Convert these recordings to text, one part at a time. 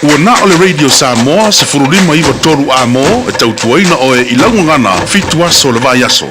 Ua na o le Radio Samoa 15 93 A-mo e tautuaina oe i lau gagana 7 aso o le vaiaso.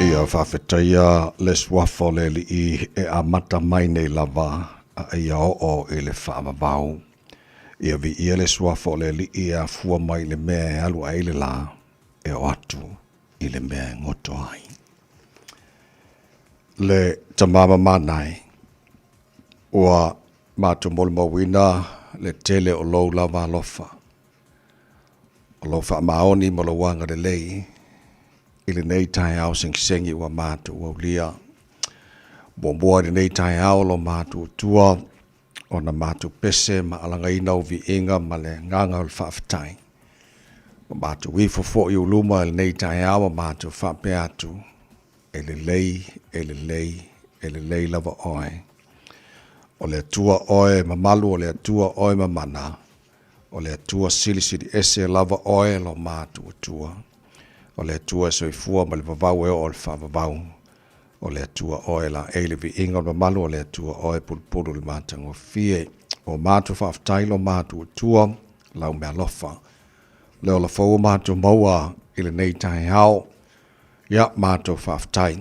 Ia faafetaia le suafa o le Alii e amata mai nei lava a ia oo i le faavavau. Ia viia le suafa o le Alii e afua mai i le mea e alu ai le lā, e oo atu i le mea e goto ai. Le Tama Mamanae, ua matou molimauina le tele o lou lava alofa, o lou faamaoni ma lou agalelei i lenei taeao segisegi ua matou aulia. Muamua i lenei taeao lo matou Atua, ona matou pese ma alagaina ou viiga ma le agaga o le faafetai. Ua matou ifo foi i ou luma i lenei taeao ma matou faapea atu, E lelei, e lelei, e lelei lava oe. O le Atua oe mamalu, o le Atua oe mamana, o le Atua silisili ese lava oe lo matou Atua. O le Atua e soifua mai le vavau e oo i le faavavau. O le Atua oe laei le viiga o le mamalu, o le Atua oe pulupulu le matagofie. O matou faafetai lo matou Atua, lau mealofa. Le ola fou o matou maua i lenei taeao. Ia, matou faafetai.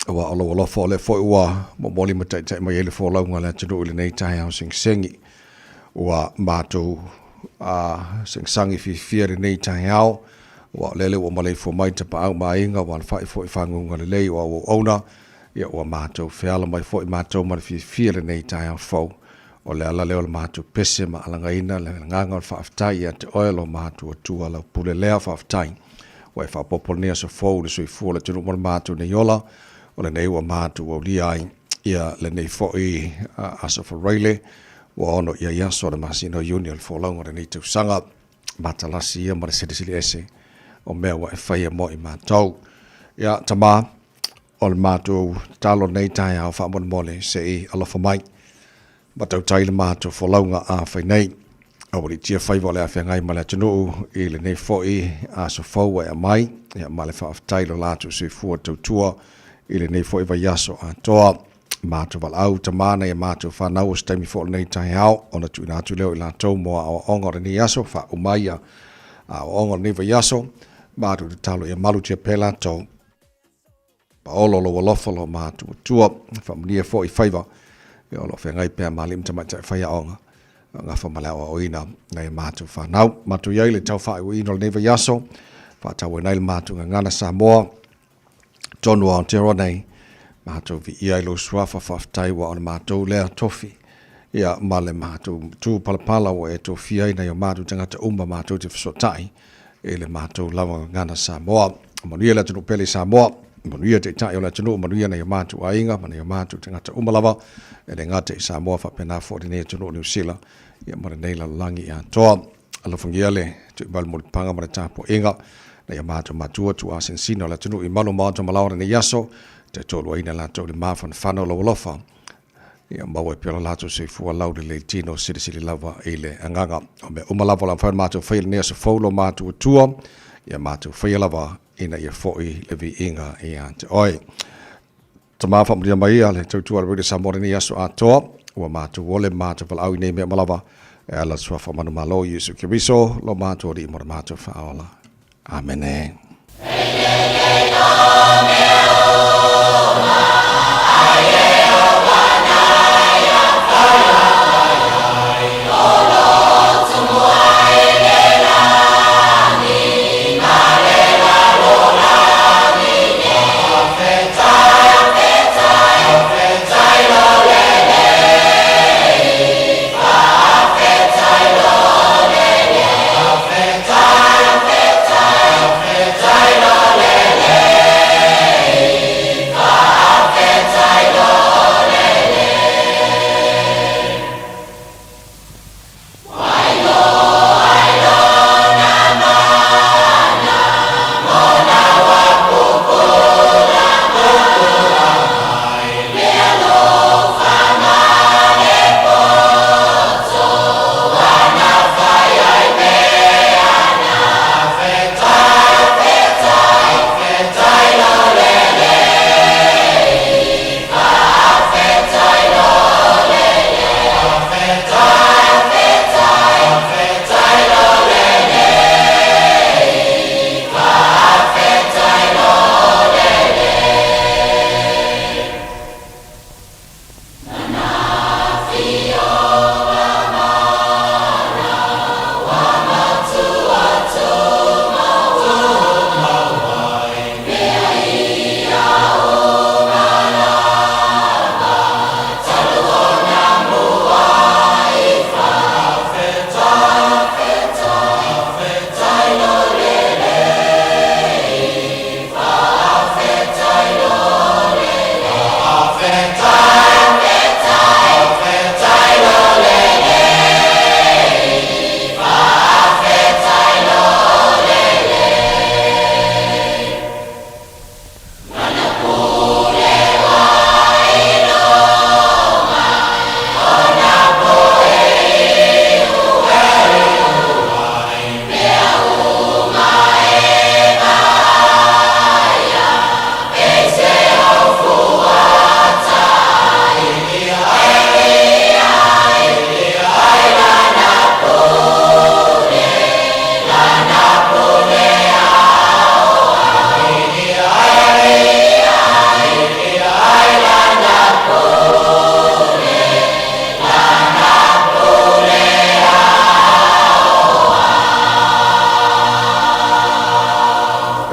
Aua o lou alofa o lea foi ua momoli ma taitai mai ai le folauga a le atunuu i lenei taeao segisegi. Ua matou segisagi fiafia i lenei taeao, aua o lele ua maleifua mai tapaau ma aiga, ua alafai foi i faguga lelei o au auauna, ia ua matou feala mai foi matou ma le fiafia i lenei taeao fou. O le ala lea o le matou pese ma alagaina le agaga o le faafetai ia te oe lo matou Atua lau pule lea faafetai. Ua e faaopoopo lenei aso fou i le soifua o le atunuu ma le matou nei ola, o lenei ua matou aulia ai ia lenei foi aso Faraile ua ono i ai aso o le masina o Iuni o le folauga o lenei tausaga. Matalasi ia ma le silisili ese o mea ua e faia mo i matou. Ia, Tama, o le matou tatalo lenei taeao faamolemole se i alofa mai ma tautai le matou folauga a fai nei. Aualiitia faiva o le a feagai ma le atunuu i lenei foi aso fou ua e aumai, ia ma le faafetai i lo latou soifua tautua i lenei foi vaiaso atoa. Matou valaau Tama nai a matou fanau o se taimi foi o lenei taeao ona tuuina atu lea o i latou mo aoaoga o lenei aso, faauma ai aoaoga o lenei vaiaso. Matou tatalo ia malutia pea latou. Paolo lou alofa lo matou Atua, faamanuia foi i faiva ia o lo o feagai pea ma alii ma tamaitai faiaoga gafa ma le aoaoina nai a matou fanau. Matou i ai le tau faaiuina o lenei vaiaso, faatauaina ai le matou gagana Samoa tonu o Aotearoa nei, matou viia ai lou suafa faafetai ua o le matou lea tofi ia ma le matou tu palapala ua e tofia ai nai o matou tagata uma matou te fesootai. i le matou lava gagana Samoa. Manuia le atunuu pele i Samoa, manuia taitai o le atunuu, manuia nai o matou aiga ma nai o matou tagata uma lava e le gata i Samoa faapena foi lenei atunuu o Niu Sila ia ma lenei lalolagi atoa. Alofagia le tuimai mulipaga ma le tapuaiga nai o matou matua tuuasinasina o le atunuu i malu maota ma lao lenei aso, tautoaluaina latou i le mafanafana o lou alofa. Ia maua ai pea lo latou soifua laulelei tino silisili lava i le agaga. O mea uma lava o le a mafai ona matou faia i lenei aso fou lo matou Atua, ia matou faia lava ina ia foi le viiga ia te oe. Tama faamanuia mai ia le tautua a le Radio Samoa lenei aso atoa, ua matou ole ma matou valaau i nei mea uma lava, e ala i le suafa manumalo Iesu Keriso, lo matou Alii mo le matou faaola. Amene.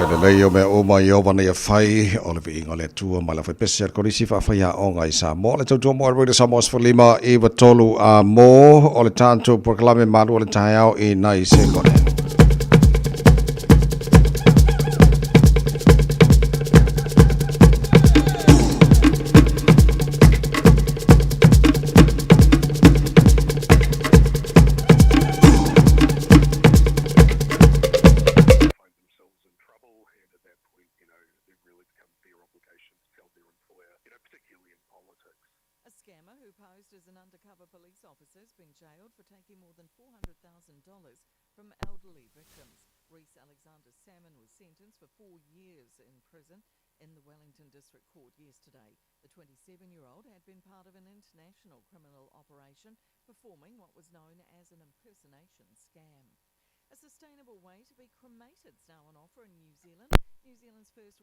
E lelei o mea uma Ieova na ia fai, o le viiga o le Atua ma le aufaipese a le Kolisi Faafaiaoga i Samoa, le tautua mo Radio Samoa 15 93 a mo o le tatou polokalame malu o le taeao i nai sekone. A scammer who posed as an undercover police officer has been jailed for taking more than $400,000 from elderly victims. Reese Alexander Salmon was sentenced for four years in prison in the Wellington District Court yesterday. The 27 year old had been part of an international criminal operation performing what was known as an impersonation scam. A sustainable way to be cremated is now on offer in New Zealand. New Zealand's first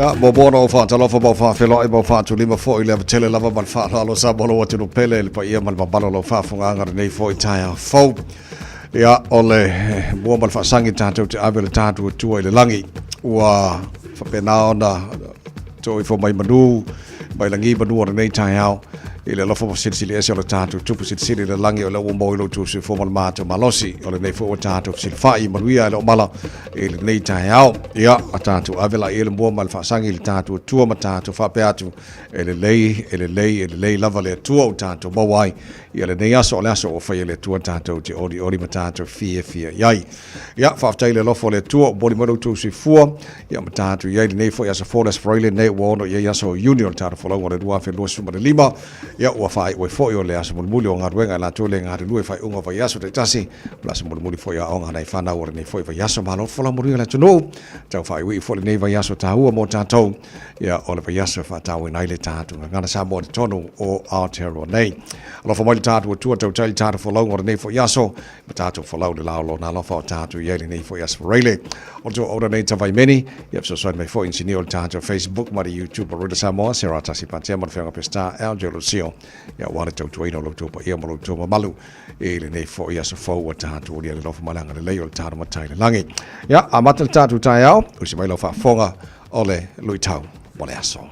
Ia, muamua ona ou faatalofa ma ou faafeiloai ma ou faatulima foi i le avatele lava ma le faaaloalo Samoa lou atunuu pele i le paia ma le mamalu o lau faafofogaaga i lenei foi taeao fou. Ia, o le mua ma le faasagi tatou te ave le tatou Atua i le lagi. Ua faapena ona too ifo mai manu, mai lagi manu o lenei taeao i le alofa ma silisili ese o le tatou Tupu Silisili i le lagi o lea ua maua i lo outou soifua ma le matou malosi. O lenei foi ua tatou fesilafai manuia e le o mala i lenei taeao. Ia, a tatou ave la i le mua ma le faasagi i le tatou Atua ma tatou faapea atu, e lelei, e lelei, e lelei lava le Atua ua tatou maua ai ia lenei aso, o le aso ua faia e le Atua tatou te olioli ma tatou fiafia i ai. Ia, faafetai i le alofa o le Atua ua momoli mai lo outou soifua, ia ma tatou i ai lenei foi aso fou, le aso Faraile lenei ua ono i ai aso o Iuni o le tatou folauga o le 2025. Ia, ua faaiu ai foi o le aso mulimuli o galuega e latou le galulue i faaiuga o vaiaso taitasi, o le aso mulimuli foi o aoga a nai fanau o lenei foi vaiaso. Malo folau manuia le atunuu, tau faaiuiu foi lenei vaiaso taua mo tatou. Ia, o le vaiaso e faatauaina ai le tatou gagana Samoa i totonu o Aotearoa nei. Alofa mai le tatou Atua, tautai le tatou folauga o lenei foi aso, ma tatou folau le lao lona alofa o tatou i ai lenei foi aso Faraile. O le tou auna nei Tavaimeni, ia fesoasoani mai foi inisinia o le tatou Facebook ma le YouTube o Rula Samoa, Sarah Tasi Patea ma le Feaga Peseta, Aljo Lucio, ia aua le tautuaina o lo outou paia ma lo outou mamalu i lenei foi aso fou ua tatou aulia le alofa ma le agalelei o le tatou Matai i le lagi. Ia, amata le tatou taeao, usi mai lau faafofoga o le luitau mo le aso.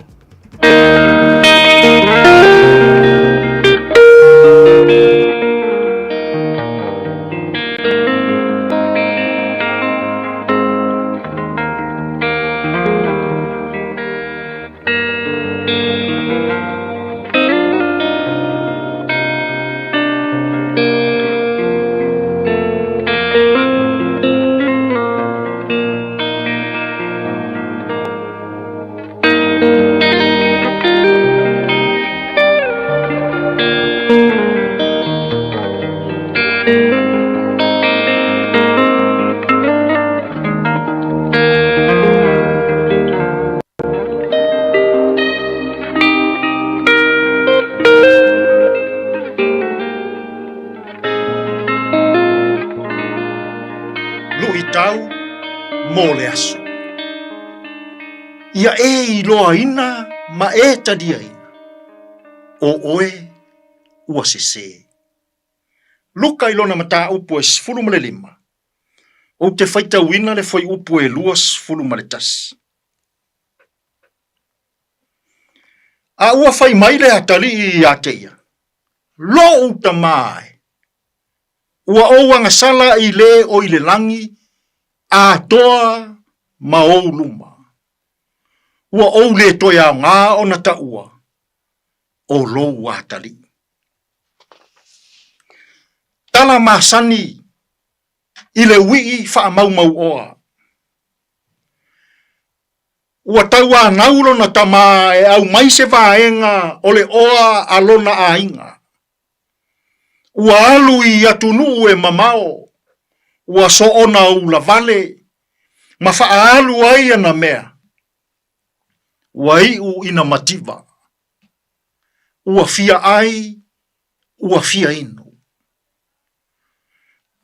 Luitau mo le aso. Ia e iloaina ma e taliaina, o oe ua sesē. Luka i lona mataupu e 15, ou te faitauina le fuaiupu e 21. A ua fai mai le atalii ia te ia, Lou tama e, ua ou agasala i le o i le lagi atoa ma ou luma. Ua ou le toe aoga ona taua o lou atalii. Tala masani i le uii faamaumauoa. Ua tauanau lona tama e aumai se vaega o le oa a lona aiga. Ua alu i atunuu e mamao, ua soona ulavale ma faaalu ai ana mea. Ua iu ina mativa. Ua fia ai, ua fia inu.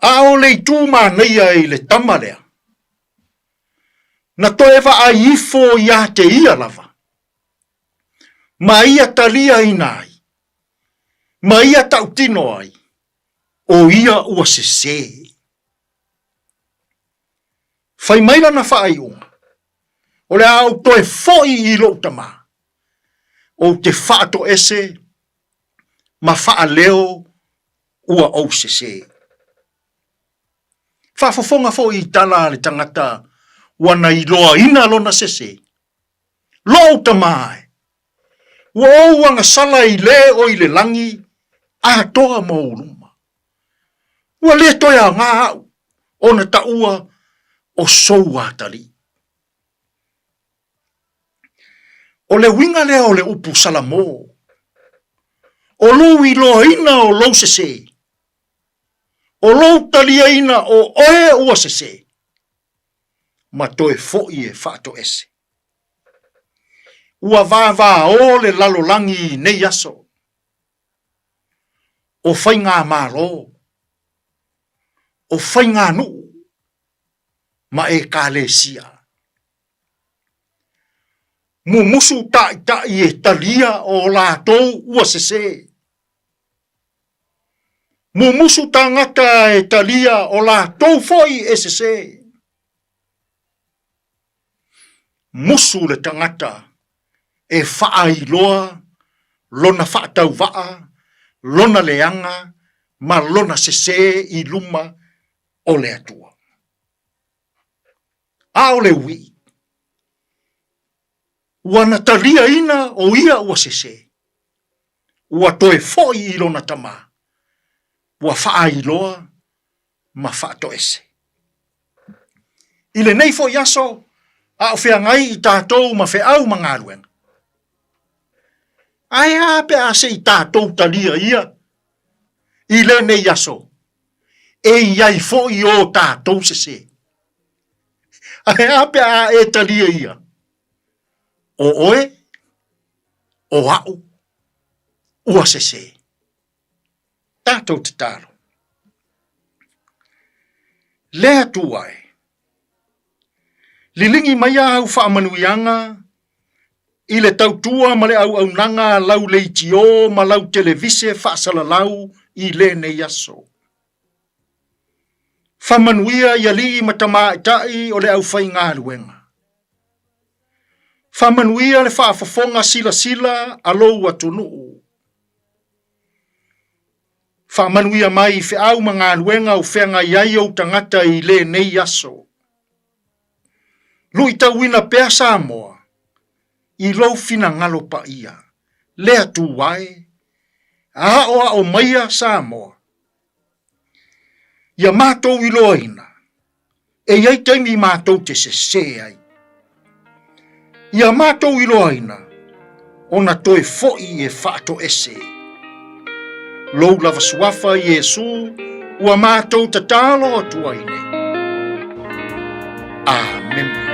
A o le itu manaia i le tama lea, na toe vaai ifo ia te ia lava, ma ia taliaina ai, ma ia tautino ai, o ia ua sesē. Fai mai lana faaiuga, o le a ou toe foi i lou tamā, ou te faatoese ma faaleo ua ou sesē. Faafofoga foi i tala a le tagata ua na iloaina lona sesē. Lou tamā e, ua ou agasala i le o i le lagi atoa ma ou luma. Ua le toe aoga au ona taua o sou atalii. O le uiga lea o le upu Salamo, o lou iloaina o lou sesē, o lou taliaina o oe ua sesē, ma toe foi e faatoese. Ua vavao le lalolagi i nei aso, o faigamalo, o faiganuu ma ekalesia. Mumusu ta'ita'i e talia o latou ua sesē. Mumusu tagata e talia o latou foi e sesē. Musu le tagata e faailoa lona faatauvaa, lona leaga ma lona sesē i luma o le Atua. A o le uiʻi, ua na taliaina o ia ua sesē, ua toe foʻi i lona tamā, ua faailoa ma faatoese. I lenei foi aso, a o feagai i tatou ma feau ma galuega. Ae a pe a se i tatou talia ia i lenei aso, e i ai foi o tatou sesē. Ae a pe a e talia ia, o oe, o a'u, ua sesē. Tatou tatalo. Le Atua e, liligi mai au faamanuiaga i le tautua ma le auaunaga a lau leitio ma lau televise faasalalau i lenei aso. Faamanuia i alii ma tamaitai o le aufaigaluega. Faamanuia le faafofoga silasila a lou atunuu. Faamanuia mai i feau ma galuega o feagai ai ou tagata i lenei aso. Luitauina pea Samoa i lou finagalo paia, le Atua e, aoao maia Samoa. Ia matou iloaina, e i ai taimi matou te sesē ai. Ia matou iloaina, ona toe foʻi e faatoese. Lou lava suafa Iesu ua matou tatalo atu ai nei. Amene.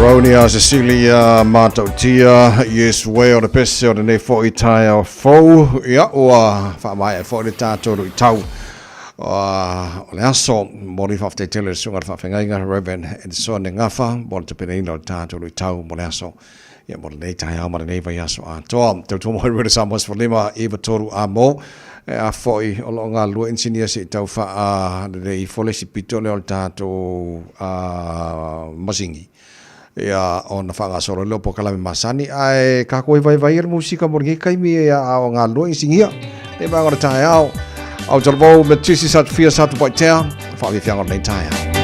Ronia Cecilia Matautia, Iesu e o le pese o lenei foi taeao fou. Ia, ua faamaea foi le tatou luitau o le aso. Momoli faafetai tele i le susuga i le faafeagaiga Reverend Edison Gafa mo le tapenaina o le tatou luitau mo le aso. Ia, mo lenei taeao ma lenei vaiaso atoa. Tautua mai Radio Samoa 15 93 a mo. E a foi o lo o galulue inisinia se i tau faalelei ifo le isi pito lea o le tatou masini ia ona faagasolo lea o polokalame masani. Ae tatou e vaivai le musika mo lenei taimi ia a o galulue inisinia. Lenei vaega o le taeao. Autalavou me Tisi Satufia Satupaitea, faafiafiaga o lenei taeao.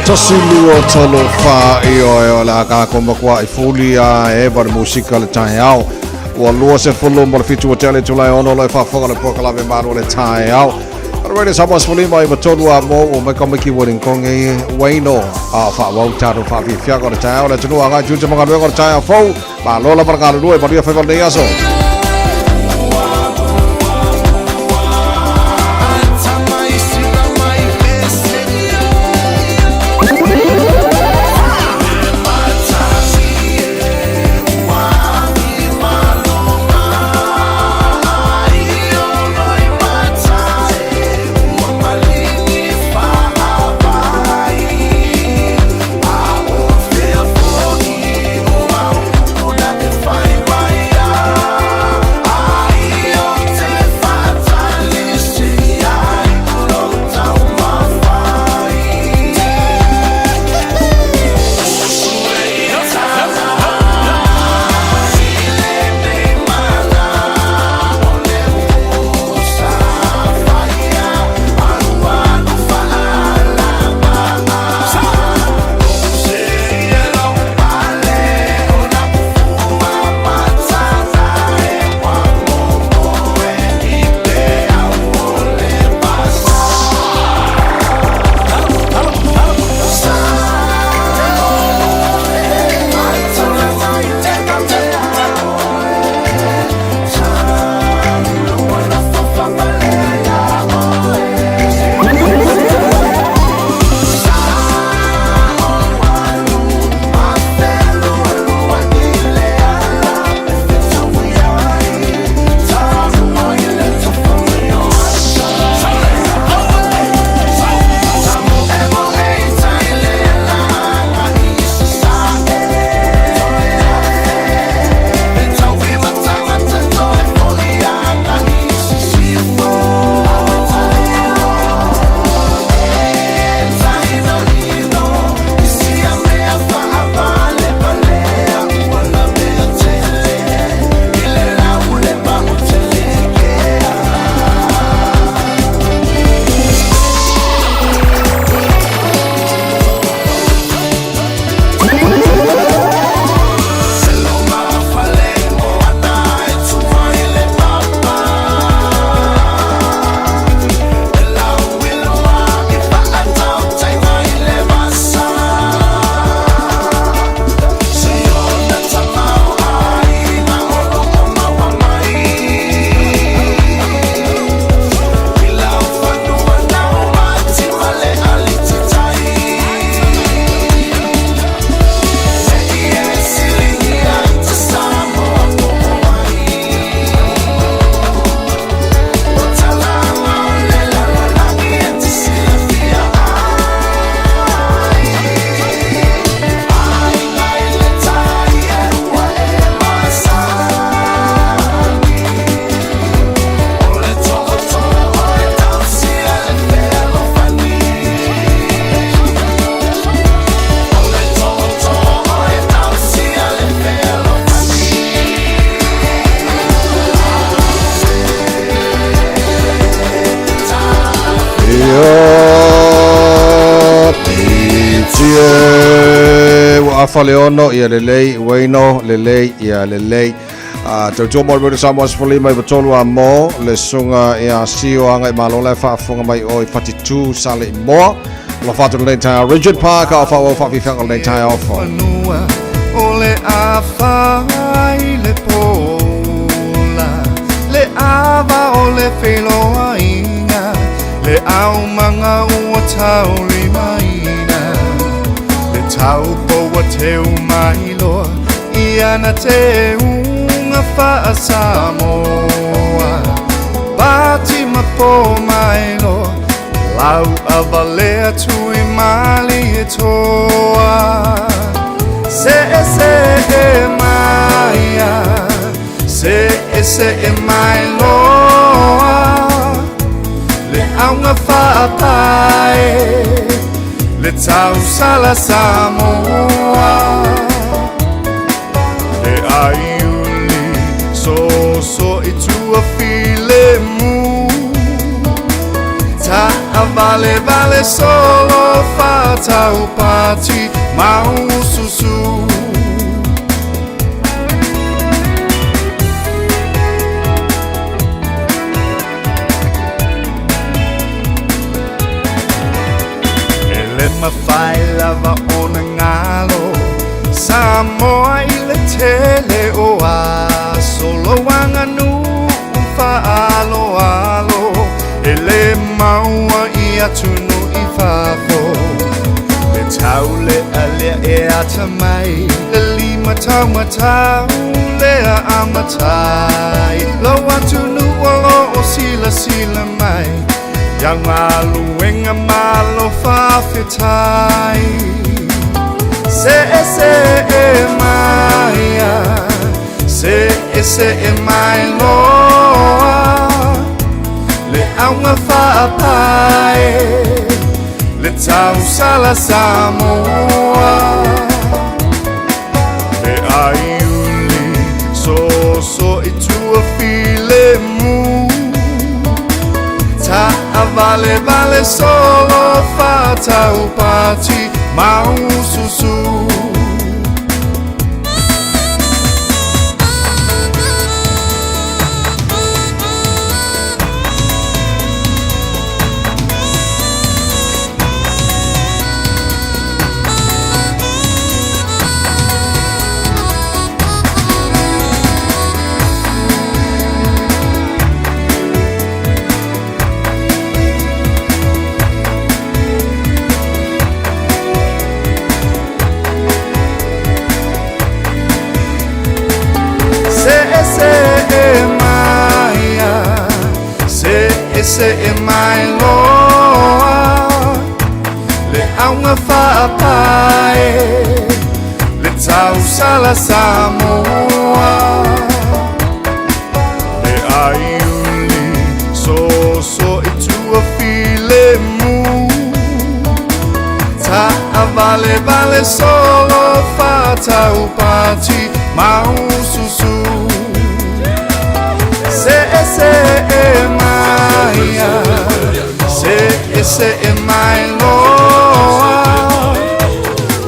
Tasi lua tolo fa ioe o le a kākou makuaʻi fuli a eva le musika le taeao. Ua 27 ua tea le itula e ono o lo e faafofoga le polokalame malu o le taeao. Radio Samoa 53 a mo o mai kamiki Wellington Waino a faaauau tatou faafiafiaga o le taeao le atunuu agai tiute ma galuega o le taeao fou. Malo lava le galulue, manuia faiva o lenei aso. Ua afa le ono, ia lelei, Ueino, lelei, ia lelei. Tautua mo le Radio Samoa 15 93 a mo le susuga ia Sio Aga i Malo la e faafofoga mai o i Fatitu Sale i Moa. Alofa atu lenei taeao Richard Parker o faaauau faafiafiaga o lenei taeao fou. Fanua o le afa i le pola, le ava o le feloaiga, le aumaga ua taulimaina, le taupo ua teu mai loa i ana teuga faa-Samoa. Pati ma po mai loa, lau avalea tui malie toa. Se e se e maia, se e se e mai loa, le auga faapae, le tausala Samoa. Le aiuli soso i tua filemu, ta Taavalevale solo fataupati maususu. E le mafai lava ona galo Samoa i le tele o aso Lou aganuu faaaloalo E le maua i atunuu i fafo Le taulealea e atamai Le limataumatau lea a matai Lou atunuu o lo o silasila mai Iau galuega malo faafetai Se'ese'e mai a Se'ese'e mai loa Le auga faapae Le tausala Samoa Le aiuli soso i tua filemu Taavalevale solo fataupati maususu. Se'ese'e mai a Se'ese'e mai loa Le auga faapae Le tausala Samoa Le aiuli soso i tua filemu Taavalevale solo fataupati maususu Se'ese'e mai a Se'ese'e mai loa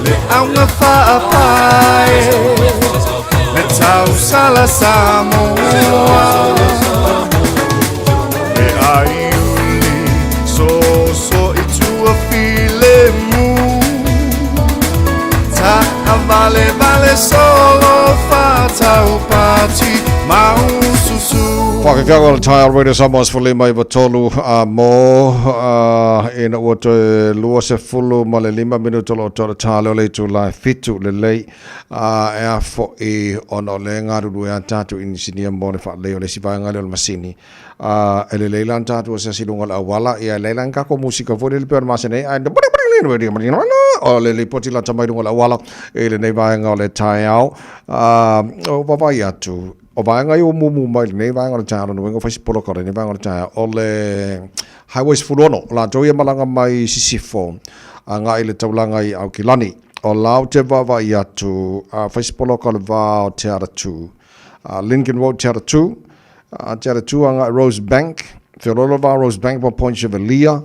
Le auga faapae Le tausala Samoa Le aiuli soso i tua filemu Taavalevale solo fataupati maususu. Whakawhianga o le taeao Radio Samoa 19 a mo ina ua toe 25 minuto lo o le tā leo le itula e 7 lelei e a fo'i ona o lea e galulue a tatou inisinia mo le faalelei o le isi vaega lea o le masini. E lelei la ona tatou asiasi i luga o le auala, ia e leai la ni tatou musika foi lele pei ona masani ai, ae o le lipoti lata mai luga o le auala i lenei vaega o le taeao. Ua vaavaai atu, o vaega ia ua mumu mai i lenei vaega o le taeao, lona uiga ua fai si poloka o lenei vaega o le taeao, o le Highway 16, o latou ia malaga mai Sisifo agai i le taulaga i Aukilani. O la ou te vaavaai atu, a fai si poloka o le va o Te Atatū, Lincoln Road Te Atatū, Te Atatū agai Rose Bank, feoloolo le va o Rose Bank ma Point Chevalier,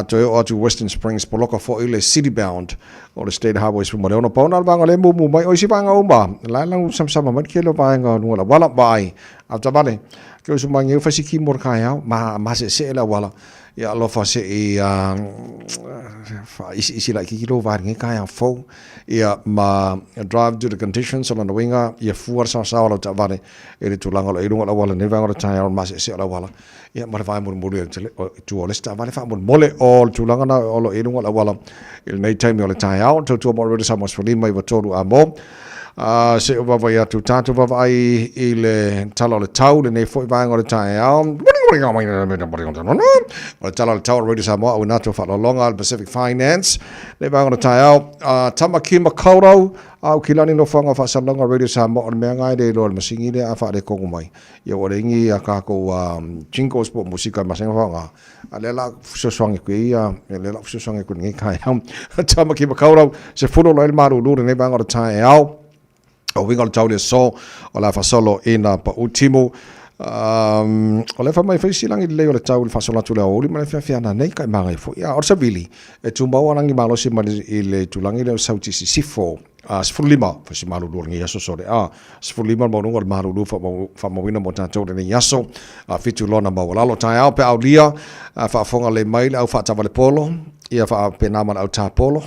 toe oo atu Western Springs, poloka foi le City Bound o le State Highway 16. Pau na o le vaega o lea e mumu mai, o isi vaega uma, la e lau samasama mai le tele o vaega o luga o le auala, vaai, a taavale, ke uso mai ngeu fai si ki mo le kaeao, ma maseesee le auala. Ia alofa se i faaisiisi laitiiti lou va i lenei taeao fou. Ia ma drive due to conditions, o lona uiga ia fua le saosaoa o lau taavale i le tulaga o lo o i luga o le auala i lenei vaega o le taeao, le maseesee o le auala. Ia ma le vae mulimuli i tua o le isi taavale faamolemole. O le tulaga lena o lo o i luga o le auala i lenei taimi o le taeao. Tautua mo Radio Samoa 15 93 a mo. Se i ou vaavaai atu, tatou vaavaai i le tala o le tau, lenei foi vaega o le taeao. O le tala o le tau o Radio Samoa, auina atu faaaloaloga le Pacific Finance. Lenei vaega o le taeao, Tamaki Makaurau, Aukilani nofoaga o faasalalauga Radio Samoa, o le mea lena e le iloa e le masini lea a faaletonu mai. Ia ua leai ni a tatou jingles po o musika e masani ona faaaoga. A lea la fesoasoani atu ai ia, lea la fesoasoani atu i lenei taeao. Tamaki Makaurau, 10 loa le malulu lenei vaega o le taeao. O uiga o le tau le aso, o le a faasolo i nā pau timu. O le fai mai fai silagi lelei o le tau i le faasolo atu i le aoauli ma le afiafi ana nei ka e magaia foi. A o le savili, e tumau a lagi malosi mai i le itulagi lea o Sauti i Sisifo, a 15 fasi malulu o lenei aso sole a 15 le maualuga o le malulu faamauina mo tatou lenei aso a 7 lona maualalo taeao pe aulia a faafofoga lelei mai le au faatavale polo ia faapena ma le au tapolo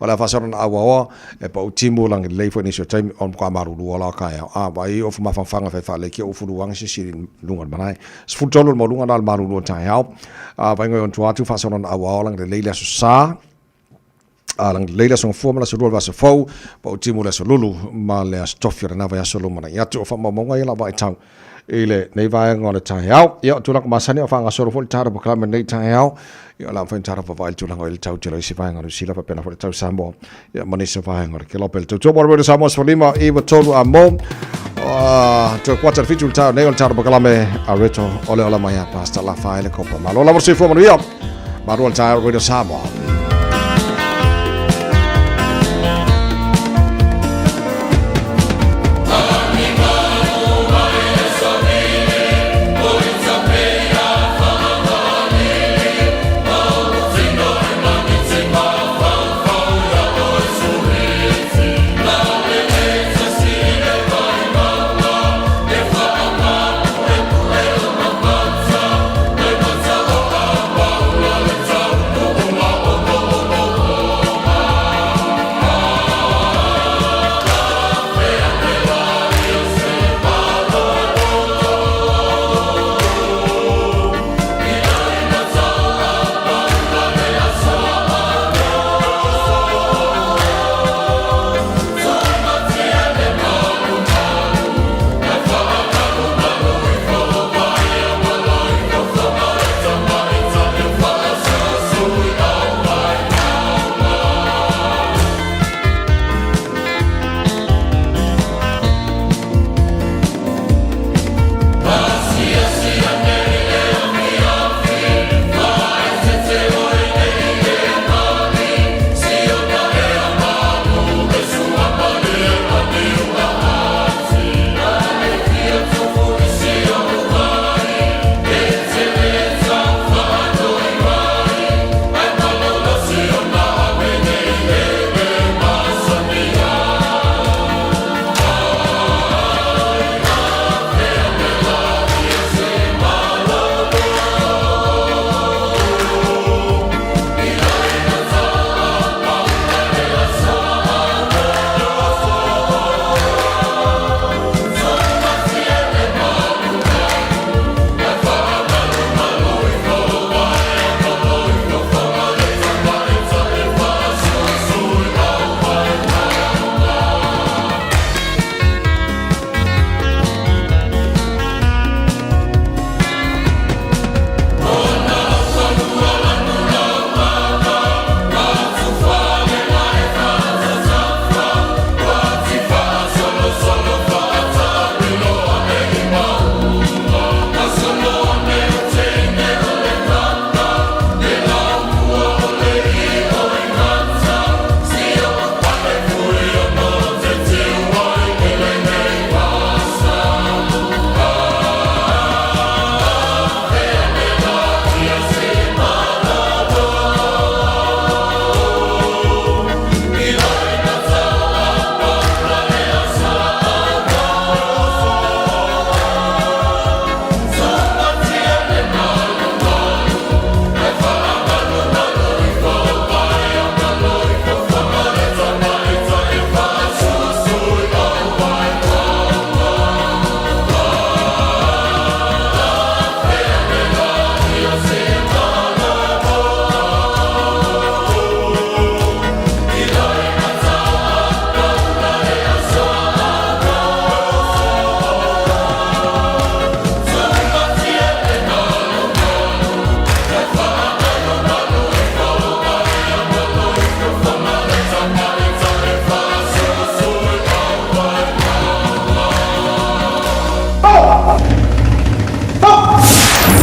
o le a faasolo na auaoa E pau timu lagi lelei foi nisi o taimi o le matua malulu lava o taeao. A vaai ofu mafanafana fai faaleki o ufu luaga sisi i luga o le malae. 13 le maualuga na o le malulu o taeao. A vaaiga i ona tua atu faasolo na auao lagi lelei le aso sa. A lagi lelei le aso gafua ma le aso lua o le vaiaso fou. Pau timu le aso lulu ma le aso tofi o lena vaiaso lumanai atu. O faamaumauga ia la vaitau i lenei vaega o le taeao. Ia, o tulaga masani o faagasolo foi le tatou polokalame i lenei taeao. Ia, o le a mafai ona tatou vaavaai i le tulaga o i le tau tele o isi vaega o Niu Sila faapena foi le tau Samoa. Ia, ma nisi o vaega o le kelope. Le tautua mo le Radio Samoa 15 9 3 a mo. Toe kuata le 7 le taeao nei o le tatou polokalame a Reto o le ola mai a Pastor Lafaele Kopa. Malo lava le soifua manuia. Maru o le taeao Radio Samoa.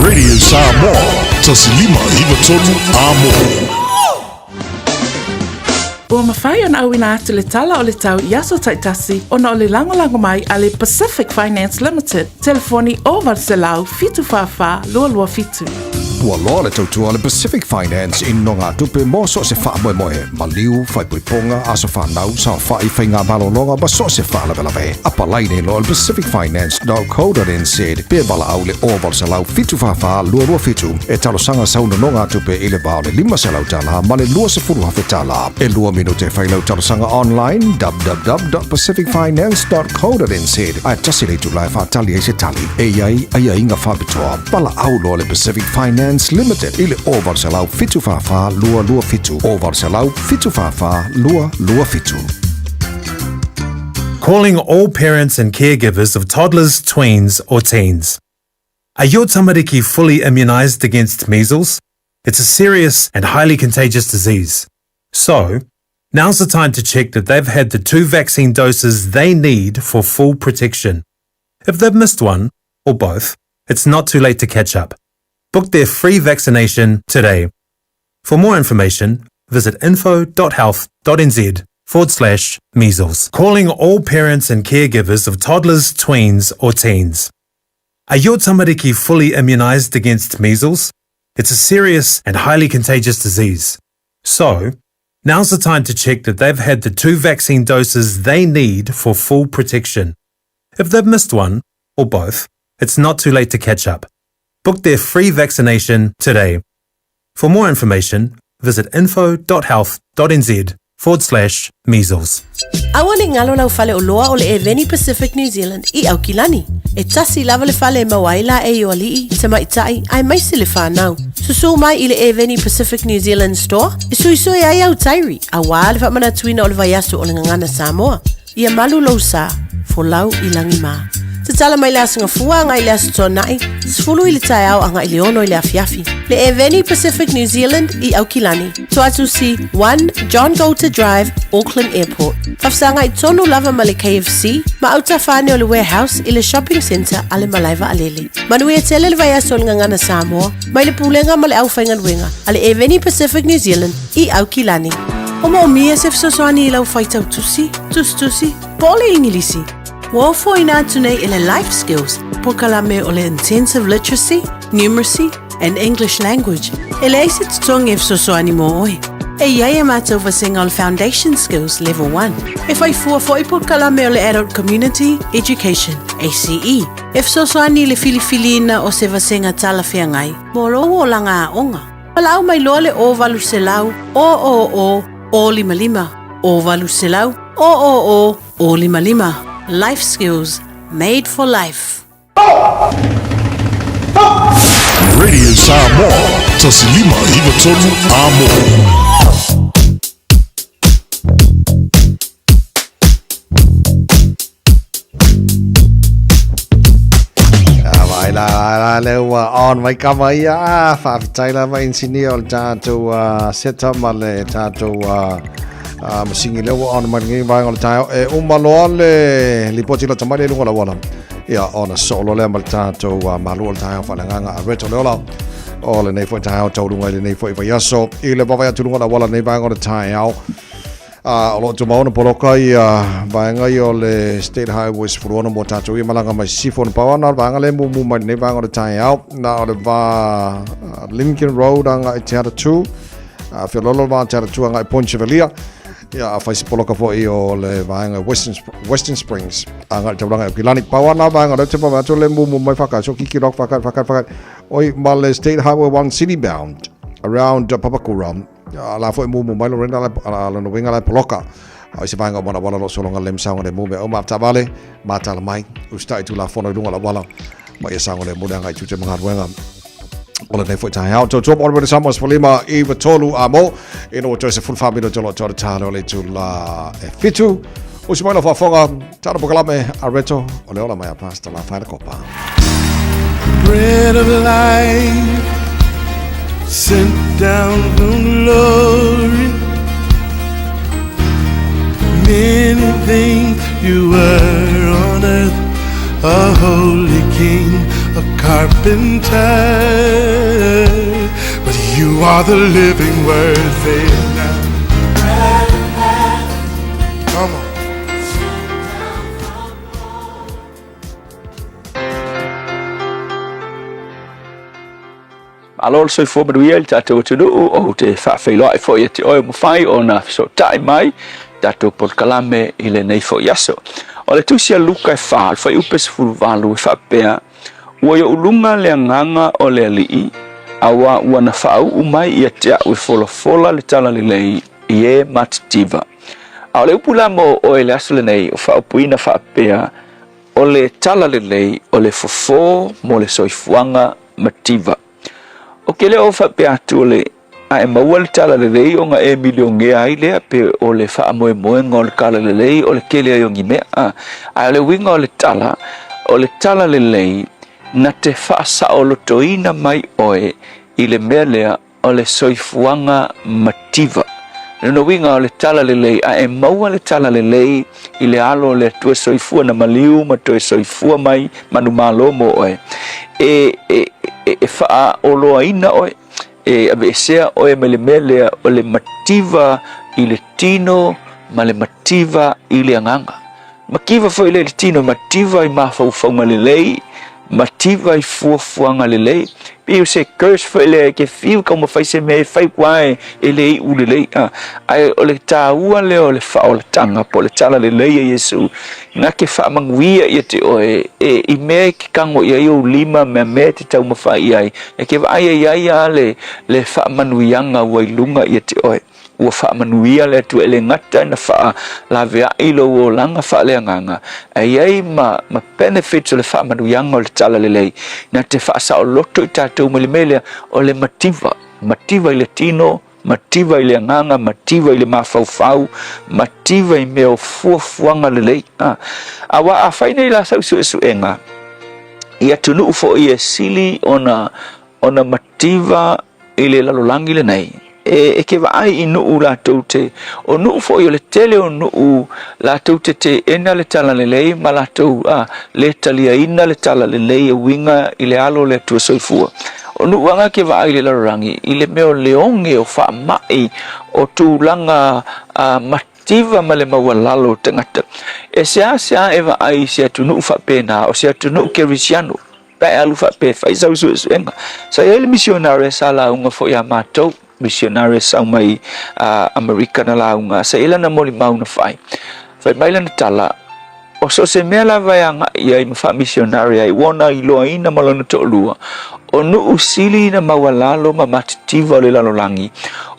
Radio Samoa, 1593 Amo. Ua mafai ona auina atu le tala o le tau i aso taitasi ona o le lagolago mai a le Pacific Finance Limited, telefoni 0800 744 227. Ua loa le tautua a le Pacific Finance i nonogatupe mo so o se faamoemoe, maliu, faaipoipoga, aso fanau, saofai, faiga malologa ma so o se faalavelave. Apalai nei loa i le pacificfinance.co.nz pe valaau i le 0800 744 227 e talosaga sau nonogatupe i le va o le $500 ma le $20,000. E lua minute e fai lau talosaga online www.pacificfinance.co.nz ae tasi le itula e faatali ai se tali. E i ai aiaiga faapitoa. Valaau loa le Pacific Finance Limited i le 0800 744 227, 0800 744 227. Calling all parents and caregivers of toddlers, tweens, or teens. Are your tamariki fully immunised against measles? It's a serious and highly contagious disease. So, now's the time to check that they've had the two vaccine doses they need for full protection. If they've missed one, or both, it's not too late to catch up. Book their free vaccination today. For more information, visit info.health.nz forward slash measles. Calling all parents and caregivers of toddlers, tweens, or teens. Are your tamariki fully immunised against measles? It's a serious and highly contagious disease. So, now's the time to check that they've had the two vaccine doses they need for full protection. If they've missed one, or both, it's not too late to catch up. Book their free vaccination today. For more information, visit info.health.nz forward slash measles. Aua ne i galo lau fale oloa o le Eveni Pacific New Zealand i Aukilani. E tasi lava le fale e maua ai laei o alii, tamaitai, aemaise le fanau. Susū mai i le Eveni Pacific New Zealand Store e suisui ai au tairi, auā le faamanatuina o le vaiaso o le Gagana Samoa. Ia malu lou sa, folau i lagi mā. Tatala mai le Aso Gafua agai i le Aso Toonai, 10 i le taeao agai i le 6 i le afiafi. Le Eveni Pacific New Zealand i Aukilani, Toatusi 1 John Goulter Drive, Auckland Airport. Faafesagai tonu lava ma le KFC ma autafa ane o le Warehouse i le Shopping Centre a le Malae Vaalele. Manuia tele le vaiaso o le Gagana Samoa mai le Pulega ma le Aufaigaluega a le Eveni Pacific New Zealand i Aukilani. O moomia se fesoasoani i lau faitau tusi, tusitusi, po o le Igilisi? Ua ofoina atu nei e le Life Skills polokalame o le Intensive Literacy, Numeracy and English Language e leai se totogi e fesoasoani mo oe. E i ai a matou vasega o le Foundation Skills Level 1. E fai fua foi polokalame o le Adult Community Education, ACE, e fesoasoani i le filifiliina o se vasega talafeagai mo lou olaga aoga. Valaau mai loa le 0800 000 055, 0800 000 055. Life Skills, Made for Life. Radio Samoa, 1593 Amo. Vai la la le ua on mai kama ia a faafetai lava engineer o le tatou setup ma le tatou masini lea ua on mai lenei vaega o le taeao e uma loa le lipoti lata mai le luga o le auala ia ona soo loa lea ma le tatou malu o le taeao faaleagaga a Reto Leola o lenei foi taeao taualuga i lenei foi vaiaso i le vaavaai atu luga o le auala lenei vaega o le taeao A o lo o tumau ona poloka ia vaega ia o le State Highway 16 mo tatou ia malaga mai sisifo ona pau ana o le vaega lea mumu mai lenei vaega o le taeao na o le va Lincoln Road agai Te Atatū a feololo le va Te Atatū agai Point Chevalier ia a fai se poloka foi o le vaega Western, Western Springs agai taulaga i Aukilani pau ana vaega lea te vaavaai atu le mumu mai whakae so kiki rock whakae whakae whakae oi ma le State Highway 1 City bound around Papakura A la foi mumu mai lorena la lona uiga la poloka. A o se vaega o mana wala lo sologa le msaonga le mume o ma tavale ma tala mai usita'i tulafono i luga o le auala ma ia saogalemu le agai i tiute ma galuega o lenei foi taeao. Tautua mo le mele Samoa 15 i 3 a mo ina ua toe 14 minute o lo o toa le tale o le itula e 7. Usi mai lau faafofoga, tala polokalame a Reto o le ola mai a Pastor Lafaele Kopa. Bread of life sent down from glory. Many things you were on earth, a holy king, a carpenter. But you are the living word, say it now. Come on. Malo le soifua manuia i le tatou atunuu, ou te faafeiloai foi ia te oe ua mafai ona fesootai mai tatou polokalame i lenei foi aso. O le tusi a Luka e 4, le fuaiupe 18 e faapea, Ua i ou luga le agaga o le Alii, auā ua na faauu mai ia te au e folafola le talalelei i e matitiva. A o le upu la mo oe i le aso lenei, o faaupuina faapea, O le talalelei o le fofo mo le soifuaga mativa. Ou te le o faapea atu o le a e maua le talalelei ona e milionea ai lea pe o le faamoemoega o le talalelei o le tele ai o ni mea. A, ae o le uiga o le tala, o le talalelei na te faasaolotoina mai oe i le mea lea o le soifuaga mativa. O lona uiga o le talalelei, a e maua le talalelei i le alo o le Atua soifua na maliu ma toe soifua mai manumalo mo oe, e, e, e, e faaoloaina oe, e aveesea oe mai le mea lea o le mativa i le tino ma le mativa i le agaga. Mativa foi lea i le tino, mativa i mafaufauga lelei, mativa i fuafuaga lelei. Pei o se curse foi lea e ke fiu taumafai se mea e fai kua e, e le iu lelei. A, ae o le taua lea o le faaolataga po o le tala lelei a Iesu, na ke faamanuia ia te oe e, i mea e ke kago i ai ou lima mea mea e te taumafai i ai, e ke vaai ai ai a le, le faamanuiaga ua i luga ia te oe. Ua faamanuia le Atua e le gata ina faalaveai lou olaga faaleagaga, ae i ai ma, ma benefits o le faamanuiaga o le talalelei, na te faasaoloto i tatou mai le mea lea o le mativa, mativa i le tino, mativa i le agaga, mativa i le mafaufau, mativa i mea o fuafuaga lelei. A, aua a fai nei la sau suesuega, i atunuu foi e sili ona ona mativa i le lalolagi lenei, e, e ke vaai i nuu latou te, o nuu foi o le tele o nuu latou te teena le talalelei ma latou a, le taliaina le talalelei e uiga i le alo o le Atua soifua. O nuu aga ke vaai i le lalolagi i le mea o le oge o faamai o tulaga a, mativa ma le maualalo o tagata. E seasea e vaai i se atunuu faapena, o se atunuu kerisiano. Pe a e alu faapea e fai sau suesuega. Sa i ai le misionare sa lauga foi ia matou, misionare sau mai Amerika na lauga, sa i ai lana molimau na fai. Fai mai lana tala, o so o se mea lava e agai i ai ma faamisionare ai, ua ona iloaina ma lona toalua, o nuu sili na maualalo ma matitiva o le lalolagi,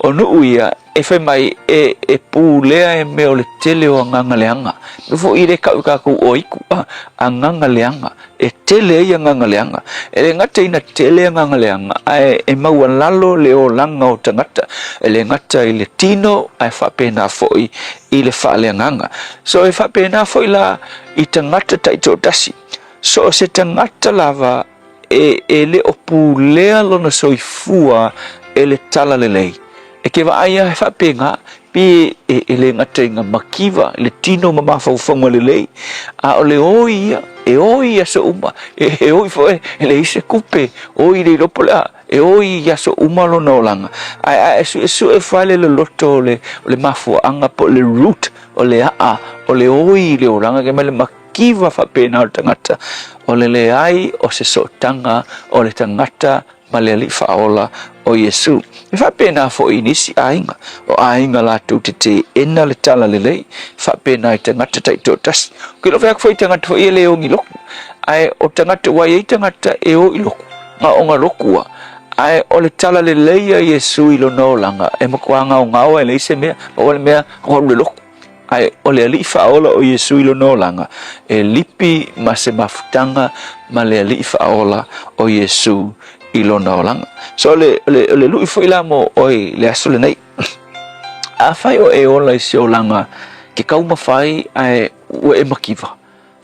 o nuu ia e fai mai e, e pulea e mea o le tele o agaga leaga. Mea foi e le kau i kākou oiku, a, agaga leaga. E tele ai agaga leaga. E le gata ina tele agaga leaga, ae e maualalo le olaga o tagata. E le gata i le tino, ae faapena foi i le faaleagaga. So e faapena foi la i tagata taitoatasi. So o se tagata lava e, e le o pulea lona soifua e le talalelei. E ke vaai a he faapena, pe e, e le gata i nga makiva, i le tino ma mafaufauga lelei, a o le oi ia, e oi i aso uma, e, e oi foi e leai se kupe, oi le iloa po o le a, e oi i aso uma lona olaga. Ae a e suesue fai le loloto o le, o le mafuaaga po o le root o le aa o le oi i le olaga, ke mai le makiva faapena o le tagata, o le leai o se sootaga o le tagata ma le Alii Faaola o Iesu. E faapena foi i nisi aiga, o aiga latou te teena le talalelei, faapena i tagata taitoatasi. Ou te iloa fai atu foi i tagata foi ia e le ogi loku, ae o tagata ua i ai tagata e o i loku, na ona loku lava, ae o le talalelei a Iesu i lona olaga, e matua gaogao lava e leai se mea, pau lava le mea, o alu i le loku. Ae o le Alii Faaola o Iesu i lona olaga, e lipi ma se mafutaga ma le Alii Faaola o Iesu i lona olaga. So o le, o le, o le lui foi la mo oe i le aso lenei. Afai o e ola i se olaga ke taumafai ae ua e makiva,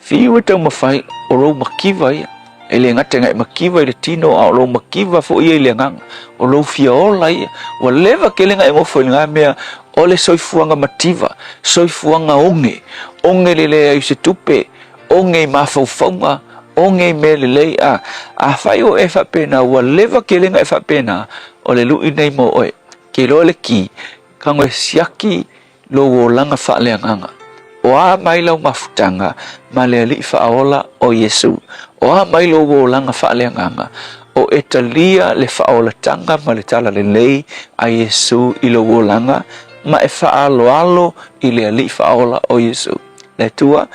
Fiu e taumafai, o lou makiva ia. E le gata ina e makiva i le tino, a o lou makiva foi ia i le agaga. O lou fia ola ia. Ua leva tele na e nofo i lena mea o le soifuaga mativa, soifuaga oge, oge le leai o se tupe, oge i mafaufauga, oge i mea lelei. A, afai o e faapena, ua leva tele na e faapena, o le lui lenei mo oe. Ke iloa le ki, tago e siaki lou olaga faaleagaga. O a mai lau mafutaga ma le Alii Faaola o Iesu? O a mai lou olaga faaleagaga? O e talia le faaolataga ma le talalelei a Iesu i lou olaga ma e faaaloalo i le Alii Faaola o Iesu. Le Atua,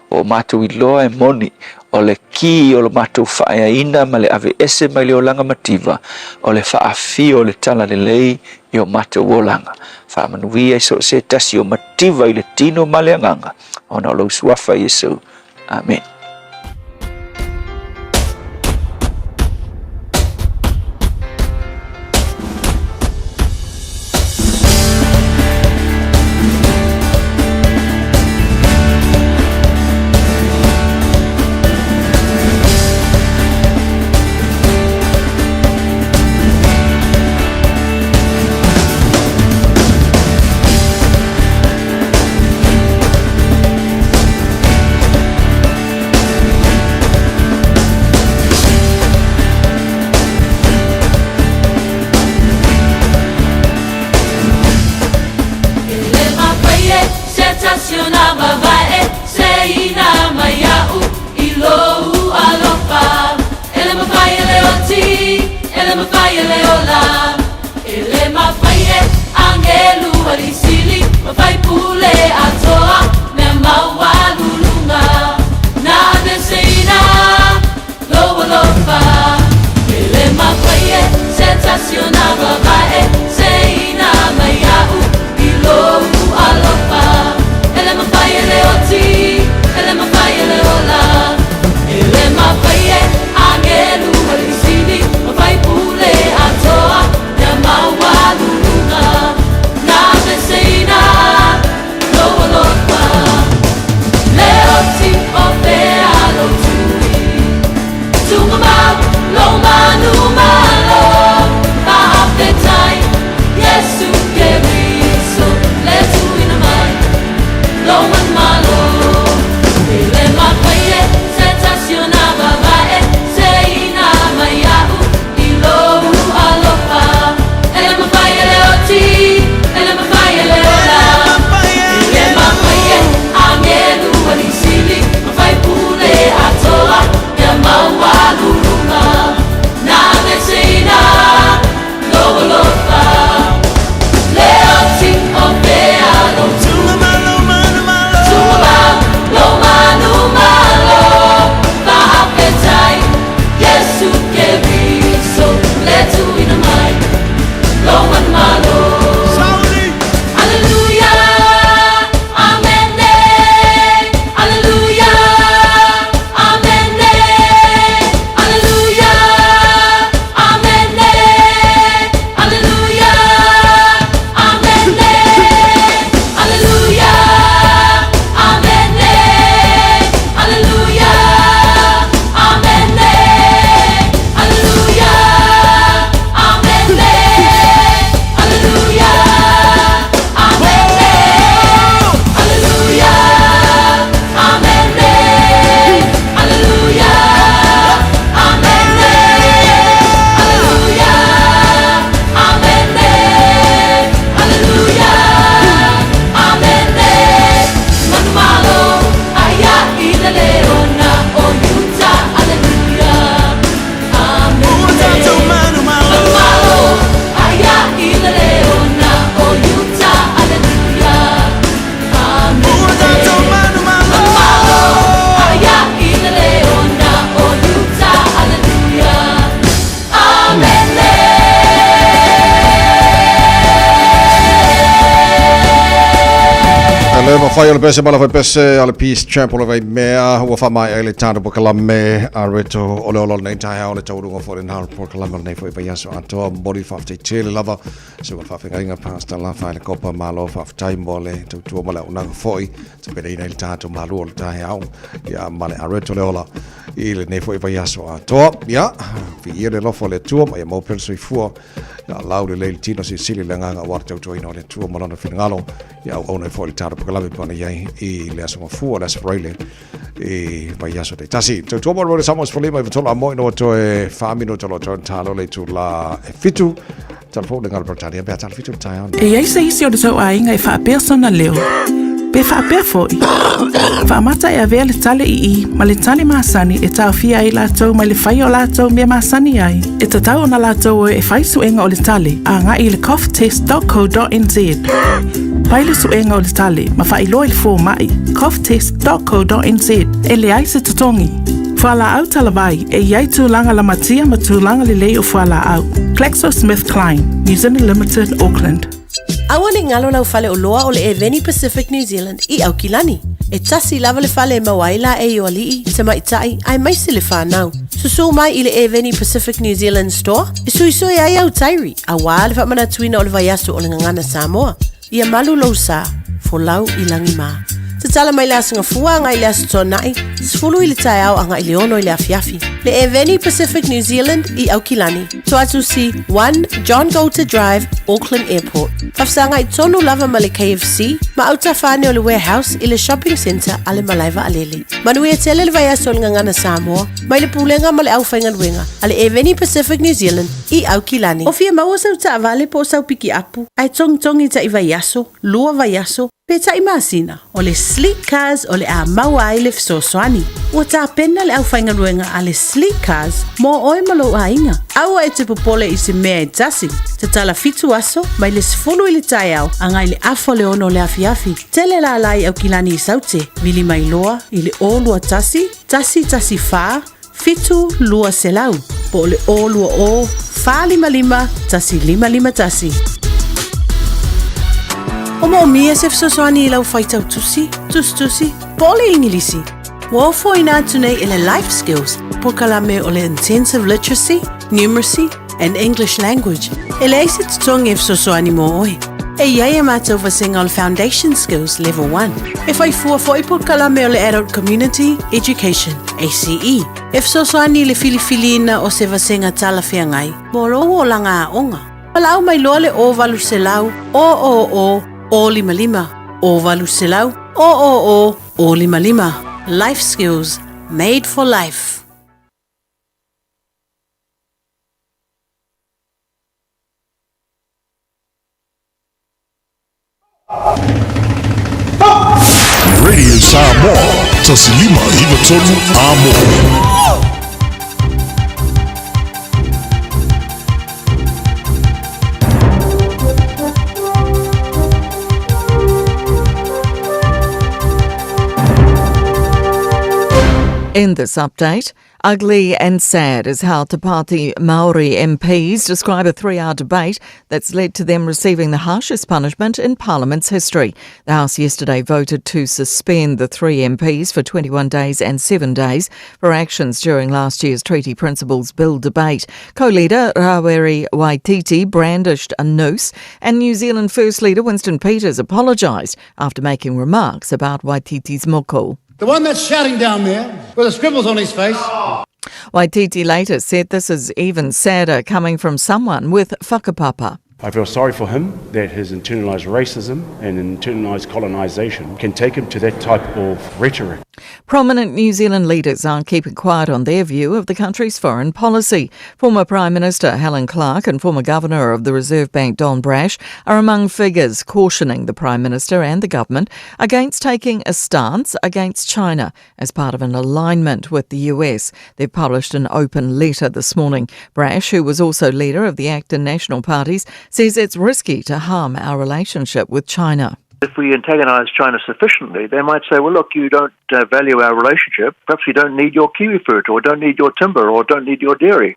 ua matou iloa e moni, o le ki o lo matou faaeaina ma le aveese mai le olaga mativa, o le faafio o le talalelei i o matou olaga. Faamanuia i so o se tasi o mativa i le tino ma le agaga, ona o lou suafa Iesu. Amene. Le mafai o le pese ma le pese a le Peace Chapel o Waimea ua faamaea ai le tatou polokalame a reto o le ola o lenei taeao le taualuga foi lena o le polokalame o lenei foi vaiaso atoa. Momoli le faafetai tele lava se ua faafeagaiga Pastor Lafa i le Kopa malo faafetai mo le tautua ma le auaunaga foi tapenaina ai le tatou malu o le taeao ia ma le areto le ola i lenei foi vaiaso atoa. Ia, viia le alofa o le Atua ma ia maua pea le soifua ia lau lelei le tino silisili le agaga aua le tautuaina o le Atua ma lona finagalo ia auauna ai foi le tatou polokalame pe ona i ai i le aso Gafua, le aso Faraile i vaiaso taitasi. Tautua mo le Samoa Sefulima i Vatola Amoe no toe whaamino talo tau talo le itula e fitu. Tala fou le ngalo Peretania pe a tala fitu le taeao. E i ai se isi o le tou aiga e faapea sona leo. Pe faapea foi, faamata e avea le tale ii ma le tale masani e taofia ai latou mai le faia o latou mea masani ai. E tatau ona latou o e fai suega o le tale agai i le coughtest.co.nz. Fai le suega o le tale ma faailoa i le fomai coughtest.co.nz e leai se totogi. Fualaau talavai e i ai tulaga lamatia ma tulaga lelei o fualaau. GlaxoSmithKline, New Zealand Limited, Auckland. Aua ne i galo lau fale oloa o le Eveni Pacific New Zealand i Aukilani. E tasi lava le fale e maua ai laei o alii, tamaitai, aemaise le fanau. Susū mai i le Eveni Pacific New Zealand Store e suisui ai au tairi, auā le faamanatuina o le vaiaso o le Gagana Samoa. Ia malu lou sa, folau i lagi mā. Tatala mai le Aso Gafua agai i le Aso Toonai, 10 i le taeao agai i le 6 i le afiafi. Le Eveni Pacific New Zealand i Aukilani, Toatusi 1 John Goulter Drive, Auckland Airport. Faafesagai tonu lava ma le KFC ma autafa ane o le Warehouse i le Shopping Centre a le Malae Vaalele. Manuia tele le vaiaso o le Gagana Samoa mai le Pulega ma le Aufaigaluega a le Eveni Pacific New Zealand i Aukilani. O fia maua sau taavale po o sau pikiapu ae togitogi taʻi vaiaso, lua vaiaso, pe taʻi masina, o le Sleek Cars o le a maua ai le fesoasoani. Ua tapena le aufaigaluega a le Sleek Cars mo oe ma lou aiga. Aua e te popole i se mea e tasi. Tatala fitu aso, mai le 10 i le taeao agai le afa o le 6 o le afiafi. Tele lala i Aukilani i Saute, vili mai loa i le 021 114 7200 po o le 020 455 1551. O moomia se fesoasoani i lau faitau tusi, tusitusi, po o le Igilisi? Ua ofoina atu nei e le Life Skills polokalame o le Intensive Literacy, Numeracy and English Language e leai se totogi e fesoasoani mo oe. E i ai a matou vasega o le Foundation Skills Level 1. E fai fua foi polokalame o le Adult Community Education, ACE, e fesoasoani i le filifiliina o se vasega talafeagai mo lou olaga aoga. Valaau mai loa le 0800 000 055, 0800 000 055. Life Skills, made for life. Radio Samoa, 1593 Amo. In this update, Ugly and sad is how Te Pāti Māori MPs describe a three-hour debate that's led to them receiving the harshest punishment in Parliament's history. The House yesterday voted to suspend the three MPs for 21 days and 7 days for actions during last year's Treaty Principles Bill debate. Co-leader Rawiri Waititi brandished a noose and New Zealand First Leader Winston Peters apologised after making remarks about Waititi's moko. The one that's shouting down there with the scribbles on his face. Waititi later said this is even sadder coming from someone with whakapapa. I feel sorry for him that his internalised racism and internalised colonisation can take him to that type of rhetoric. Prominent New Zealand leaders aren't keeping quiet on their view of the country's foreign policy. Former Prime Minister Helen Clark and former Governor of the Reserve Bank Don Brash are among figures cautioning the Prime Minister and the government against taking a stance against China as part of an alignment with the US. They've published an open letter this morning. Brash, who was also leader of the ACT and National parties, says it's risky to harm our relationship with China. If we antagonise China sufficiently, they might say, well, look, you don't value our relationship. Perhaps we don't need your kiwi fruit or don't need your timber or don't need your dairy.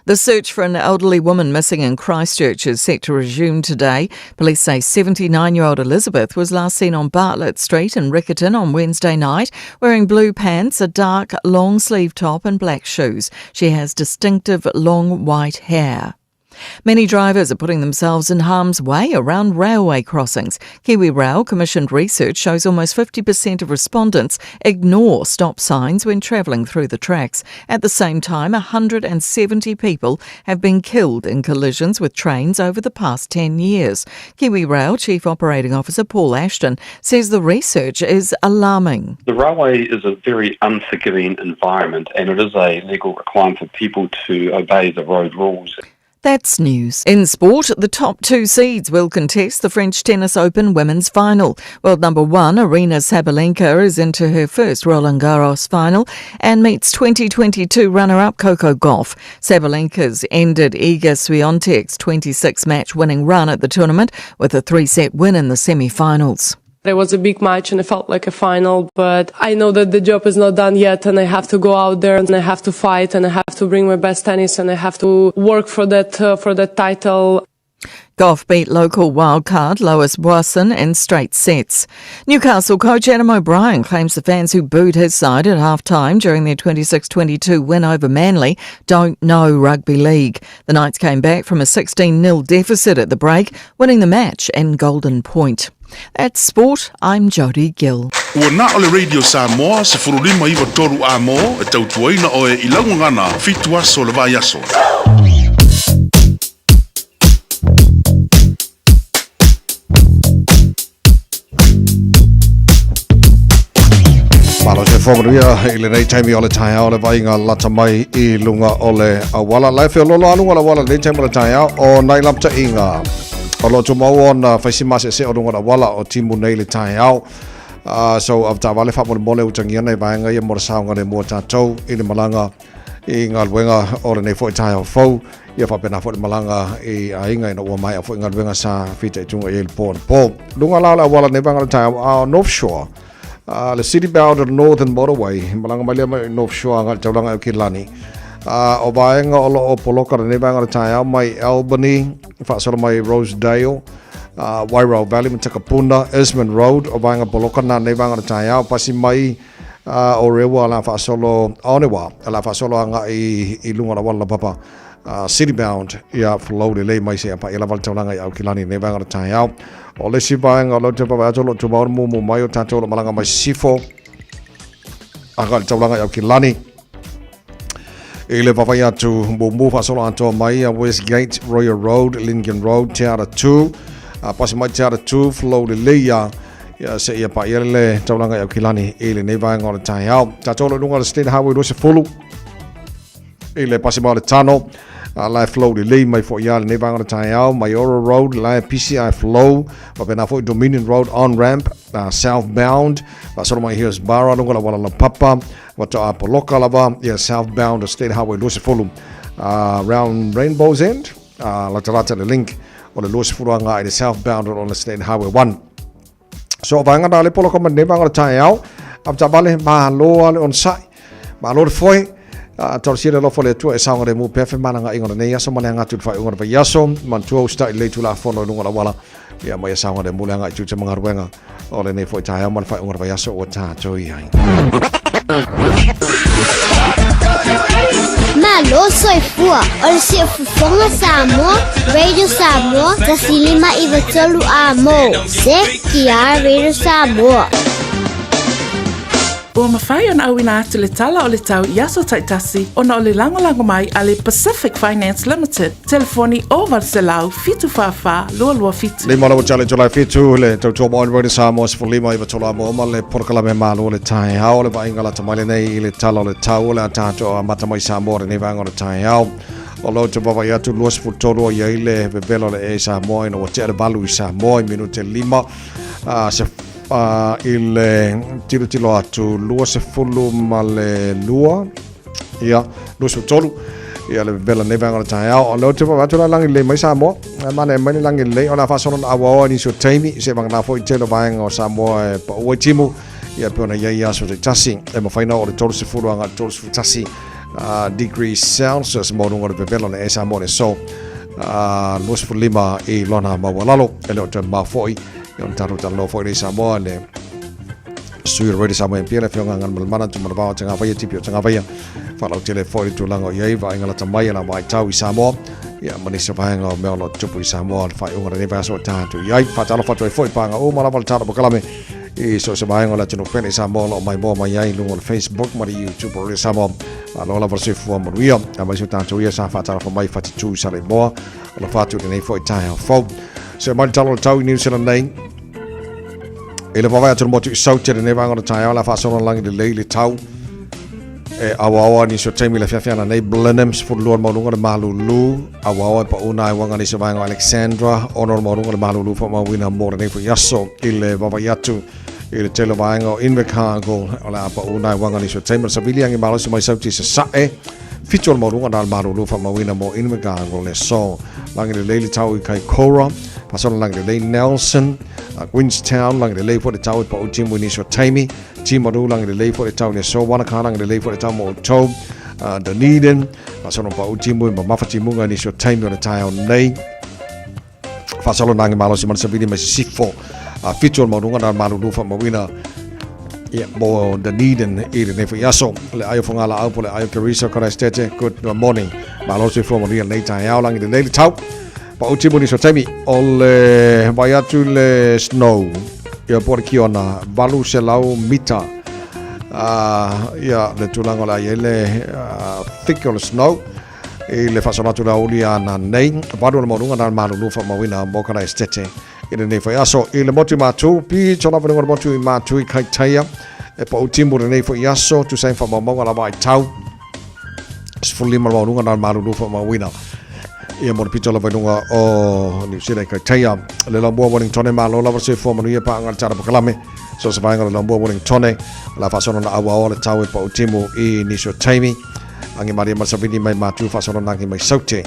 The search for an elderly woman missing in Christchurch is set to resume today. Police say 79-year-old Elizabeth was last seen on Bartlett Street in Riccarton on Wednesday night, wearing blue pants, a dark long-sleeve top and black shoes. She has distinctive long white hair. Many drivers are putting themselves in harm's way around railway crossings. KiwiRail commissioned research shows almost 50% of respondents ignore stop signs when travelling through the tracks. At the same time, 170 people have been killed in collisions with trains over the past 10 years. KiwiRail Chief Operating Officer Paul Ashton says the research is alarming. The railway is a very unforgiving environment, and it is a legal requirement for people to obey the road rules. That's news. In sport, the top two seeds will contest the French Tennis Open women's final. World number one, Aryna Sabalenka, is into her first Roland Garros final and meets 2022 runner-up Coco Gauff. Sabalenka's ended Iga Swiatek's 26-match winning run at the tournament with a three-set win in the semi-finals. It was a big match and it felt like a final, but I know that the job is not done yet and I have to go out there and I have to fight and I have to bring my best tennis and I have to work for that uh, for that title. Gauff beat local wildcard Lois Boisson in straight sets. Newcastle coach Adam O'Brien claims the fans who booed his side at half-time during their 26-22 win over Manly don't know rugby league. The Knights came back from a 16-0 deficit at the break, winning the match in Golden Point. At Sport, I'm Jodie Gill. Ua na o le Radio Samoa 1593 A mo e tautuaina oe i laugagana fitu aso o le vaiaso. Malo se whamanuia i lenei taimi o le taeao le vaaiga lata mai i lunga o le auala. La e feololo a lunga o le auala lenei taimi o le taeao o nai lamataʻiga o lo o tumau ona faisi masese o lunga o le auala o timu nei le taeao. Uh, so avataavale faamolemole utagia nai vaega ia mo le saogalemu o tatou i le malaga i galuega o lenei foi taeao fou ia faapena foi le malaga i aiga ina ua maea foi galuega sa fitaituga i ai le po anapo. Luga la o le auala nei vaega o le taeao a o North Shore uh, le City Bound o Northern Motorway malaga mai lea mai North Shore agai le taulaga i Aukilani. Uh, o vaega o lo o poloka lenei vaega o le taeao mai Albany faasolo mai Rosedale uh, Wairau Valley ma Takapuna, Isman Road o vaega poloka na nei vaega o le taeao pasi mai uh, o Rewa la faasolo Onewa la faasolo agai i lunga o le auala laupapa uh, City Bound ia flow lelei mai seia paia lava le taulaga i Aukilani nei vaega o le taeao. O le isi vaega o lau te vaavaai atu o lo o tumau le mumu mai o tatou o lo o malaga mai Sisifo agai le taulaga i Aukilani. I le vaavaai atu mumu faasolo atoa mai a Westgate, Royal Road, Lincoln Road, Te Ara 2, a pasi mai Te Ara 2, flow lelei ia ia seia paia le taulaga i Aukilani i lenei vaega o le taeao. Tatou o lo o i luga o le State Highway 20 i le pasi mai o le Tano, a la e flow lelei mai foi ia lenei vaega o le taeao, Maiora Road, la e PCI flow, faapena foi Dominion Road on ramp, uh, southbound, faasolo mai Hillsborough, luga o le auala laupapa, faatoa poloka lava ia southbound o State Highway 20, uh, round Rainbow's End, uh, latalata le link o le 20 agai i le southbound o le State Highway 1. So, vaega na le poloka mai lenei vaega o le taeao, avetaavale, malo a le onosai, malo le foe, uh, talosia le alofa o le Atua e saogalemu pea femalagaaiga o lenei aso ma le aga atu i le faaiuga o le vaiaso, manatua usitai lelei Tulafono i luga o le auala, ia ma ia saogalemu le agai i tiute ma galuega o lenei foi taeao ma le faaiuga o le vaiaso ua tatou i ai. Malo soifua o le siufofoga Samoa, Radio Samoa, 105 93 A mo, CTR Radio Samoa. Ua mafai ona auina atu le tala o le tau i aso taitasi ona o le lagolago mai a le Pacific Finance Limited, telefoni 0800 744 227. Lima lau tale tolai fitu le tautua mo Radio Samoa 15 iwa tola mo ma le polokalame malo le taeao le vaaiga lata mai lenei i le tala o le tau o le a tatou amata mai Samoa lenei vaega o le taeao o lo te vaavaai atu 23 o i ai le vevela o le ee Samoa ina ua tea le valu i Samoa i minute lima uh, se uh, i le tilotilo atu 22 ma le lua ia 23 ia le vela nei vaega o le taeao o leo te vaavaai atu la lagi lelei mai Samoa e mana e mai le lagi lelei o le a faasolo ona auaoa nisi o taimi se vagana foi tele o vaega o Samoa e paua i timu ia pe ona i ai aso taitasi e mafai na oo le 30 agai le 31 uh, degrees Celsius maualuga o le vevela o le ee Samoa le so uh, 25 i lona maualalo e le o toe mamao foi ia ona tatou talanoa foi lea i Samoa le sui o Radio Samoa MP le afioga Galumalemana Tumanavao Tagavaia Tipi o Tagavaia faalautele foi le tulaga o i ai vaaiga lata mai a la vaitau i Samoa ia ma nisi o vaega o mea o lo o tutupu i Samoa le faaiuga o lenei vaiaso o tatou i ai faatalofa atu ai foi paga uma lava le tala polokalame i so o se vaega o le atunuu pele i Samoa o lo o maimoa mai ai i luga o le Facebook ma le YouTube o Radio Samoa malo lava le soifua manuia aemaise o tatou ia sa faatalofa mai Fatitu i Saleimoa o lo fatu i lenei foi taeao fou se mai le tala o le tau i New Zealand nei I le vaavaai atu le motu i Saute lenei vaega o le taeao, le a faasolo lagi lelei le tau. E auaoa nisi o taimi le afiafi ana nei Blenheim 12 le maualuga le malulu auaoa e pau nai uaga nisi o vaega o Alexandra 6 le maualuga le malulu faamauina mo lenei foi aso i le vaavaai atu i le tele o vaega o Invercargill o le a pau nai uaga nisi o taimi o le savili agi malosi mai Sauti Sasae 7 le maualuga na le malulu faamauina mo Invercargill le aso. Lagi lelei le tau i Kaikoura faasolo lagi lelei Nelson Queenstown lagi lelei foi le tau i pau timu i nisi o taimi Timaru lagi lelei foi le tau i le aso Wanaka lagi lelei foi le tau mo outou Dunedin faasolo pau timu i mamafa timuga i nisi o taimi o le taeao nei. Faasolo nagi malosi ma le savili mai sisifo 7 o le maualuga na le malulu faamauina ia mo Dunedin i lenei foi aso. Le ai o Fagalaau po le ai o Teresa Christete, good morning. Malo soifua manuia lenei taeao lagi lelei le tau. Pau timu nisi o taimi o le vai atu le snow ia po le kiona 800 mita ia le tulaga o le a i ai le thick o le snow i le faasolo atu le aoauli ana nei 8 o le maualuga na le malulu faamauina mo kana esitete i lenei foi aso. I le motu i Matu, pito lava i luga o le motu i Matu i Kaitaia e pau timu lenei foi aso tusa ai ma faamaumauga lava ai tau 15 le maualuga na le malulu faamauina ia mo le pito lava i luga o Niu Sila i Kaitaia. Le Laumua Wellingtone malo lava le soifua manuia paaga le tala pakalame. So se vaega o le Laumua Wellingtone la faasolo na auaoa le tau e pau timu i nisi o taimi. Angi maria ma savili mai matu faasolo nangi mai saute.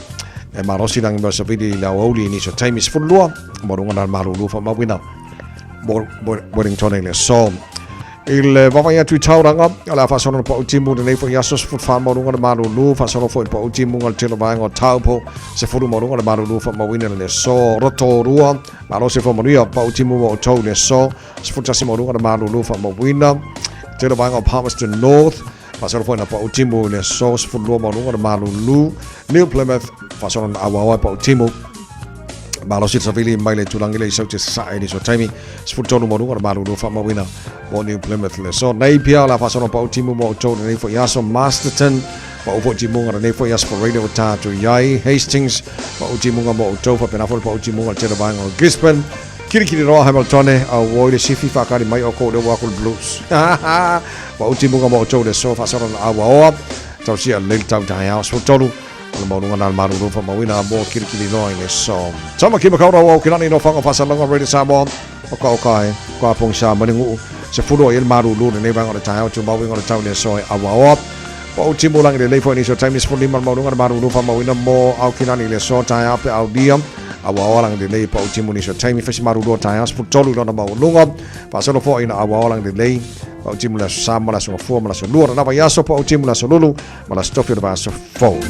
E malosi langi mai savili i le aoauli i nisi o taimi 12 mo runga na malulu faamauina mo Wellingtone i le aso. I le vaavaai atu i Tauranga, o le a faasolo na pau timu lenei foi aso 14 maualuga le malulu, faasolo foi pau timu le tele o vaega o Taupo, 10 maualuga le malulu faamauina le aso Rotorua, malosi foi manuia pau timu mo outou le aso 11 maualuga le malulu faamauina tele o vaega o Palmerston North, faasolo foi na pau timu le aso 12 maualuga le malulu, New Plymouth, faasolo na auaoa pau timu Malosi le savili mai le tūlangi le i saute sasae i nisi o taimi. 13 maualuga le malulu faamauina mo New Plymouth le aso. Napier o le a faasolo pau timu mo outou lenei foi aso. Masterton pau foi timuga lenei foi aso Parade ua tatou i ai. Hastings pau timuga mo outou faapena foi le pau timuga le tele vaega o Gisborne. Kirikiri roa Hamiltone auoi le sifi whakari mai o kou le ua aku le blues. Pau timuga mo outou le aso faasolo na auaoa. Tausia le tau taeao 13 O le maualuga na le malulu faamauina mo Kirikiri Noa i le aso. Tama ki Makaurau au Kilani no Whanga Whasalonga Radio Samoa o ka o kai ko a pongisa maningu'u se fulu o i le malulu lenei vaega o le taeao tumau inga o le tau i le aso e auaoa. Po o timu langi lelei foi nisi o taimi 15 le maualuga le malulu faamauina mo Aukilani i le aso taeao pe aulia auaoa langi lelei po o timu nisi o taimi fesi malulu o taeao 13 i lona maualuga faasolo foi ina auaoa langi lelei po o timu le aso sa ma le aso gafua ma le aso lua lena vaiaso po o timu le aso lulu ma le aso tofi o le vaiaso fou.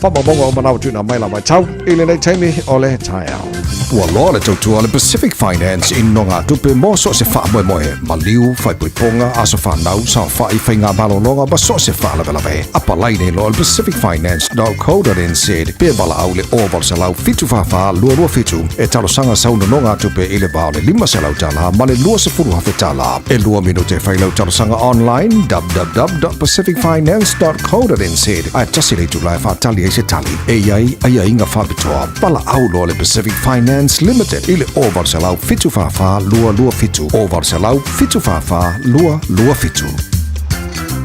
Faamaumauga uma na ua tuuina mai la vaitau i lenei taimi o le taeao. Ua loa le tautua a le Pacific Finance i nogatupe mo so o se faamoemoe, maliu, faaipoipoga, aso fanau, saofai, faiga malologa ma so o se faalavelave. Apalai nei loa i le pacificfinance.co.nz pe valaau i le 0800 744 227 e talosaga sau nonogatupe i le va o le $500 ma le $20,000. E lua minute e fai lau talosaga online www.pacificfinance.co.nz ae tasi le itula e faatali ai se tali. E i ai aiaiga faapitoa. Valaau loa le Pacific Finance Limited i le 0800 744 227 0800 744 227.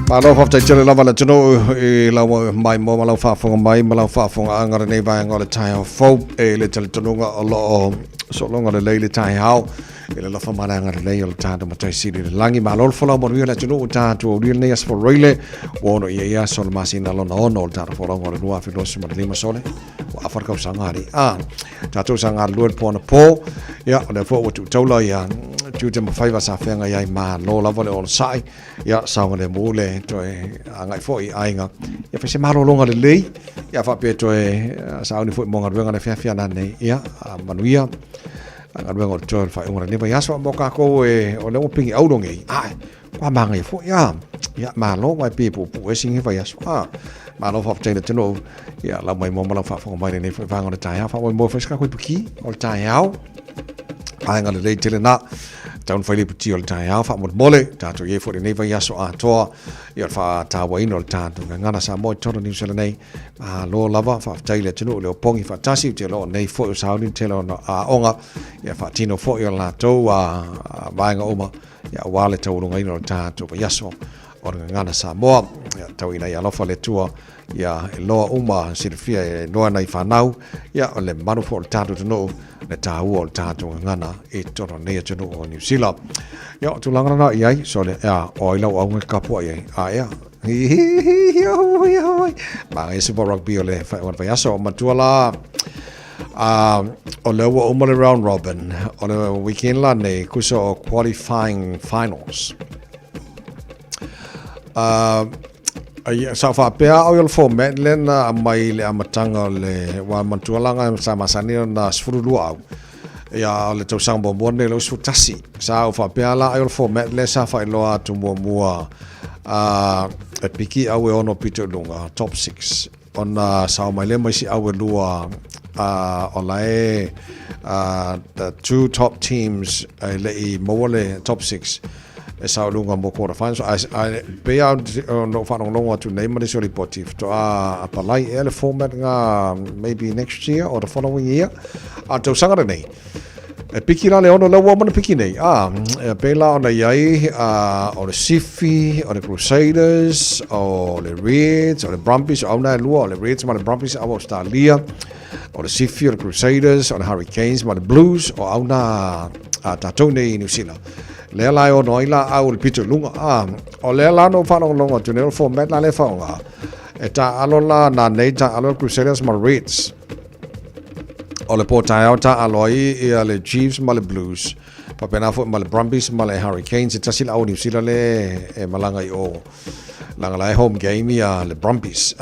Malo faafetai tele lava le atunuu i lau mai mo ma lau faafofoga mai ma lau faafofogaaga lenei vaega o le taeao fou e le talitonuga o lo o sologa lelei le taeao I le alofa ma le agalelei o le tatou Matai Sili i le lagi, malo le folau manuia le atunuu ua tatou aulia lenei aso Faraile, ua ono ia ia aso o le masina lona ono o le tatou folauga o le 2025 sole, ua afa le kausaga alii. A, tatou sa galulue le po anapo, ia, o lea foi ua tuutaula ia tiute ma faiva sa feagai ai malo lava le onosai, ia, saogalemu le toe agai foi i aiga, ia fai se malologa lelei, ia faapea toe sauni foi mo galuega le feafea nanei, ia, manuia. A galuega o le toe o le faaiuga o lenei vaiaso mo kākou e o lea ua pigi auro nei. Ai, kua māngaia foi a. Ia, malo wai pē puupuu e singi vaiaso. A, malo faafetai le atunuu. Ia, lau mai mo ma lau faafofoga mai lenei foi vaega o le taeao. Faamoemoe foi se kākou ipuki o le taeao. Vaega lelei tele nā. Tau na fai le iputi o le taeao faamolemole. Tātou i ai foi lenei vaiaso atoa. Ia, o le faatauaina o le tātou gagana Samoa i totonu o Niu Sila nei. Malo lava, faafetai i le atunuu le opogi faatasi, ou te iloa o nei foi o sauni le tele o aoga, ia faatino foi o latou vaega uma, ia aua le taualugaina o le tatou vaiaso. o le Gagana Samoa. Ia, tau ina ia alofa le Atua, ia e loa uma silafia e loa nai fanau, ia o le mamalu foi o le tatou atunuu, le taua o le tatou gagana i totonu o lenei atunuu o Niu Sila. Ia, o tulaga lena i ai, so le, ia, o ai lau auga e kapu ai ai, a ea, Magaia Super Rugby o le vaiaso o matua la, o lea ua uma le round robin, o le weekend la nei, kusa o qualifying finals. Sa ou faapea au i o le format lea na aumai i le amataga o le ua manatua la sa masani ona 12 au. Ia o le tausaga muamua lenei o le 11. Sa ou faapea la ai o le format lea sa faailoa atu muamua e piki au e ono pito i luga, top 6. Ona sao mai lea ma isi au e lua o la e the two top teams e le i maua le top 6 e sao i luga mo quarter finals. Ae pei lava ona ou faalogologo atu nei ma nisi o lipoti faatoa apalai ea le format nga maybe next year or the following year. A o le tausaga lenei, E piki la le ono lea ua uma ona piki nei. A, e pei la ona i ai a, o le Sifi, o le Crusaders, o le Reds, o le Brumbies, o au na e lua, o le Reds ma le Brumbies, au Australia, o le Sifi, o le Crusaders, o le Hurricanes ma le Blues, o au na a tatou nei i New Zealand. Lea la e ono ai la au o le pito i luga. A, o lea la na ou faalogologo atu nei o le format la lea e faaaoga. E taaalo la na nei taaalo le Crusaders ma le Reds. O le pō taeao taaalo ai ia le Chiefs ma le Blues, faapena foi ma le Brumbies ma le Hurricanes, e tasi le au o Niu Sila le e malaga i o leaga la e home game ia le Brumbies.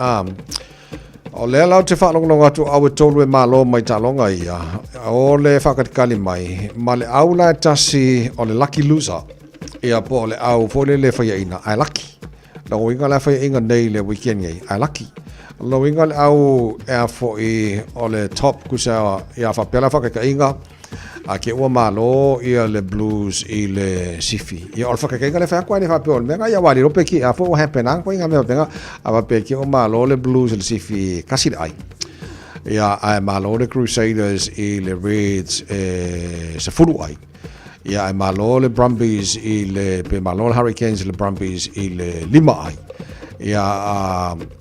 O lea la ou te faalogologo atu au e tolu e malo mai taaloga ia, o le faakalikali mai ma le au la e tasi o le lucky loser, ia po o le au foi lele e faiaina ae laki. Lona uiga la e faiaina nei le weekend nei, ae laki. Lona uiga le au e a foi o le top kusa ia faapea la faakaitaiga a ke ua malo ia le Blues i le Sifi. Ia o le faakaitaiga le fai atu ai le faapea o le mea nga ia wali rope ki a fo happen ang ko inga mea faapea a faapea ke ua malo le Blues i le Sifi kasi le ai. Ia ae malo le Crusaders i le Reds e 10 ai. Ia ae malo le Brumbies i le, pe malo le Hurricanes i le Brumbies i le 5 ai. Ia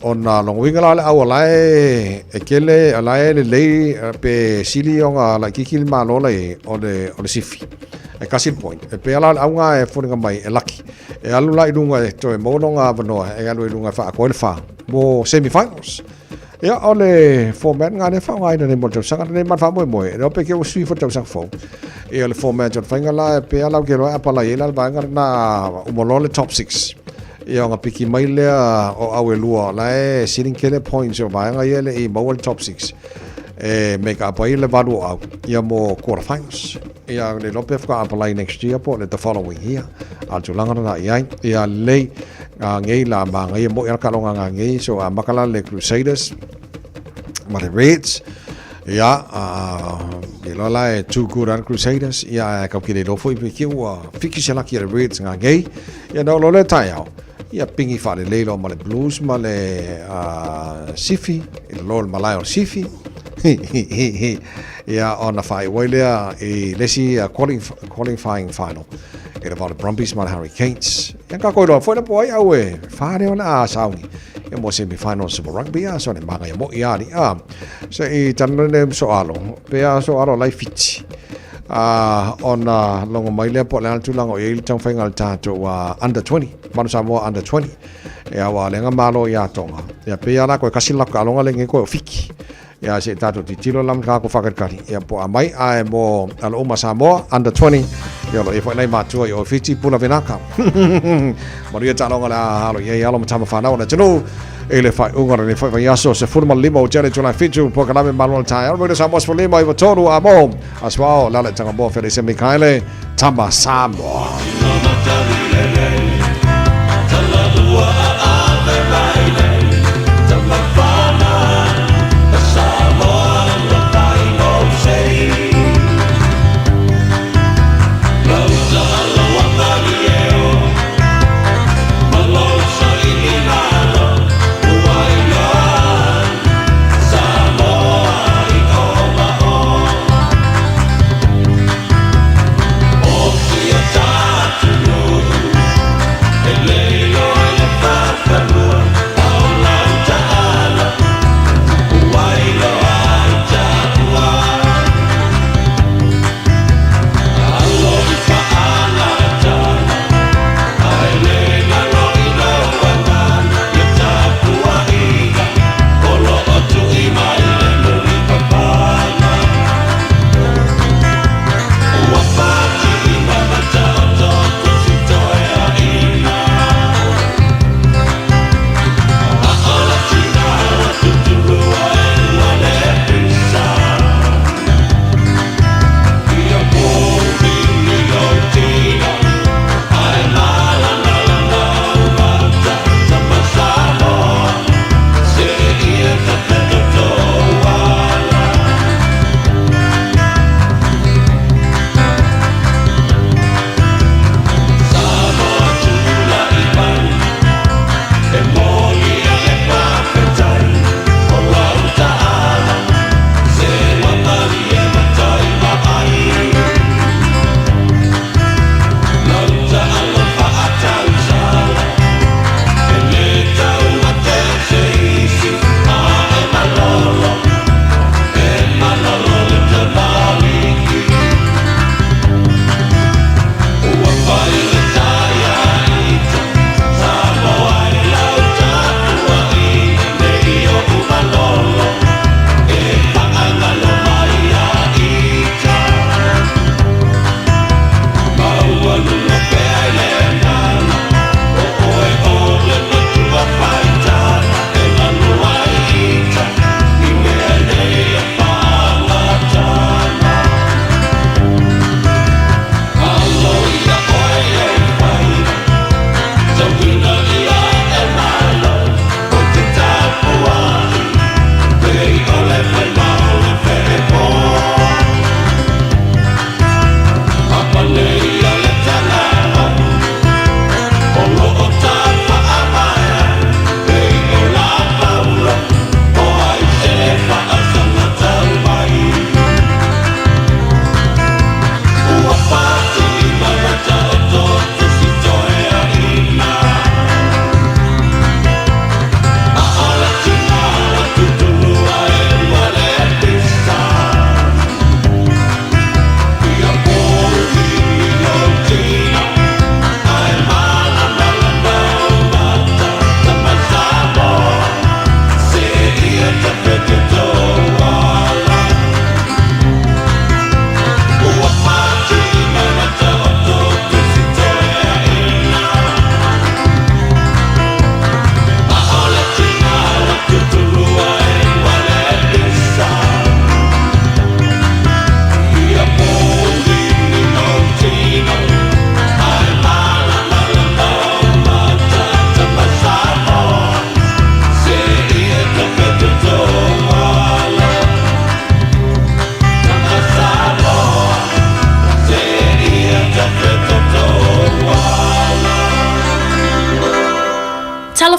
ona lona uiga la le au o la e, e kele, o la e lelei pe sili ona laitiiti le malo la i o le, o le sifi. E kasi le point. E pea la le auga e foliga mai e laki. E alu la i luga e toe maua lona avanoa e alu i luga e faaatoa ai le fa mo semi-finals. Ia, o le format nga lea faaaogaina nei mo le tausaga lenei ma le faamoemoe, e le iloa pe ke ua sui foi le tausaga fou. Ia, o le format o le faiga la, e pei lava la ou te iloa e apalai ai la le vaega lena uma loa le top 6. Ia, ona piki mai lea o au e lua, o la e sili tele points o vaega ia e le i maua le top 6. E make up ai le valu o au, ia mo quarter finals. Ia, le iloa pe faatoa apalai next year po o le the following year. A o le tulaga lena i ai. Ia, lelei. Ngā ngei la māngaia moʻi ala kalo ngā ngā ngei so a makala le Crusaders ma le Reds ia a i loa la e too good ana Crusaders ia e kau ki le lofo i pe ki ua fiki se laki le Reds ngā ngei ia na lo le taiao ia pingi whaale leilo ma le Blues ma le Sifi i le lo le malae o Sifi ia ona whaaiwai lea i lesi qualifying final i le va o le Brumbies ma le Hurricanes. Ia ka koe roa foi la po ai au e whare o a saungi. Ia mo semi final Super Rugby a so ne manga ia mo i ali a. So i tana ne so alo pe a so alo lai fiti. A ona longo mai lea po le ana tulaga o i ai le taumafaiga a le tatou under 20 Manu Samoa under 20. Ia ua lenga malo ia Tonga. Ia pe ia la koe kasi lako alonga le nge koe o Fiki. Ia se tatou titilo la ma kako whakatikari. Ia po a mai ae mo alo uma Samoa under 20. Ia lo e foi nei matua i o Fiti pula venaka. Manuia taaloga le a alo i ai alo ma tama whanau na tunu. E le whai unga le whai whai aso se furu ma lima o jere July 7 po kalame malo le tae. Alo Samoa se lima i watoru a mo. Aswao lale tanga mo fere se Mikaele tama Samoa.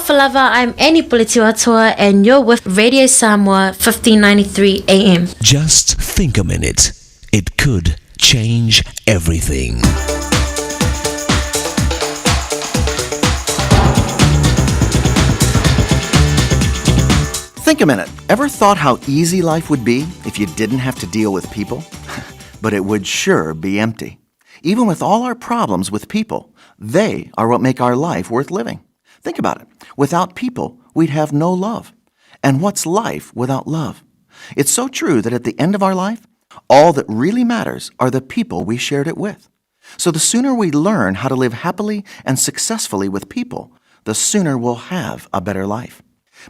Talofa lava, I'm Annie Puletiwatoa and you're with Radio Samoa 1593 AM. Just think a minute. It could change everything. Think a minute. Ever thought how easy life would be if you didn't have to deal with people? But it would sure be empty. Even with all our problems with people, they are what make our life worth living. Think about it. Without people, we'd have no love. And what's life without love? It's so true that at the end of our life, all that really matters are the people we shared it with. So the sooner we learn how to live happily and successfully with people, the sooner we'll have a better life.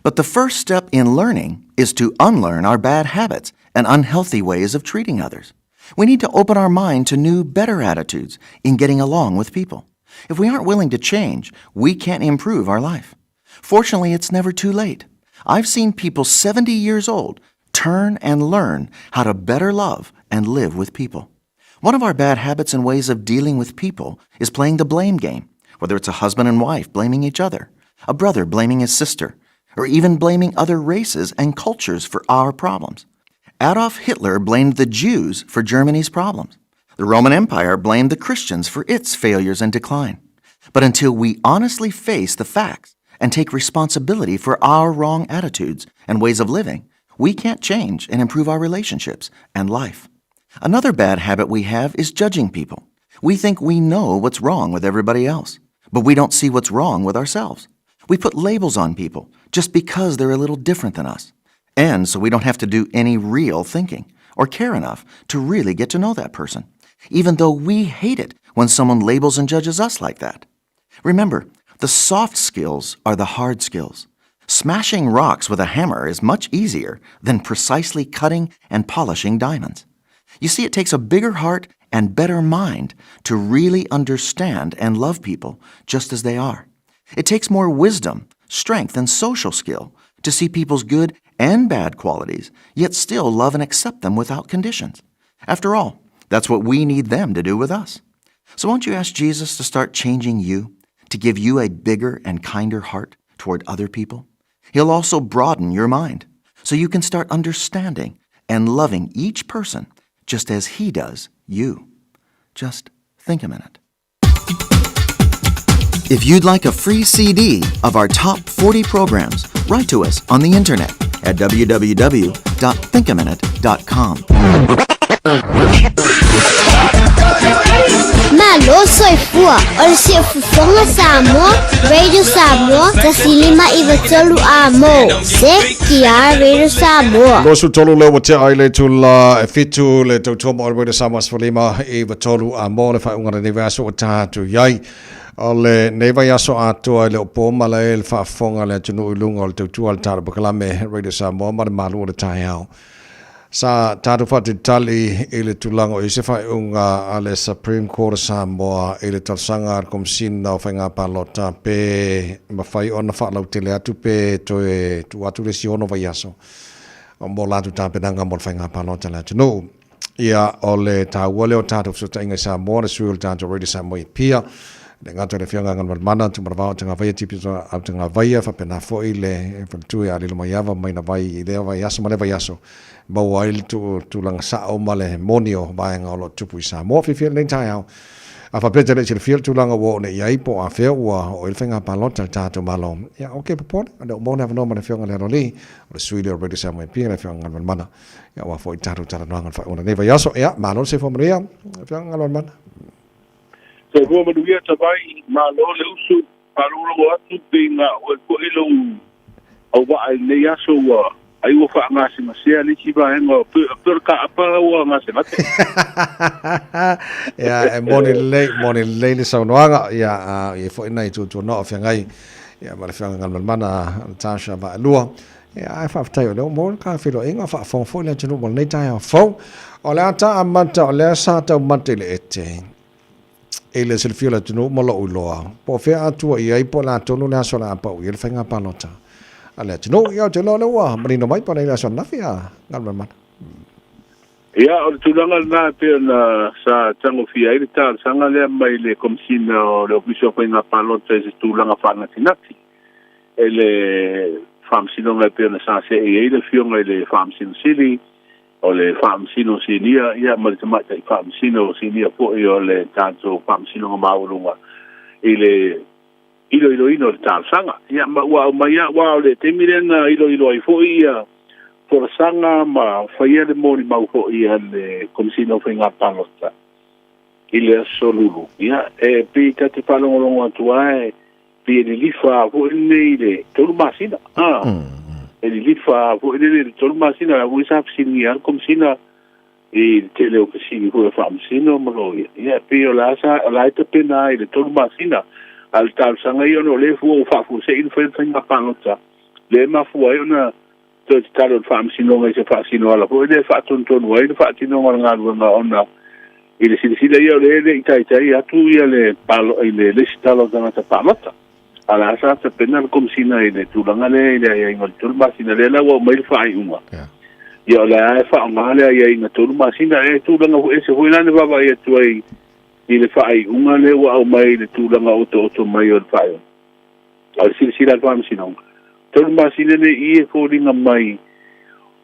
But the first step in learning is to unlearn our bad habits and unhealthy ways of treating others. We need to open our mind to new, better attitudes in getting along with people. If we aren't willing to change, we can't improve our life. Fortunately, it's never too late. I've seen people 70 years old turn and learn how to better love and live with people. One of our bad habits and ways of dealing with people is playing the blame game, whether it's a husband and wife blaming each other, a brother blaming his sister, or even blaming other races and cultures for our problems. Adolf Hitler blamed the Jews for Germany's problems. The Roman Empire blamed the Christians for its failures and decline. But until we honestly face the facts and take responsibility for our wrong attitudes and ways of living, we can't change and improve our relationships and life. Another bad habit we have is judging people. We think we know what's wrong with everybody else, but we don't see what's wrong with ourselves. We put labels on people just because they're a little different than us. And so we don't have to do any real thinking or care enough to really get to know that person, even though we hate it when someone labels and judges us like that. Remember, the soft skills are the hard skills. Smashing rocks with a hammer is much easier than precisely cutting and polishing diamonds. You see, it takes a bigger heart and better mind to really understand and love people just as they are. It takes more wisdom, strength, and social skill to see people's good and bad qualities, yet still love and accept them without conditions. After all, that's what we need them to do with us. So won't you ask Jesus to start changing you, to give you a bigger and kinder heart toward other people? He'll also broaden your mind so you can start understanding and loving each person just as he does you. Just think a minute. If you'd like a free CD of our top 40 programs, write to us on the internet at www.thinkaminute.com. Malo soifua o le siufofoga Samoa, Radio Samoa, 1593 A mo. Se ki Radio Samoa. 23 leo ua tea ai le itula e fitu le tautua mo Radio Samoa 15 i 3 a mo le faaiuga o lenei vaiaso ua taha atu i ai. O lenei vaiaso atoa e le o po ma le le faafofoga a le atunuu i luga o le tautua a le tatou polokalame Radio Samoa ma le malu o le taeao. Sa tatou faatalitali i le tulaga o i ai se faaiuga a le Supreme Court o Samoa i le talosaga a le Komesina o Faiga Palota pe mafai ona faalautele atu pe toe tuu atu le isi ono vaiaso mo latou tapenaga mo le faiga palota a le atunuu. Ia, o le taua lea o tatou fesootaiga i Samoa, le sui o le tatou Radio Samoa i Apia, le gata o le Afioga Galumalemana, Tumalavao Tagavaia, Tipi Tagavaia, faapena foi le faletua ia Lilo Maiava mai na vai i lea vaiaso ma lea vaiaso, maua ai le tulaga sao ma le moni o vaega o lo o tupu i Samoa. Fiafia i lenei taeao. A faapea e te le i silafia le tulaga ua oo nei i ai, po o afea ua oo i ai le faiga palota a le tatou Malo. Ia, ok, popole, o lea ua maua le avanoa ma le Afioga i le Aloalii, o le sui lea o Radio Samoa i Apia, le Afioga Galumalemana. Ia, aua foi tatou talanoaga o le faaiuga o lenei vaiaso. Ia, malo le soifua manuia, Afioga Galumalemana. Soifua manuia Tavai, malo le usu, faalogologo atu pei na oe foi lou auvaa i lenei aso ua ai ua faagasegase le isi vaega o pei o le kaapa ua gasegase. Ia, e moni lelei, moni lelei le saunoaga, ia, a i ai foi nai tuatuanoa o feagai, ia, ma le Afioga Galumalemana Natasha Vaaelua. Ia, ae faafetai o lea ua maua le tafeiloaiga, o faafofoga foi le atunuu mo lenei taeao fou. O le a ta amata, o lea sa taumate i le ete, i le silafia o le atunuu ma lou iloa, po o fea a tua i ai, po o le a tonu le aso o le a pau i ai le faiga palota a le atunuu. Ia, ou te iloa o lea ua manino mai po o le a i le aso ananafi a Galumalemana. Ia, o le tulaga lena e pei ona sa tagofia ai le talosaga lea mai le Komesina o le Ofisa o Faiga Palota i se tulaga faanatinati. e le Faamasinoga e pei ona sa seei ai le Afioga i le Faamasino Sili, o le Faamasino Sinia, ia ma le Tamaitai Faamasino Sinia foi o le tatou Faamasinoga Maualuga i le iloiloina o le talosaga. Ia ma ua aumai lava, aua o le taimi lea na iloilo ai foi ia folasaga ma faia le molimau foi a le Komesina o Faiga Palota i le Aso Lulu, ia e pei ta te faalogologo atu lava e pei e lilifa foi lenei i le 3 masina. A, e lilifa foi lenei i le 3 masina, a foi sa fesiligia le Komesina i le tele o fesili foi a faamasino ma loia. Ia, e pei o la sa, o la e tapena ai i le 3 masina. A o le talosaga ia ona o lea e fua ua faafuasei ona fai le faiga palota, lea e mafua ai ona toe tatalo i le Faamasinoga i se faasinoala foi lea e faatonutonu ai le faatinoga o le galuega ona i le silasila ia o lea e le i taitai atu ia le palo i le lesitala o tagata palota. A la sa tapena le Komesina i le tulaga lea i le aiaiga o le 3 masina lea la ua aumai le faaiuga. Ia o la e faaaoga le aiaiga 3 masina e tulaga foi ese foi la le vaavaai atu ai i le faaiuga lea ua aumai i le tulaga otooto mai o le faaiuga. A o le silasila a le Faamasinoga, 3 masina nei i e foliga mai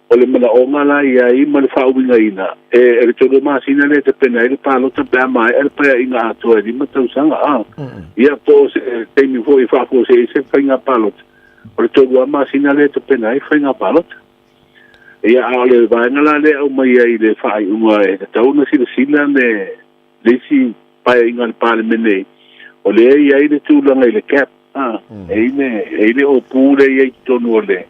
o le manaoga la i ai ma le faauigaina, e le 3 masina lea e tapena ai le palota pe a maea le paeaiga atoa e 5 tausaga. A, ia po o se taimi foi e faafuasei ai se faiga palota, o le 3 lava masina lea e tapena ai faiga palota. Ia, a o le vaega la lea e aumai ai i le faaiuga e tatau ona silasila le le isi paeaiga a le Palemene, o lea e i ai le tulaga i le cap, a, e i le, e i le opu lea e i ai i totonu o le,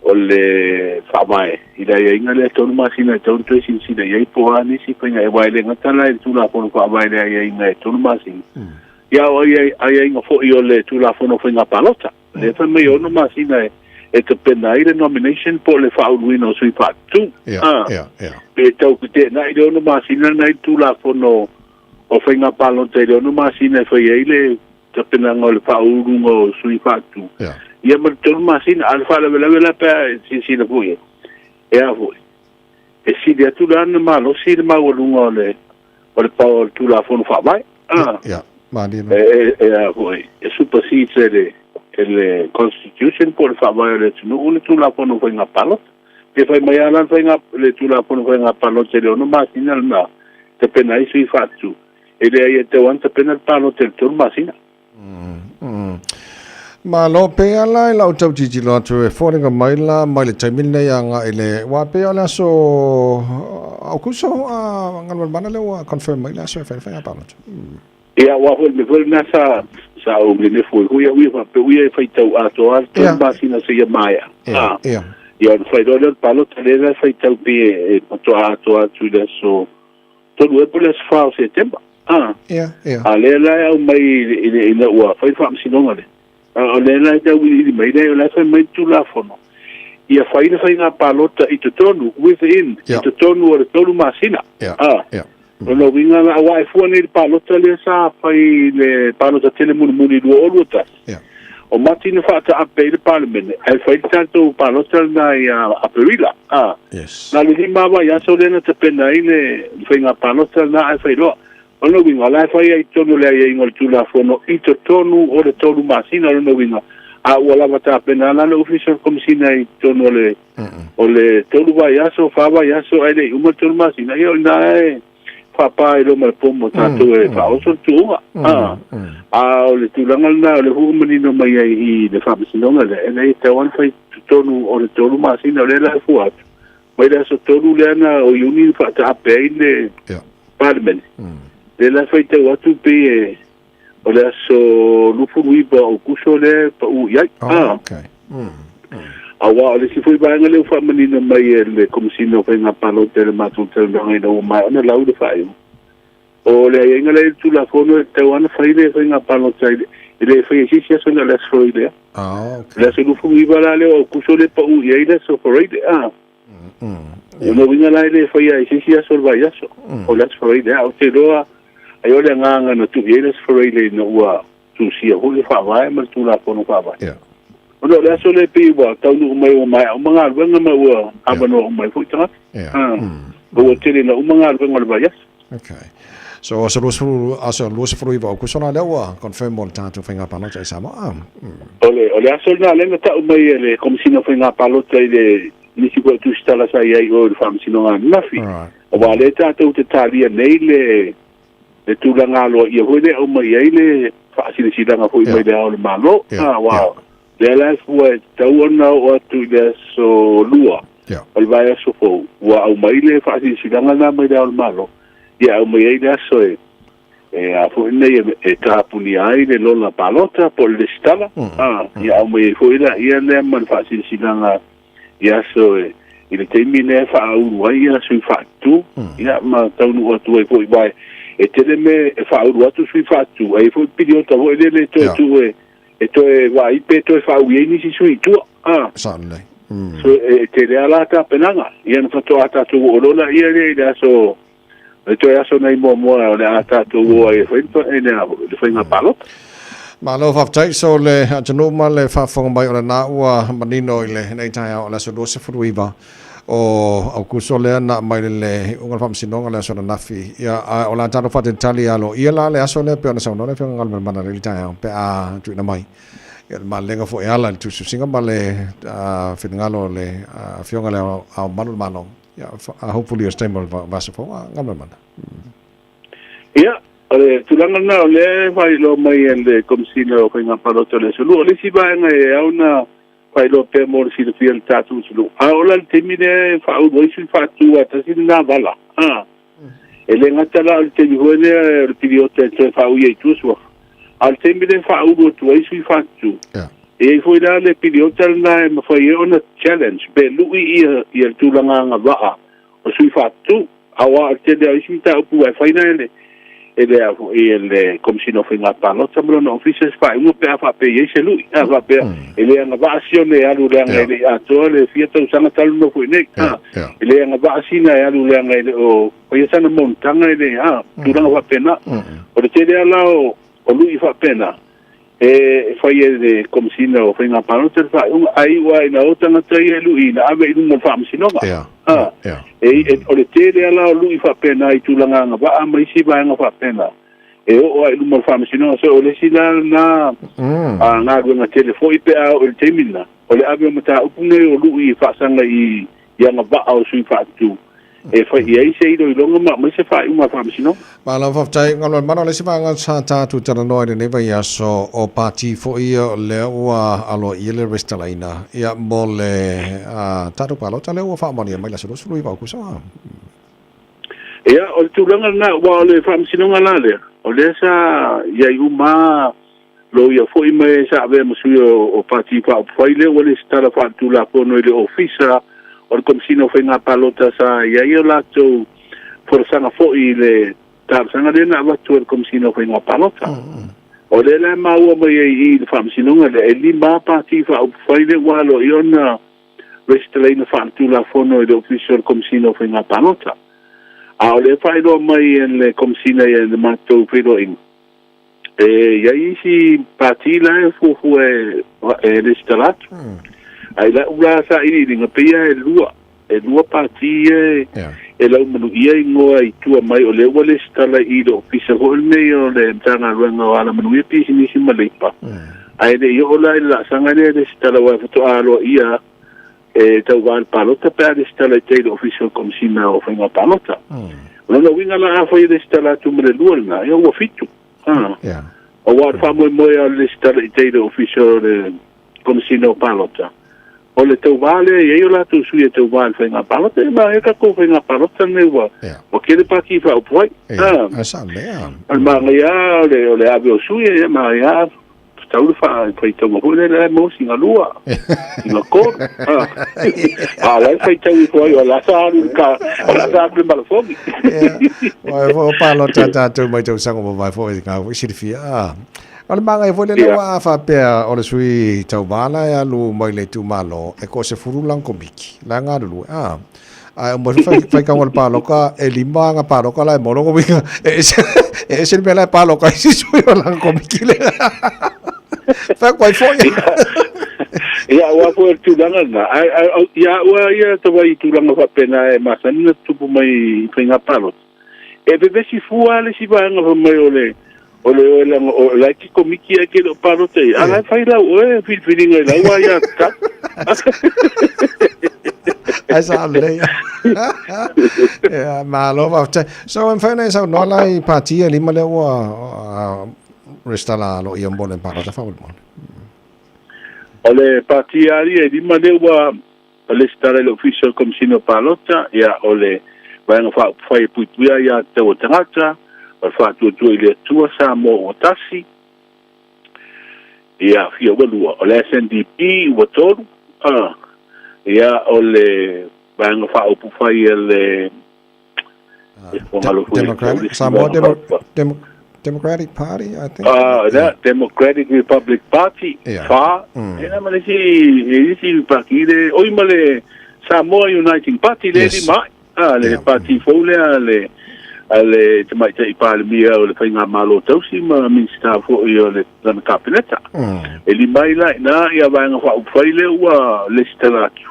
o le faavae i le aiaiga lea 3 masina e tatau ona toe silasila i ai po o a nisi faiga aua e le gata la i le Tulafono Faavae i le aiaiga e 3 masina, ia a o aiaiga foi o le Tulafono o Faiga Palota. Lea fai mai e 6 masina e tapena ai le nomination po o le faauluina o sui faatutu. Pe tau feteenai le 6 masina lena i le Tulafono o Faiga Palota i le 6 masina e fai ai le tapenaga o le faauluuluga o sui faatutu. Ia ma le 3 masina. A o le faalavelave la pe a e silasila foi i ai, e a foi, e sili atu la ona malosi le maualuga o le o le power o le Tulafono Faavae. Ia, malie. E a foi, e supersedes e le, e le Constitution po o le Faavae o le atunuu le Tulafono o Faiga Palota. Pe fai mai lava la le, faiga, le Tulafono o Faiga Palota i le 6 masina lena, tapena ai sui faatu. E leai e tatau lava ona tapena le palota i le 3 masina. Malo pea la i lau tau tilotilo atu e foliga mai la mai le taimi lenei agai i le aua pei o le aso Aukuso a Galumalemana lea ua confirm mai le aso e fai ai le faiga palota. Ia aua foi le mea foi lena sa sa ou nenefu ai foi au ia faapea ui e faitau atoa lava le 3 masina seia maea. Ia. Ia ona fai loa lea o le palota lea la e faitau pei e matoa atoa atu i le aso 3 ea po o le aso 4 o Setema. A, Ia, ia. a lea la e aumai i le, ina ua fai le faamasinoga lea, a o lea la e tauiliili mai lea, o la e fai mai le Tulafono, ia fai le faiga palota i totonu, within, i totonu o le 3 masina. Ia, A, ia. o lona uiga la, aua e fua nei i le palota lea sa fai i le palota tele mulimuli i 2021, Ia. O Mati na faataape ai le Palemene, ae fai le tatou palota lena ia Aperila, a. Yes. Na o le 5 vaiaso lea na tapena ai le faiga palota lena ae fai loa. O lona uiga, o la e fai ai i totonu o le aiaiga o le Tulafono i totonu o le 3 masina, o lona uiga, a ua lava tapena la le Ofisa o le Komesina i totonu o le, o le 3 vaiaso, 4 vaiaso ae le i uma le 3 masina, ia o i ina e faapa ai loa ma le pomo tatou e faaoso le tuuga. A o le tulaga lena o le ua manino mai ai i le faamasinoga lea, e leai e tatau lava ona fai i totonu o le 3 masina, o lea la e fua atu mai le aso 3 lea na o Iuni na faataape ai le Palemene. Lea la e faitau atu pei e o le aso 29 o Aokuso lea e pau i ai. Oh, okay. Aua o le isi foi vaega lea ua faamanino mai e le Komesina o Faiga Palota i le matou talanoaga ina ua maea ona lau le faaiuga, o le aiaiga lea i le Tulafono e tatau lava ona fai le faiga palota i le, e le faia i se isi aso na o le aso Faraile. Oh, okay. O le aso 29 la lea o Aokuso lea e pau i ai le aso Faraile. O lona uiga la e le faia i se isi aso o le vaiaso, o le aso Faraile. Ae ou te iloa ai o le agaga na tuu i ai le aso Faraile ina ua tusia foi le Faavae ma le Tulafono Faavae. Ona o le aso lea pei ua taunuu mai ua maea uma galuega ma ua avanoa uma ai foi tagata. Ua tele ina uma galuega o le vaiaso. Okay. So aso 20, aso 29 Aukuso la lea ua confirm mo le tatou faiga palota i Samoa. Ah. O le aso lena lea na ta'u mai e le Komesina o Faiga Palota i le nisi foi o tusitala sa i ai i o i le Faamasinoga ananafi. Auā lea tatou te talia nei le le tulaga aloaia foi lea e aumai ai le faasilasilaga foi mai le Ao o le Malo, auā lea la e fua e tatau ona oo atu i le aso Lua o le vaiaso fou, ua aumai le faasilasilaga lena mai le Ao o le Malo, ia aumai ai le aso e e a foi nei e tapunia ai le lola palota po o le lesitala, ia aumai ai foi laia lea ma le faasilasilaga i aso e i le taimi lea e faaulu ai ia sui faatutu, ia ma taunuu atu ai foi aua e tele mea e faaulu atu sui faatutu, ae i ai foi piliota foi lele e toe tuu e toe vaai pe toe faaui ai nisi sui i tua. Sao lelei. So e tele lava la tapenaga, ia ona faatoa tatou oo loa laia lea i le aso le toe aso nei muamua o le a tatou o ai e fai le faiga palota. Malo faafetai. So le atunuu ma le faafofoga mai o lena ua manino i lenei taeao o le aso 29 o Aukuso lea na aumai le iuga o le Faamasinoga le aso ananafi. Ia, a o le a tatou faatalitali aloaia la le aso lea pei ona saunoa le Afioga Galumalemana i lenei taeao pe a tuuina mai ia le malelega foi e ala i le tusitusiga ma le finagalo o le Afioga i Le Ao Mamalu o le Malo. Ia, hopefully o se taimi o le vaiaso fou, Galumalemana. Ia, o le tulaga lena o lea e faailoa mai e le Komesina o Faiga Palota o le Aso Lua. O le isi vaega e ao ona faailoa pea mo le silafia e le tatou atunuu, a oo la i le taimi lea e faaulu ai sui faatu a tasi lena vala, a, e le gata la o le taimi foi lea o le piliota e toe faaui ai i tua suafa, a o le taimi lea e faaulu atu ai sui faatu, e i ai foi la le piliota lena e mafai ai ona challenge pe lui ia le tulaga agavaa o sui faatu. Aua o le tele o isi mataupu ua e fai na e le e le a foi e le Komesina o Faiga Palota ma lona Ofisa se faaiuga pe a faapea e i ai se lui. A faapea e le agavaa sione e alu leaga e le i atoa le fia tausaga talu nofo i nei. A e le agavaa sina e alu leaga e le o faia sana monotaga e le a tulaga faapena. O le tele lava la o lui faapena e fai e le Komesina o Faiga Palota le faaiuga, ae iu lava ina o tagata ia e lui ina ave i luma o le Faamasinoga. O le tele lava la o lui faapena i tulaga agavaa ma isi vaega faapena, e oo lava i luma o le Faamasinoga. So o le isi la lena galuega tele foi pe a oo i le taimi lena, o le ave o mataupu nei o lui e faasaga i agavaa o sui faatu e fai i ai se iloiloga ma aumai se faaiuga a le Faamasinoga. Malo faafetai. Galuemalemana o le isi vaega sa tatou talanoa i lenei vaiaso, o pati foi ia o lea ua aloaia le resitalaina ia mo le tatou palota lea ua faamaonia mai le aso 29 Aukuso. Ia, o le tulaga lena, aua o le Faamasinoga la lea, o lea sa i ai uma loia foi ma e sa avea ma sui o Pati Faaupufai lea ua lesitala faaletulafono i le Ofisa o le Komesina o Faiga Palota sa i ai o latou folasaga foi i le talosaga lea na avatu e le Komesina o Faiga Palota. O lea la e maua mai ai i i le Faamasinoga lea, e lima lava Pati Faaupufai lea ua aloaia ona resitalaina faaletulafono i le Ofisa o le Komesina o Faiga Palota. A o lea e faailoa mai e le Komesina i le matou feiloaiga, E i ai isi pati la e fuafua e resitala atu. Ae i la'u la sailiiliga, pei lava e lua, e lua pati ia e laumanuia igoa i tua mai o lea ua resitala i le Ofisa foi lenei o le Matagaluega o Alamanuia, Pisinisi ma Leipa. Ae le i oo la i le laasaga lea e resitala aua e faatoa aloaia e tauva i le palota pe a resitala i tai i le Ofisa o le Komesina o Faiga Palota. O lona uiga la afai e resitala atu ma le lua lena, ia ua fitu. Aua o le faamoemoe lava o le resitala i tai i le Ofisa o le Komesina o Palota, o le tauva lea e i ai o latou sui e tauva i le faiga palota, ia ma e tatou faiga palota lenei ua tele pati faaupufai. O le manaia lava o le ave o sui, ia manaia lava Tau le faitauga foi lele la e maua sina lua, sina tolu. A o la e faitau ifo ai, o la sa alu i le ka, o la sa alu i le malafogi. Ia, o palota tatou mai tausaga ua mavae foi, ngā foi silafia. O le magaia foi lele ua a faapea o le sui tauva la e alu mai le itumalo e toasefulu lana komiti la e galulue. Ae uma ifo faitauga o le paloka, e lima aga paloka la e maua. Lona uiga, e ese, e ese le mea la e paloka ai si sui o lana komiti lea. Fai atu ai foi. Ia, aua foi o le tulaga lena. Ae, ia au lava ia tawai i tulaga faapena e masani ona tutupu mai i faiga palota. E vevesi fua le isi vaega fai mai o le o le oe leaga o la e te komiti ae te le o palota i ai, a la e fai lau oe filifiliga i lau aiatatau. Ai sa lelei. Ia, malo faafetai. So, e mafai ona e saunoa la i pati e lima lea ua resitala aloaia mo le palota faamolemole. O le pati lava ia e lima lea ua resitala i le Ofisa o le Komesina o Palota, ia, o le Vaega Faaupufai e Puipuia Aiatatau a Tagata, o le Faatuatua i le Atua Samoa ua tasi, ia, fia ua lua, o le SNDP ua tolu, a, ia, o le Vaega Faaupufai a le Democratic, Samoa Democratic Party, I think. Yeah, Democratic Republic Party, fa. E na ma le isi, e isi pati le, oi ma le Samoa Uniting Party le lima ai. Ah, le pati fou lea le a le tamaitai Palemia o le Faigamalo Tausi ma Minisita foi o le lana Kapeneta. E lima ai la i ina ia Vaega Faaupufai lea ua lesitala atu.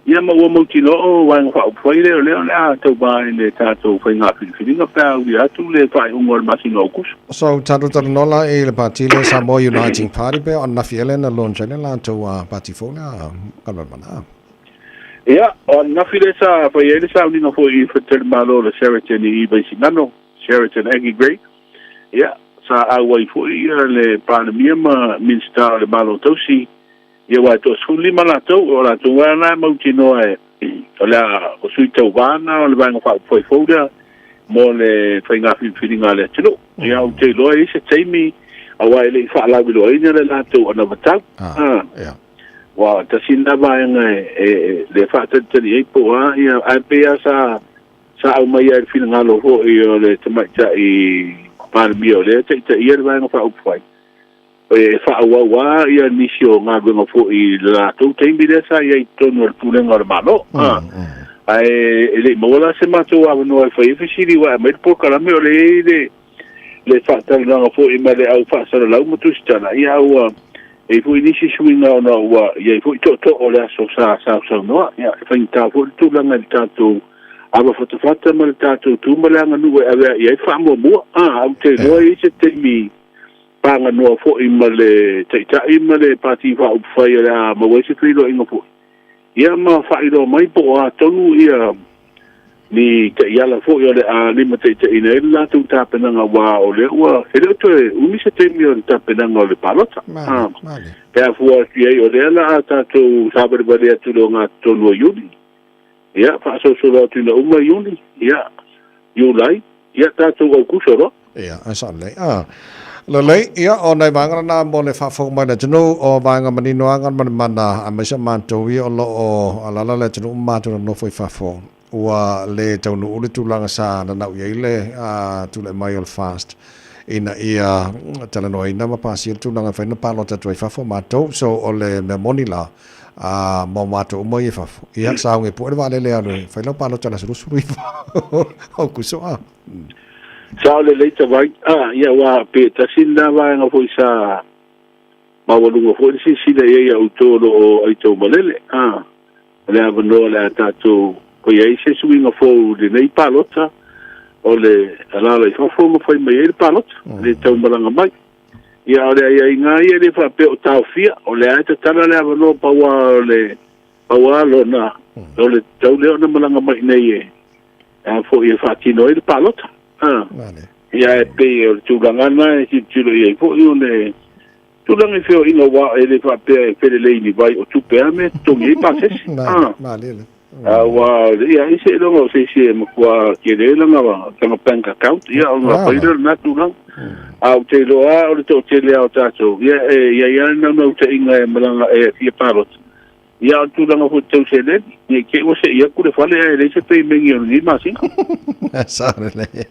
Ia ma ua mautinoa o Vaega Faaupufai lea o lea o le a tauva i le tatou faiga filifiliga pe a aulia atu le faaiuga o le masina o Aokuso. So, tatou talanoa la i le pati lea Samoa Uniting Party pe o ananafi ea lea na launch ai le latou pati fou lea Galumalemana? Ia, o ananafi lea sa fai ai le sauniga foi i Faletalimalo o le Sheraton i Vaisigano, Sheraton Aggie Grey. Ia, sa auai foi ia le Palemia ma Minisita o le Malo Tausi, ia aua e toa-15 latou, o latou lava la e mautinoa e, o le a, o sui tauva na o le Vaega Faaupufai fou lea mo le faiga filifiliga a le atunuu. Ia, ou te iloa e i ai se taimi, aua e le i faalauiloaina le latou anavatau. Ah, yeah. Ua tasi lena vaega e le faatalitali ai po o a ia, ae pei lava sa sa aumaia ai le finagalo foi o le tamaitai Palemia o lea e taitaia le Vaega Faaupufai, e faaauau lava ia nisi o galuega foi i le latou taimi lea sa i ai i totonu o le Pulega o le Malo. Ae e le i maua la se matou avanoa e fai ai fesili aua e aumai le polokalame o lea e i ai le le faatalanoaga foi ma le au faasalalau ma tusitala, ia ua i ai foi nisi suiga ona ua i ai foi tootoo o le aso sa sausaunoa. Ia, e faigata foi le tulaga i le tatou ava fatafata ma le tatou tu ma le aganuu e ave i ai le faamuamua. A, ou te iloa e i ai se taimi paganoa foi ma le Taitai ma le Pati Faaupufai o le a maua ai se feiloaiga foi. Ia ma faailoa mai po o a tonu ia ni taiala foi o le a limataitaiina ai le latou tapenaga aua o lea ua e le o toe umi se taimi o le tapenaga o le palota. Pe a fua atu i ai o lea la a tatou savalivali atu i le ogatotonu o Iuni, ia faasolosolo atu ina uma Iuni, ia Iulai, ia tatou Aukuso loa. Ia, ae sao lelei. Ah. Lelei, ia, o nai vaega lena mo le faafofoga mai le atunuu, o vaega manino lava Galumalemana, aemaise o matou ia o lo o alaala le atunuu ma matou nonofo i fafo, ua le taunuu le tulaga sa nanau i ai le tulai mai o le FAST ina ia talanoaina ma pasia le tulaga e fai ona palota atu ai i fafo matou. So, o le mea moni la, A ma matou uma ia i fafo. Ia, saogi pue le vaalele e alu e fai lau palota i le aso 29 o Aokuso. A. Sao lelei Tavai. A, ia aua pe tasi lena vaega foi sa maualuga foi le silasila i ai a outou o lo o aitau malele. A, o le avanoa o le a tatou faia ai se suiga fou i lenei palota, o le alaala i fafo ma fai mai ai le palota, le tau malaga mai. Ia, o le aiaiga lava ia e le faapea o taofia, o lea e tatala le avanoa pau lava o le pau lava lona, o le tatau lea ona malaga mai i inei e a foi e faatino ai le palota. A. Ia, e pei o le tulaga lena e tilotilo i ai foi o le tulaga i feoaiga aua e le faapea e felelei ni vai o tupe lava mea e totogi ai pasese. A. Aua, ia, ai seiloga o se isi e matua tele lana, lana bank account, ia, ona fai lea o lena tulaga. A ou te iloa lava o le toatele lava o tatou, ia, e i ai lava le naunautaiga e malaga e fia palota. Ia, a o le tulaga foi tau seleni, ne i te i ua sei atu le fale ae leai se peimeni o lenei masina. Sao lelei.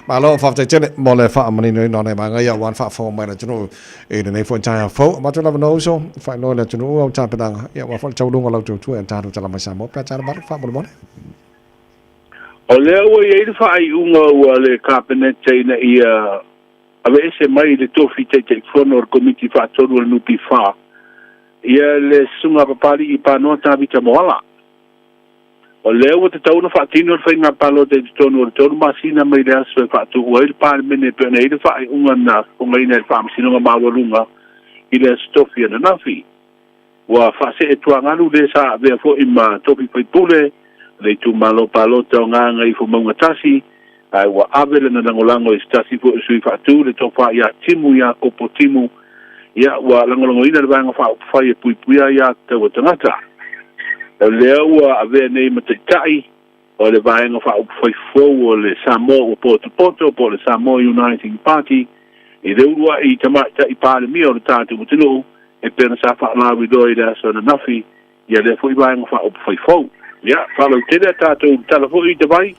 Malo, faafetai tele mo le faamaninoina o nai vaega ia aua le faafofoga mai a le atunuu I lenei foi taeao fou, avatu lava no uso, faailoa i le atunuu au tapenaga, ia aua foi le taualuga o lau tautua e tatou tala mai Samoa pe a tala malu faamolemole. O lea ua i ai le faaiuga ua le Kapeneta ina ia aveese mai le tofi Taitaifono o le Komiti Faatonu o le NPF, ia le Susuga Papali'i Panoa Tavita Moala. O lea ua tatau ona faatino le faiga palota i totonu o le 3 masina mai le aso e faatuua ai le Palemene e pei ona i ai le faaiuga na fofogaina e le Faamasinoga Maualuga i le Aso Tofi ananafi. Ua faasee tuagalu le sa avea foi ma tofi faipule o le itumalo palota o Gagaifomauga 1, ae ua ave lana lagolago i se tasi foi o sui faatu le tofa ia Timu Iakopo Timu. Ia, ua lagolagoina le Vaega Faaupufai e puipuia aiatatau a tagata. O lea ua avea nei ma taitai o le Vaega Faaupufai fou o le Samoa ua potopoto po o le Samoa Uniting Party i le uluai tamaitai Palemia o le tatou atunuu e pei ona sa faalauiloa i le aso ananafi ia lea foi Vaega Faaupufai fou. Ia, faalautele a tatou tala foi i Tavai,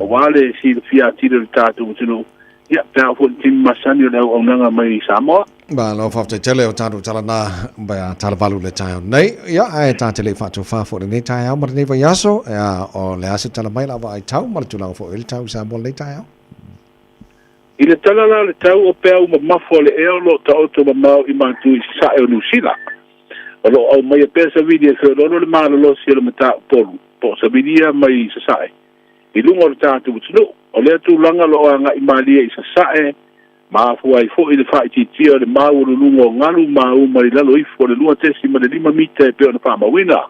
aua le silafia atili o le tatou atunuu, ia, pe a oo foi i le taimi masani o le auaunaga mai i Samoa. Malo faafetai tele o tatou tala na ba tala valu le taeao nei. Ia, ae ta te le i faatofā foi lenei taeao ma lenei vaiaso. Ia, o le a se tala mai lau vaai tau ma le tulaga foi o le tau i Samoa lenei taeao? I le tala la o le tau o peau mamafa o le ea o lo o taoto mamao i matu i sasae o Niu Sila. O lo o aumaia pea savili e feoloolo le malolosi o le mata-Upolu, po o savili ia mai sasae, i luga o le tatou atunuu. O lea tulaga o lo o agai malie i sasae, ma afua ai foi le faaitiitia o le maualuluga o galu mauma i lalo ifo o le 2.5 mita e pei ona faamauina.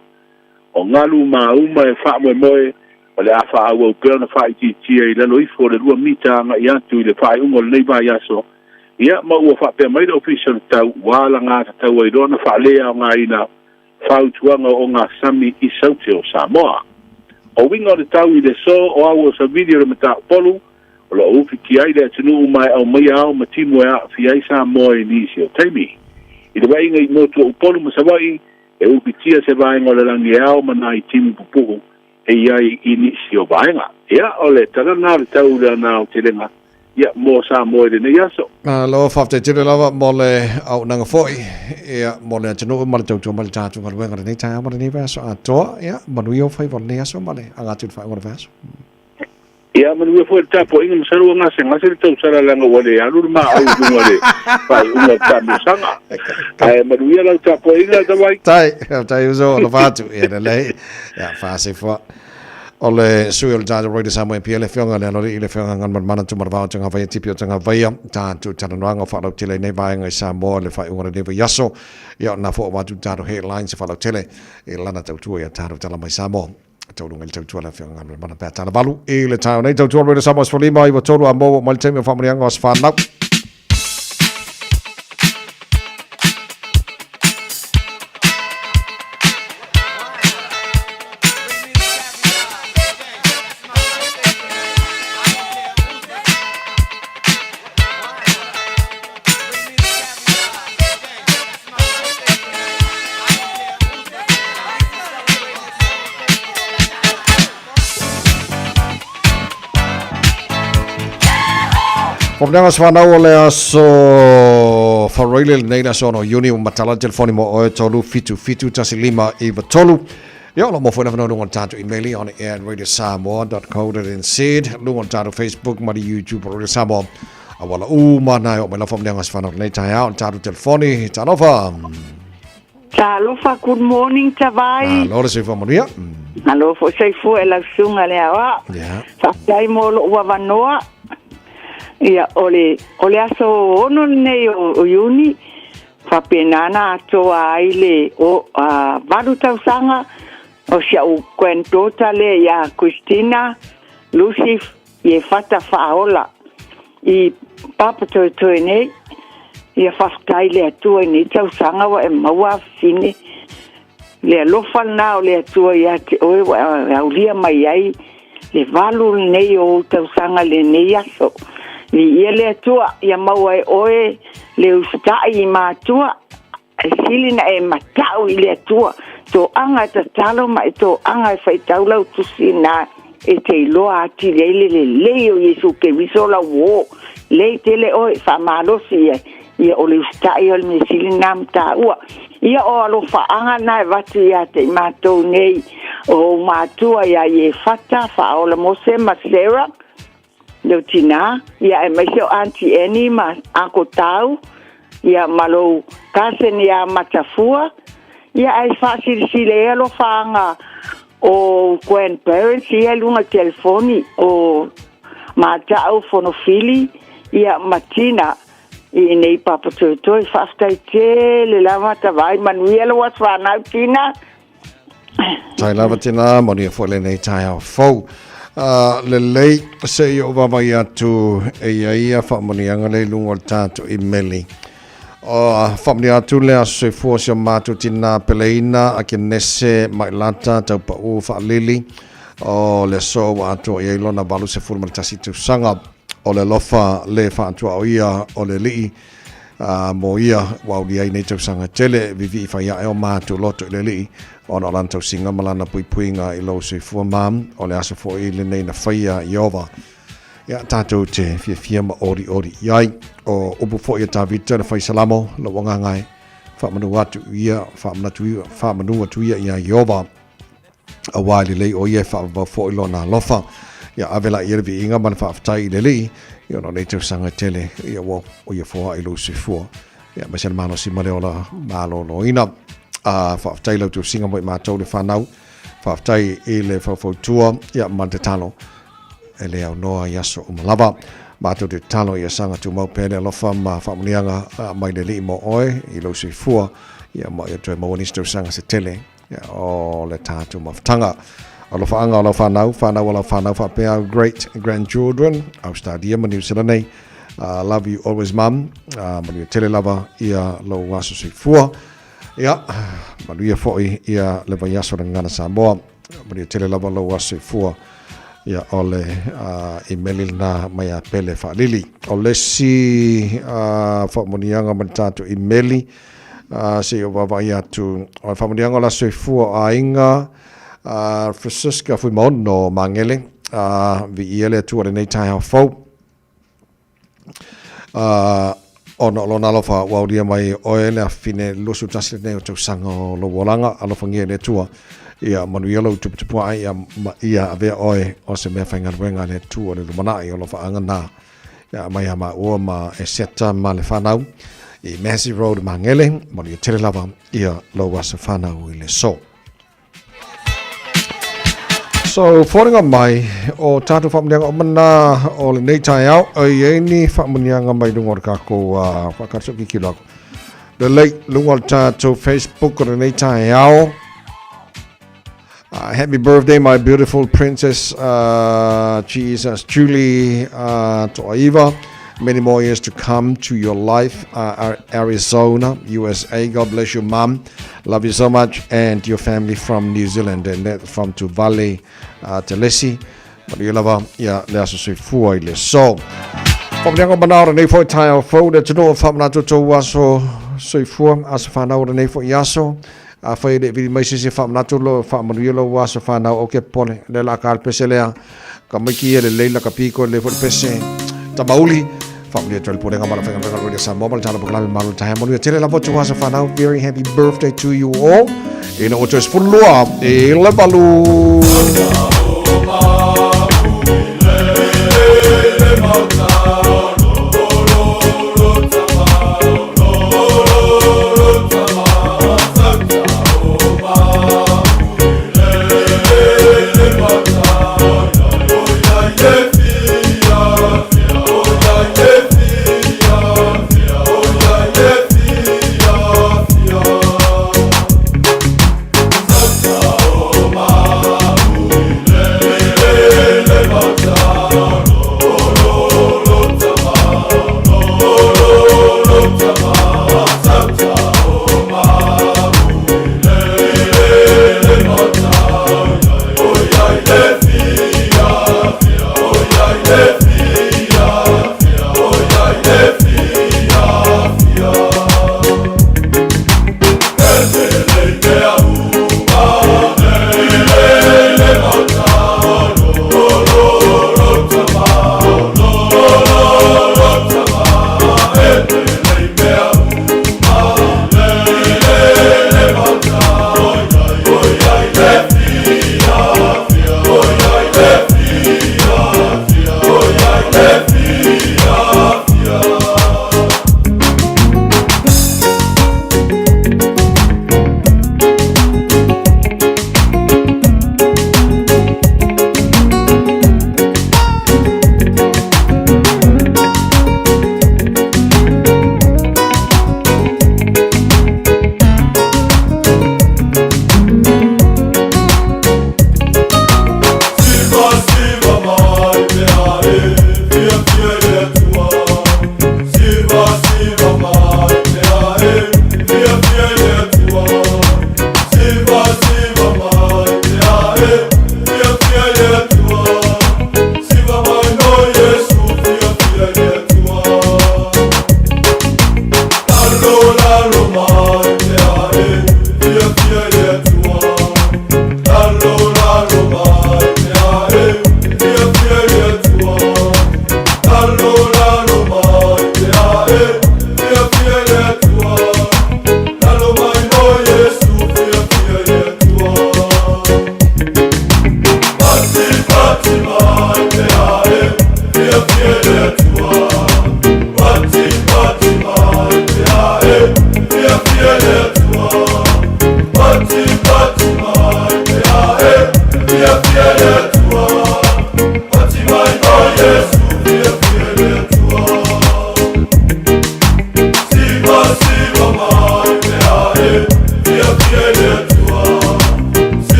O galu mauma e faamoemoe o le a faaauau pea ona faaitiitia i lalo ifo o le 2 mita agai atu i le faaiuga o lenei vaiaso, ia ma ua faapea mai le Ofisa o le Tau ua alagatatau ai loa ona faaleaogaina fautuaga o ogasami i Saute o Samoa. O uiga o le tau i le so o au o savili o le mata-Upolu, o lo o ufitia ai le atunuu ma e aumaia ao ma timu e aafia ai Samoa i nisi o taimi. I le vaaiga i motu o Upolu ma Savaii, e ufitia se vaega o le lagi e ao ma nai timu pupuu e i ai i nisi o vaega. Ia, o le tala lena o le tau lena aotelega, ia, mo Samoa i lenei aso. Malo, faafetai tele lava mo le auaunaga foi, ia, mo le atunuu ma le tautua mai le tatou galuega i lenei taeao ma lenei vaiaso atoa. Ia, manuia ou faiva o lenei aso ma le aga atu i le faaiuga o le vaiaso. Ia, manuia foi le tapuaiga, masalo ua gasegase le tausala leaga ua le alu le maau i luga o le faaiuga o le taamilosaga. Ae manuia lau tapuaiga, Tavai. Tai, tai uso, alofa atu. Ia, lelei. Ia, faasefua. O le sui o le tatou Radio Samoa MPL, le Afioga le Aloalii, le Afioga Galumalemana Tumanavao Tagavaia, Tipi o Tagavaia, tatou talanoaga o faalautele i nei vaega i Samoa i le faaiuga o lenei vaiaso. Ia, o lena foi ua avatu le tatou headlines e faalautele i lana tautua ia tatou tala mai Samoa. Tauluga i le tautua le Afioga Galumalemana pe a talavalu i le taeao nei. Tautua Radio Samoa 15 93 a maua mai le taimi o faamanuiaga o aso fanau. Faamanuiaga o aso fanau o le aso Faroile lenei le aso 6 Iuni ua matala le telefoni mo oe 377 1593. Ia o lo o maua foi le avanoa i luga o le tatou email on air at radiosamoa.co.nz, luga o le tatou Facebook ma le YouTube o Radio Samoa. Auala uma na e oo mai lau faamanuiaga o aso fanau lenei taeao le tatou telefoni. Talofa! Talofa, good morning Tavai. Malo le soifua manuia. Malo foi soifua e lau susuga le aoao. Yeah. Faafetai mo lou avanoa. Ia, o le, o le aso 6 lenei o, o Iuni, faapena na atoa ai le o, a, valu tausaga o si au granddaughter lea ia Christina Lucy Iefata Faaola i Papatoetoe nei. Ia faafetai le Atua i nei tausaga ua e maua afafine. Le alofa lena o le Atua ia te oe ua e aulia mai ai le valu lenei o ou tausaga i lenei aso. Viia le Atua ia maua e oe le usitai i matua. E sili na e matau i le Atua, toaga e tatalo ma e toaga e faitau lau tusi na e te iloa atili ai le lelei o Iesu Keriso lau uō. Lei tele oe, faamalosi ia, ia o le usitai o le mea sili na ma tāua. Ia o alofaaga na e vatu ia te i matou nei o ou matua ia Iefata, Faaola Mose ma Sarah, lou tinā, ia aemaise o Aunty Annie ma Uncle Tau, ia ma lou cousin ia Matafua, ia ae faasilasila ai alofaaga O grandparents ia i luga o le telefoni, o Mata'u Fonofili ia ma Tina i inei i Papatoetoe. Faafetai tele lava Tavai, manuia lou aso fanau Tina. Tai lava tēnā, manuia foi lenei taeao fou. Lelei, se i ou vaavaai atu e ia ia faamanuiaga lea i luga o le tatou imeli. Faamanuia atu le aso soifua si o matou tinā peleina a Kenese Mailata Taupaʻu Faalili o le aso ua atoa i ai lona 81 tausaga. O le alofa le faatuaoia o le Alii mo ia ua aulia ai nei tausaga tele, vivii fai ae o matou loto i le Alii ona o lana tausiga ma lana puipuiga i lou soifua ma o le aso foi lenei na faia Ieova. Ia tatou te fiafia ma olioli i ai. O upu foi a Tavita le fai Salamo, lou agaga e faamanu atu ia, faamanu atu ia iā Ieova. Auā e lelei ʻo ia e faavavau foi lona alofa. Ia ave la i ai le viiga ma le faafetai i le Alii, ia ona o nei tausaga e tele, ia ua o ia foaʻi lou soifua. Ia aemaise le malosi ma le ola maloloina. A faafetai i lau tausiga mo i matou le fanau. Faafetai i le faufautua ia ma le tatalo e le aunoa i aso uma lava. Matou te tatalo ia saga tumau pea le alofa ma faamanuiaga mai le Alii mo oe i lou soifua, ia ma ia toe maua nisi tausaga se tele o le tatou mafutaga. Alofaaga o lau fanau, fanau o lau fanau faapea great grandchildren, Australia ma New Zealand nei. Love you always mum. Manuia tele lava ia lou aso soifua. Ia, manuia foi ia le vaiaso o le Gagana Samoa. Manuia tele lava lou aso soifua. Ia, o le imeli lena mai a Pele Faalili. O le isi faamanuiaga mai le tatou imeli, se i ou vaavaai atu, o le faamanuiaga o le aso soifua o aiga Francisca Fuimaono Magele, viia le Atua i lenei taeao fou. Ona o lona alofa ua aulia mai oe le afine 21 lenei o tausaga o lou olaga, alofagia e le Atua. Ia manuia lou tuputupuaʻe, ia, ia avea oe o se mea faigaluega a le Atua i le lumanai o alofaaga na. Ia mai a maua ma Eseta ma le whanau i Massey Road Mangele, manuia tele lava ia lou aso whanau i le so. So, foliga mai o tātou whaamunianga o mana o lenei taeao, e i ai ni whaamunianga mai lunga o le kākou whakatau ki kilo aku. Lelei, lunga o le tātou Facebook o lenei taeao. Happy birthday, my beautiful princess, Jesus, Julie Toaiva. Many more years to come to your life, Arizona, USA. God bless you, Mom. Love you so much, and your family from New Zealand, and that from Tuvale, Telesi. Manuia lava, ia le aso soifua i le so. Whakamanianga mana o lenei foi taeao fou, le atunuu o whamanatu tou aso soifua, aso whanau o lenei foi aso. Afai e le i vili mai se isi e faamanatu lo, faamanuia lou aso fanau, o ke pole, lea la ka le pese lea, ka maiki ia lelei la ka piko lelei foi le pese. Tamauli, faamanuia atu ai le pulega ma le faigaluega o le Radio Samoa ma le tala pokalame malo le taeao. Manuia tele lava outou aso fanau. Very happy birthday to you all. Ina ua toe 12 i le 8.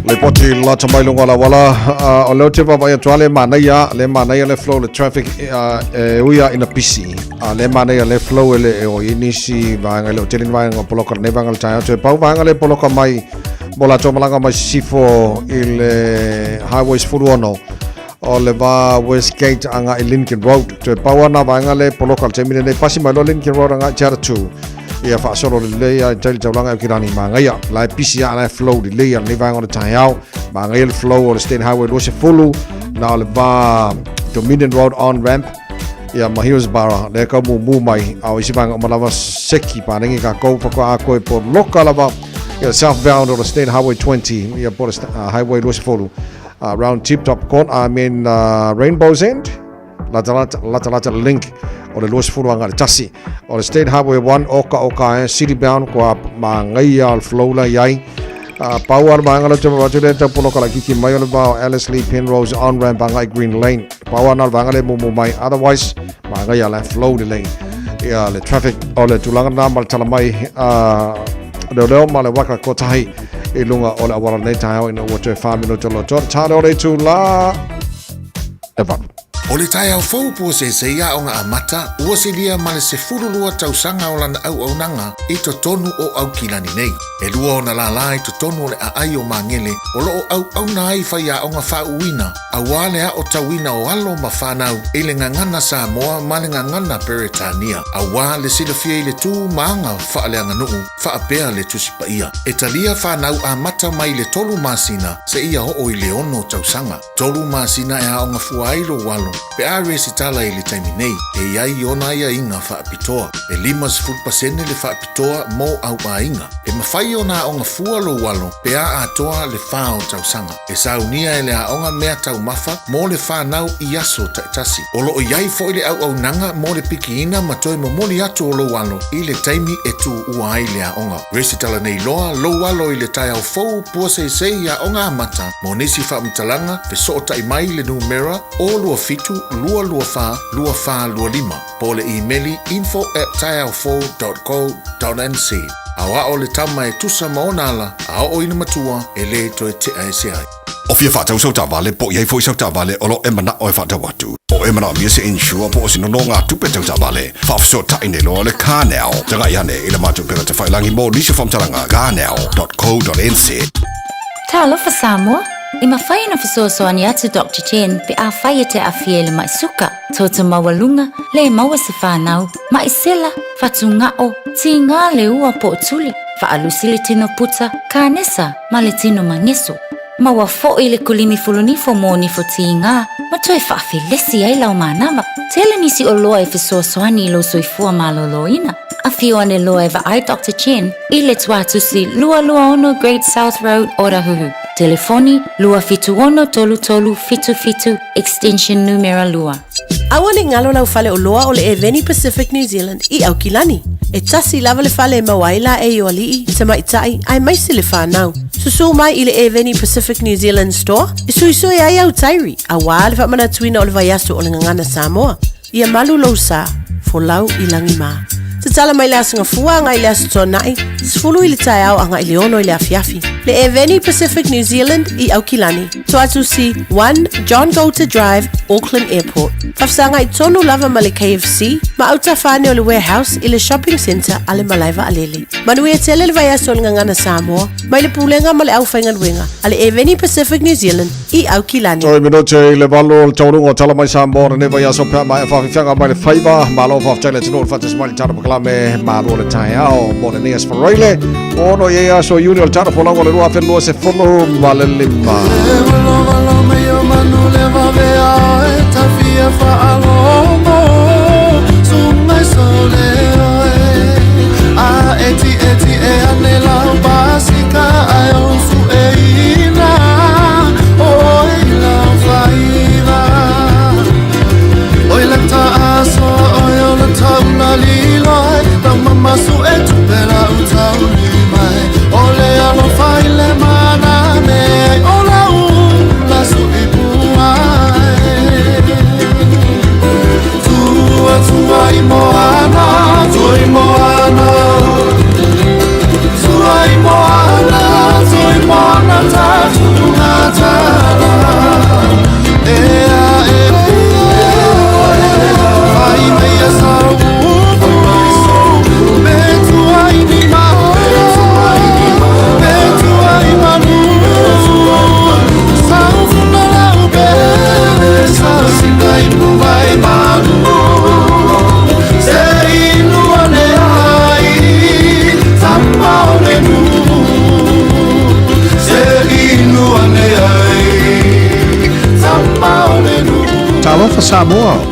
Lipoti lata mai luga o le auala o lea ou te vaavaai atu lava le manaia le manaia le flow le traffic e ui lava ina pisi a le manaia le flow e le o i ai nisi vaega e le o tele ni vaega o poloka lenei vaega o le taeao toe pau vaega le poloka mai mo latou malaga mai sisifo i le highway 16 o le va Westgate agai Lincoln Road toe pau ana vaega le poloka le taimi lenei pasi mai loa Lincoln Road agai Te Atatū ia faasolo lelei a i tai le taulaga e Aukilani magaia la e pisi a la e flow lelei a lenei vaega o le taeao magaia le flow o le State Highway 20 na o le va Dominion Road on ramp Ia ma Hillsborough lea e tau mumu mai, a o isi vaega uma lava seki palagi tatou faatoa atoa i poloka lava. Ia southbound o le State Highway 20, ia po o le Highway 20, round Tip Top Court, I mean Rainbow's End, latalata latalata le link o le 20 agai i le tasi. O le State Highway 1 oka oka e city bound kua magaia o le flow la i ai. Pau lava le vaega lea ou te vaavaai atu lea e tau poloka laitiiti mai o le va o Ellerslie Penrose on ramp agai Green Lane. Pau lava na o le vaega lea e mumu mai, otherwise magaia la e flow lelei ia le traffic. O le tulaga lena ma le tala mai a leoleo ma le waka kotahi i luga o le auala nei taeao ina ua toe 4 minuta loto. Tale o le itulā e 8. O le taeao fou puaseisei aoga amata ua silia ma le 12 tausaga o lana auaunaga i totonu o Aukilani nei. E lua ona lālā i totonu o le aai o Magele o lo o auauna ai faiaoga faauuina aua le aotauina o alo ma fanau i le gagana Samoa ma le gagana Peretania aua le silafia i le tu ma aga faaleaganuu faapea le Tusi Paia. E talia fanau amata mai le tolu masina seia oo i le ono tausaga. Tolu masina e aoga fua ai lou alo pe a resitala i le taimi nei, e i ai ona aiaiga faapitoa. E 50% le faapitoa mo au aiga. E mafai ona aoga fua lou alo pe a atoa le fa o tausaga. E saunia e le aoga mea taumafa mo le whanau i aso taitasi. O loo i ai foi le auaunaga mo le pikiina ma toe momoli atu o lou alo i le taimi e tuua ai le aoga. Resitala nei loa lou alo i le taeao fou puaseisei i aoga amata mo nisi faamatalaga fesootai mai i le numera 027 224 2425 po o le imeli info@taeaofou.co.nz. Aoao le tama e tusa ma ona ala a oo ina matua e lē toe tea ese ai. O fia faatau sau taavale po o i ai foi sau taavale o lo o e manao e faatau atu. O e manaomia se insure po o se nonogatupe tau taavale, faafesootai nei loa le CarNow. Tagai ane i le matou upega tafailagi mo nisi o faamatalaga carnow.co.nz. Talofa Samoa! E mafai ona fesoasoani atu Doctor Chen pe afai e te aafia i le mai suka, toto maualuga, le maua se fanau, mai sela, fatugao, tiga le ua po o tuli, faalusi le tino puta, kanesa ma le tino mageso. Maua foi le kulimi fulunifo mo nifo tiga ma toe faafelesi ai lau manava. Tele nisi oloa e fesoasoani i lou soifua malōlōina. Afio ane loa e vaai Doctor Chen i le Tuatusi 226 Great South Road, Otahuhu. Telefoni, 276 3377, extension numera lua. Aua ne i galo lau fale oloa o le Eveni Pacific New Zealand i Aukilani. E tasi lava le fale e maua ai laei o alii, tamaitai, aemaise le fanau. Susū mai i le Eveni Pacific New Zealand Store e suisui ai au tairi, auā le faamanatuina o le vaiaso o le Gagana Samoa. Ia malu lou sa, folau i lagi mā. Tatala mai le Aso Gafua agai i le Aso Toonai, 10 i le taeao agai i le 6 i le afiafi. Le Eveni Pacific New Zealand i Aukilani, Toatusi 1 John Goulter Drive, Auckland Airport. Faafesagai tonu lava ma le KFC ma autafa ane o le Warehouse i le Shopping Centre a le Malae Vaalele. Manuia tele le vaiaso o le Gagana Samoa mai le Pulega ma le Aufaigaluega a le Eveni Pacific New Zealand i Aukilani. Toi minute i le valu o le taunuuga o Tala Mai Samoa lenei vaiaso pe a maea faafiafiaga mai le faiva. Malo faafetai le atunuu le faatasi mai le tala pakalame malo le taeao mo lenei aso Faraile ono i ai aso Iuni o le tala folau o le 2025.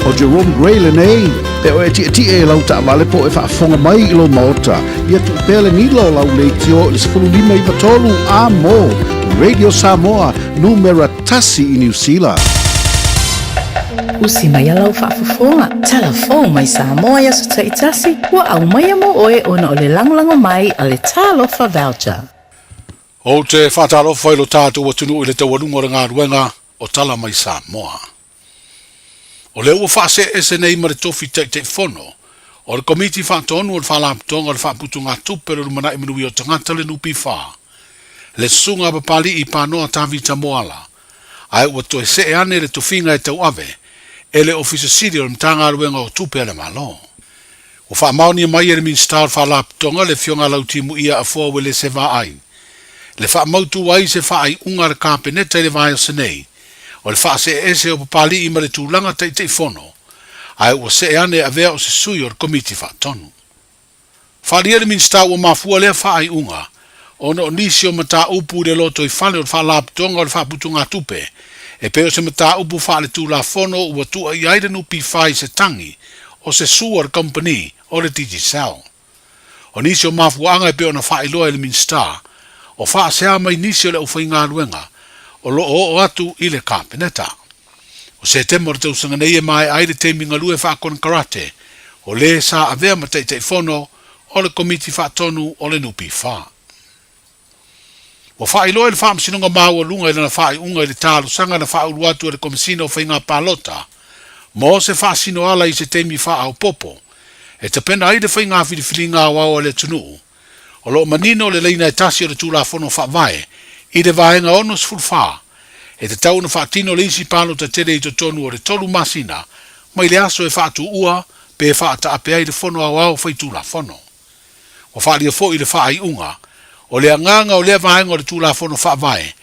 O Jerome Gray lenei, pe o e tietie i lau taavale po o e faafofoga mai i lou maota, ia tuu pea le nila o lau leitio i le 15 93 a mo Radio Samoa, numera tasi i Niu Sila. Usi mai lau faafofoga, tala fou mai Samoa i aso taitasi, ua aumaia mo oe ona o le lagolago mai a le Talofa Voucher. Ou te faatalofa i lo tatou atunuu i le taualuga o le galuega o Tala Mai Samoa. O lea ua faasee ese nei ma le tofi Taitaifono o le Komiti Faatonu o le Faalapotopotoga o le Faaputugatupe o le Lumanai Manuia o Tagata le NPF, le Susuga a Papali'i Panoa Tavita Moala, ae ua toe see ane le tofiga e tauave e le Ofisa Sili o le Matagaluega o Tupe a le Malo. Ua faamaonia mai e le Minisita o le Faalapotopotoga le Afioga a Lautimuia Afoa Uelese Vaai le faamautu ai se faaiuga a le Kapeneta i le vaiaso nei o le faaseeese o Papali'i ma le tulaga Taitaifono, ae ua see ane e avea o se sui o le Komiti Faatonu. Faaalia le Minisita ua mafua lea faaiuga ona o nisi o mataupu i le lotoifale o le Faalapotopotoga o le Faaputugatupe e pei o se mataupu faaletulafono ua tuuaia ai le NPF i se tagi o se sua a le kamupani o le Digicel. O nisi o mafuaaga e pei ona faailoa e le Minisita, o faasea mai nisi o le aufaigaluega o lo o oo atu i le Kapeneta. O Setema o le tausaga nei e maea ai le taimi galue faakonekarate o le sa avea ma Taitaifono o le Komiti Faatonu o le NPF. Ua faailoa e le Faamasinoga Maualuga i lana faaiuga i le talosaga na faaulu atu e le Komesina o Faiga Palota mo se faasinoala i se taimi faaopoopo e tapena ai le faiga filifiliga aoao a le atunuu o lo o manino le laina e tasi o le Tulafono Faavae i le Vaega 64 e tatau ona faatino le isi palota tele i totonu o le tolu masina mai le aso e faatuua pe faataape ai le Fono Aoao Faitulafono. Ua faaalia foi i le faaiuga, o le agaga o lea vaega o le Tulafono Faavae,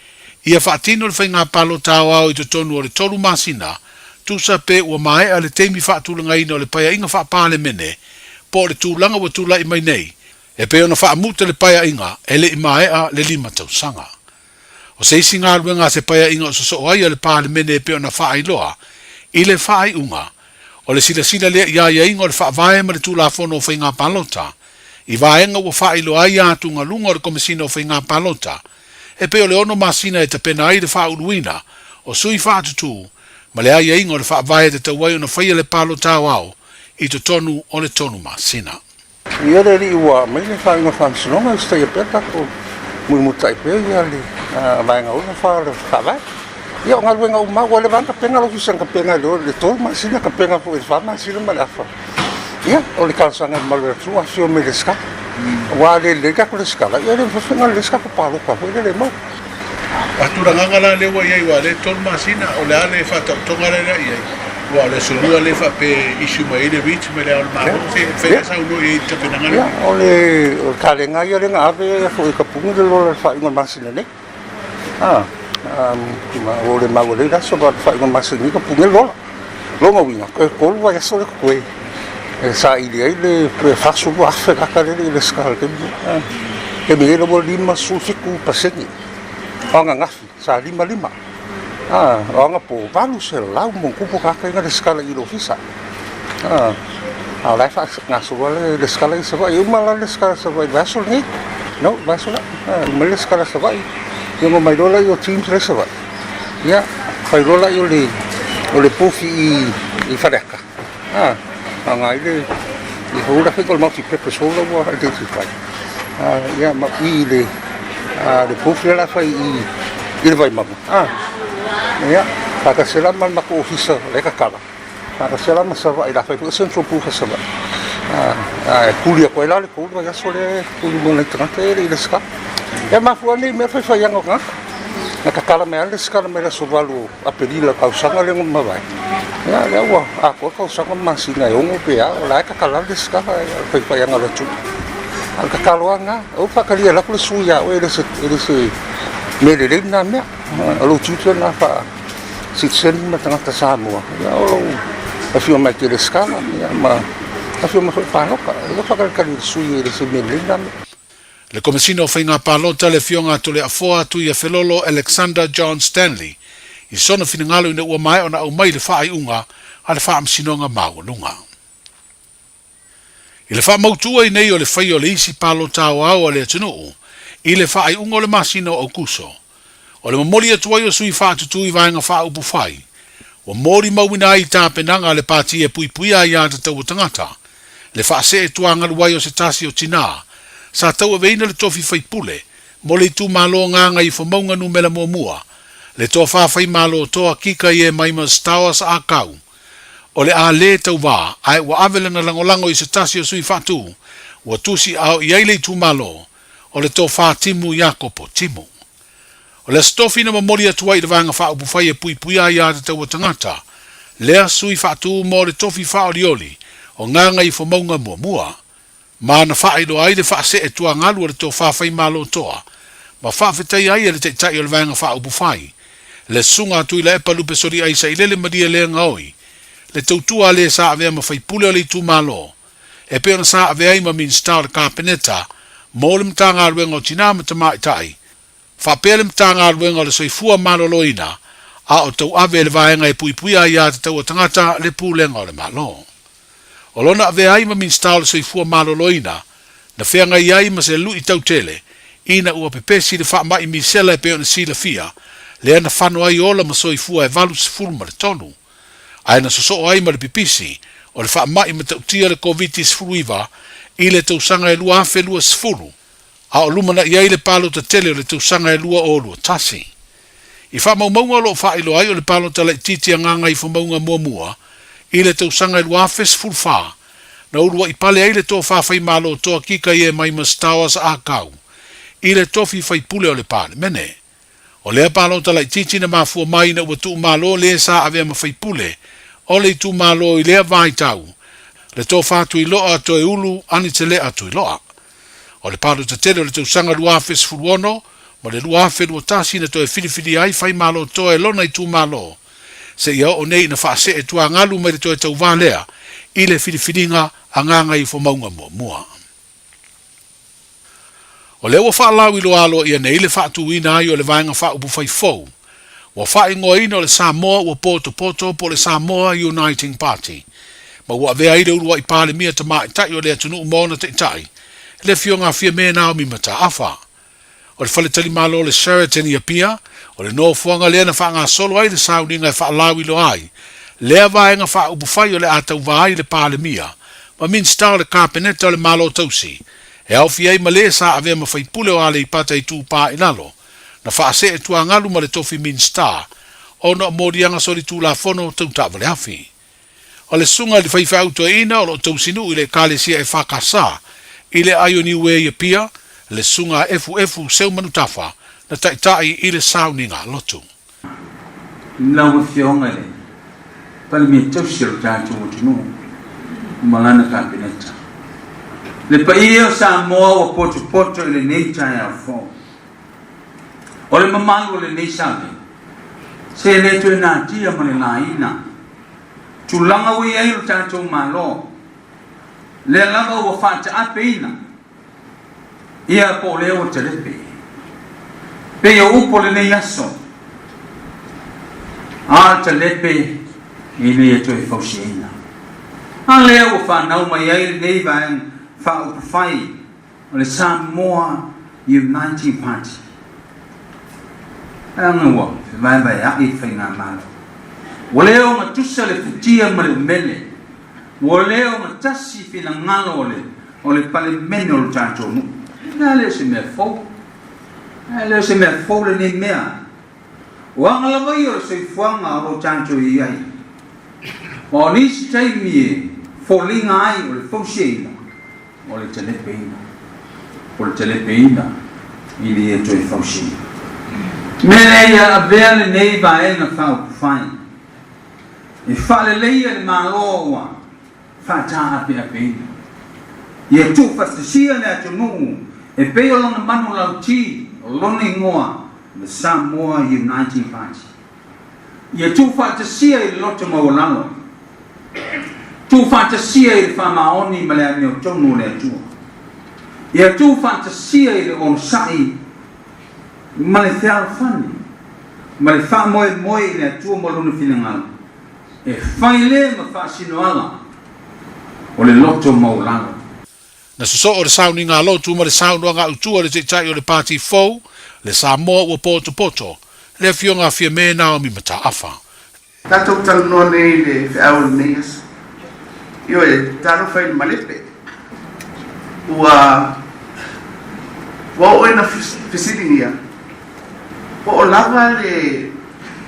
ia faatino le faiga palota aoao i totonu o le tolu masina, tusa pe ua maea le taimi faatulagaina o le Paeaiga Faa-Palemene po o le tulaga ua tulai mai nei, e pei ona faamuta le Paeaiga e le i maea le lima tausaga. O se isi galuega a se Paeaiga o sosoo ai a le Palemene e pei ona faailoa i le faaiuga, o le silasila lea i aiaiga o le Faavae ma le Tulafono o Faiga Palota, i vaega ua faailoa ai atugaluga o le Komesina o Faiga Palota, e pei o le ono masina e tapena ai le faauluina o sui faatutū ma le aiaiga o le Faavae e tatau ai ona faia le palota aoao i totonu o le tolu masina. Ia le alii ua aumai le faaiuga o le faamasinoga, usitaia pea le tatou mulimulitai pea ia le vaega 64 o le Faavae. Ia o galuega uma ua leva lava ona tapena le ofisa na tapena i le 3 masina, tapena foi i le 4 masina ma le afa. Ia o le talosaga i le mamalu o le atunuu, afifio mai i le resitala. Aua a le lelei le tatou resitala, ia e le mafai ona lelei se tatou palota foi lea e maua. A tulagaga la lea ua i ai aua o lea e tolu masina, o le a le faataotoga lea i ai? Aua o le aso lua lea faapea e issue mai ai le writ mai le Ao o le Malo, se fai lea saunoa i ai i le tapenaga lea. Ia, o le talega ia lea na ave foi e Kapuni le lola i le faaiuga o le masina nei. A, ua le maua lelei le aso, a o le faaiuga o le masina nei Kapuni le lola. Lona uiga, toe tolu vaiaso lea totoe e saili ai le $42,000 kaka lele i le resitala i le taimi nei. Taimi nei ua 57% o ananafi sa 55, o anapo 800 ma ono tupu tagata ia na resitala i le ofisa. A o la e faagasolo lava le resitala i Savaii. E uma la le resitala i Savaii i le vaiaso lenei, no, le vaiaso lea, uma le resitala i Savaii, ia ona omai loa lea o teams la e i Savaii. Ia, fai loa lea o le, o le pofi i, i Faleata, a, aoga ai le, i hou la fai o le multi-purpose hall la ua identify. A, ia, ma i i le, a, le pofi la fai i, i le Vaimauga, a, ia, faatasi la ma le matou ofisa la e tatala, faatasi la ma Savaii, la fai foi central booth a Savaii. A, a e tuli atu ai la le tolu vaiaso lea e tuli mo nai tagata ia e le i resitala. Ia mafua nei mea faifaiaga o tagata. Na tatala mai lava le resitala mai le aso 8 o Aperila tausaga lea na mavae. Ia lea ua atoa le tausaga ma masina e ono pe a, o la e tatala lava le resitala i le faifaiaga o le atunuu. A o le tatalo lava lena, aua le faatalia alu atu le sui ia oe e le se mea lelei lena mea. O lou tiute lena faa sitiseni ma tagata Samoa, ia o lou afio mai e te resitala ia ma afio mai foi e palota. Aua le faatalitali i le sui e le se mea lelei lena mea. Le Komesina o Faiga Palota le Afioga a Toleafoa Tuiafelolo Alexander John Stanley i sona finagalo ina ua maea ona aumai le faaiuga a le Faamasinoga Maualuga. I le faamautu ai nei o le faia o le isi palota aoao a le atunuu i le faaiuga o le masina o Aokuso, o le momoli atu ai o sui faatutū i vaega faaupufai, ua molimauina ai i tapenaga a le Pati e puipuia ai aiatatau a tagata, le faasee tuagalu ai o se tasi o tinā sa tauaveina le tofi faipule mo le itumalo Gagaifomauga Numera Muamua, le tofa faimalo toa Kika Iemaima Stowers Akau, O le a lē tauvā, ae ua ave lana lagolago i se tasi o sui faatu, ua tusi ao i ai le itumalo, o le Tofa Timu Iakopo Timu. O le Aso Tofi na momoli atu ai i le Vaega Faaupufai e Puipuia Aiatatau a Tagata, lea sui faatu mo le tofi faaolioli o Gagaifomauga Muamua, ma na faailoa ai le faasee tuagalu o le tofa Faimalotoa ma faafetaia ai e le Taitai o le Vaega Faaupufai, le Susuga a Tuilaepa Lupesoliai Sailele Malielegaoi, le tautua a le sa avea ma faipule o le itumalo, e pei ona sa avea ai ma Minisita o le Kapeneta mo le Matagaluega o Tinā ma Tamaitai, faapea le Matagaluega o le Soifua Maloloina, a o tauave e le Vaega e Puipuia Aiatatau a Tagata le Pulega o le Malo. O lona avea ai ma Minisita o le Soifua Maloloina, na feagai ai ma se luitau tele ina ua pepesi le faamai misela e pei ona silafia, lea na fano ai ola ma soifua e 83, ae na sosoo ai ma le pipisi o le faamai matautia le Koviti-19 i le tausaga e 2020, a o lumanai ai le palota tele o le tausaga e 2021. I faamaumauga o lo o faailoa ai o le palota laitiiti a Gagaifomauga muamua i le tausaga e 2014, na uluai pale ai le tofa faimalo toa Kika Iemaima Stowers Akau i le tofi faipule o le Palemene. O lea palota laitiiti na mafua mai ina ua tuumalo le sa avea ma faipule o le itumalo i lea vaitau, le tofa Tuiloa Toeulu Anitelea Tuiloa. O le palota tele o le tausaga 2016 ma le 2021 na toe filifilia ai Faimalotoa e lona itumalo, seia oo nei ina faasee tuagalu mai le toe tauvā lea i le filifiliga a Gagaifomauga Muamua. O lea ua faalauiloa aloaia nei le faatuina ai o le Vaega Faaupufai fou, ua faaigoaina o le Samoa ua Potopoto po o le Samoa Uniting Party, ma ua avea ai le uluai Palemia tamaitai o le atunuu ma ona taitai, le Afioga a Fiame Naomi Mataafa. O le faletalimalo o le Sheraton i Apia, o le nofoaga lea na faagasolo ai le sauniga e faalauiloa ai lea vaega faaupufai o le a tauva ai le Palemia ma Minisita o le Kapeneta o le Malo Tausi, e aofia ai ma le sa avea ma faipule o Aleipata Itupā i Lalo, na faasee tuagalu ma le tofi Minisita ona o moliaga solitulafono tau taavaleafi. O le susuga i le faifeau toeaina o lo o tausinuu i le Ekalesia EFKS i le aai o Niue i Apia, le susuga a Efuefu Seumanutafa na taitai i le sauniga lotu. Lau Afioga i le Palemia Tausi o le tatou atunuu ma lana Kapeneta. Le paia o Samoa ua potopoto i lenei taeao fou. O le mamalu o lenei save, se le toe natia ma le laina tulaga ua i ai lo tatou Malo, lea lava ua faataapeina ia po o lea ua talepe. Pei o upu o lenei aso, a talepe e le toe fausiaina. A lea ua fanau mai ai lenei vaega faaupufai o le Samoa Uniting Party. Leaga ua fevaevaea'i le faigamalo. Ua le ogatusa le futia ma le umele. Ua le ogatasi finagalo o le o le Palemene o lo tatou nuu. E le o se mea fou. E le o se mea fou lenei mea. O aga lava ia o le soifuaga o lo tatou i ai. Ma o nisi taimi e foliga ai o le fausiaina o le talepeina, o le talepeina i le ia toe fausiaina. Mea lea ia avea lenei vaega faaupufai e faaleleia le Malo ua faataapeapeina. Ia tuufaatasia le atunuu e pei o lona manu lauti o lona igoa The Samoa Uniting Party. Ia tuufaatasia i le loto maualalo, tuufaatasia i le faamaoni ma le amiotonu o le Atua. Ia tuufaatasia i le onosai ma le fealofani ma le faamoemoe i le Atua ma Lona finagalo. E fai le ma faasinoala o le loto maualalo. Na sosoo le sauniga lotu ma le saunoaga autu a le Taitai o le Pati Fou, le Samoa ua potopoto, le Afioga a Fiame Naomi Mataafa. Tatou talanoa nei i le feau o lenei aso. Ioe, talofa i le malepe. Ua ua oo ina fesiligia po o lava le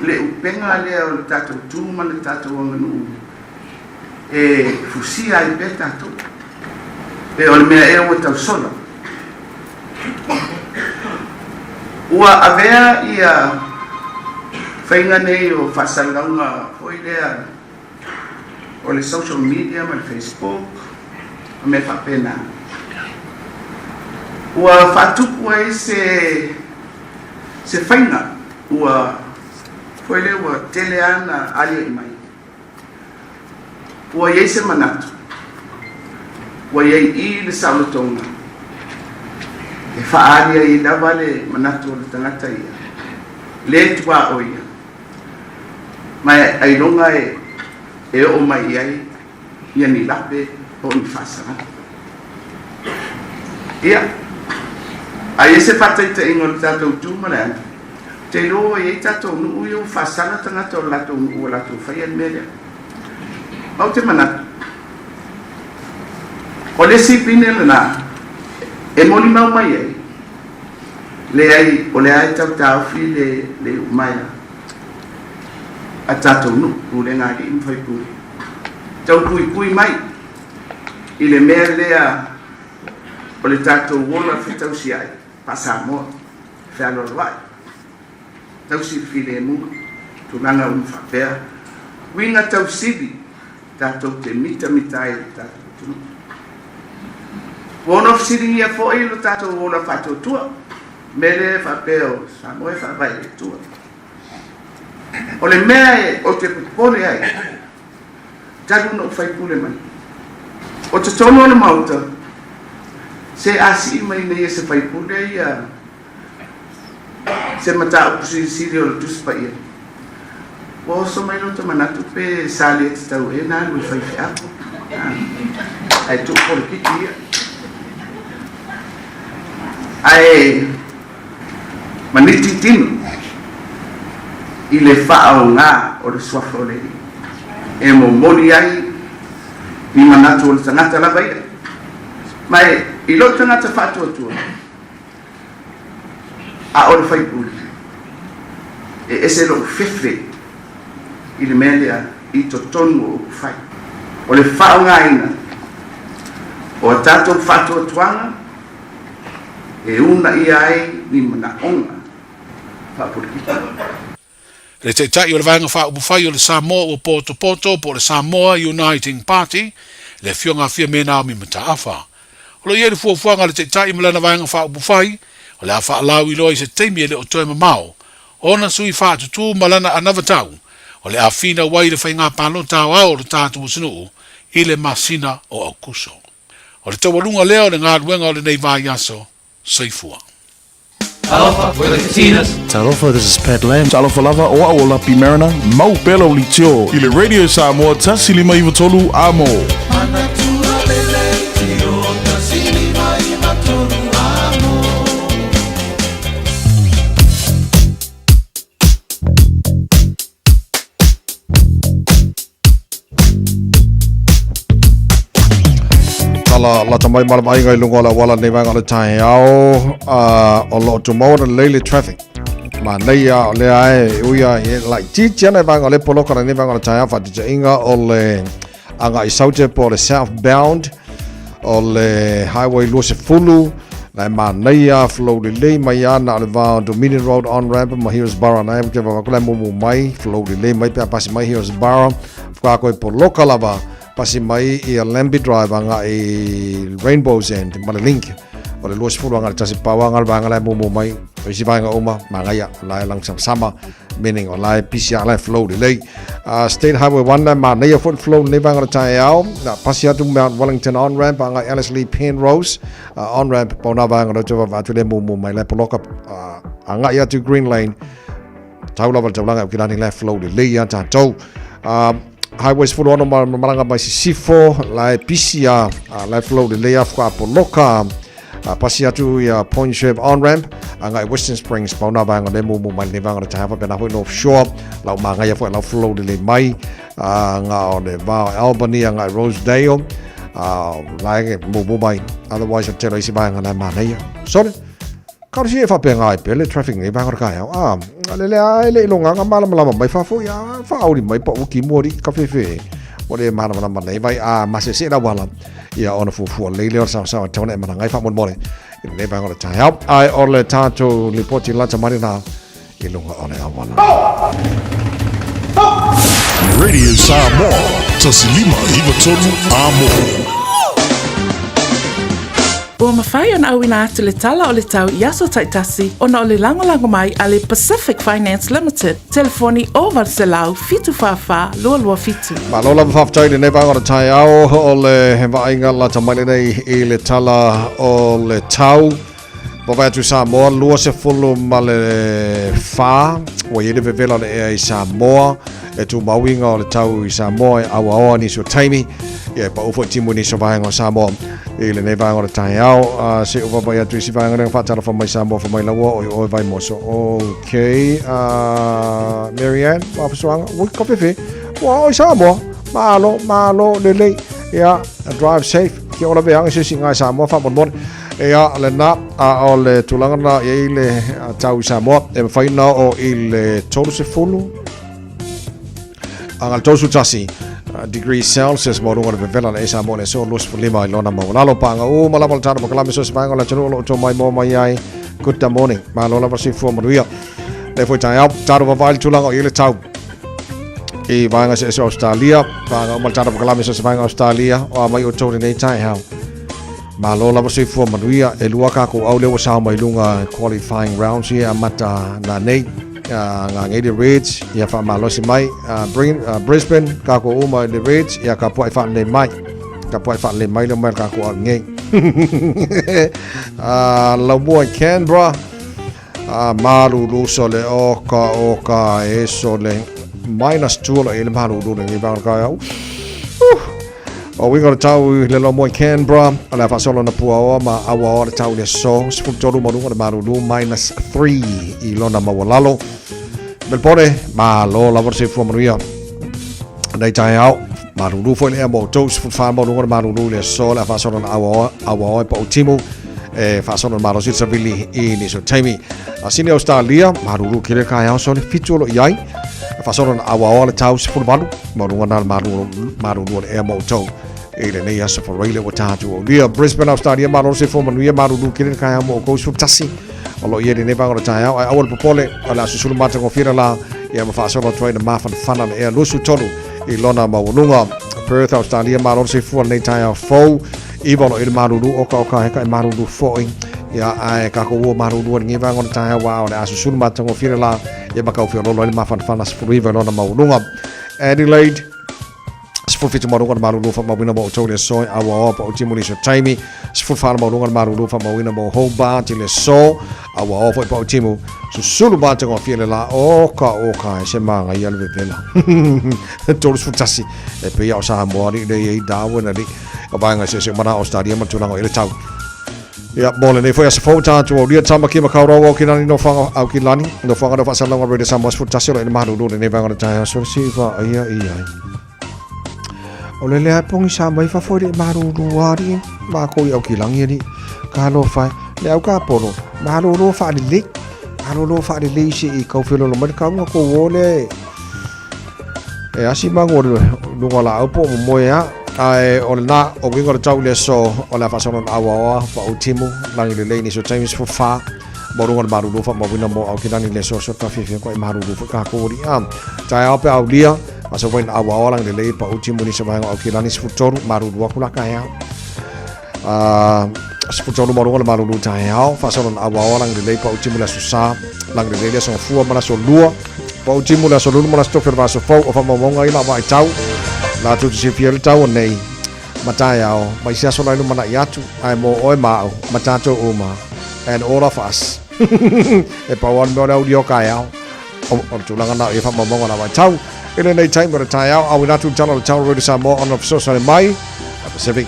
le upega lea o le tatou tu ma le tatou aganuu e fusia ai pea tatou. Pe o le mea ea ua tausola. Ua avea ia faiga nei o faasalalauga foi lea o le social media ma le Facebook ma mea faapena, ua faatupu ai se se faiga ua foi lea ua tele lava na aliae mai. Ua i ai se manatu, ua i ai i le saolotoga e faaali ai lava le manatu o le tagata ia, le tuaoi ia, ma ailoga e oo mai i ai ia ni lape po o ni faasalaga. Ia, a i ai se faataitaiga o le tatou tu ma le aga, ou te iloa ua i ai tatou nuu ia ua faasala tagata o le latou nuu ua latou faia le mea lea. Ma ou te manatu, o le isi pine lena e molimau mai ai, leai, o lea e tau taofi le, le iumaea a tatou nuu, pulega a alii ma faipule, tau puipui mai i le mea lea o le tatou ola fetausiai faa-Samoa, fealoaloai, tausi le filemu, tulaga uma faapea, uiga tausili tatou te mitamita ai i le tatou atunuu. Ua ono fesiligia foi lo tatou ola faatuatua, mea lea e faapea o Samoa e faavae i le Atua. O le mea e ou te popole ai, talu ona ou faipule mai. O totonu o le Maota, se a sii mai nei e se faipule ia se mataupu silisili o le Tusi Paia, ua oso mai lota manatu pe sa le tatau ea ona alu e faifeau, ae tuu polokiki ia. Ae maniti tino i le faaaoga o le Suafa o le Alii e momoli ai ni manatu o le tagata lava ia. Ma e i lou tagata faatuatua, a o le faipule, e ese lou fefe i le mea lea i totonu o upufai. O le faaaogaina o a tatou faatuatuaga e uunaia ai ni manaoga faapolikiki. Le Taitai o le Vaega Faaupufai o le Samoa ua potopoto po o le Samoa Uniting Party, le Afioga a Fiame Naomi Mataafa. O lo o i ai le fuafuaga a le Taitai ma lana Vaega Faaupufai, o le a faalauiloa i se taimi e le o toe mamao, ona sui faatutū ma lana anavatau, o le a finau ai le faiga palota aoao o le tatou atunuu i le masina o Aokuso. O le taualuga lea o le galuega o lenei vaiaso. Soifua. Talofa, we're the Katinas. Talofa, this is Pat Lam. Talofa lava, o au o Lapi Mariner, mau pea lau leitio i le Radio Samoa 153 Amo. Manatua le leitio 153 Amo. Tala lata mai ma le vaaiga i luga o le auala nei vaega o le taeao o lo o tumau ana lelei le traffic. Manaia o lea e ui a e laitiiti ana i vaega o le poloka lenei vaega o le taeao faataitaiga o le agai i Saute po o le southbound o le highway 20 la e manaia flow lelei mai ana o le va o Dominion Road on ramp ma Heroes Bar na e te vava la mumu mai flow lelei mai pe a pasi mai Heroes Bar whakaako e poloka lava pasi mai i a Lambie Drive anga i Rainbow's End ma le link o le 20 anga le tasi pau anga le vaega la e mumu mai o isi vaega uma manaia la e lang sama meaning o la e pisi a la e flow lelei. State Highway 1 la e manaia foi le flow lenei vaega o le taeao na pasi atu Mount Wellington on ramp anga i Ellerslie Penrose on ramp pau na vaega o le te vava atu le mumu mai la e poloka agai atu Green Lane tau lava le taulaga i Aukilani la e flow lelei a tatou. Highway 16 ma malaga mai sisifo, la e pisi a, la e flow lelei a faatoa poloka. Pasi atu ia Point Shave on ramp agai Western Springs pau na vaega le mumu mai lenei vaega o le taeao faapena foi North Shore lau magaia foi lau flow lelei mai nga o le va o Albany agai Rosedale la e mumu mai otherwise o tele isi vaega na e manaia sole Kalosi e faapena ai pea le traffic nei vaega o le taeao. A, le le a e le i logaga malamalama mai fafo ia faaoli mai pa uki mua ri ka fefe. Ua le malamalama nei vai a masese la wala. Ia ona fuafua lei lea o le saosaoa e tau ona e malaga ai faamolemole i lenei vaega o le taeao. Ae o le tatou lipoti lata mai lena i luga o le auala. Radio Samoa, 1593 Amo. Ua mafai ona auina atu le tala o le tau i aso taitasi ona o le lagolago mai a le Pacific Finance Limited, telefoni 0800 744 227. Malo lava faafetai i lenei vaega o le taeao o le vaaiga lata mai lenei i le tala o le tau. Vaavaai atu i Samoa, 24 ua i ai le vevela o le ea i Samoa, e tumau uiga o le tau i Samoa e auaoa nisi o taimi, ia e pau foi timu i nisi o vaega o Samoa i lenei vaega o le taeao. Se i ou vaavaai atu i isi vaega lea na faatalofa mai Samoa fa mai laua oi oe Vaimoso. Ok, Mary Ann, Wafasoaga, ui ka fefe, ua oi Samoa, malo, malo, lelei, ia, drive safe, kia ola veaga se isi ngai Samoa faamolemole. Ea, lena, a o le tulaga na i ai le tau i Samoa, e mafai ona oo i le 30, aga le 31 degree Celsius maualuga o le vevela le Samoa le aso 25 i lona maualalo. Paga uma lava le tatou pakalame so se vaega o le atunuu o lo o outou maimoa mai ai. Good morning. Malo lava soifua manuia. Le foi taeao, tatou vavaai le tulaga o i ai le tau i vaega eseese o Australia, paga uma le tatou pakalame so se vaega o Australia, o a mai outou lenei taeao. Malo lava soifua manuia. E lua kākou au lea ua sao mai luga qualifying rounds ia amata na nei. Ngā ngei le Reds, ia whaamalosi mai. Brisbane, kākou uma i le Reds, ia ka puai whaalelei mai. Ka puai whaalelei mai leo mai le kākou au ngei. Laumua i Canberra, malulu sole oka oka e sole. Minus 2 lo e le malulu le ngei vanga kai au. O uiga o le tau i le lomo i Canberra, o le a faasolo na puaoa ma auaoa le tau i le aso 13 ma luga o le malulu minus 3 i lona maualalo. Melbourne, malo lava le soifua manuia. Nei taeao, malulu foi le ea mo outou, 14 ma luga o le malulu i le aso, le a faasolo na auaoa, auaoa e pau timu, e faasolo na malosi le savili i nisi o taimi. A Sydney Australia, malulu kele taeao sole, 7 o lo i ai, faasolo na auaoa le tau 18, Maualuga na le malulu o le ea ma outou i lenei aso faraile ua tatou aulia. Brisbane, Australia, malo le soifua manuia, malulu kele le taeao mo outou 11 o lo o i ai lenei vaega o le taeao. Ae aua le popole, o le a susulu matagofie le la, ia ma faasolo atu ai na mafanafana le ea 23 i lona maualuga. Perth, Australia, malo le soifua lenei taeao fou. Iva o lo o i le malulu, oka oka heka e malulu foi. Ia, ae kākou ua malulu ai lenei vaega o le taeao, a o le a susulu matagofie le la, ia ma kaufiololo ai le mafanafana 19 i lona maualuga. Adelaide, 17 maualuga le malulu faamauina mo outou i le aso e auaoa pa o timu nisi o taimi. 14 maualuga le malulu faamauina mo Hobart i le aso auaoa foi pa o timu. Susulu matagofie le la oka oka e se magaia le vevela. 31 e pei o Samoa alii le i ai Darwin alii o vaega eseese uma na Australia ma le tulaga o i le tau. Ia, mo lenei foi aso fou, tatou aulia Tamaki Makaurau Aukilani Nofoaga Aukilani, Nofoaga no Faasalauga Radio Samoa 11 o lo o i le malulu lenei vaega o le taeao sole siva ia i ai. O le lea e pogisa mai fafo i le malulu alii mākou i Aukilani alii. Ka alofa e, le au ka polo, malolo faalelei, malolo faalelei se i kaufelolo mai le kauga kou o lea e E asi magu o le luga o laau po o momoe a. Ae o lena, o uiga o le tau i le aso o le a faasolo na auaoa pa o timu, lagi lelei nisi o taimi 14, mo luga o le malulu faamauina mo Aukilani i le aso aso ka fiafia koe malulu foi kākou alii a. Taeao pe aulia, aso foi na auaoa lagi lelei pa o timu nisi o vaega o Aukilani 13, malulu aku la taeao. 13 ma luga o le malulu taeao, faasolo na auaoa lagi lelei pa o timu le aso sa, lagi lelei le aso gafua ma le aso lua. Pau timu le aso lulu ma le aso tofi o le vaiaso fou o faamaumauga ai la vaaitau. Latou te silafia ai le tau o nei ma taeao ma i se aso lai lumanai atu, ae mo oe ma au ma tatou uma, and all of us. E pau lava le mea o le aulia o kaeao. O le tulaga na o ia faamaumauga la vaaitau. I lenei taimi o le taeao, auina atu le tala o le Tower Radio Samoa ona fesoasoani mai a Pacific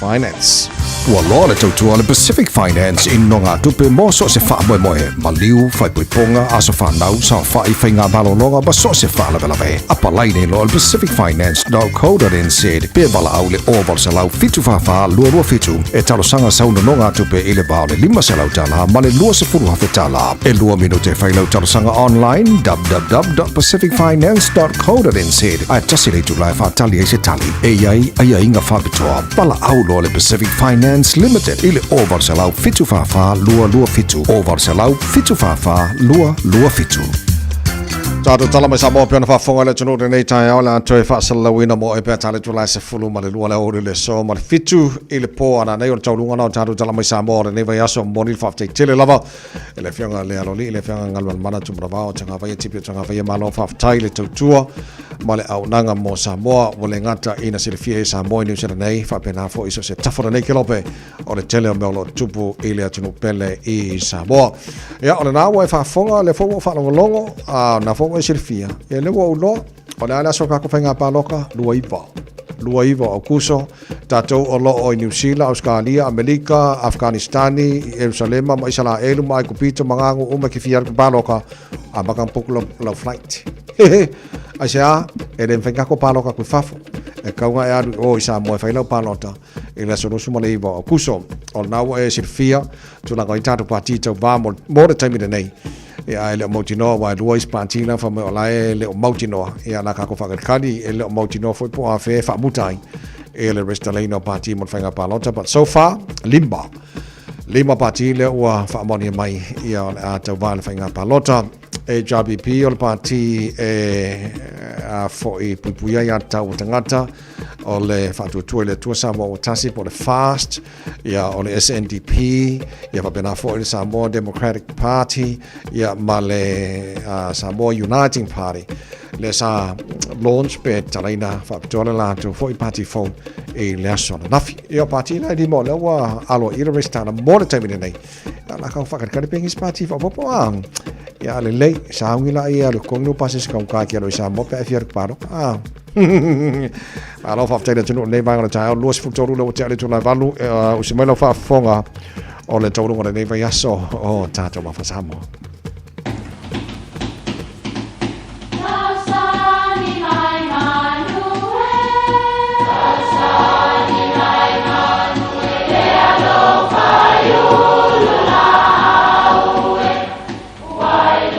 Finance. Ua loa le tautua a le Pacific Finance i nogatupe mo so o se faamoemoe, maliu, faaipoipoga, aso fanau, saofai, faiga malologa ma so o se faalavelave. Apalai nei loa i le pacificfinance.co.nz pe valaau i le 0800 744 227 e talosaga sau nonogatupe i le va o le $500 ma le $20,000. E lua minute e fai lau talosaga online www.pacificfinance.co.nz ae tasi le itula e faatali ai se tali. E i ai aiaiga faapitoa. Valaau loa le Pacific Finance Limited i le 0800 744 227, 0800 744 227. Tatou tala mai Samoa pei ona faafofoga i le atunuu i lenei taeao o le a toe faasalalauina mo oe pea tale itula e 12 le aoauli o le aso ma le 7 i le po ananei o le taualuga lena o tatou tala mai Samoa o lenei vaiaso. Momoli le faafetai tele lava i le Afioga i le Aloalii, le Afioga Galumalemana Tumanavao Tagavaia Tipi o Tagavaia, malo faafetai le tautua ma le auaunaga mo Samoa. Ua le gata ina silafia e Samoa i Niu Sila nei, faapena foi i so o se tafa o lenei kelope o le tele o mea o lo o tupu i le atunuu pele i Samoa. Ia, o lena ua e faafofoga, o lea foi ua ou faalogologo, a o lena foi ua e silafia, ia lea ua ou iloa, o le a le aso o le tatou faiga palota? 29. 29 o Aokuso, tatou o lo o i Niu Sila, Ausekalia, Amelika, Afukanisitani, Ierusalema ma Isalaelu ma Aikupito ma nā nuu uma e ke fia alu paloka, amata ona book lau flight. Aisea, e le mafai ona tatou paloka atu i fafo. E tatau ona e alu i o i Samoa e fai lau palota i le aso 29 o Aokuso. O lena ua e silafia tulaga o i ai tatou pati tauva mo le taimi lenei. Ia, ae le o mautinoa, aua e lua isi pati la fai mai o la e le o mautinoa. Ia, o le a tatou faakalikali, e le o mautinoa foi po o afea e faamuta ai e le resitalaina o pati mo le faiga palota. But so far, lima. Lima pati lea ua faamaonia mai ia o le a tauva i le faiga palota. HRPP o le pati e a foi puipui ai aiatatau a tagata o le Faatuatua i le Atua Samoa ua Tasi po o le FAST, ia o le SNDP, ia faapena foi le Samoa Democratic Party, ia ma le Samoa Uniting Party lea sa launch pe talaina faapitoa le latou foi party fou i le aso ananafi. Ia o party la e lima o lea ua aloaia le resitala mo le taimi lenei. Ia la kau whakarekare pe ngis party whapopo a. Ia lelei, saungi la ia le kongi no pase se kaunga ki alo i Samoa pe a fia paro. A. Malo whafetai le atunuu lenei vaega o le taeao 23 le ua tea le itula e valu, usi mai lau faafofoga o le taualuga o lenei vaiaso o tatou Mafa Samoa.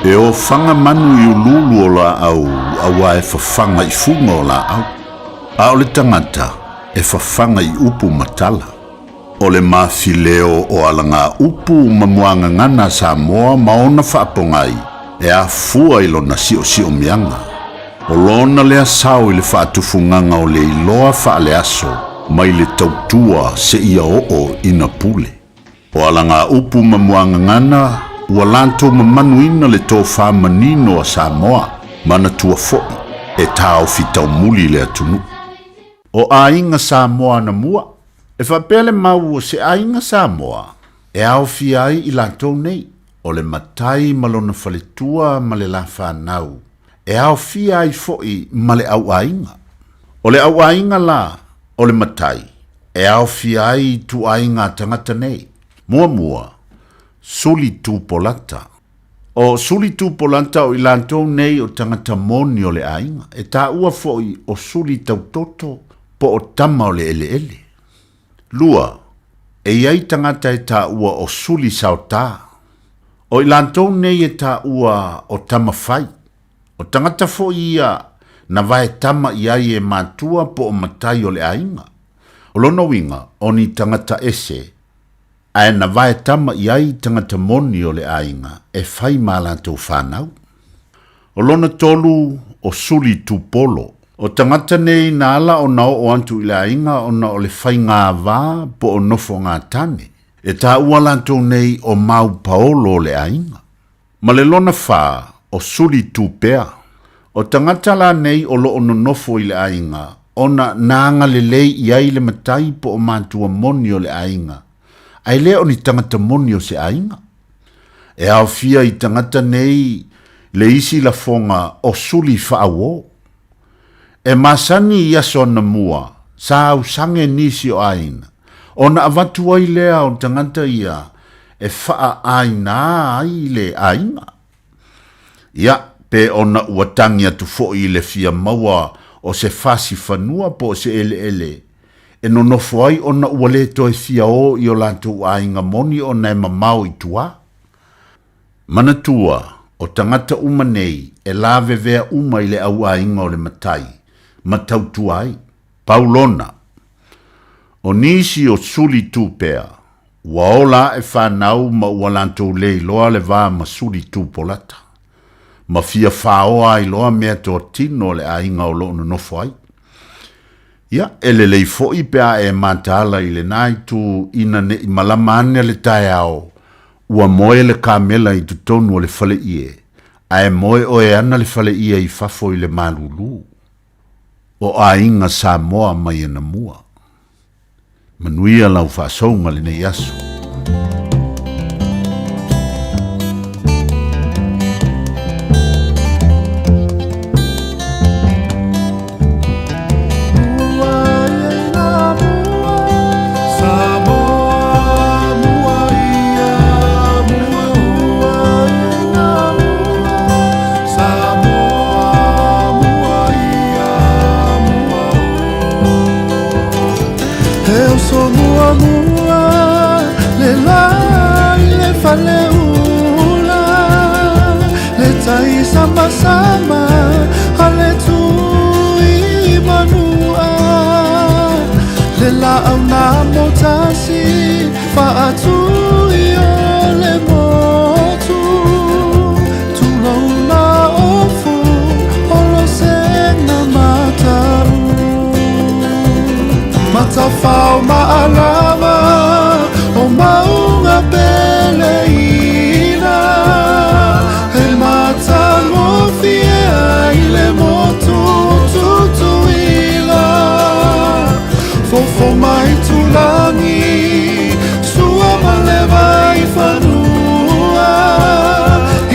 E ofaga manu i uluulu o laau auā e fafaga i fuga o laau, a o le tagata e fafaga i upu ma tala. O le mafileo o alagaupu ma muagagana a Samoa ma ona faapogai e afua i lona siosiomiaga. O lona lea sao i le faatufugaga o le iloa faaleaso mai le tautua seia oo ina pule. O alagaupu ma muagagana ua latou mamanuina le tofa manino a Samoa, manatua foi e taofi taumuli le atunuu. O aiga Samoa anamua, e faapea le mau o se aiga Samoa e aofia ai i latou nei, o le matai ma lona faletua ma le la fanau, e aofia ai foi ma le auaiga. O le auaiga la o le matai e aofia ai ituaiga a tagata nei. Muamua, suli tupolata. O suli tupolata o i latou nei o tagata moni o le aiga, e taua foi o suli tautoto po o tama o le eleele. Lua, e i ai tagata e taua o suli saotā. O i latou nei e taua o tama fai. O tagata foi ia na vae tama i ai e matua po o matai o le aiga. O lona uiga, o ni tagata ese Ae na vae tama i ai tagata moni o le aiga e fai ma latou fanau. O lona tolu o Suli Tupolo. O tagata nei na ala ona oo atu i le aiga ona o le faigā-vā po o nofo-gā tane. E taua latou nei o mau paolo o le aiga. Ma le lona fa o Suli Tupea. O tagata la nei o lo o nonofo i le aiga ona na agalelei i ai le matai po o matua moni o le aiga, ae le o ni tagata moni o se aiga. E aofia i tagata nei le isi lafoga o Suli Faauo. E masani i aso anamua, sa ausage nisi o aiga, ona avatu ai lea o tagata ia e faaaiga ai le aiga. Ia, pe ona ua tagi atu foi i le fia maua o se fasi fanua po o se eleele e nonofo ai ona ua le toe fia o i o latou aiga moni ona e mamao i tua. Manatua, o tagata uma nei e lavevea uma i le au aiga o le matai ma tautua ai. Pau lona. O nisi o suli tu pea, ua ola ae fanau ma ua latou le iloa le va ma suli tu polata, ma fia faoa ai loa meatotino o le aiga o lo o nonofo ai. Ia, e lelei foi pe a e mataala i lena itu ina ne i malama ane le taeao, ua moe le kamela i totonu o le faleie, ae moe oe ana le faleie i fafo i le malulu. O aiga Samoa mai anamua. Manuia lau faasouga lenei aso. E oso muamua le la i le faleula le tai samasama a le tui manua le laau na motasi faatui o le motu tulouna ofu olosena matau Matafao maalama o maunga peleina He matagofie ai le motu Tutuila Fofo mai tulagi Sua ma le vai fanua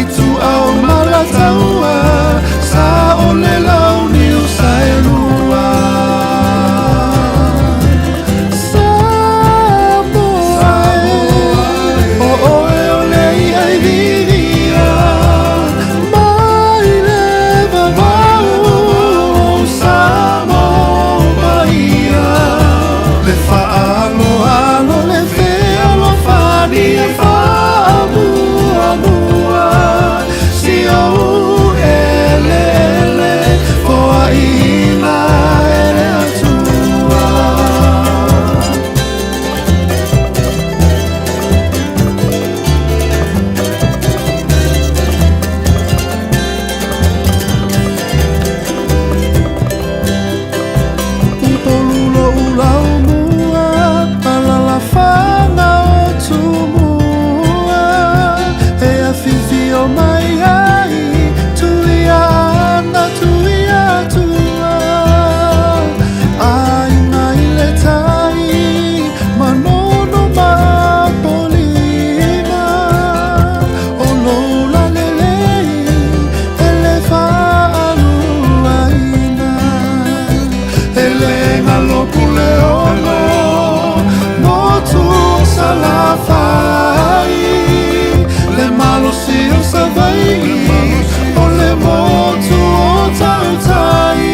Ituau ma lataua Sa o le launiu saelua Samoa e O oe o le i'a i viia Mai le vavau o Samoa paia Le faaaloalo le fealofani e faamuamua Si ou eleele foaiina e le Atua. Upolu lo'u laumua Alalafaga o Tumua E afifio mai ai Tuia ana Tuia atua Aiga i le tai Manono ma Apolima O lou lalelei E le faaluaina E le galo Puleono Motu o Salafai Le malosi o Savaii O le motu o Tautai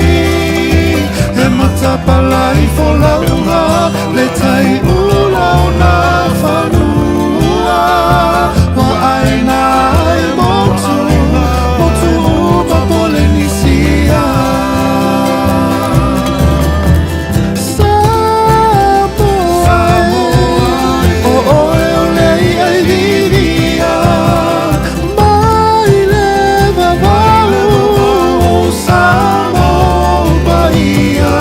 E matapalai folauga Le tai ula o nā fanua Ua aina ai motu Motu uma Polenisia Samoa e O oe o le i'a i viia Mai le vavau O Samoa paia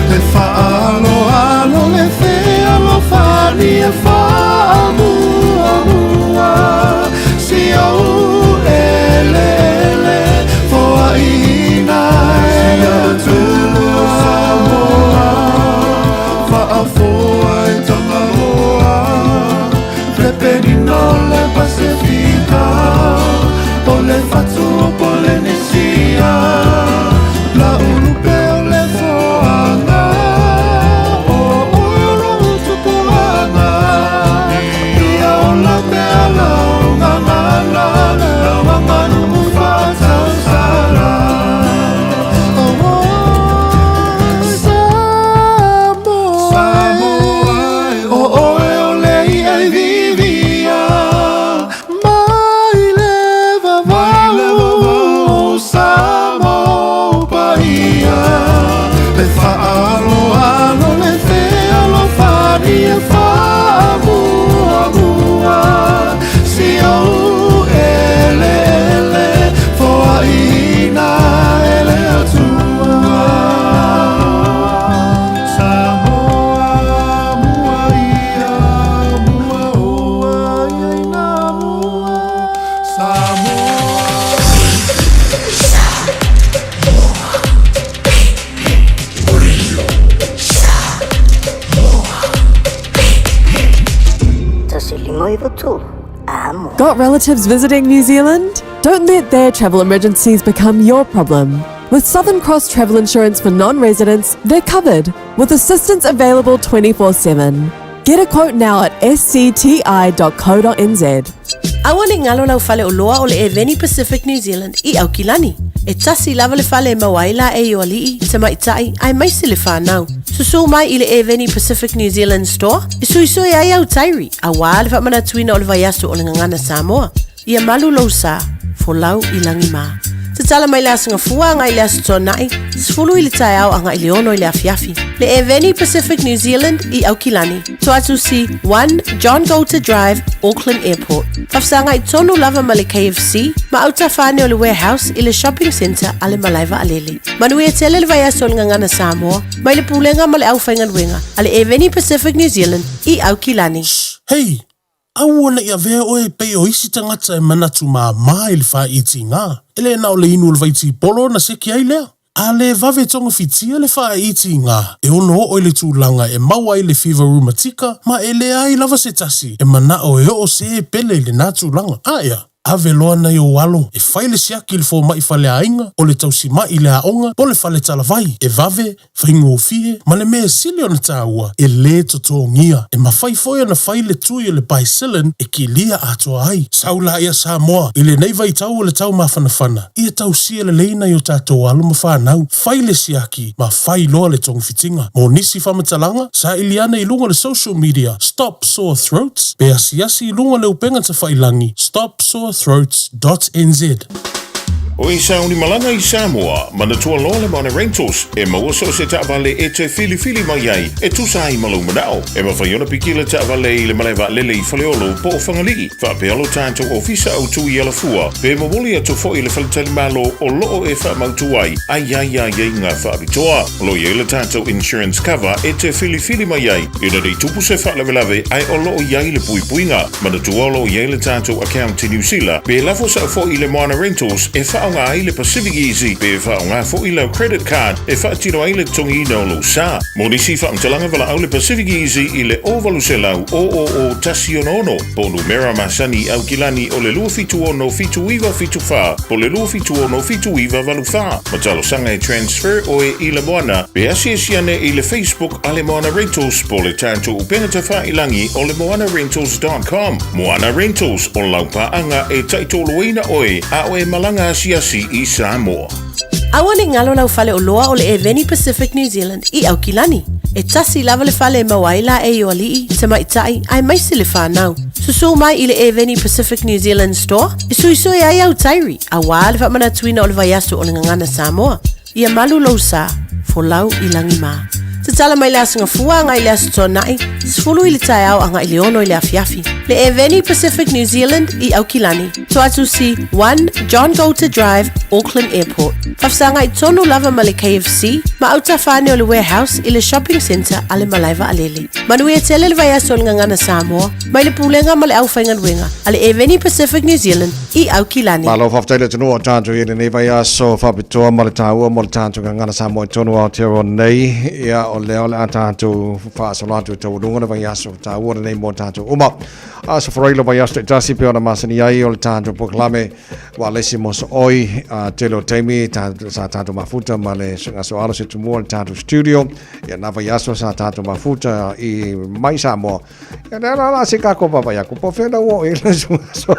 Le faaaloalo le fealofani e faamuamua Si ou eleele foaiina e le Atua Samoa faafoa i Tangaroa Pepenina o le Pasefika O le fatu o Polenisia Laulu pea 93 Amo. Got relatives visiting New Zealand? Don't let their travel emergencies become your problem. With Southern Cross Travel Insurance for non residents, they're covered with assistance available 24 7. Get a quote now at scti.co.nz. Aua ne i galo lau faleoloa o le Eveni Pacific New Zealand i Aukilani. E tasi lava le fale e maua ai laei o alii, tamaitai, aemaise le fanau. Susū mai i le Eveni Pacific New Zealand Store e suisui ai au tairi, auā le faamanatuina o le vaiaso o le Gagana Samoa. Ia malu lou sa, folau i lagi mā. Tatala mai le Aso Gafua agai i le Aso Toonai, 10 i le taeao agai i le 6 i le afiafi. Le Eveni Pacific New Zealand i Aukilani, Toatusi 1 John Goulter Drive, Auckland Airport. Faafesagai tonu lava ma le KFC ma autafa ane o le Warehouse i le Shopping Centre a le Malae Vaalele. Manuia tele le vaiaso o le Gagana Samoa mai le Pulega ma le Aufaigaluega a le Eveni Pacific New Zealand i Aukilani. Hei! Aua ne i avea oe e pei o isi tagata e manatu māmā i le whāitiga, e le na o le inu o le vaitipolo ona seki ai lea. A le vave togafitia le whāitiga, e ono oo i le tulaga e maua ai le fiva rumatika ma e leai lava se tasi e manao e oo se e pele i lenā tulaga. Aea, ave loa nai ou alo e fai le siaki i le fomai faleaiga, o le tausima'i i le aoga, po o le fale talavai, e vave, faigofie, ma le mea e sili ona taua, e lē totogia. E mafai foi ona fai le tui o le Bicillin e kilia atoa ai. Sau laia Samoa, i lenei vaitau o le tau mafanafana, ia tausia lelei nai o tatou alo ma fanau, fai le siaki ma fai loa le togafitiga. Mo nisi faamatalaga, saili ane i luga o le social media Stop Sore Throats pe asiasi i luga o le upega tafailangi stopsorethroats dot nz. O e sauni malaga i Samoa, manatua loa le Moana Rentals, e maua so o se taavale e te filifili mai ai, e tusa ai ma lou manao. E mafai ona piki le taavale i le malae vaalele i Faleolo po o Fagalii, faapea lo tatou ofisa autu i Alafua, pe momoli atu foi i le faletalimalo o loo e faamautu ai a i ai aiaiga faapitoa. O lo o i ai le tatou insurance cover e te filifili mai ai, ina nei tupu se faalavelave ae o lo o i ai le puipuiga. Manatua o lo o i ai le tatou account i Niu Sila, pe lafo sao foi i le Moana Rentals e faaaoga ai le Pacific Easy pe faaaoga foi lau credit card e faatino ai le totogiina o lou sa. Mo nisi faamatalaga valaau le Pacific Easy i le 0800 000 166 po o numera masani i Aukilani o le 276 7974 po o le 276 7984. Ma talosaga e transfer oe i le Moana pe asiasi ane i le Facebook a le Moana Rentals po o le tatou upega tafailangi o le moanarentals.com. Moana Rentals, o lau paaga e taitoloina oe a o e malaga asiasi i Samoa. Aua ne i galo lau faleoloa o le Eveni Pacific New Zealand i Aukilani. E tasi lava le fale e maua ai laei o alii, tamaitai, aemaise le fanau. Susū mai i le Eveni Pacific New Zealand Store e suisui ai au tairi, auā le faamanatuina o le vaiaso o le Gagana Samoa. Ia malu lou sa, folau i lagi mā. Tatala mai le Aso Gafua agai i le Aso Toonai, 10 i le taeao agai i le 6 i le afiafi. Le Eveni Pacific New Zealand i Aukilani, Toatusi 1 John Goulter Drive, Auckland Airport. Faafesagai tonu lava ma le KFC ma autafa ane o le Warehouse i le Shopping Centre a le Malae Vaalele. Manuia tele le vaiaso o le Gagana Samoa mai le Pulega ma le Aufaigaluega a le Eveni Pacific New Zealand i Aukilani. Malo faafetai le atunuu o tatou i lenei vaiaso faapitoa ma le taua mo le tatou gagana Samoa i totonu o Aotearoa nei. Ia, o lea o le a tatou faasolo atu i taualuga le vaiaso taua lenei mo tatou uma. Aso Faraile o vaiaso taitasi pei ona masani ai o le tatou polokalame ua le isi mosooi a tele o taimi sa tatou mafuta ma le Soalo se tumua le tatou studio. Ia na vaiaso sa tatou mafuta i mai Samoa. Ia lea la la se kako papa ia ku po fena wo i le so so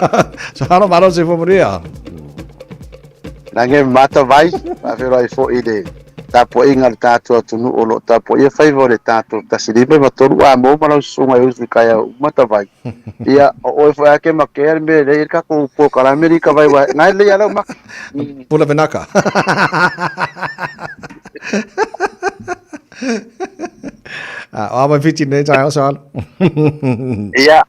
halo malo se fo maria. Nange mata vai, ma whenua i fo i le tapuaiga a le tatou atunuu o lo o tapuaia faiva o le tatou 153 a mo ma lau susuga e usu i kaiao uma tavai. Ia, o oe foi ake ma kea le mea lei le kakou polokalame li ka vai wa ngai lei ala maka. Pula venaka. Ah, o mai fiti nei taeao sa. Ia,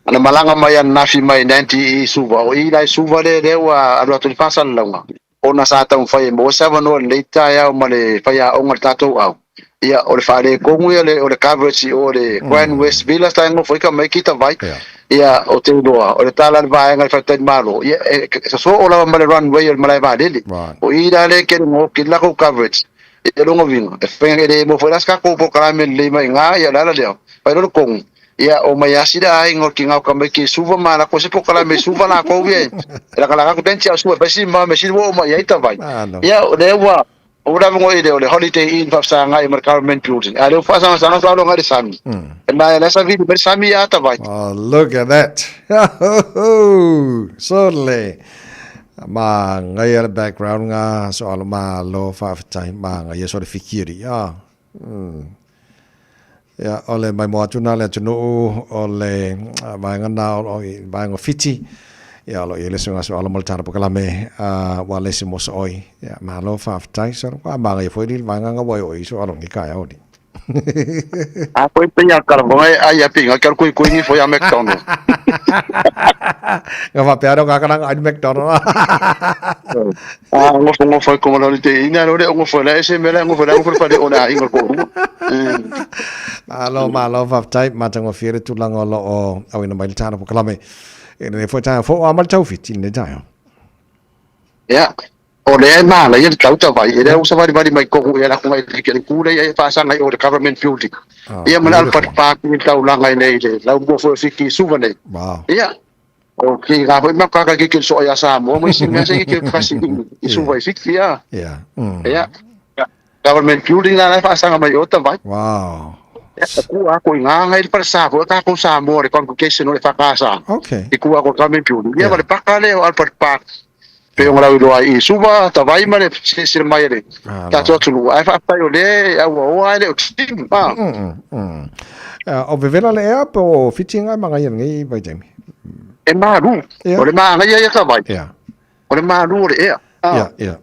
ana malaga mai ananafi mai 90 i Suva, o i la i Suva le lea ua alu atu i le faasalalauga, ona sa taumafai e maua se avanoa i lenei taeao ma le faiaoga i le tatou au. Ia, o le faaletonu ia o le coverage i o le Grand West Villa sa nofo ai tamaiti i Tavai. Ia, ou te iloa, o le tala a le vaega i le faletalimalo, ia, e sosoo lava ma le runway o le malae vaalele. O i la lea e kele goki le latou coverage. Ia lona uiga, e fai e le maua foi la se tatou polokalame lelei mai i ina, ia o le ala lea, fai loa le tonu. Ia, o mai asi le aiga o le kigao tamaiti i Suva ma lako se polokalame i Suva lakou ia e lakalaka atu bench a Suva e fai si ma me sili ua oo mai i ai tavai. Ia, o lea ua ua lava ngoi le o le Holiday Inn faafesagai ma le Government Building. A lea ua faasangasanga atu alo ngai le sami. E ma la sa vili mai le sami ia tavai. Oh, look at that. Certainly. Ma ngai le background nga so alo ma lo faafetai ma ngai so le fikiri. Ah. Ia, o le maimoa atu na le atunuu o le vaega na o vaega o Fiti. Ia, o lo o i ai le suiga soalo ma le tala pokalame a ua lesi mo sooi. Ia, malo faafetai. So, ua magaia foi le vaega nga ua e o i soalo ni kai au ni. A koe pe ia kala vonga e ai a pinga kia kui kui ni foi a McDonald. Nga whapea ro ngā karanga ai McDonald. A ngofo ngofo ko mala te ina ro le ngofo la ese mela ngofo la ngofo pale ona inga ko ru. Malo malo faafetai matagofie le tulaga o lo o auina mai le tala pokalame i lenei foi taeao fou a ma le taufiti i lenei taeao. Ia, o lea e manaia le tau tavai, e lea ua savalivali mai tonu ia latou nai le ku lea e faasaga i o le Government Building. Ia ma le Albert Park i le taulaga i nei le laumua foi o Fiti i Suva nei. Ia, o ki ngā foi makaka ki ke soa ia Samoa ma isi mea se ki ke kasi i Suva i Fiti ia. Ia, Government Building la e faasaga mai o tavai. Wow. Ia, ku a ko i ngā ngai le pale sa foi tākou Samoa le congregation o le whakasa. I ku a ko Government Building. Ia, ma le paka lea o Albert Park. Pe o ngā iloa i Suva, tavai ma le silasila mai le tātou atunuu. Ae faafetai o lea e auaoa ai le o timu. O vevela le ea po o Fiti ngai magaia lenei vaitaimi? E malu. O le magaia ia tavai. O le malu o le ea. Ia, ia.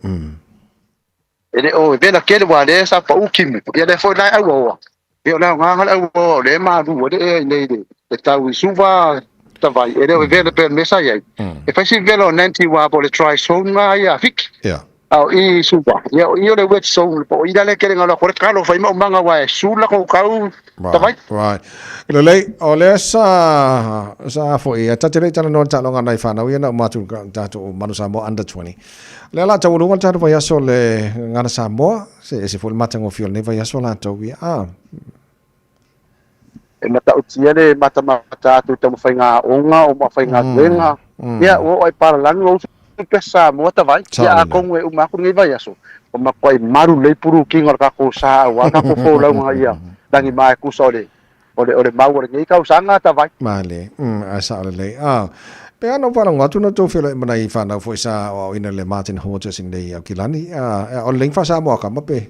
E le o vevela tele wa lea sa pau timu. Ia lea foi la e auaoa. Ia o le aoga le auaoa o lea e malu ai le ea i nei le tau i Suva tavai. E le o vevela pea le mea sa i ai. E fai si vevela o Nancy wa po o le dry zone nga ia Fiti. A o i Suva. Ia o i o le wet zone po o i la le kele nga ko le kalo fai maumaga wa e sula ko kau tavai. Right. Lelei, o lea sa sa foi a tate le tala no taaloga nai whanau ia na o mātou tātou Manu Samoa under 20. Lea la taualuga le tatou vaiaso le Gagana Samoa, se ese foi le matagofie o lenei vaiaso latou ia. Ah. E matautia le matamata atu i taumafaiga aoga o mafaigaluega. Ia, ua oo ai palalagi ua usu pea Samoa tavai. Ia, atonu e uma atu lenei vaiaso, ua matuai malu lelei pulukiga o le tatou sa aua le tatou folauga ia lagima e tusa o le O le, o le mau o lenei tausaga tavai. Male, ae sao lelei. Ah, pe ana ou faalogo atu na tou feiloai ma nai fanau foi sa aoaoina le Martin Hodges i nei Aukilani. Ah, o le leng faa-Samoa kama pe,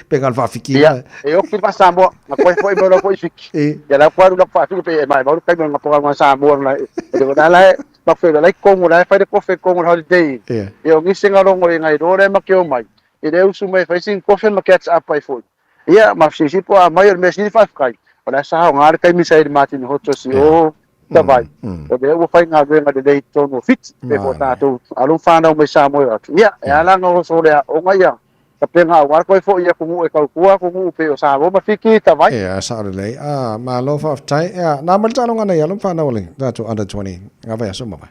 pe ngā le faafiki Ia, e oki le faa-Samoa, na koe foi mai lau foi fiki. Ia lau koe alu lau faafiki pe e mai mau le taimi o ngā pokanga Samoa na e le ona la e, ma koe la i Kongo la e fai le kofe Kongo le holiday. Ia o ngise ngā rongo i ngai roa le ma ke o mai. I le usu mai fai sin kofe ma catch up ai foi. Ia, ma silisili po a mai o le mea sili faafetai, o le a sa aoga le taimi sa i le Martin Hodges i o Tavai, o lea ua fai galuega lelei i totonu o Fiti, pe po o tatou alo ma fanau mai Samoa e o atu. Ia, e ala ona oso le aoga ia tapenaga aua le toe foi i atunuu e tautua atunuu pei o Samoa ma Fiti i Tavai. Ia, sao lelei. A, malo faafetai. Ia, na mai le taaloga nei alo ma fanau o le tatou under 20 nga vaiaso ma vai.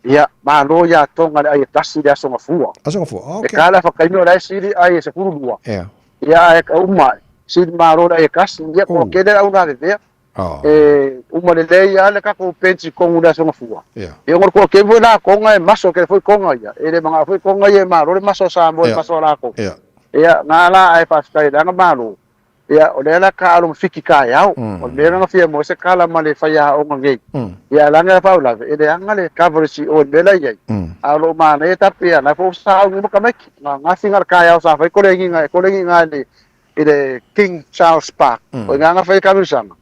Ia, malo ia Tonga le ai e tasi le aso gafua. Aso gafua, oh, okay. E kala whakaimi o lae sili ai e 12. Yeah. Ia, e ka uma, sili malo le ai e kasi, ia, ko kele au nā vevea. Oh. E, uma le lei a le kako pensi kongu le aso gafua. Yeah. Ia, ngor ko kele foi la konga e maso, kele foi konga ia. E le manga foi konga ia e malo le maso sa mo le maso la ko. Yeah. Ia, ngā la ai whawhitai le anga malo. Ia, o lea la ka alo ma fiki kaeao. O le mea lena fia moe se kala ma le faiaoga nei. Ia, lage a faulave, e leaga le coverage i o i le mea la i ai. A o loo manaia tapi ia, na fo sa au ni makamaiki. Nga ngafinga le kaeao sa fai kolengi nga, kolengi nga i le, i le King Charles Park. O i nga nga fai kamilisanga.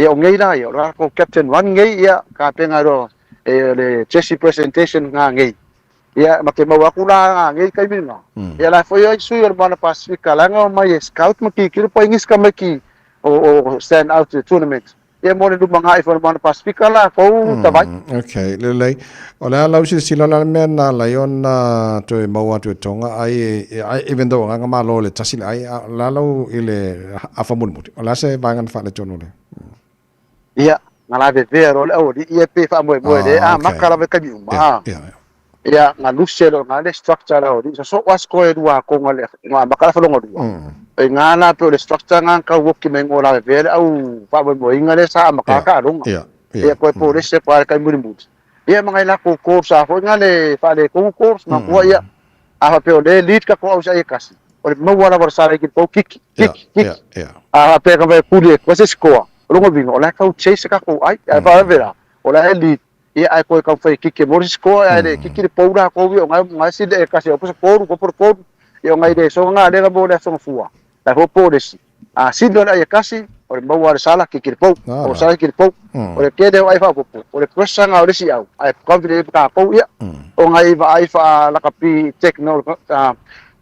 Ia, o ngei la ia, o la ko Captain Run ngei, ia, ka penga roa, e le jersey presentation nga ngei. Ia, ma te mau aku la ngā ngei taimi ngā. Ia la foi ai sui o le Moana Pasifika, la ngā mai e scout ma ki kiro pa ingis ka mai ki o, o stand out the tournament. Ia mo le luma ngā i foi le Moana Pasifika la kou tawai. Okay, lelei. O le a lau silasila la le mea na lai ona toe maua atu e Tonga ai, ai even though ngā ngā malo le tasi le ai, a la lau i le afa mulimuli. O le a se vaega na faaletonu le? Ia, ngā la vevea ro le au alii ia pe whaamoemoe le, a maka lava i taimi uma. Ia nga luse lo nga le structure la o so so was ko e lua ko nga le nga makala fa longa lua. E nga la pe le structure nga ka woki me ngola le vele au fa mo inga le sa makaka longa. Ia ko po le se pa ka muri muri. Ia mga ila ko course a fo nga le fa le ko course ma ko ia a fa pe o le lead ka ko au sa ia kasi. O le maua la var sa ki ko kiki kiki kiki. A fa pe ka ve kuli ko se score. Longo bingo o la ka chase ka ko ai a fa vera. O la lead ia ai ko ka fai kiki mo score ai le kiki le paura ko wi o nga nga si le kasi o po ko ko por ko ia ngai le so nga le mo le so fua. La fo po le si. A si lo ia kasi o le maua le sala kiki le pau. O sala kiki le pau. O le kede o ai fa po. O le pressure nga o le si au. Ai confident ka pau ia. O ngai va ai fa la kapi techno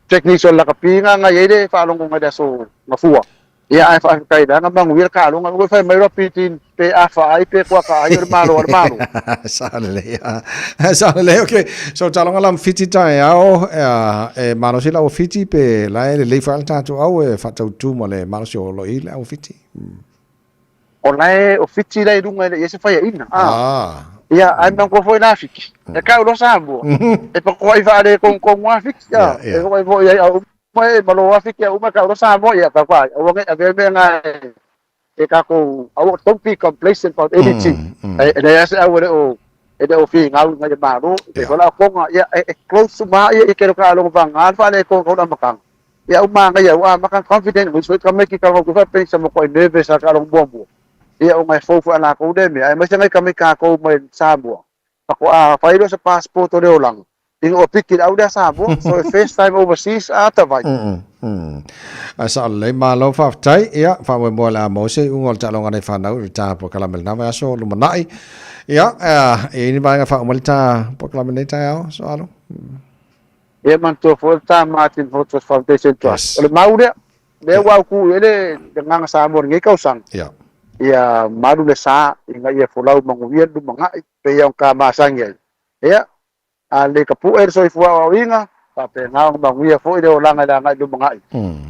techniques o la kapi nga ngai le fa longo ngai so nga fua. Ia ai fa kai da nga mangu ia ka longa ko fa mai ro pitin pe a fa ai pe kwa ka ai o malo o malo. Sa le ia. Sa le okay. So talonga lam fiti tai ao e malo sila o fiti pe la e le fa ta tu au e fa tau tu mo le malo si o lo i le au fiti. O la e o fiti la i lunga le se fa ia ina. Ia ai mangu foi na fiki. E ka lo sambo. E pa ko ai fa le kon kon wa fiki. Ia e ko ai foi ai au mai malo wa fiki au ma ka lo sambo ia pa kwa. O ngai ave me ngai e ka ko au don't be complacent about anything. E le ase au le o e le o fi ngau ngai malo e ko la ko nga ia e close ma ia e ke ka lo va nga fa le ko ko na makang. Ia u ma ngai au a makang confident mo so ka me ki ka ko fa pensa mo ko nervous ka lo bombo. Ia o ngai fo fo na ko de me ai ma ngai ka me ka ko mai Samoa. Pa ko a fa ilo sa passport o le olang. Ingo o piki au le Samoa so first time overseas a ta vai. A sa le malo fa tai ia fa mo mo la mo se ungo ta longa nei whanau i tā po kalame na vai aso lumanai. Ia e ni vai fa mo ta po kalame nei tai ao so alo. Ia man to fo ta Martin Hotos Foundation Trust. O le maure le wa ku ele le nganga Samoa ngai kau sang. Ia. Ia maru le sa inga ia folau manguia lu mangai pe ia ka masangi. Ia a le ka pu er so fua o inga pa pe nga manguia fo ile o langa la ngai lu mangai.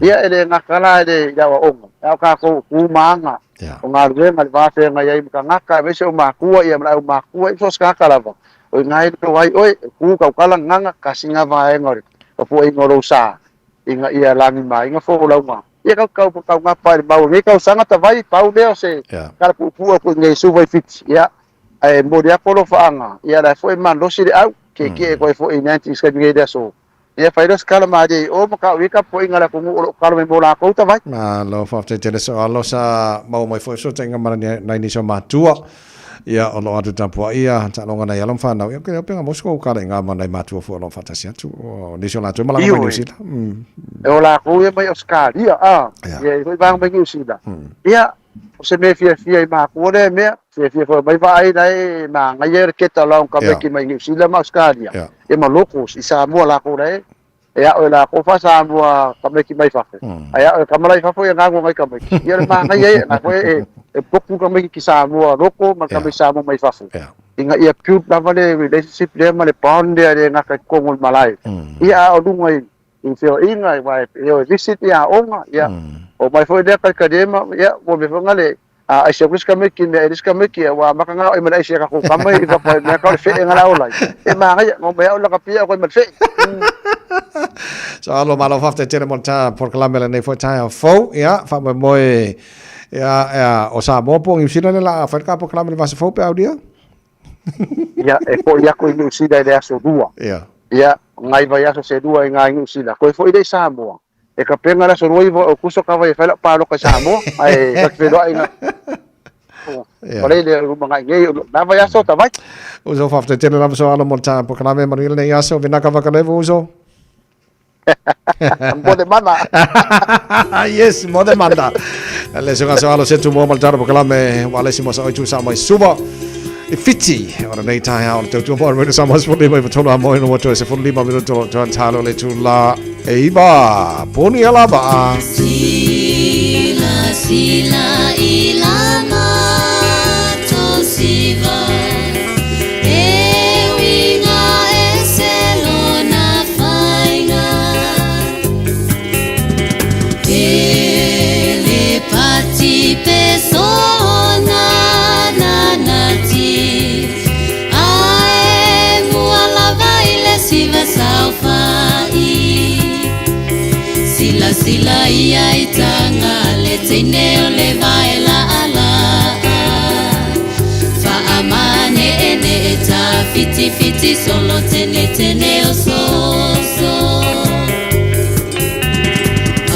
Ia ele nga kala ele ia wa onga. Ia ka ko ku manga. O nga le nga va fe nga ia ka ngaka me se o makua ia mala o makua i so ska kala va. O ngai lo ai oi ku ka kala nganga kasinga va e ngore. O fu ingo lo sa. Inga ia langi mai inga fo lau ma. Ia ka ka ka nga pa mau ngai ka sanga ta vai pau leo se kala pu pu ko ngai su vai fit. Ia e mo dia ko lo fa anga. Ia la fo e man lo si au ke ke ko fo i nanti ska ngai da so. Ia fai los kala ma de o ma ka wi ka po inga la ko o kala me mo la ko ta vai. Ma lo fa te tele so alo sa mau mai fo so tenga mana nei ni so matua. Ia o lo atu tapua ia ta longa nei alom whanau. Ia ke penga mosko ka le ngā mana matua fo lo fatasi atu. O ni so la tu malanga mai New Zealand. E o la ko ia mai Australia a. Ia foi bang mai New Zealand. Ia o se me fia fia i ma ko le me fia fia fo mai vai nei ma ngai er ke ta long ka me ki mai New Zealand ma Australia. E ma locals i Samoa la ko le. E a o la ko fa Samoa ka me ki mai fa. Ai a ka malai fa fo ia ngā ngai ka me. Ia le ma ngai e na ko e e poku ka me ki Samoa loko ma ka me Samoa mai fa. Inga ia pure lava le relationship le ma le bond le nga ka ko ngol malai. Ia o lunga i feo inga i vai e o visit ia onga ia o mai foi le ka ka dema ia o me fonga le a se kus ka me ki me eris ka me ki wa makanga o me lai se ka ko ka mai i fa me ka le fe nga la ola. E ma ngai ngo me o la ka pia ko me fe. So alo malo fa te tele mo ta por kalame le nei fo tai fo ia fa mo mo ia o sa mo po ngi sila le la fa ka por kalame le va se fo pe audia. Ia e ko ia ko New Zealand le aso dua. Ia. Ia ngai vai aso se dua i ngai New Zealand. Ko foi le Samoa. E ka penga la so roi o kuso ka vai fa la pa lo ka Samoa. Ai ka fe lo ai nga. O le le mga ngai na vai aso ta vai. Uso fa te tele la so alo mo ta por kalame manuel nei aso vinaka vakalevo uso. Mo de mana. Yes, mo de manda. Le so so alo se tu mo mal tara por kalame wale si mo sa oitu sa mai suba. E fiti ora nei tai ao te tu mo re sa mo spo le mai tolo mo no mo to se fo lima minuto to talo le tu la e iba poni ala ba. Sila sila ilama to siva e winga e selo na fainga e le pati pesona na nati ae mua lava i ia i taga le teine o le vaelaalaa. Faamane'ene'e tafitifiti solo tenetene o soso.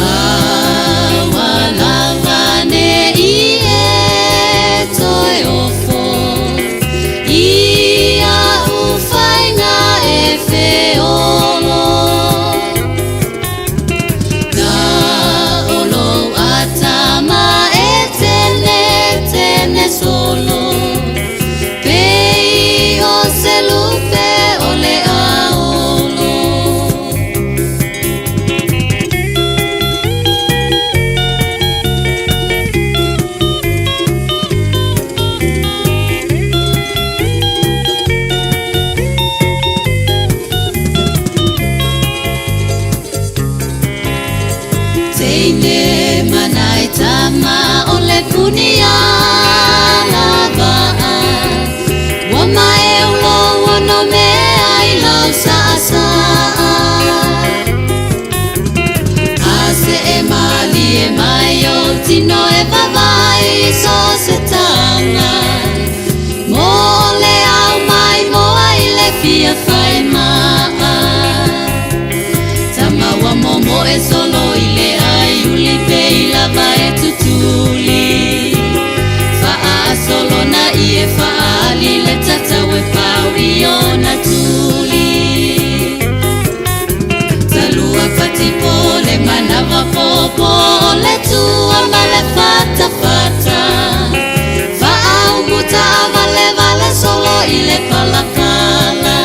Aua lava ne'i e toe ofo i a'u faiga e feolo. Na o lou atama e tenetene solo pei o se lupe o le aolo. Teine manai tama o le puni alava'a ua maeulo ono mea i lau sa'asa'a. A se'e malie mai ou tino e vavai so se taga mo le au mai moa i le fia faema'a. Tama ua momo'e solo i le ai uli pei lava e tutuli. Fa'aasolona i e fa'aali le tatau e pau i ona tuli. Talua patipo le manava popo o le tua ma le fatafata. Fa'aumuta valevale solo i le palapala.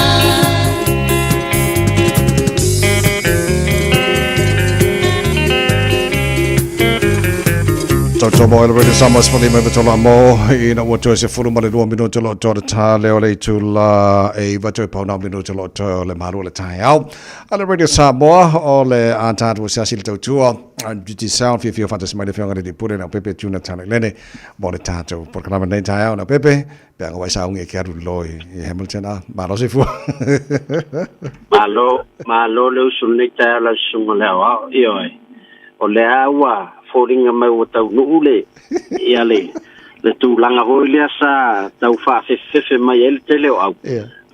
Tautua mo le Radio Samoa 15 93 amo ina ua toe 12 minuto lo toe ta le o le itula e iva toe pauna minuto lo toe o le malu o le taeao. A le Radio Samoa o le a tātou se asi le tautua Digicel fiafia faatasi mai le Afioga i le Pule Leaupepe Juna Talelele mo le tātou polokalame nei taeao. Leaupepe, pe aga ua e saugi e ke alu loa i Hamilton a malo se fua. Malo, malo le usu lenei taeao lau susuga o le aoao. Ioe, o lea ua foliga mai ua taunuu le, ia le, le tulaga foi lea sa tau faafefefefe mai ai le tele o au.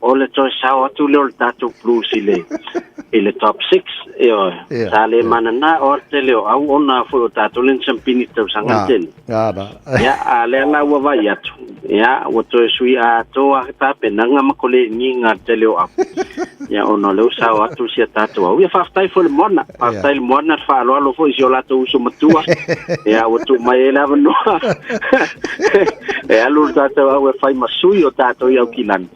O le toe sao atu lea o le tatou Blues i le, i le top 6. Ioe, sa le manana o le tele o au ona foi o tatou le champini tausaga tele. Ia, a lea la ua vai atu. Ia, ua toe sui atoa tapenaga ma koleniga le tele o au. Ia, ona o lea ua sao atu si a tatou au. Ia, faafetai foi le moana. Faafetai le moana, le faaaloalo foi i si o latou uso matua. Ia, ua tuu mai ai le avanoa. E alu le tatou au e fai ma sui o tatou i Aukilani.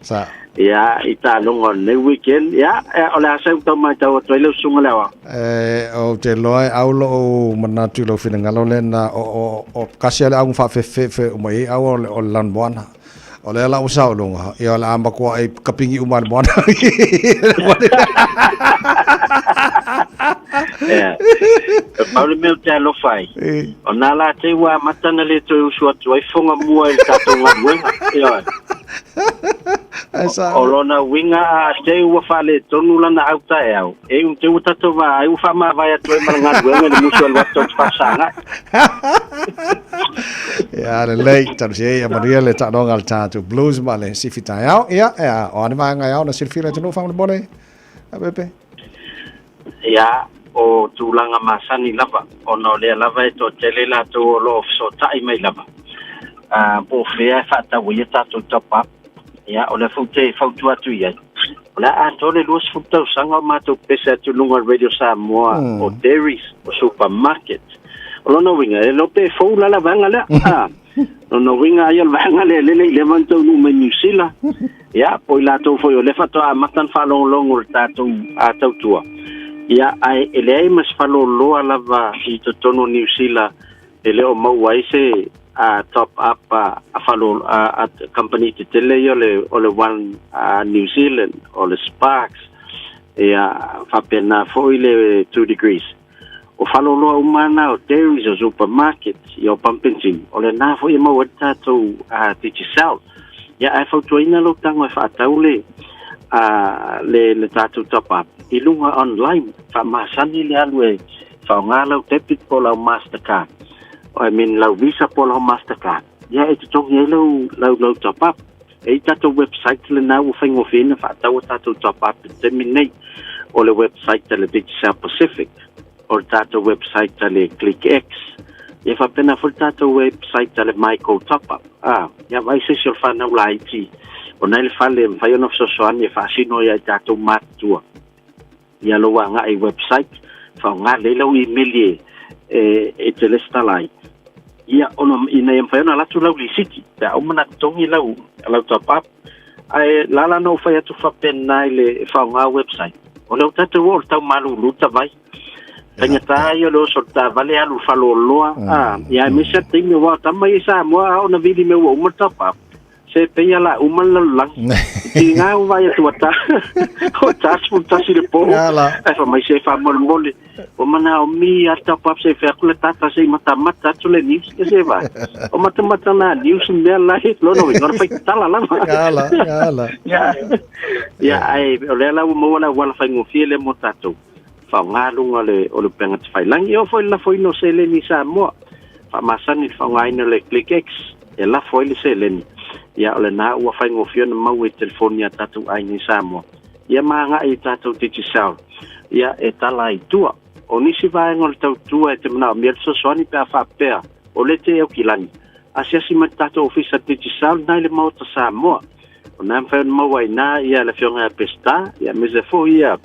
Ia, i taaloga o lenei weekend. Ia, o le a sau tau matau atu ai lau susuga le aoao. E, ou te iloa e au lou manatu i lou finagalo lena, o kasi lava le auga faafefefe uma i ai au o le lanumoana. O lea la ua sao i luga, ia o le a matuai kapigi uma le moana. Ia. E pau le mea ou te alofa ai, o nā lātou ua amata ona le toe usu atu ai foga mua i le tatou galuega. Ioe. O lona uiga a te ua faaletonu lana autaeao, e iu te ua tatou vaai ua faamavae atu ai ma le galuega i le musu alu atu tau te faasagai. Ia, lelei, talosia ia manuia le taaloga a le tatou Blues ma le sifi taeao. Ia, ia, o a ni vaega e ao ona silafia e le atunuu faamolemole, a Pepe? Ia, o tulaga masani lava, ona o lea lava e toatele latou o lo o fesootai mai lava, ā, po o fea e faatau ai a tatou top-up. Ia, o lea foi ou te fautua atu i ai, o le a atoa le 20 tausaga o matou pese atu i luga o le Radio Samoa, o dairies, o supermarket. O lona uiga, e le o pe fou la la vaega lea. Ā, lona uiga aia o le vaega lea lele i leva ona taunuu mai Niu Sila. Ia, po o i latou foi o lea faatoa amata ona faalogologo i le tatou tautua. Ia, ae e leai ma se faleoloa lava i totonu o Niu Sila e le o maua ai se top up a falo a company tetele ia o le One New Zealand, o le Sparks, ia faapena foi le 2 Degrees. O faleoloa uma na o dairies, o supermarkets, ia o pampensin, o lena foi e maua ai le tatou Digicel. Ia ae fautuaina lou tago e faatau le le tatou top up i luga online, faamasani le alu e Faaaoga lau debit po o lau Mastercard, I mean lau Visa po o lau Mastercard, ia e totogi ai lau lau lau top up. E i ai tatou website lena ua faigofie ai ona faatau a tatou top up i le taimi lenei. O le website a le Digicel Pacific, o le tatou website a le ClickX, ia faapena foi le tatou website a le MyGo Top Up. A, ia vaai se isi o le fanau laiti o na i le fale e mafai ona fesoasoani e faasino ia i tatou matutua. Ia lou agai i website, faaaoga lelei lau imeli e, e, e te lesitala ai. Ia, ona ina ia mafai ona alu atu lau lisiti, pe a uma ona totogi lau, lau top up. Ae lala na ou fai atu faapena i le faaaoga website. O lea ua tatou oo i le tau malulu tavai. Faigata ia o le oso o le taavale alu i le faleoloa, a, ia aemaise lava le taimi aua o tama ia i Samoa a oo ina vili mea ua uma le top up, Se pei a la uma le lalolagi. I tiga ua vaai atu ua ta, ua ta 11 le po. Ae fai mai se faamolemole. Ua manaomia lava le top up se i fai atu le tata se i matamata atu le news. Ia se vaai. O matamata na news mea la e lona uiga o le fai tatala lava. Ala, ala. Ia, ia ae o lea la ua maua le auala faigofie lea mo tatou. Faaaoga luga o le o le upega tafailagi. E oo foi i le lafoina o seleni i Samoa. Faamasani le faaaogaina o le ClickX e lafo ai le seleni, ia o lena ua faigofie ona maua i telefoni a tatou aiga i Samoa, ia ma agai i tatou Digicel, ia e tala ai i tua. O nisi vaega o le tautua e te manaomia le fesoasoani pe a faapea o le te Aukilani, asiasi mai le tatou Ofisa Digicel lena i le Maota Samoa. O lena e mafai ona maua ai i ina ia le Afioga ia Peseta, ia aemaise foi ia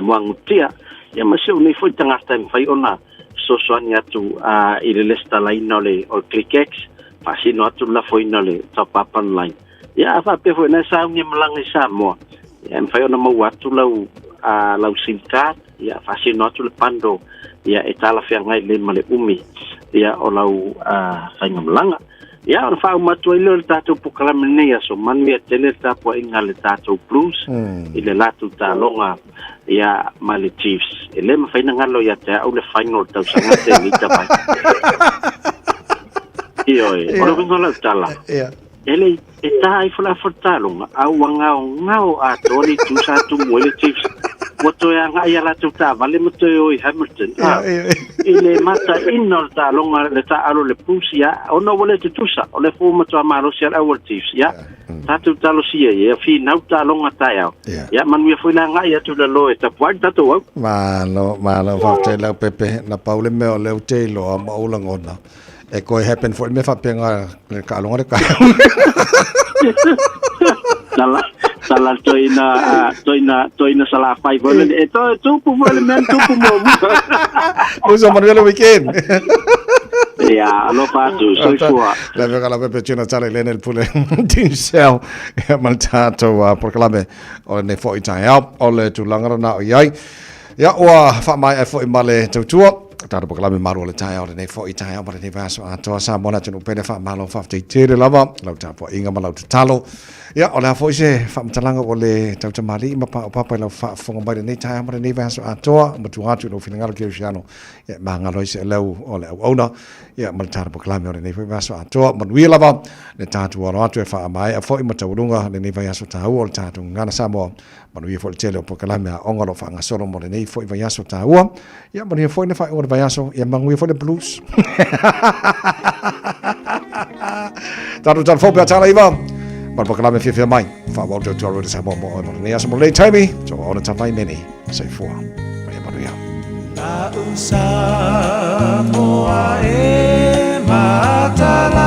Muagututia, ia ma si ou nei foi tagata e mafai ona fesoasoani atu i le lesitalaina o le o le ClickX, faasino atu le lafoina o le top up online. Ia a faapea foi na e sauni e malaga i Samoa, ia e mafai ona maua atu lau lau SIM card, ia faasino atu le bundle ia e talafeagai lelei ma le umi ia o lau faigamalaga. Ia, ona faauma atu ai lea o le tatou polokalame lenei aso, manuia tele le tapuaiga a le tatou Blues i le latou taaloga ia ma le Chiefs. E le mafai ona galo ia te au le final o le tausaga te nei tavai. Ioe, o le uiga o lau tala, e le e tā ifo le afa o le taaloga, a ua gaogao atoa le itu sa tumu ai le Chiefs. Ua toe agai a latou taavale ma toe o i Hamilton. A, i le mataina o le taaloga, le taaalo o le Blues, ia, ona ua le tutusa, o lea foi ua matua malosi lava le au a le Chiefs. Ia, tatou talosia ia, ia finau taaloga taeao. Ia, manuia foi le agai atu i lalo e tapuai le tatou au. Malo, malo, faafetai Leaupepe. Na pau le mea o lea ou te iloa ma ou lagona, E koe happen foi le mea faapena le taaloga le taeao. Tala, tala toina, toina, toina salafai foi le, e to, tupu foi le mea tupu mo mua. Uso manuia le weekend. Ia, alofa atu, soifua. Le vega la pepe tuna tale lene le pule Digicel ia ma le tatou polokalame o lenei foi taeao o le tulaga lena o i ai. Ia ua faamaea foi ma le tautua tatou polokalame malu o le taeao o lenei foi taeao ma lenei vaiaso atoa. Samoa le atunuu pele faamalo faafetai tele lava lau tapuaiga ma lau tatalo. Ia o le a foi se faamatalaga ua le tautamalii ma paopapa i lau faafofoga mai lenei taeao ma lenei vaiaso atoa matua atu i lou finagalo kerisiano ia e magalo ai se leo o le auauna ia ma le tatou polokalame o lenei foi vaiaso atoa. Manuia lava le tatou alo atu e faamaea foi ma taualuga lenei vaiaso taua o le tatou Gagana Samoa. Manuia foi le tele o polokalame aoga o lo o faagasolo mo lenei foi vaiaso taua. Ia manuia foi le faaiuga o le vaiaso, ia manuia foi le blues. Tatou tala fou pe a tala iva. Ma le polokalame fiafia mai. Faaauau tautua Rhoda Samoa mo oe mo lenei aso mo lenei taimi. So ona tavai meni. Soifua. Ma ia manuia. La'u Samoa e matalasi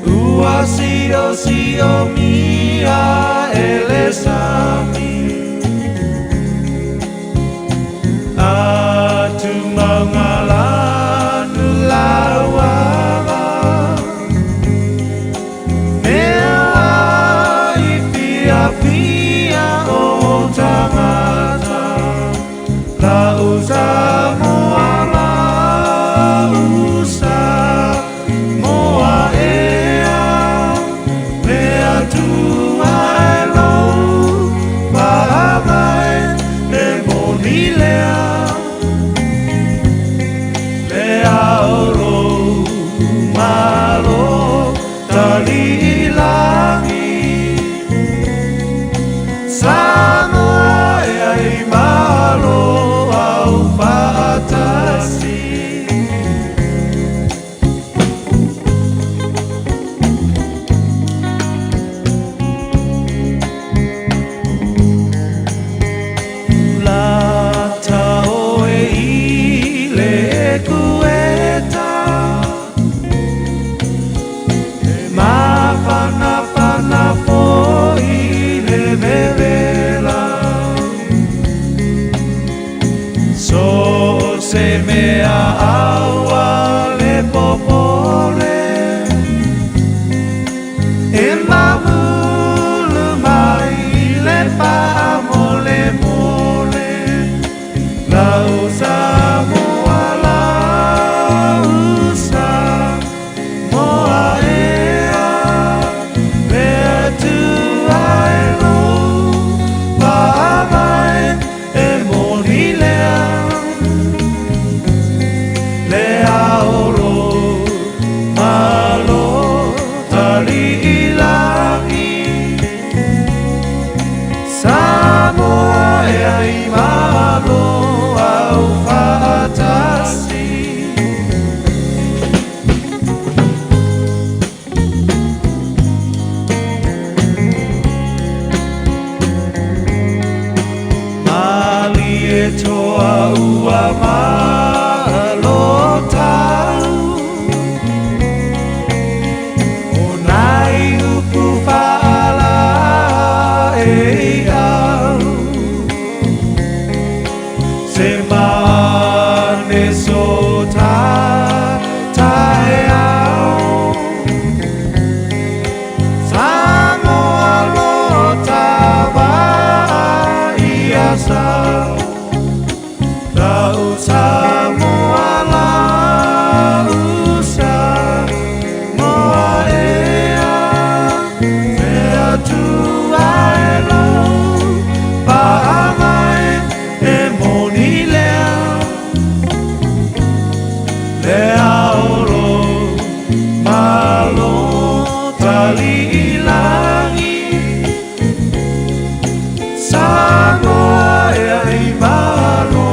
Ua siosiomia e le sami Atu maugalanu lauala Mea ai piapia o tangata La'u Samoa la'u Samoa ea Mea tua e lou E mamulu mai i le faamolemole Lau Samoa lau sa moa ea Le Atua e lou faavae e moni lea Le ao lo malo tali'i lagi Samoa e ai malo au faatasi. Malie toa ua malo tau O nai upu faalaei au Se mane so ta taeao Samoa lo tava ia sa Lau Samoa lau sa moa ea Le Atua e lou faavae e moni lea Le ao lo malo tali'i lagi Samoa e ai malo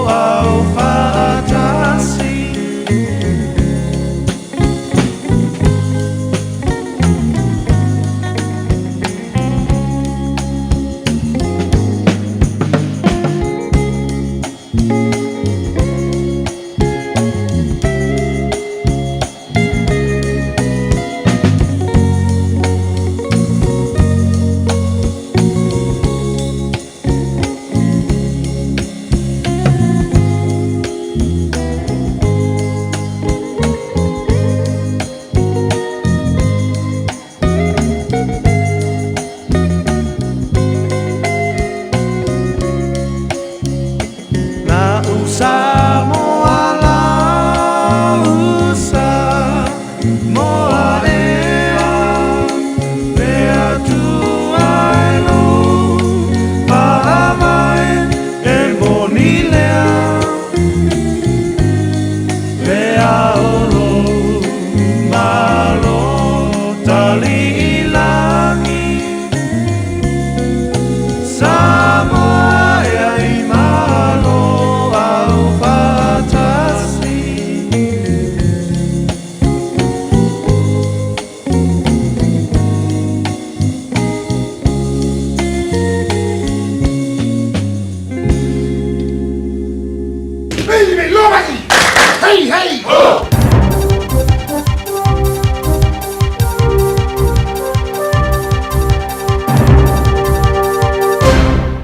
au faatasi. Lau Samoa lau sa moa ea Le Atua e lou faavae e moni lea Le ao lou malo tali'i lagi Samoa e ai malo au faatasi.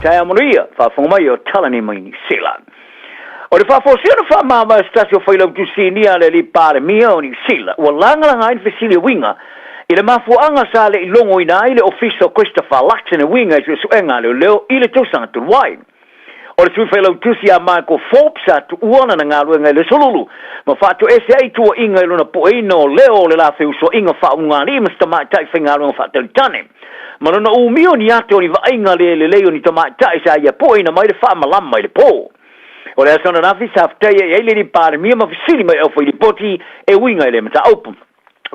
Taeao manuia, faafofoga mai o tala nei mai Niu Sila. O le faafosia na faamavae se tasi o Failautusi Sinia a le Alii Palemia o Niu Sila, ua lagalaga ai le fesili e uiga i le mafuaaga sa le i logoina ai le Ofisa o Christopher Luxon e uiga i suesuega a leoleo i le tausaga talu ai. O le Sui Failautusi a Michael Forbes sa tuua lana galuega i le Solulu ma faatoese ai tuuaiga i lona pueina o leo o le la feusoaiga faaulugalii ma se tamaitai faigaluega faatalitane ma lona umia o ni ata o ni vaaiga le lelei o ni tamaitai sa ia pueina mai le faamalama i le po. O le aso ananafi sa fetaia i ai le Alii Palemia ma fesili mai aufailipoti e uiga i le mataupu.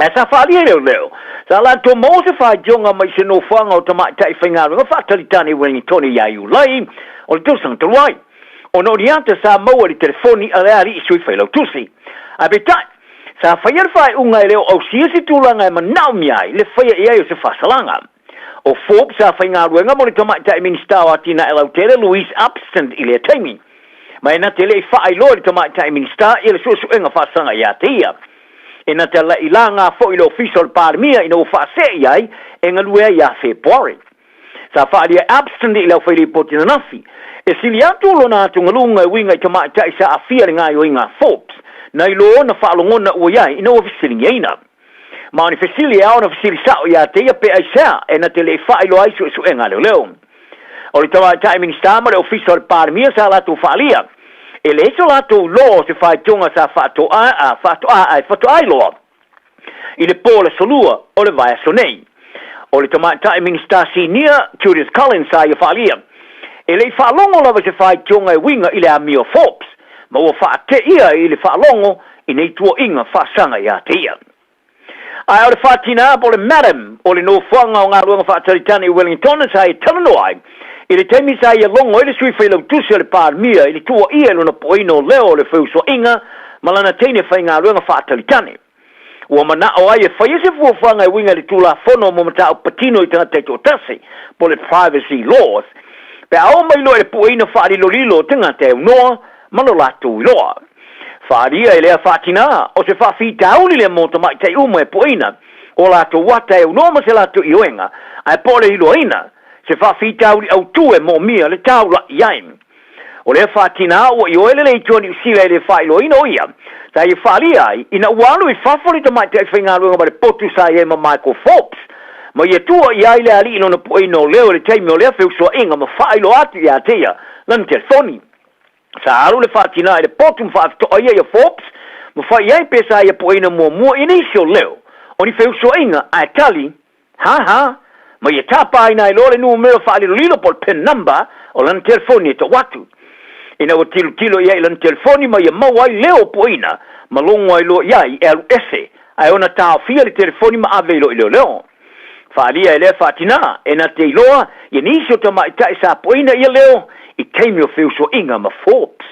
Ae sa faaalia i leoleo, sa latou maua se faitioga mai se nofoaga o tamaitai faigaluega faatalitane i Wellingtone ia Iulai o le tausaga talu ai, ona o ni ata sa maua i le telefoni a le alii sui failautusi. Ae peitai, sa faia le faaiuga e le o ausia se tulaga e manaomia ai le faia i ai o se faasalaga. O Forbes sa faigaluega mo le tamaitai Minisita o Atinae Lautele Louise Upston i lea taimi. Ma e na te le i faailoa i le tamaitai Minisita ia le suesuega faasaga ia te ia. E na te i laga foi le Ofisa o le Palemia ina ua faasee i ai e galue ai ia Fepuari. Sa faaalia e Upston i le aufailipoti ananafi, e sili atu lona atugaluga e uiga i tamaitai sa aafia i le gaoioiga a Forbes, nai lo ona faalogona ua i ai ina ua fesiligiaina. Ma o ni fesili e ao ona fesili sa'o iā te ia pe aisea e na te le i faailoa ai suesuega a leoleo. O le Tamaitai Minisita ma le Ofisa o le Palemia sa latou faaalia, e leai so latou iloa o se faitioga sa faatoa a faatoa ae faatoa iloa i le po o le Aso Lua o le vaiaso nei. O le Tamaitai Minisita Sinia, Judith Collins sa ia faaalia, e le i faalogo lava i se faitioga e uiga i le amio a Forbes, ma ua faateia i le faalogo i nei tuuaiga faasaga ia te ia. Ae o le faatina po o le Madam o le Nofoaga o Galuega Faatalitani i Wellington sa ia talanoa ai i le taimi sa ia logo ai le Sui Failautusi o le Palemia i le tuuaia i lona poeina o leo o le feusuaiga ma lana teine faigaluega faatalitani. Ua manao ai e faia se fuafuaga e uiga i le Tulafono mo Mataupu Patino i Tagata Taitoatasi, po o le Privacy Laws, pe a oo mai loa i le pueina faalilolilo o tagata e aunoa ma lo latou iloa. Faaalia e lea faatina, o se faafitauli lea mo tamaitai uma e pueina o latou ata e aunoa ma se latou ioega, ae po o le iloaina, se faafitauli autu e moomia le taula'i ai. O lea faatina ua ioe le leitioa Niu Sila e le faailoaina o ia sa ia faaalia ai ina ua alu i fafo le tamaitai faigaluega ma le potu sa i ai ma Michael Forbes ma ia tua i ai le alii lona pueina o leo i le taimi o lea feusuaiga ma faailoa atu ia te ia lana telefoni. Sa alu le faatina i le potu ma faafitoa ia ia Forbes ma fai i ai pe sa ia pueina muamua i nisi o leo o ni feusuaiga ae tali Ha ha! Ma ia tāpāina ai loa le numera faalilolilo po o le pin number o lana telefoni e tau atu. Ina ua tilotilo i ai i lana telefoni ma ia maua ai leo o puaina ma logo ai loa i ai e alu ese ae ona taofia le telefoni ma ave i loa i leoleo. Faaalia e lea faatina e na te iloa ia nisi o tamaitai sa puaina ia leo i taimi o feusuaiga ma Forbes.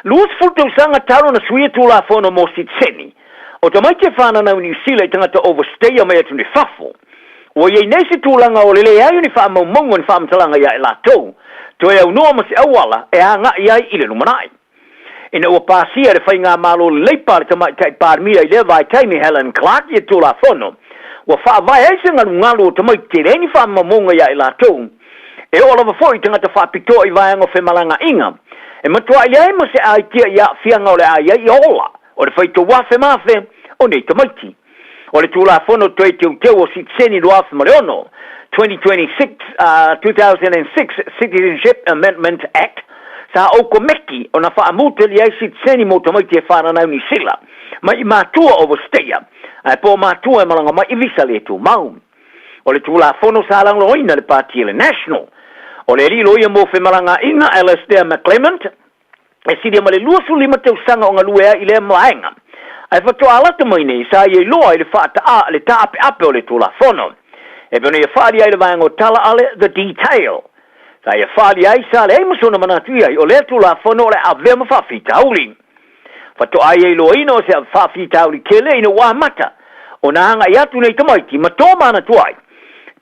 20 tausaga talu ona suia Tulafono mo sitiseni, o tamaiti e fananau i Niu Sila i tagata overstayer mai atunuu i fafo. Ua i ai nei se tulaga o le leai o ni faamaumauga o ni faamatalaga ia i latou, toe aunoa ma se auala e agai ai i le lumanai. Ina ua pasia e le Faigamalo Leipa a le Tamaitai Palemia i lea vaitaimi Helen Clark ia Tulafono, ua faavae ai se galugalu o tamaiti e leai ni faamaumauga ia i latou, E oo lava foi i tagata faapitoa i vaega o femalagaaiga, e matuai leai ma se aitia i aafiaga o le a i ai ia ola o le faitau afe ma afe o nei tamaiti. O le Tulafono Toe Teuteu o Sitiseni 2006, 2026, 2006 Citizenship Amendment Act, sa ou komeki ona faamutali ai sitiseni mo tamaiti e fananau Niu Sila mai i matua overstayer ae po o matua e malaga mai i visa le tumau. O le Tulafono sa lagolagoina le Pati a le National. O le alii loia mo femalagaaiga Alastair McClement, e silia ma le 25 tausaga o galue ai i lea vaega, ae faatoa lata mai nei sa ia iloa i le faata'a le taapeape o le Tulafono. E pei ona ia faaalia ai le vaega o tala a le The Detail. Sa ia faaalia ai sa leai ma sona manatu i ai o lea Tulafono o le a avea ma faafitauli. Faatoa ia iloaina o se faafitauli tele ina ua amata ona agai atu nei tamaiti ma tō manatu ai,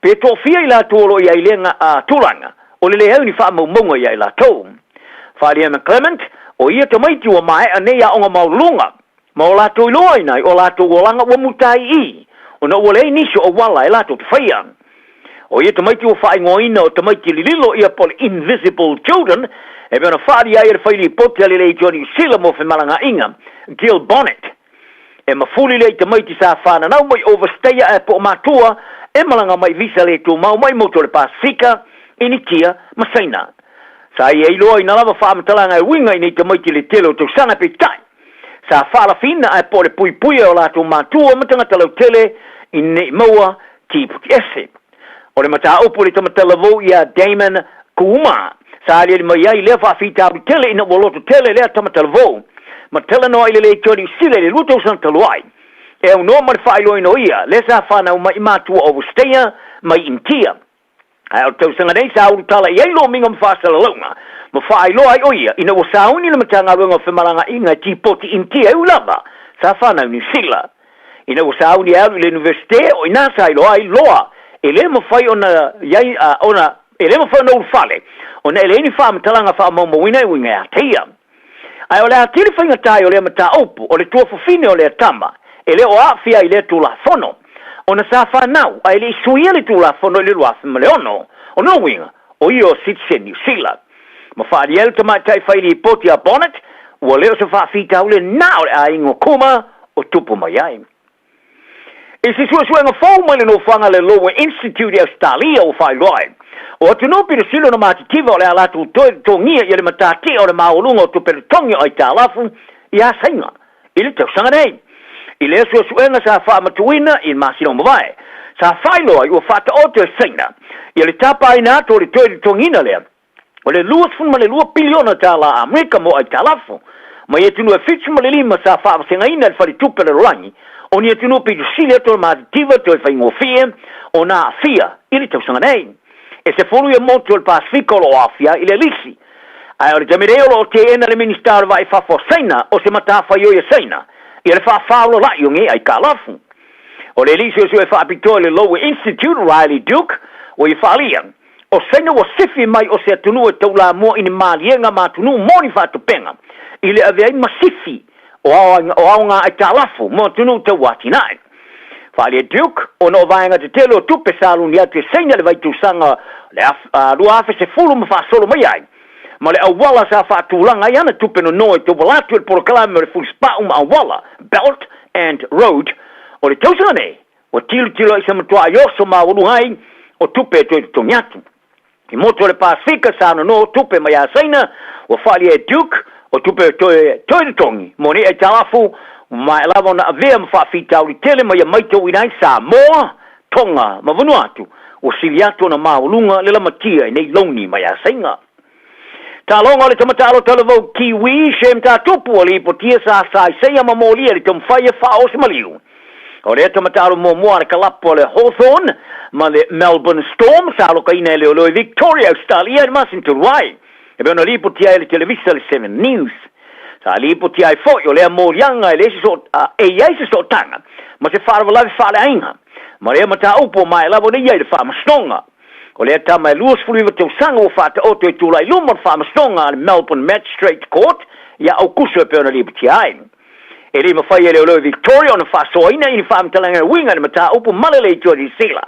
pe toafia i latou o lo o i ai lea tulaga o le leai o ni faamaumauga ia i latou. Faaalia McClement, o ia tamaiti ua maea nei aoga maualuluga ma o latou iloaina ai o latou olaga ua muta ai i i ona ua leai nisi o auala e latou te faia. O ia tamaiti ua faaigoaina o tamaiti lililo ia po o le Invisible Children, e pei ona faaalia ai e le fai lipoti a le Leitio a Niu Sila mo femalagaaiga, Gill Bonnet. E mafuli lea i tamaiti sa fananau mai overstayer ae po o matua e malaga mai visa le tumau mai motu o le Pasifika, Initia ma Saina. Sa ia iloaina lava faamatalaga e uiga i nei tamaiti i le tele o tausaga peitai, sa faalafiina ae po o le puipuia e o latou matua ma tagata lautele ina ne i maua tiputi ese. O le mataupu i le tamatalavou ia Damon Kuuma, sa aliali mai ai lea faafitauli tele ina ua loto tele lea tamatalavou ma talanoa i le leitio Niu Sila i le 2 tausaga talu ai. E aunoa ma le faailoaina o ia lea sa fanau mai i matua overstayer mai Initia. Ae o le tausaga nei sa ulutala i ai lomiga ma faasalalauga ma faailoa ai o ia ina ua sauni le Matagaluega o Femalagaaiga e tipoti Initia e ui lava sa fanau Niu Sila. Ina ua sauni e alu i le Universite o ina sa iloa ai loa e le mafai ona iai ona e le mafai ona ulufale ona e leai ni faamatalaga faamaumauina e uiga ia te ia. Ae o le atili faigata ai o lea mataupu o le tuafafine o lea tama e le o aafia i lea Tulafono ona sa fanau ae le i suia le Tulafono i le 2006. O lona uiga, o ia o sitiseni Niu Sila. Ma faaalia ai le tamaitai fai lipoti a Bonnet, ua le o se faafitauli na o le aiga o Kuma o tupu mai ai. I se suesuega fou mai le nofoaga a le Lowy Institute i Ausetalia ua faailoa ai, o atunuu pito sili ona matitiva o le a latou toe totogia ia le matatia o le maualuga o tupe totogi o aitalafu ia Saina i le tausaga nei. I lea suesuega sa faamatuina i le masina ua mavae, sa faailoa ai ua faataoto e Saina ia le tapaina atu o le toe totogiina lea o le $22 piliona tala Amerika mo aitalafu mai atunuu e 75 sa faavasegaina e le Faletupe o le Lalolagi, o ni atunuu pito sili atu o le matitiva toe faigofie ona aafia i le tausaga nei. E 10 ia motu o le Pasefika o lo o aofia ai i le lisi. Ae o le taimi nei o lo o teena le Minisita o le Vaa i Fafo o Saina o se matafaioi a Saina ia le faafaolala'i o nei aitalafu. O le alii suesue faapitoa i le Lowy Institute, Riley Duke, ua ia faaalia, O Saina ua sifi mai o se atunuu e taulamua i ni maliega ma atunuu mo ni faatupega i le ave ai ma sifi o aoga aitalafu mo atunuu tauatinae. Faaalia Duke, ona o vaega tetele o tupe sa aluni atu e Saina i le vaitausaga le 2010 ma faasolo mai ai ma le auala sa faatulaga ai ana tupe nonoa i tauala atu i le polokalame o le Fulisipau ma Auala, Belt and Road, o le tausaga nei. Ua tilotilo i se matuaai oso maualuga ai o tupe e toe totogi atu. I motu o le Pasefika sa nono tupe mai a Saina, ua faaalia e Duke o tupe e toe toe totogi mo nei aitalafu ua maea lava ona avea ma faafitauli tele ma ia maitauina ai Samoa, Tonga ma Vanuatu ua sili atu ona maualuga le lamatia i nei louni mai a Saina. Taaloga o le Tamatalo Talavou Kiwi, Shem Tatupu, o Lipotia sa Saiseia ma molia i le taumafai e faaoo se maliu. O lea tamatalo muamua a le kalapu a le Hawthorn ma le Melbourne Storm sa alokaina e leoleo i Victoria, Australia i le masina talu ai. E pei ona lipotia ai e le televisa le Seven News. Sa lipotia ai foi o lea moliaga e leai se soo, e i ai se sootaga ma se faalavelave faaleaiga ma lea mataupu ua maea lava ona i ai i le faamasinoga. O lea tama e 29 tausaga ua faataoto e tulai luma o le faamasinoga a le Melbourne Magistrate Court ia Aukuso e pei ona lipotia ai. E le i mafai e leoleo i Victoria ona faasoaina i ni faamatalaga e uiga i le mataupu ma le leitioa Niu Sila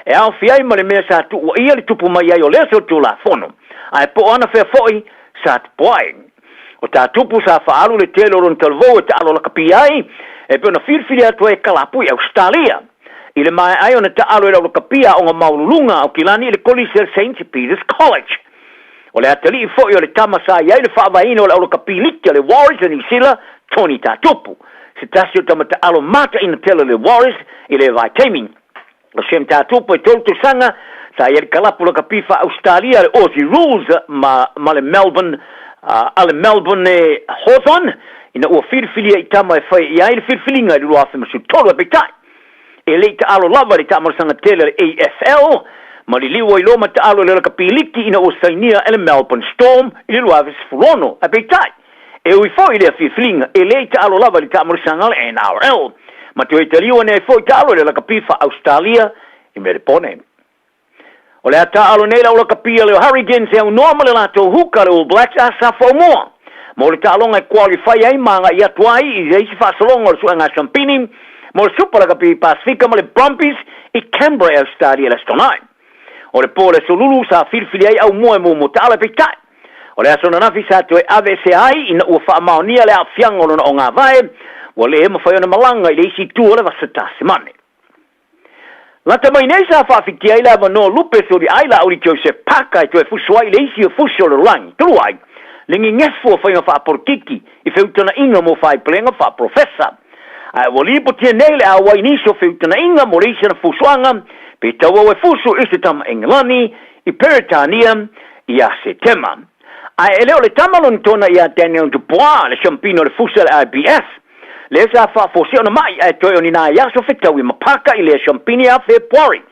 e aofia ai ma le mea sa tuuaia le tupu mai ai o lea solitulafono, ae po o anafea foi sa tupu ai. O tā tupu sa faaalu le tele o lona talavou e taalo lakapi ai e pei ona filifili atu ai e kalapu i Ausetalia. I le maea ai ona taalo e le aulakapia aoga maualuluga a Aukilani i le Kolisi a le Saint Peter's College. O le atalii foi o le tama sa i ai le faavaeina o le aulakapi liki a le Warriors a Niu Sila, Tony Tatupu, se tasi o tama taalo mataina tele o le Warriors i lea vaitaimi. O Sam Tatupu e 3 tausaga sa i ai le kalapu lakapi faa-Ausetalia a le Aussie Rules ma ma le Melbourne a le Melbourne Hawthorn ina ua filifilia i tama e fai i ai le filifiliga i le 2013. Ae peitai, E le i taalo lava le taamalosaga tele a le AFL ma liliu ai loa ma taalo i le lakapi liki ina ua sainia e le Melbourne Storm i le 2016. Ae peitai, e ui foi i lea filifiliga, e le i taalo lava i le taamalosaga a le NRL. Ma toe taliu ane ai foi taalo i le lakapi faa-Ausetalia i Melepone. O le a taaalo nei le aulakapi a le Hurricanes e aunoa ma le latou huka le All Blacks a Safoamoa mo le taaloga e qualify ai ma agai atu ai i le isi faasologa o le suega siampini mo le Supa Lakapi Pasefika ma le Brumbies i Canberra e Ausetalia i le Aso Toonai. O le po o le Aso Lulu sa filifili ai aumoa e muamua taalo ae peitai o le aso ananafi sa toe aveesea ai ina ua faamaonia le aafiaga o lona ogāvae ua le mafai ona malaga i le isi itu o le Vasa Tasimane. Lata mai nei sa faafitia ai le avanoa lupe soliai Laauli Joseph Parker e toe fusu ai i le isi o fusi o le lalolagi, talu ai le gegefu o faiga faapolokiki i feutagaiga mo faaipolega faaprofesa. Ae ua lipotia nei le auai i nisi o feutagaiga mo le isi ana fusuaga pe tauau e fusu i se tama Engelani i Peretania ia Setema. Ae e le o le tama lona tona ia Daniel Dubois, le siampina o le fusi a le IBF. Lea sa faafosia ona ma'i ae toe o ni nai aso fetaui ma Parker i lea siampini ia Fepuari.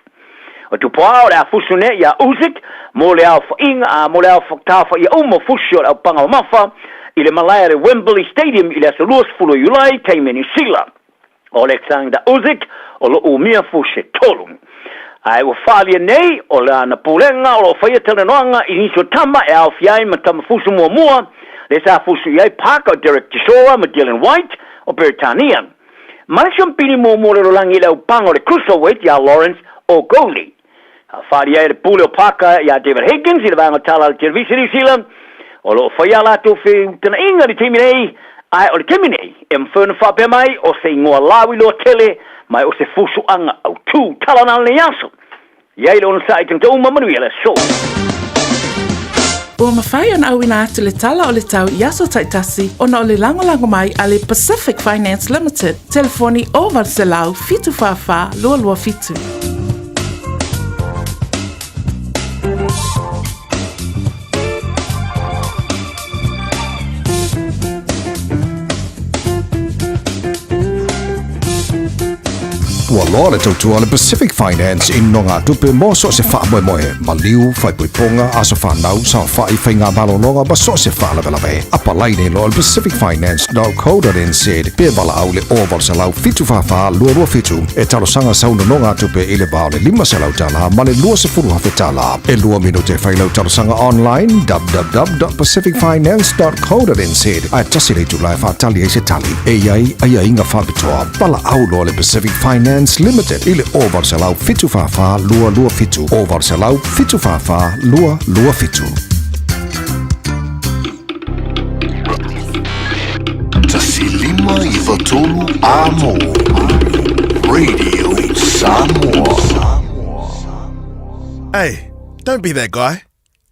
O Dubois o le a fusu nei iā Usyk mo le aofaiga a mo le taofaia uma o fusi o le aupaga mamafa i le malae a le Wembley Stadium i le aso 20 o Iulai, taimi a Niu Sila. O Oleksandr Usyk o lo o umia fusi e tolu. Ae ua faaalia nei o lana pulega o lo o faia talanoaga i nisi o tama e aofia ai ma tama fusu muamua, lea sa fusu i ai Parker o Derek Chisora ma Dillian Whyte o Peretania. Ma le siampini muamua o le lalolagi i le aupaga o le cruiserweight iā Lawrence Okolie. Sa faaalia ai le pule o Parker iā David Higgins i le vaega tala a le televisa i Niu Sila, o lo o faia a latou feutagaiga i le taimi nei, ae o le taimi nei e mafai ona faapea mai o se igoa lauiloa tele. Ma o se fusuaga autū tala na le aso. I ai le onosai tagata uma manuia le aso. Ua mafai ona auina atu le tala o le tau i aso taitasi ona o le lagolago mai a le Pacific Finance Limited, telefoni 0800 744 227. Ua loa le tautua a le Pacific Finance i nogatupe mo so o se faamoemoe, maliu, faaipoipoga, aso fanau, saofai, faiga malologa ma so o se faalavelave. Apalai nei loa i le pacificfinance.co.nz pe valaau i le 0800 744 227 e talosaga sau nonogatupe i le va o le $500 ma le $20,000. E lua minute e fai lau talosaga online www.pacificfinance.co.nz ae tasi le itula e faatali ai se tali. E i ai aiaiga faapitoa. Valaau loa le Pacific Finance Limited i le 0800 744 227 0800 744 227. 1 5 9 3 Amo Radio Samoa. Hey, don't be that guy.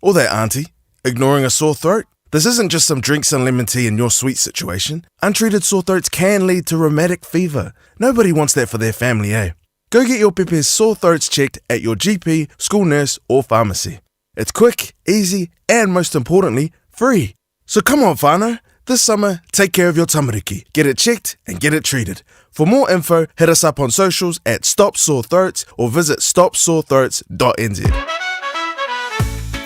Or that auntie, ignoring a sore throat. This isn't just some drinks and lemon tea in your sweet situation. Untreated sore throats can lead to rheumatic fever. Nobody wants that for their family, eh? Go get your pepe's sore throats checked at your GP, school nurse, or pharmacy. It's quick, easy, and most importantly, free. So come on, whānau. This summer, take care of your tamariki. Get it checked and get it treated. For more info, hit us up on socials at Stop Sore Throats or visit stopsorethroats.nz.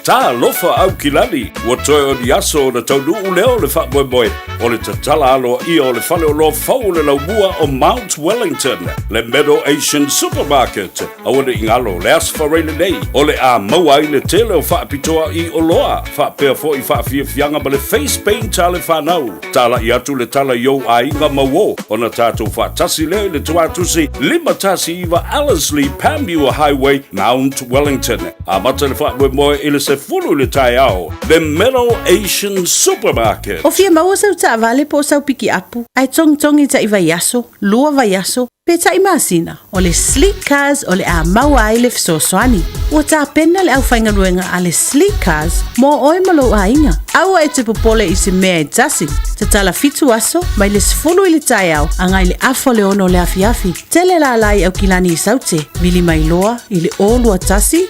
Talofa Aukilani, ua toe o ni aso ona taunuu lea o le faamoemoe o le tatala aloaia o le faleoloa fou o le laumua o Mount Wellington, le Meadow Asian Supermarket. Aua ne i galo, le Aso Faraile lenei o le a maua ai le tele o faapitoa i oloa faapea foi faafiafiaga ma le face paint a le fanau. Talai atu le tala i ou aiga ma uō ona tatou faatasi lea i le tuatusi 519 Ellerslie Panmure Highway, Mount Wellington. Amata le faamoemoe i le 10 i le taeao. The Meadow Asian Supermarket. O fia maua sau taavale po o sau pikiapu, ae togitogi tai vaiaso, lua vaiaso, pe tai masina, o le Sleek Cars o le a maua ai le fesoasoani. Ua tapena le aufaigaluega a le Sleek Cars mo oe ma lou aiga. Aua e te popole i se mea e tasi. Tatala fitu aso, mai le 10 i le taeao agai le afa o le ono o le afiafi. Tele lala i Aukilani i Saute, vili mai loa i le 021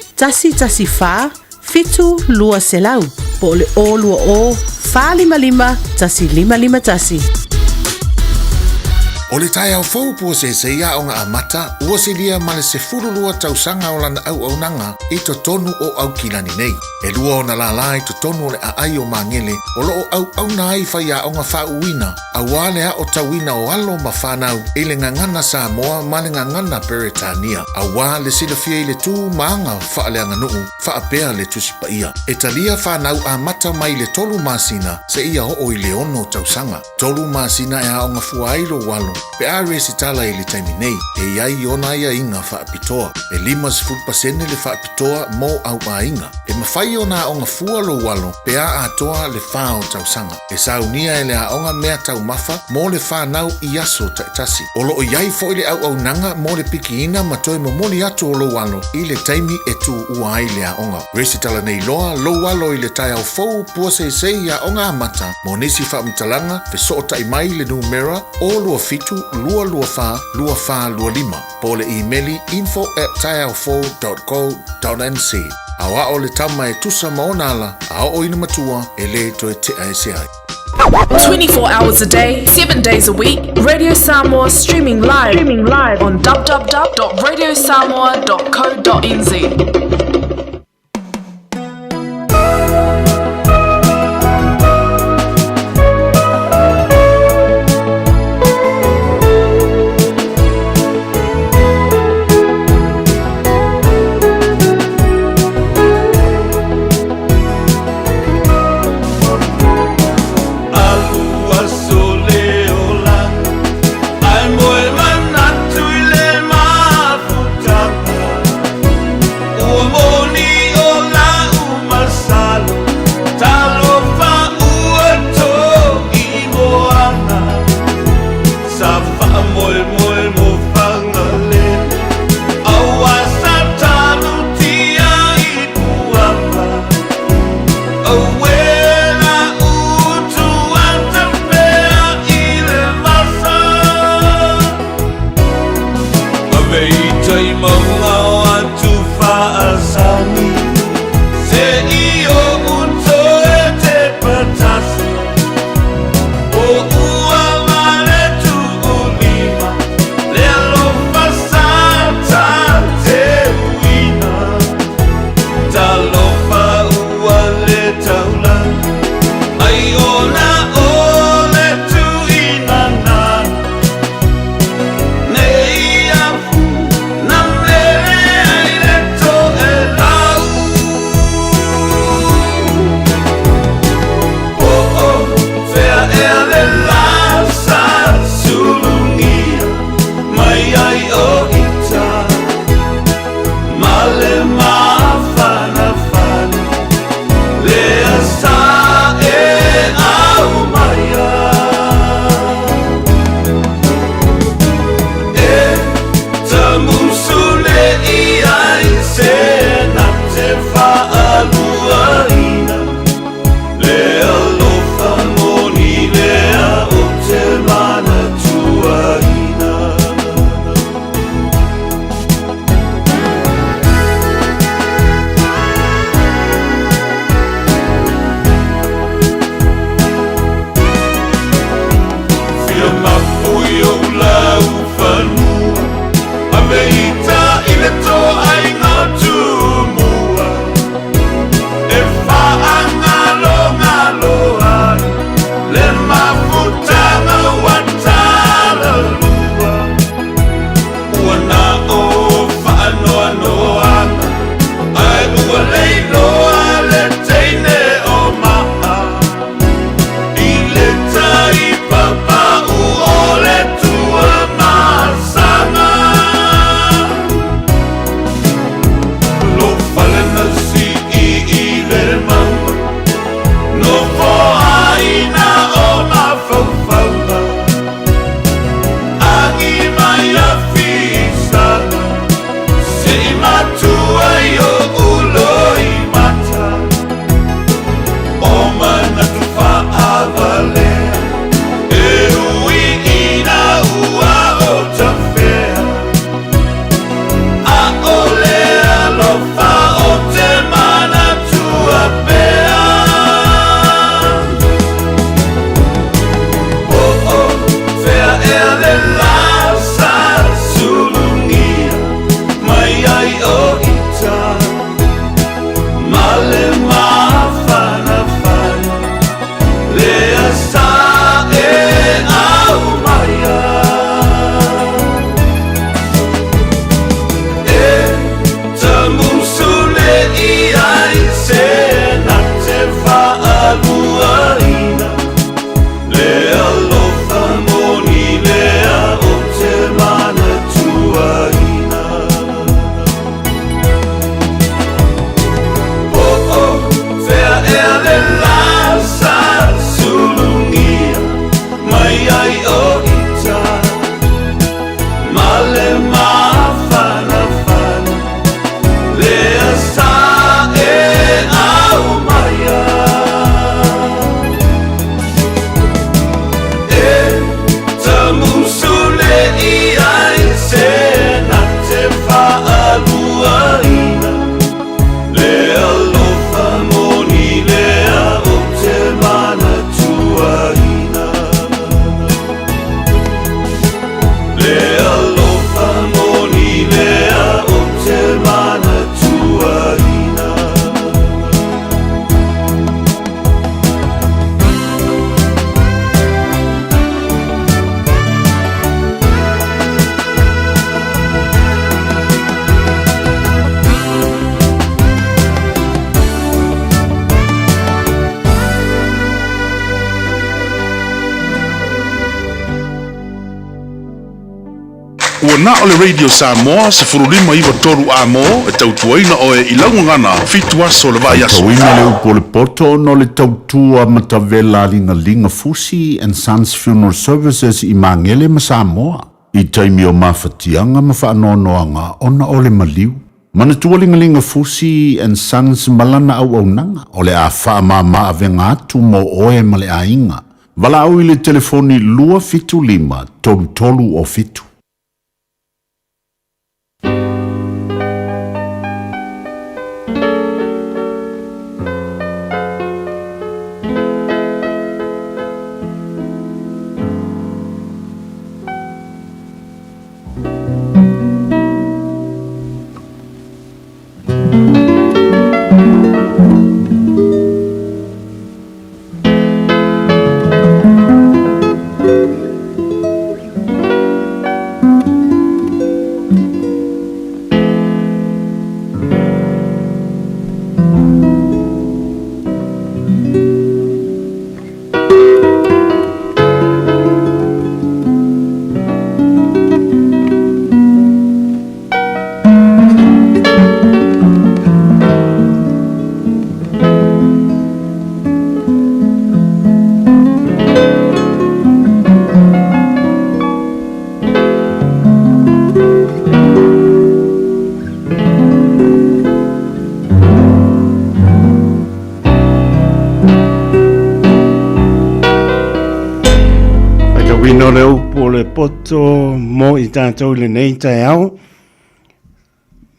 114 7200 po o le 020 455 1551. O le taeao fou puaseisei Aoga Amata ua silia ma le 12 tausaga o lana auaunaga i totonu o Aukilani nei. E lua ona lālā i totonu o le aai o Magele o lo o auauna ai faiaoga faauuina aua le aotauina o alo ma fanau i le gagana Samoa ma le gagana Peretania aua le silafia i le tu ma aga faaleaganuu faapea le Tusi Paia. E talia fanau amata mai le tolu masina seia oo i le ono tausaga. Tolu masina e aoga fua ai lou alo pe a resitala i le taimi nei, e i ai ona aiaiga faapitoa. E 50% le faapitoa mo au aiga. E mafai ona aoga fua lou alo pe a atoa le fa o tausaga. E saunia e le aoga mea taumafa mo le fanau i aso taitasi. O lo o i ai foi le auaunaga mo le pikiina ma toe momoli atu o lou alo i le taimi e tuua ai le aoga. Resitala nei loa lou alo i le taeao fou puaseisei Aoga Amata mo nisi faamatalaga fesootai mai i le numera 027 224 2425 po o le imeli info at taeaofou.co.nz. Aoao le tama e tusa ma ona ala, a oo ina matua e le toe tea ese ai. 24 hours a day, 7 days a week, Radio Samoa streaming live, streaming live on www.radiosamoa.co.nz. Ave ita i mauga o atu faasani Se i o uto e te patasi O ua male tuulima Le alofa sa ta te uina Talofa ua le taula Ai ona o le tuina na Nei afu na mele ai le toelau Po o fea ea le la sa sulugia mai ai o ita Ma le mafanafana lea sa e aumaia E tamusu le i ai se na te faaluaina Le alofa moni lea o te manatuaina. Fia mapu i ou laufanua Ave ita i le toaiga o Tumua E faangalongalo ai le mafutaga ua talalua Ua na o faanoanoaga Ae ua leiloa le teine o maa I le tai papau o le Tuamasaga Lou fale na sii i le mauga Nofoaina o mafaufauga Agi mai afisaga Se i matua i ou loimata O manatu faavalea E ui ina ua o tafea A o le alofa o te manatua pea Po o fea ea le la sa sulugia mai ai o ita Ma le mafanafana lea sa e aumaia E tamusu le i ai se na te faaluaina Le alofa moni lea o te manatuaina Po o fea ea le la sa sulugia mai ai o ita Ma le mafanafana lea sa e aumaia E tamusu le i ai se na te faaluaina Le alofa moni lea o te manatuaina Le alofa moni lea o te manatuaina. Ua na o le Radio Samoa 15 9 3 A-mo e tautuaina oe i lau gagana fitu aso o le vaiaso. Faitauina le upu o le poto ona o le tautua matavela a Ligaliga Fusi and Sons Funeral Services i Magele ma Samoa i taimi o mafatiaga ma faanoanoaga ona o le maliu. Manatua Ligaliga Fusi and Sons ma lana auaunaga o le a faamama avega atu mo oe ma le aiga. Valaau i le telefoni 275 33 o 7. le upu o le poto mo i tātou i lenei taeao.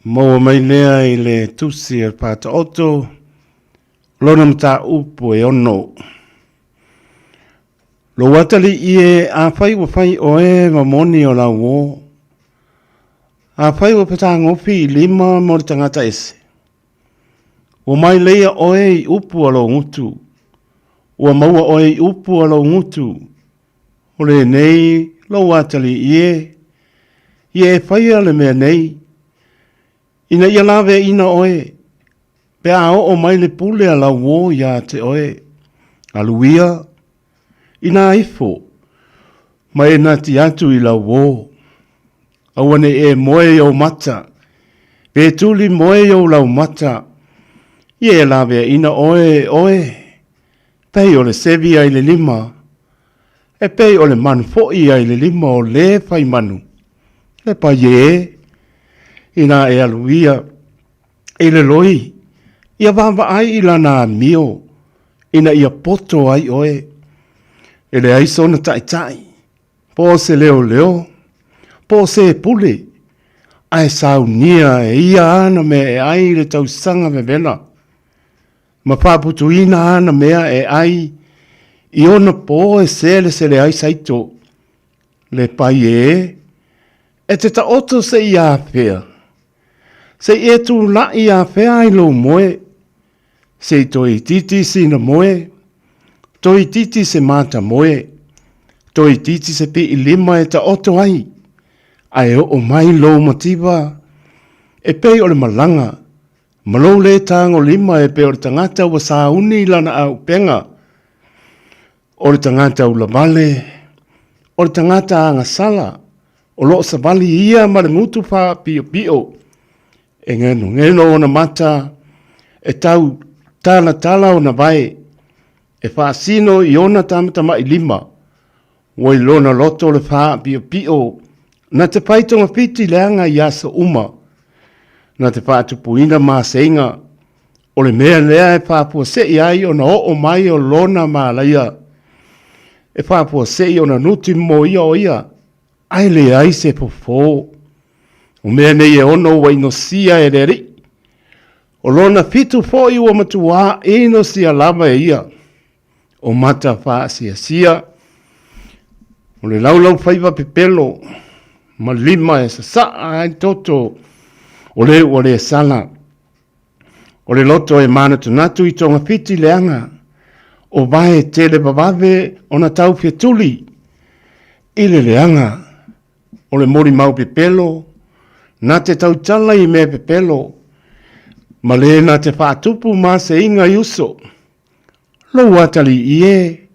Maua mai lea i le tusi a le Pataoto, lona mataupu e ono. Lou atalii e, afai ua fai oe ma moni o lau uō, afai ua fetagofi i lima mo le tagata ese, ua mai leia oe i upu a lou gutu, ua maua oe i upu a lou gutu, o lenei lou atalii e, ia e faia le mea nei, ina ia laveaiina oe, pe a oo mai le pule a lau uō iā te oe, alu ia, inā ifo, ma e nati atu i lau uō. Aua ne i e moe i ou mata, pe tuli moe i ou laumata, ia e laveaiina oe e oe, pei o le sevi ai le lima, e pei o le manu foi ai le lima o lē fai manu, le paie ē, inā e alu ia i le loi, ia vaavaai i lana amio, ina ia poto ai oe. E leai sona taʻitaʻi, po o se leoleo, po o se pule, ae saunia e ia ana mea e ai i le tausaga vevela, ma faaputuina ana mea e ai i ona po e selesele ai saito, le pai ē, e te taoto se i afea, se i e tulaʻi afea ai lou moe, se i toe itiiti sina moe, toe itiiti se mata moe, toe itiiti se pii lima e taoto ai, ae oo mai lou mativa, e pei o le malaga, ma lou lē tagolima e pei o le tagata ua sauni i lana auupega, o le tagata ulavale, o le tagata agasala, o lo o savali ia ma le gutu faapiopio, e genogeno ona mata, e tau talatala ona vae, e faasino i ona tamatamailima, ua i lona loto le faapiopio, na te fai togafiti leaga i aso uma, na te faatupuina maseiga, o le mea lea e faafuasei ai ona oo mai o lona malaia, e faafuasei ona nuti mo ia o ia, ae leai se fofo. O mea nei e ono ua inosia e le Alii, o lona fitu foi ua matuā inosia lava e ia, o mata faasiasia, o le laulaufaiva pepelo, ma lima e sasaa ai toto, o le ua le sala. O le loto e manatunatu i togafiti leaga, o vae tele vavave ona tau fetuli i le leaga. O le molimau pepelo, na te tautala i mea pepelo, ma le na te faatupu maseiga i uso. Lou atalii e,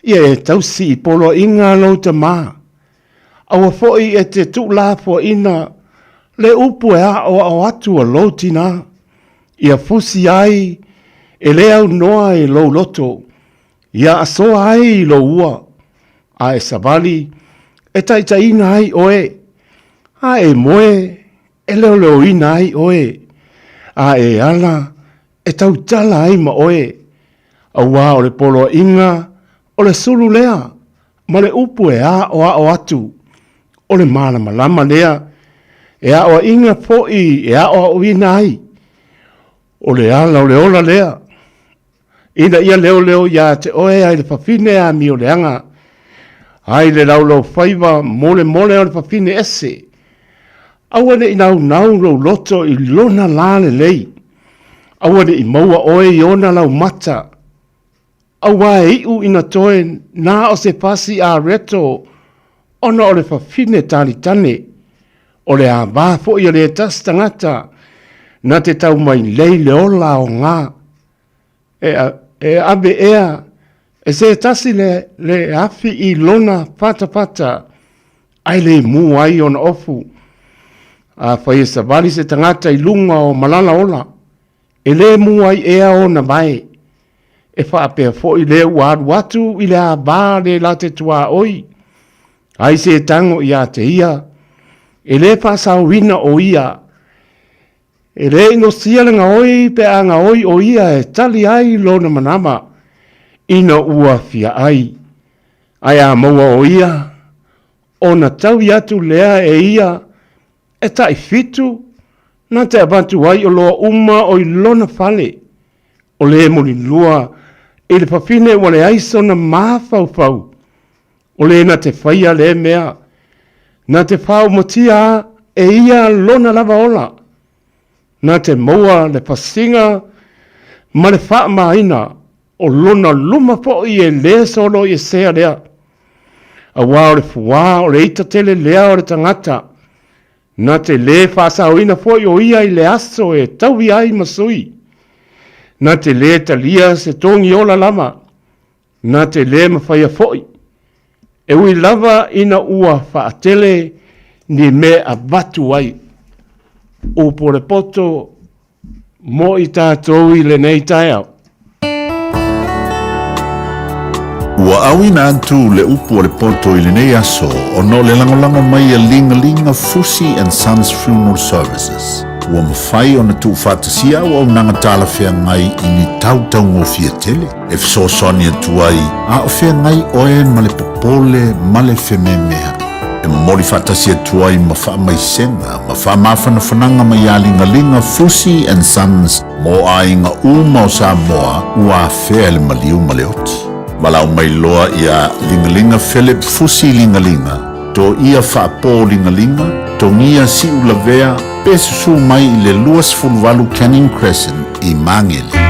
ia e tausi i poloaiga a lou tamā. Aua foi e te tuulafoaina le upu e aʻoaʻo atu a lou tinā, ia fusi ai e le aunoa i lou loto, ia asoa ai i lou ua, a e savali e taitaiina ai oe, a e moe e leoleoina ai oe, a e ala e tautala ai ma oe, auā o le poloaiga o le sulu lea ma le upu e aʻoaʻo atu, o le malamalama lea e aʻoaʻiga foʻi e aʻoaʻoina ai, o le ala o le ola lea, ina ia leoleo iā te oe ai le fafine amioleaga, ai le laulaufaiva molemole o le fafine ese, Aua ne i naunau lou loto i lona lā lelei, aua ne i maua oe i ona laumata, auā e iʻu ina toe na o se pasi areto ona o le fafine talitane, o le avā foʻi a le tasi tagata na te tau mai lei le ola aogā. E, e ave ea e se tasi le, le afi i lona fatafata, ae le mū ai ona ofu. Afai e savali se tagata i luga o malala ola, e le mū ai ea ona vae. E faapea foʻi le ua alu atu i le avā le la te tuaoi, ai se tago iā te ia, e le faasaoina o ia. E le inosia le gaoi pe a gaoi o ia e tali ai lona manava ina ua fia ai. Ae a maua o ia, ona taui atu lea e ia e taifitu na te avatu ai oloa uma o i lona fale, o le mulilua i le fafine ua leai sona mafaufau, o le na te faia lea mea, na te faaumatia e ia lona lava ola, na te maua le fasiga ma le faamaina o lona luma foʻi e lē solo i esea lea. Auā o le fuā o le ita tele lea o le tagata, na te lē faasaoina foʻi o ia i le aso e taui ai ma sui. Na te lē talia se togi ola lava, na te lē mafaia foʻi, e ui lava ina ua faatele ni mea avatu ai. Upu o le poto mo i tatou i lenei taeao. Ua auina atu le upu o le poto i lenei aso ona o le lagolago mai a Ligalinga Fusi and Sons Funeral Services. Ua mafai ona tuufaatasia auaunaga talafeagai i ni tau taugofie tele e fesoasoani atu ai a o feagai oe ma le popole ma le fememeaʻi. E momoli faatasi atu ai ma faamaisega ma faamafanafanaga mai iā Ligaliga Fusi and Sons mo aiga uma o Samoa ua afea e le maliu ma le oti. Valaau mai loa iā Ligaliga Philip Fusi Ligaliga, Toia Faapō Ligaliga, Togia Siulavea pe susū mai i le 28 Canning Crescent i Magele.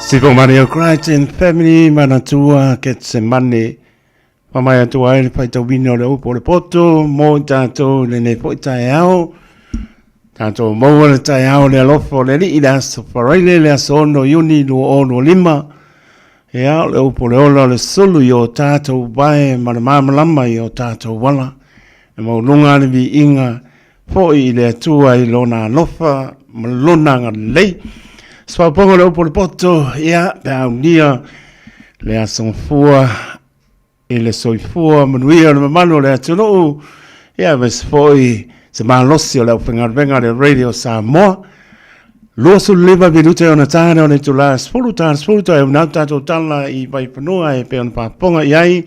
Sifo Mario Christ and Family Manatua Ketsemane Whamai atu ai le whaitauina o le upu o le poto mō i tātou i lenei foi taeao. Tātou maua le taeao le alofa o le Alii i le aso Faraile le aso 6 Iuni 2025. Ea, o le upu o le ola o le sulu i o tātou wae ma le māmalama i o tātou wala. E maualunga le viiga foi i le Atua i lona alofa ma lona agalelei. Se faaopoopoga o le upu o le poto, ia, pe aulia le aso gafua i le soifua manuia o le mamalu o le atunuu, ia, aemaise foi se malosi o le aufaigaluega a le Radio Samoa. 25 minute ona ta lea o le itula 10 ta 10 toe una atu tatou tala i Vaifanua e pei ona faafofoga i ai.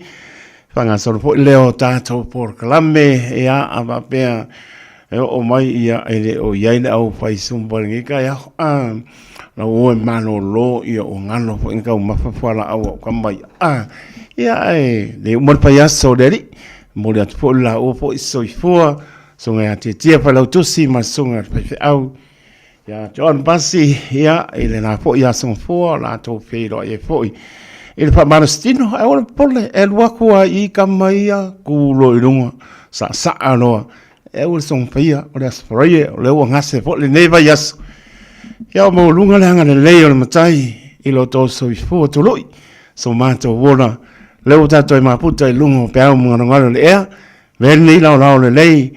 Faagasolo foi lea o tatou polokalame, ia, a faapea e oo mai ia e le o i ai le au fai sumba i lenei taeao, a, lau o e malolo ia ua galo foi na taumafa fualaau a ou tama ia, a, ia ae le uma le faiaso o le alii. Momoli atu foi le laua foi soifua, susuga ia Tiatia Failautusi ma le susuga i le faifeau ia John Pasi, ia, i lena foi aso gafua o latou feiloai ai foi i le faamalositino. Ae aua le popole, e alu atu lava i i tama ia, tu loa i luga, saasaa loa, e aua le soona faia, o le aso Faraile, o lea ua gase foi lenei vaiaso. Ia ua maualuga le agalelei o le Matai i lo outou soifua tului, so matou ola, lea ua tatou mafuta i luga o peau magalogalo o le ea, Avea lenei laolao lelei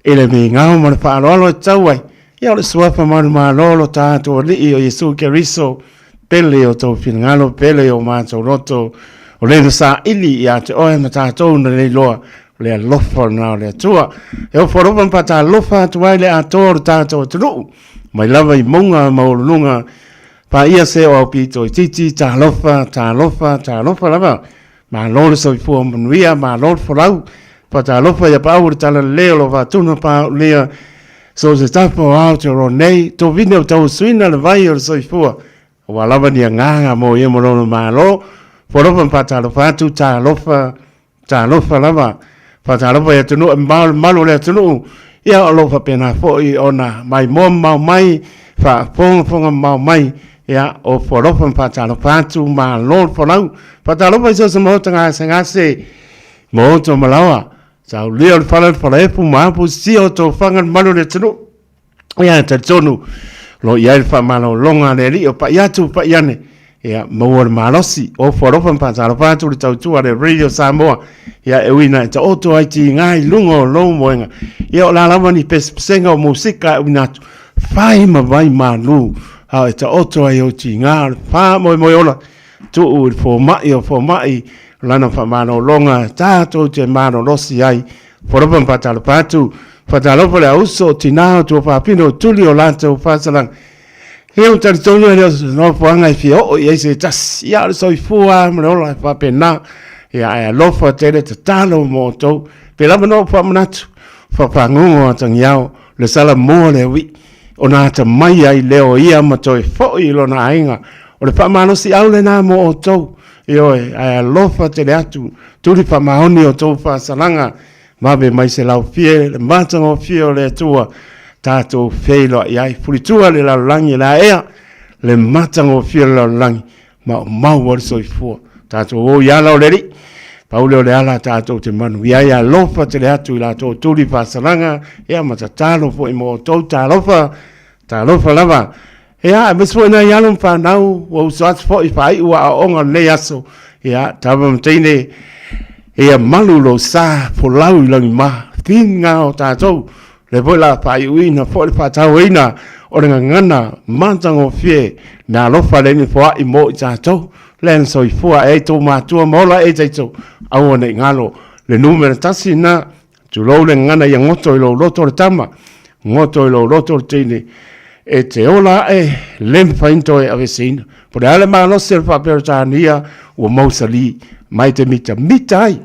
i le migao ma le faaaloalo e tatau ai, ia o le suafa manumalo o lo tatou Alii o Iesu Keriso, pele i o outou finagalo, pele i o matou loto, o le na saili ia te oe ma tatou na le iloa, o le alofa lena o le Atua. E ofo alofa ma faatalofa atu ai le atoa o le tatou atunuu, mai lava i mauga maualuluga, paia se o aupito itiiti, talofa, talofa, talofa lava. Malo le soifua manuia, malo le folau. Faatalofa ia paau o le talalelei o lo faatuna paaulia so o se tafa o Aotearoa nei, tovine o tauasuina le vai o le soifua, aua lava ni agaga mo ia ma lona Malo. Foalofa ma faatalofa atu, talofa, talofa lava. Faatalofa i atunuu e mamao le mamalu o le atunuu, ia o lo o faapena foi ona maimoa mamao mai, faafogafoga mamao mai, ia ofo alofa ma faatalofa atu, malo le folau. Faatalofa i so o se maota gasegase, maota o malaoa, saulia o le fala o le falaefu ma apu sisia o tofaga le mamalu o le atunuu. Ia, e talitonu, o lo o i ai le faamalologa a le Alii o pai atu, pai ane, ia, maua le malosi, ofo alofa ma faatalofa atu le tautua a le Radio Samoa, ia, e ui ina e taoto ai tiga i luga o lou moega, ia, o le a lava ni pesepesega o musika e uina atu, fai ma vai malu, a e taoto ai ou tiga o le faamoemoe ola, tuu i le fomai o fomai, lana faamalologa tatou te malolosi ai. Folopa ma faatalofa atu, faatalofa le auso o tina o tuafafine o tuli o latou faasalaga. Ia ua talitonu e le o se nofoaga e fia oo i ai se tasi. Ia o le soifua ma le ola e faapena. Ia ae alofa tele tatalo mo outou. Pe lava na ou faamanatu, fafagogo atagiao, le Salamua le ui'i, ona atamai ai lea o ia ma toe foi i lona aiga. O le faamalosiau lena mo outou. Ioe, ae alofa tele atu, tuli faamaoni o tou faasalaga, vave mai se laufie, le matagofie o le Atua, tatou feiloai ai. Fulitua le lalolagi e le aea, le matagofie o le lalolagi, ma o mau ai le soifua. Tatou o i ala o le Alii, pau lea o le ala tatou te manuia ai, alofa tele atu i latou tuli faasalaga, ia ma tatalo foi mo outou, talofa, talofa lava. Ia, aemaise foi nai alo ma fanau ua uso atu foi faaiu aoaoga o lenei aso. Ia, tama ma teine, ia malu lou sa folau i lagima, finga o tatou. Le foi la faaiuina foi le faatauaina o le gagana matagofie na alofa le ni foai mo i tatou. Le na soifua e ai tou matua ma ola e tatou, aua nei galo le numera tasi na. Tulou le gagana ia goto i lou loto le tama, goto i lou loto le teine, e te ola ae, le mafai ona toe aveeseina. Po o le a le malosi o le Faa-Peretania ua mausali, ma e te mitamita ai.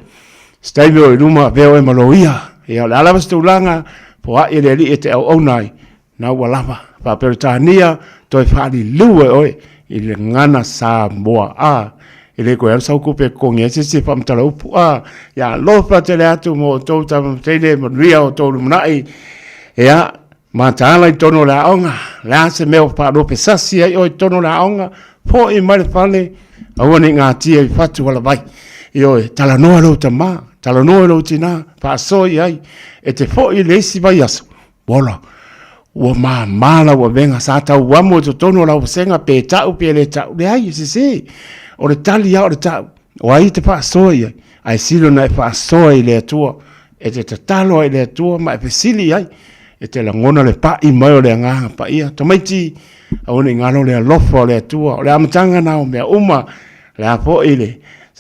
Se taimi o i luma, avea oe ma loia. Ia, o le a lava se tulaga, foai e le Alii e te auauna ai, Na ua lava Faa-Peretania toe faaliliu e oe i le gagana Samoa. A, e le toe alu sau tupe e totogi ai se isi faamatala upu. A, ia alofa tele atu mo outou tama ma teine, manuia outou lumanai. Ia, Mataala i totonu o le aoga, le a se mea o faaluapesasi ai oe i totonu o le aoga, fo'i mai le fale, aua ne i gatia i fatu alavai. Ioe, talanoa i lou tama, talanoa i lou tinā, faasoa i ai, e te fo'i i le isi vaiaso, ua ola, ua māmā lau avega, sa tauamo i totonu o lau vasega, pe ta'u pe le ta'u, leai, e sesē. O le tali lava o le ta'u, o ai e te faasoa i ai, ae sili ona e faasoa i le Atua, e te tatalo ai i le Atua ma e fesili i ai, e te lagona le pa'i mai o le Agaga Paia. Tamaiti, aua ne i galo le alofa o le Atua, o le amataga na o mea uma, le a foi le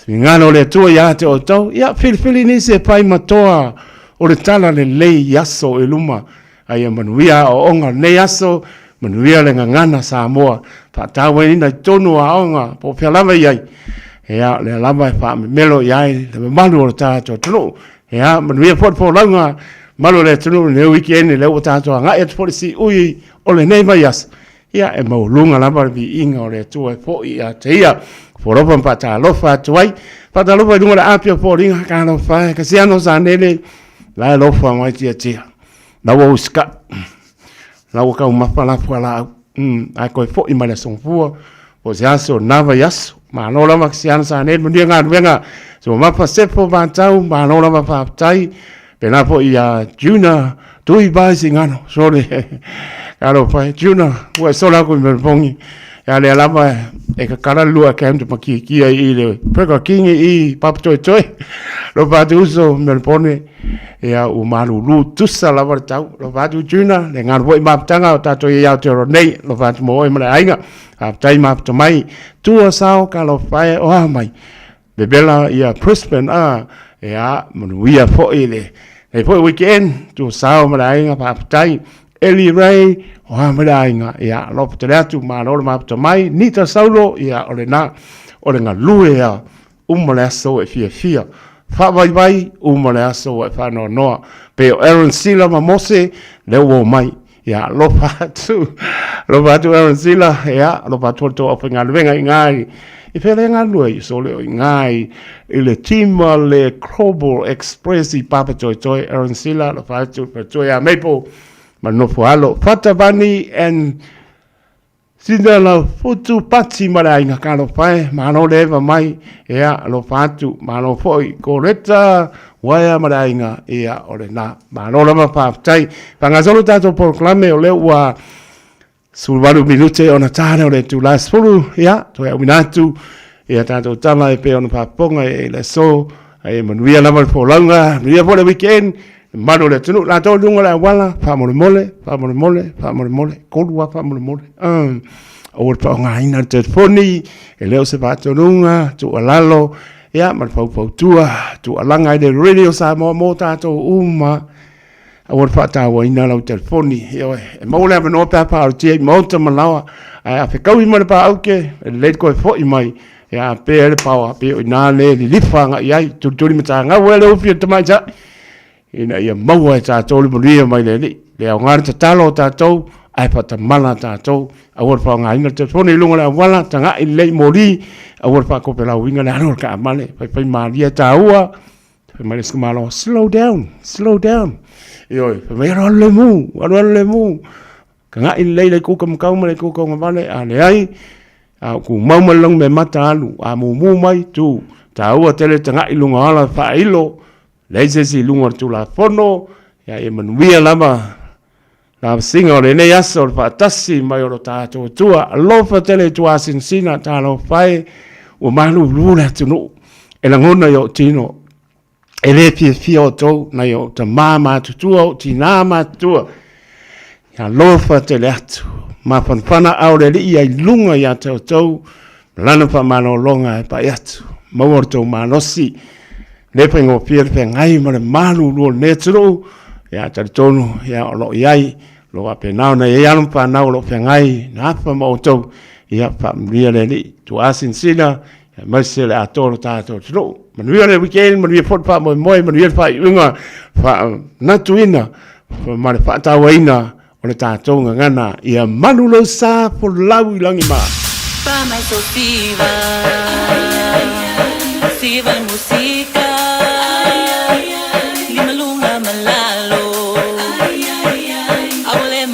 finagalo o le Atua ia te outou, ia filifili nisi e fai ma toa o le tala lelei i aso i luma. A ia manuia aoaoga o lenei aso, manuia le gagana Samoa, faatauaina i totonu o aoga po o fea lava i ai. Ia, o lea lava e faamemelo i ai le mamalu o le tatou atunuu. Ia, manuia foi le folauga mamalu o le atunuu i lenei weekend, lea ua tatou agai atu foi i le siui o lenei vaiaso. Ia, e maualuga lava le viiga o le Atua e foi ia te ia. Fofola ma faatalofa atu ai. Faatalofa i luga o le api o foliga, talofa e, Kasiano Sanele, la e alofa mai tiatia. La ua usika, la ua taumafa la fualaau. Ae toe foi mai le aso Gafua, po o se aso, na vaiaso. Malo lava Kasiano Sanele, manuia galuega. Suamafa Sefo Vatau, malo lava faafetai. Pēlā foi iā Juna, Tui Vai Sigano, sorry. Talofa e Juna, ua e sola aku i Melbourne. Ia lea lava e kakala le lua camp ma kiakia i le Burger King i Papatoetoe. Lofa atu uso Melbourne, ia ua malulu tusa lava le tau. Lofa atu Juna, le galo foi mafutaga o tātou i Aotearoa nei. Lofa atu mo oe ma le aiga. Faafetai mafuta mai. Tua sao ka lofa e o a mai. Bebela ia Brisbane a ia manuia foi le nei foi weekend tua sao ma le aiga faafetai Eli Ray o a ma le aiga ia alofa tele atu malo le mafuta mai Nita Saulo ia o lena o le galue a uma le aso e fiafia faavaivai uma le aso e faanoanoa pe o Aaron Sila ma Mose lea ua omai Ia, alofa atu, alofa atu Aaron Sila, ia, alofa atu le tou aufaigaluega i ina i, i fea lea galulue ai, sole o i ina i, i le team a le Global Express i Papatoetoe, Aaron Sila, alofa atu, faletua ia Maple, ma le nofo alo, Fatavani and Sina la futu pati ma le aiga talofa e, malo le eva mai, ia, alofa atu, malo foi, Coretta, Waea ma le aiga, ia, o lena, malo lava faafetai. Faagasolo tatou polokalame, o lea ua 18 minute ona ta lea o le itula e 10, ia, toe auina atu, ia tatou tala e pei ona faafofoga i le aso, Ai e manuia lava le folauga, manuia foi le weekend, le mamalu o le atunuu, latou i luga o le auala, faamolemole, faamolemole, faamolemole, tolu lava faamolemole. Aua le faaaogaina le telefoni, e le o se faatonuga, tuualalo, ia ma le faufautua, tuualaga ai le Radio Samoa mo tatou uma. Aua le faatauaina lau telefoni, ioe, e maua le avanoa pe a faaalotia i maota ma laoa, ae a fetaui ma le paauke, e lelei le toe foi mai, e a pea le paoa, pei o i ina le lilifa agai i ai, tulituli matagau ai le ufi o le tamaitai, ina ia maua e tatou le manuia mai le Alii. Le aoga le tatalo o tatou, ae faatamala tatou, aua le faaaogaina le telefoni i luga o le auala, tagai lelei i moli, aua le faatopelauina le alu a le taavale, faifaimalie taua, Fai mai le isi malo, slow down, slow down. Ioe, fai mai, alu alu le mu, alu alu le mu. Tagai lelei le kuka makau ma le kuka ogavale, a leai, a o tumau ma le logo me mata alu, a mumu mai, tu. Taua tele tagai i luga o ala faailo, leai se isi i luga o le Tulafono, ia ia manuia lava lavasiga o lenei aso o le faatasi mai o lo tatou Atua. Alofa tele i tuasinasina, talofa e, ua malulu le atunuu e lagona i ou tino. E le fiafia outou, nai ou tamā matutua, ou tinā matutua. Ia alofa tele atu, mafanafana ao le Alii ai luga ia te outou, ma lana faamalologa e pai atu. Maua lo tou malosi, le faigofie le feagai ma le malulu o lenei atunuu, ia talitonu, ia o lo o i ai, o lo o faapena ona i ai alo ma fanau o lo o feagai nafa ma outou, ia faamanuia le Alii, tuasinasina, aemaise le atoa o lo tatou atunuu. Manuia le weekend, manuia foi le faamoemoe, manuia le faaiuga, faamanatuina ma le faatauaina o le tatou gagana, ia malu lou sa folau i lagi ma. Pa mai so siva, siva le musika, lima lunga ma lalo, aua le.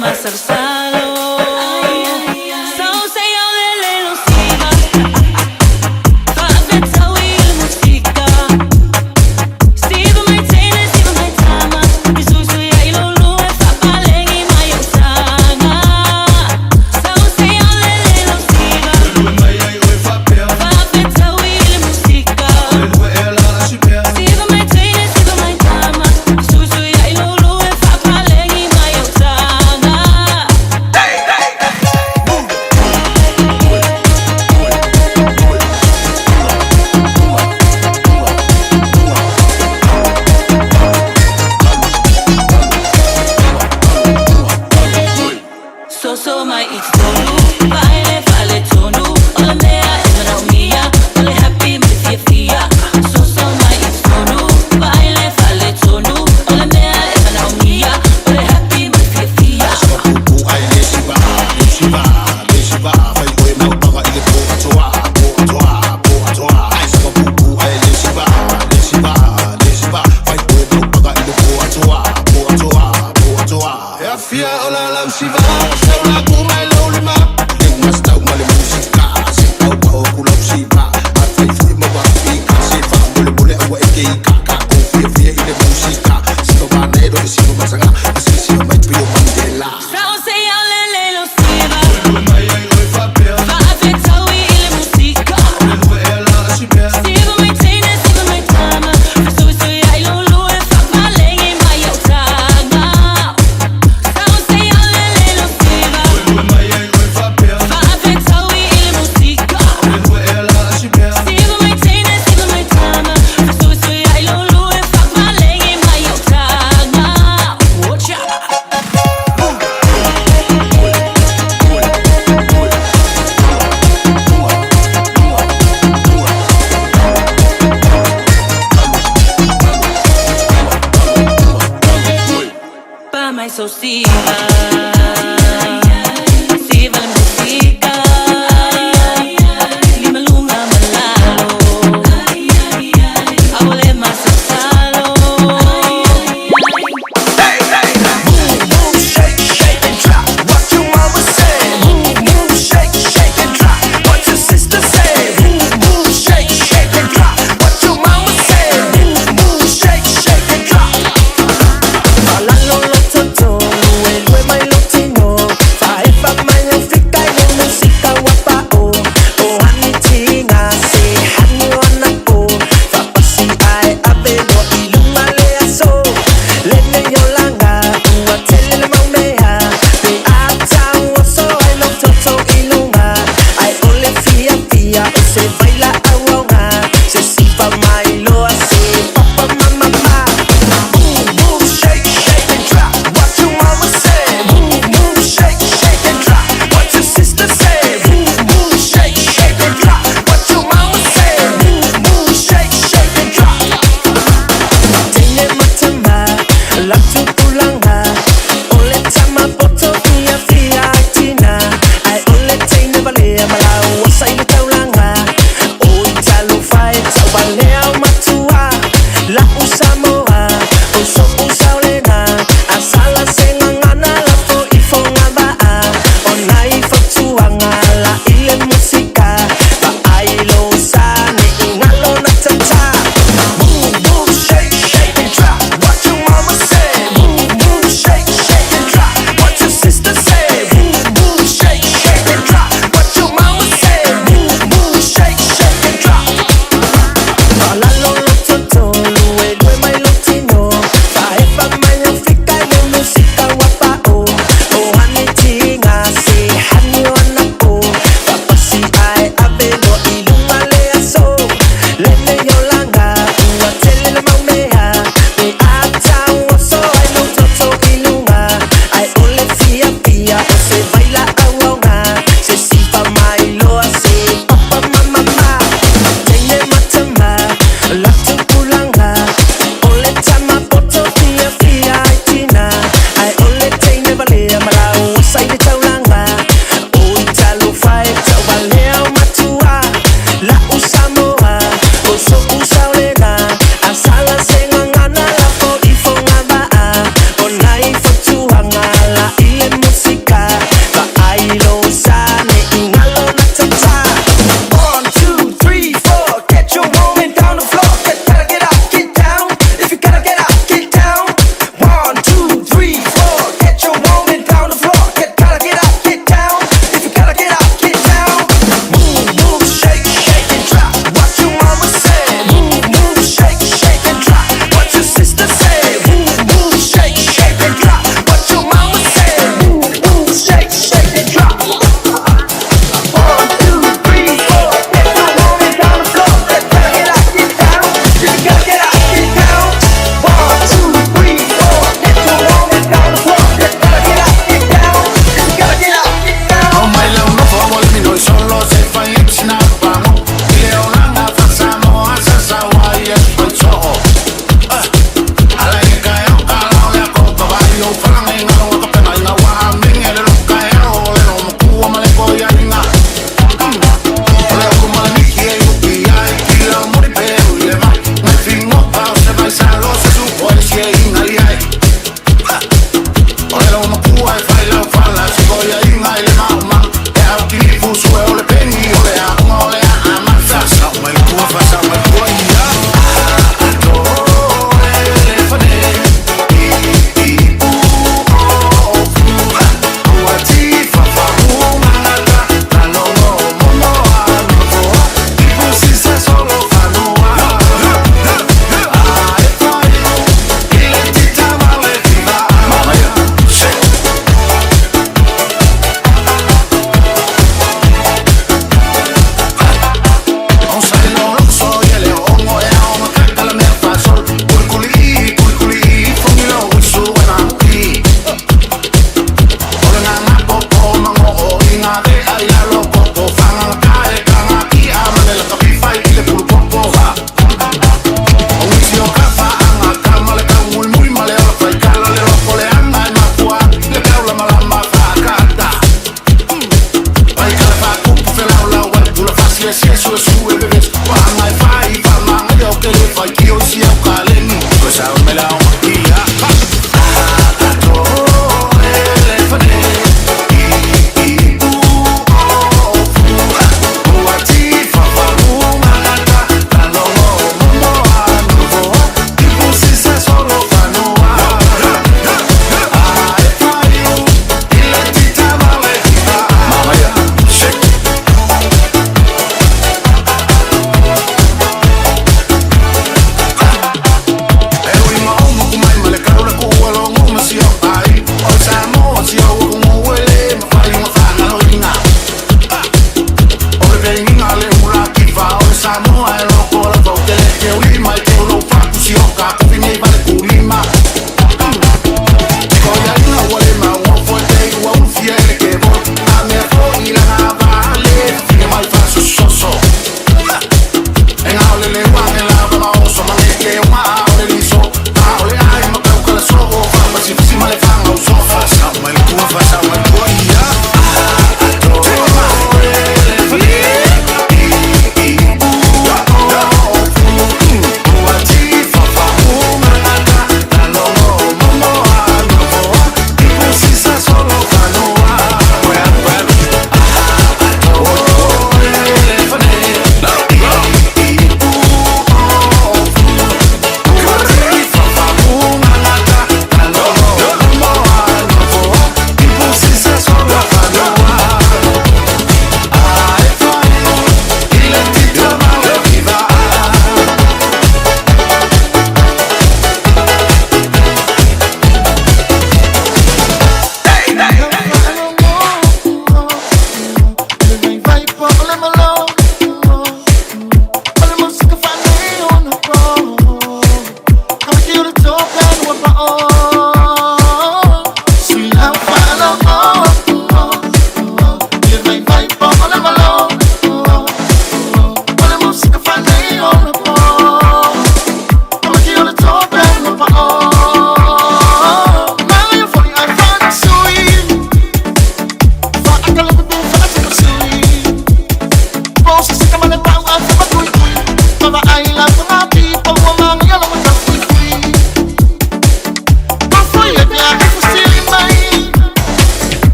Shake, shake and drop.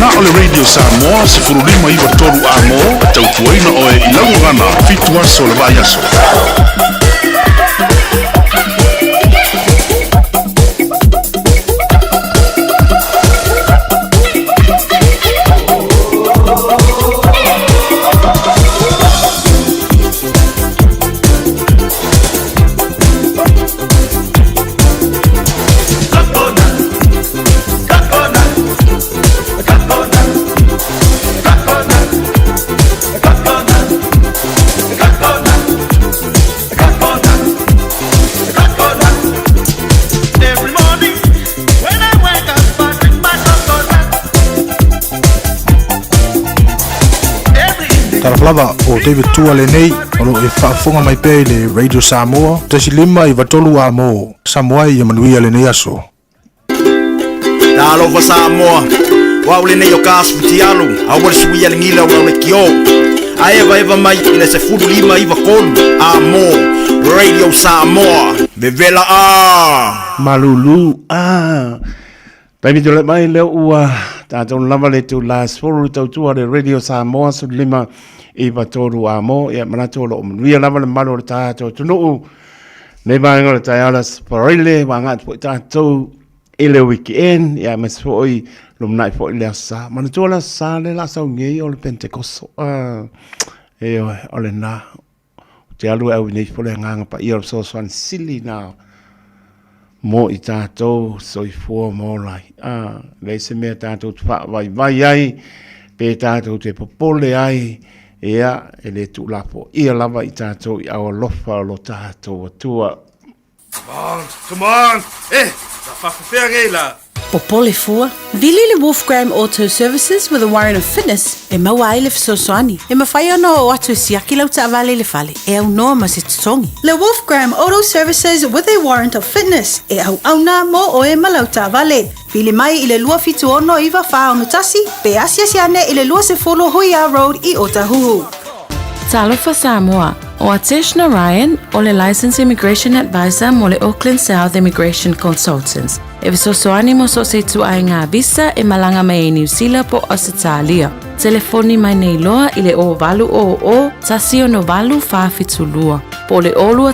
Na o le Radio Samoa 1593 A-mo e tautuaina oe i lau gagana fitu aso o le vaiaso. Talofa lava o David Tua lenei o lo o e faafofoga mai pea i le Radio Samoa 1 5 93 A mo Samoa ia manuia lenei aso. Talofa Samoa, o au lenei o Kas Futialu, aua le suia le gila o lau leitio. A evaeva mai i le 15 9 3 A mo Radio Samoa, vevela a! Malulu a Taimi tulai mai lea ua tatou lava le itula 10 le tautua le Radio Samoa 15 9 3 A mo ia manatu o lo o manuia lava le mamalu o le tatou atunuu nei vaega o le taeao le Aso Faraile ua agai atu foi tatou i le weekend ia aemaise foi lumanai foi le Aso Sa. Manatua le Aso Sa lea o le a sau nei o le Pentekoso. Ioe, o lena. Ou te alu e au nei fo le agaga paia o le fesoasoani sili na mo i tatou soifua ma ola ai. Ah, leai se mea tatou te faavaivai ai, pe tatou te popole ai, ia, e le tuulafoaia lava i tatou i ao alofa o lo tatou Atua. Come on, come on! Eh, na faafefea nei la? Popole fua, vili le Wolfgram Auto Services with a warrant of fitness e maua ai le fesoasoani. E mafai ona oo atu e siaki lau taavale i le fale e aunoa ma se totogi. Le Wolfgram Auto Services with a warrant of fitness e auauna mo oe ma lau taavale. Vili mai i le 276 9461 pe asiasi ane i le 20 Huia Road i Otahuhu. Talofa Samoa, o Atesh Narayan o le Licensed Immigration Advisor mo le Auckland South Immigration Consultants e fesoasoani mo so o se ituaiga visa e malaga mai ai Niu Sila po o Ausetalia. Telefoni mai nei loa i le 0800 168 472 po o le 021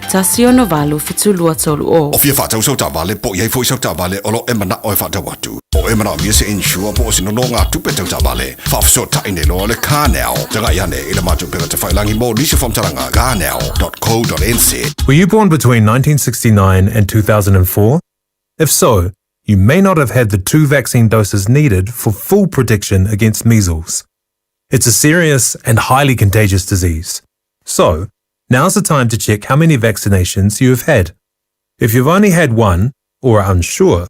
168 7230. O fia faatau sau taavale po o i ai foi sau taavale o lo o e manao e faatau atu. O e manaomia se insure po o se nonogatupe tau taavale, faafesootai nei loa le CarNow. Tagai ane i le matou upega tafailagi mo nisi o faamatalaga, carnow.co.nz. Were you born between 1969 and 2004? If so, you may not have had the two vaccine doses needed for full protection against measles. It's a serious and highly contagious disease. So, now's the time to check how many vaccinations you have had. If you've only had one, or are unsure,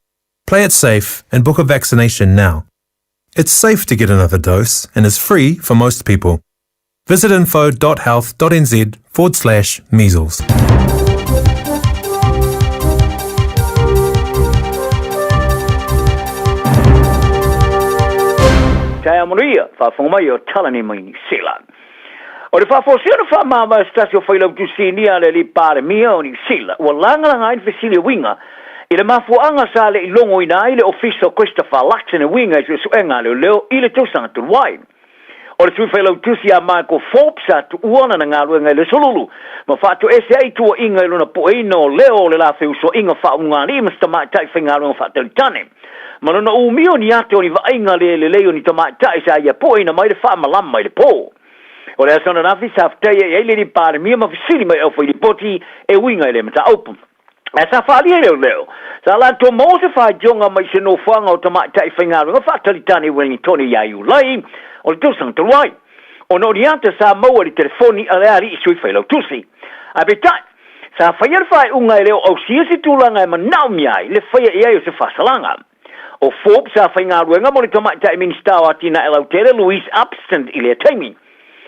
play it safe and book a vaccination now. It's safe to get another dose and is free for most people. Visit info.health.nz forward slash measles. Taeao manuia, faafofoga mai o tala nei mai Niu Sila. O le faafosia na faamavae o se tasi o Failautusi Sinia a le Alii Palemia o Niu Sila, ua lagalaga ai le fesili e uiga i le mafuaaga sa le i logoina ai le Ofisa o Christopher Luxon e uiga i suesuega a leoleo i le tausaga talu ai. O le Sui Failautusi ia Michael Forbes sa tuua lana galuega i le Solulu ma faatoese ai tuuaiga i lona pueina o leo o le la feusoaiga faaulugalii ma se tamaitai faigaluega faatalitane ma lona umia o ni ate o ni vaaiga le lelei o ni tamaitai sa ia pueina mai le faamalama i le po. O le aso ananafi sa fetaia i ai le Alii Palemia ma fesili mai aufailipoti e uiga i lea mataupu. Ae sa faaalia i leoleo, sa latou maua se faitioga mai se nofoaga o tamaitai faigaluega faatalitane i Wellingtone ia Iulai o le tausaga talu ai, ona o ni ata sa maua i le telefoni a le alii sui failautusi. Ae peitai, sa faia le faaiuga e le o ausia se tulaga e manaomia ai le faia i ai o se faasalaga. O Forbes sa faigaluega mo le tamaitai Minisita o Atinae Lautele Louise Upston i lea taimi.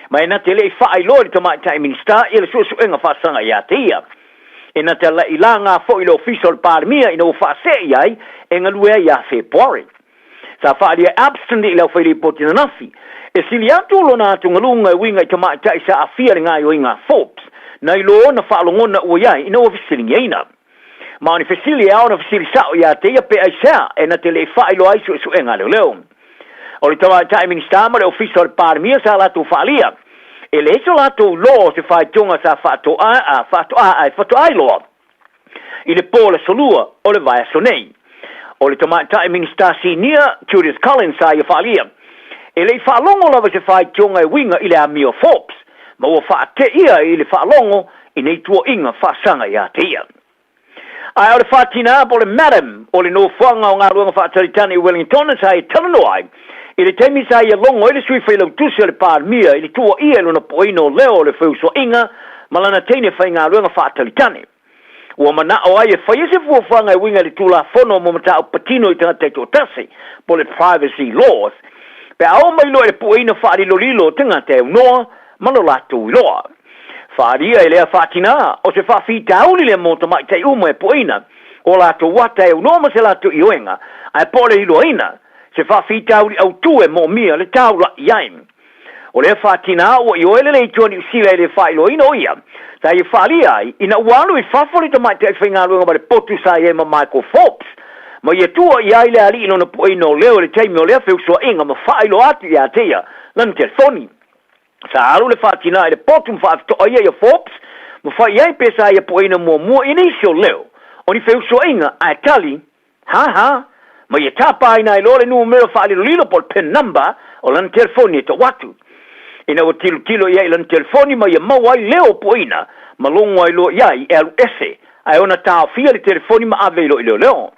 Ma e na te le i faailoa i le tamaitai Minisita ia le suesuega faasaga ia te ia. E na te i laga foi le Ofisa o le Palemia ina ua faasee i ai e galue ai ia Fepuari. Sa faaalia e Upston i le aufailipoti ananafi, e sili atu lona atugaluga e uiga i tamaitai sa aafia le gaoioiga a Forbes, nai lo ona faalogona ua i ai ina ua fesiligiaina. Ma o ni fesili e ao ona fesili sao ia te ia pe aisea e na te le i faailoa ai suesuega a leoleo. O le Tamaitai Minisita ma le Ofisa o le Palemia sa latou faaalia, e leai so latou iloa o se faitioga sa faatoa ae faatoa iloa i le po o le Aso Lua o le vaiaso nei. O le Tamaitai Minisita Sinia, Judith Collins sa ia faaalia, e le i faalogo lava i se faitioga e uiga i le amio a Forbes, ma ua faateia i le faalogo i nei tuuaiga faasaga ia te ia. Ae o le faatina po o le Madam o le Nofoaga o Galuega Faatalitani i Wellington sa ia talanoa ai i le taimi sa ia logo ai le Sui Failautusi o le Palemia i le tuuaia i lona po'oina o leo o le feusuaiga ma lana teine faigaluega faatalitani. Ua mana'o ai e faia se fuafuaga e uiga i le Tulafono mo Mataupu Patino i Tagata Taitoatasi po o le Privacy Laws pe a oo mai loa i le pu'eina faalilolilo o tagata e aunoa ma lo latou iloa. Faaalia e lea faatina, o se faafitauli lea mo tamaitai uma e puaina o latou ata e aunoa ma se latou ioega, ae po o le iloaina, se faafitauli autu e moomia le taula'i ai. O lea faatina ua ioe le leitioa Niu Sila e le faailoaina o ia sa ia faaalia ai ina ua alu i fafo le tamaitai faigaluega ma le potu sa i ai ma Michael Forbes ma ia tuuaia ai le alii i lona puaina o leo i le taimi o lea feusuaiga ma faailoa atu ia te ia lana telefoni. Sa alu le faatina i le potu ma faafitoa ia ia Forbes ma fai i ai pe sa ia pueina muamua i nisi o leo o ni feusuaiga ae tali, ha ha, ma ia tapaina ai loa le numera faalilolilo po o le pin number o lana telefoni e tau atu. Ina ua tilotilo i ai i lana telefoni ma ia maua ai leo o pueina ma logo ai loa i ai e alu ese ae ona taofia le telefoni ma ave i loa i leoleo.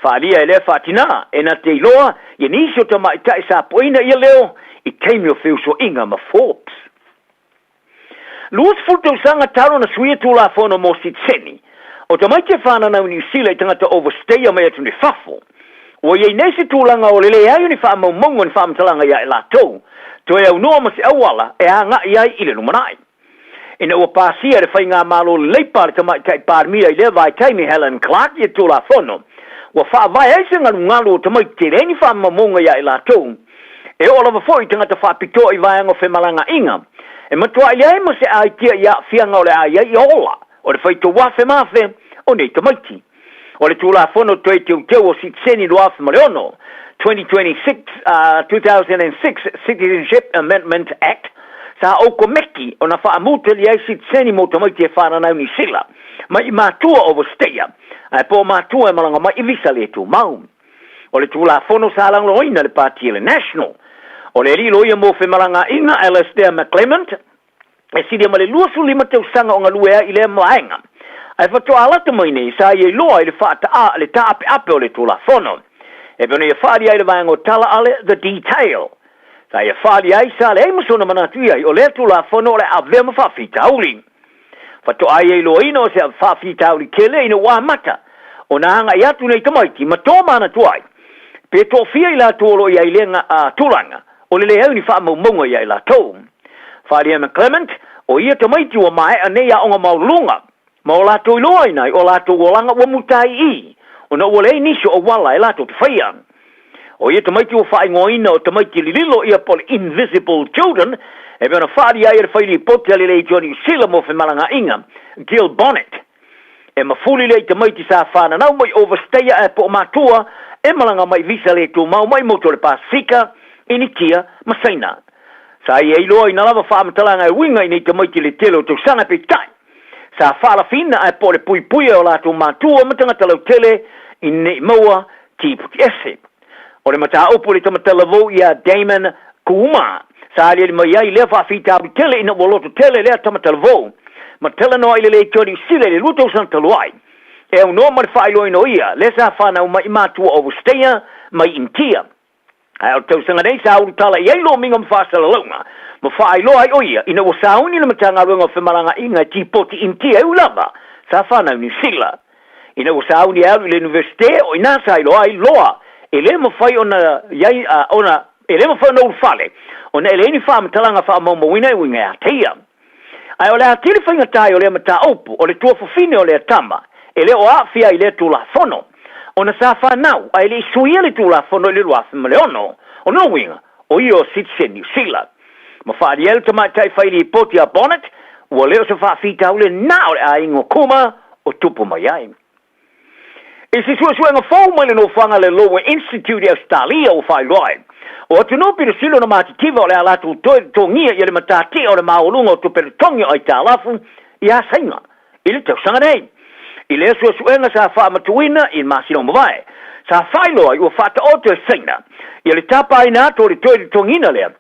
Faaalia e lea faatina, e na te iloa ia nisi o tamaitai sa poina ia leo i taimi o feusuaiga ma Forbes. 20 tausaga talu ona suia Tulafono mo Sitiseni, o tamaiti e fananau i Niu Sila i tagata overstayer mai atunuu i fafo. Ua i ai nei se tulaga o le leai o ni faamaumauga o ni faamatalaga ia i latou, toe aunoa ma se auala e agai ai i le lumanai. Ina ua pasia e le Faigamalo Leipa a le Tamaitai Palemia i lea vaitaimi Helen Clark ia Tulafono, ua faavae ai se galugalu o tamaiti e leai ni faamaumauga ia i latou, e oo lava foi i tagata faapitoa i vaega o femalagaaiga, e matuai leai ma se aitia i aafiaga o le a i ai ia ola o le faitau afe ma afe o nei tamaiti. O le Tulafono Toe Teuteu o Sitiseni 2006, 2026, 2006 Citizenship Amendment Act, sa ou komeki ona faamutali ai sitiseni mo tamaiti e whananau Niu Sila, mai i matua overstayer, ae po o matua e malaga mai i visa le tumau. O le Tulafono sa lagolagoina le Pati a le National. O le alii loia mo femalagaaiga Alastair McClement, e silia ma le 25 tausaga o galue ai i lea vaega, ae faatoa lata mai nei sa ia iloa i le faata'a le taapeape o le Tulafono. E pei ona ia faaalia ai le vaega o tala a le The Detail. Sa ia faaalia ai sa leai ma sona manatu i ai o lea Tulafono o le a avea ma faafitauli. Faatoa ia iloaina o se faafitauli tele ina ua amata ona agai atu nei tamaiti ma tō manatu ai pe toafia i latou o lo o i ai lea tulaga o le leai o ni faamaumauga ia i latou. Faaalia McClement, o ia tamaiti ua maea nei aoga maualuluga, ma o latou iloaina ai o latou olaga ua muta ai i i, ona ua leai nisi o auala e latou te faia. O ia tamaiti ua faaigoaina o tamaiti lililo ia po o le invisible children, e pei ona faaalia ai e le fai lipoti a le Leitio a Niu Sila mo femalagaaiga, Gill Bonnet. E mafuli lea i tamaiti sa fananau mai overstayer ae po o matua e malaga mai visa le tumau mai motu o le Pasifika, Initia ma Saina. Sa ia iloaina lava faamatalaga e uiga i nei tamaiti i le tele o tausaga peitai sa faalafiina ae po o le puipuia e o latou matua ma tagata lautele i nei maua tiputi ese. O le mataupu i le tamatalavou ia Damon Kuuma, sa aliali mai ai lea faafitauli tele ina ua loto tele lea tamatalavou ma talanoa i le Leitio Niu Sila i le 2 tausaga talu ai. E aunoa ma le faailoaina o ia lea sa fanau mai i matua overstayer mai Initia. Ae o le tausaga nei sa ulutala i ai lomiga ma faasalalauga ma faailoa ai o ia ina ua sauni le Matagaluega o Femalagaaiga e tipoti Initia e ui lava sa fanau i Niu Sila. Ina ua sauni e alu i le Iunivesite, o i ina sa iloa ai loa e le mafai ona i ai ona e le mafai ona ulufale ona e leai ni faamatalaga faamaumauina e uiga ia te ia. Ae o le atili faigata ai o lea mataupu, o le tuafafine o lea tama, e le o aafia ai i lea Tulafono, ona sa fanau ae le i suia le Tulafono i le 2006. O lona uiga, o ia o sitiseni Niu Sila. Ma faaalia ai le tamaitai fai lipoti a Bonnet, ua le o se faafitauli na o le aiga o Kuma o tupu mai ai. I se suesuega fou mai le nofoaga a le Lowy Institute i Ausetalia ua faailoa ai, O atunuu pito sili ona matitiva o le a latou toe totogia ia le matatia o le maualuga o tupe totogi o aitalafu ia Saina i le tausaga nei. I lea suesuega sa faamatuuina i le masina ua mavae, sa faailoa ai ua faataoto e Saina ia le tapaina atu o le toe totogiina lea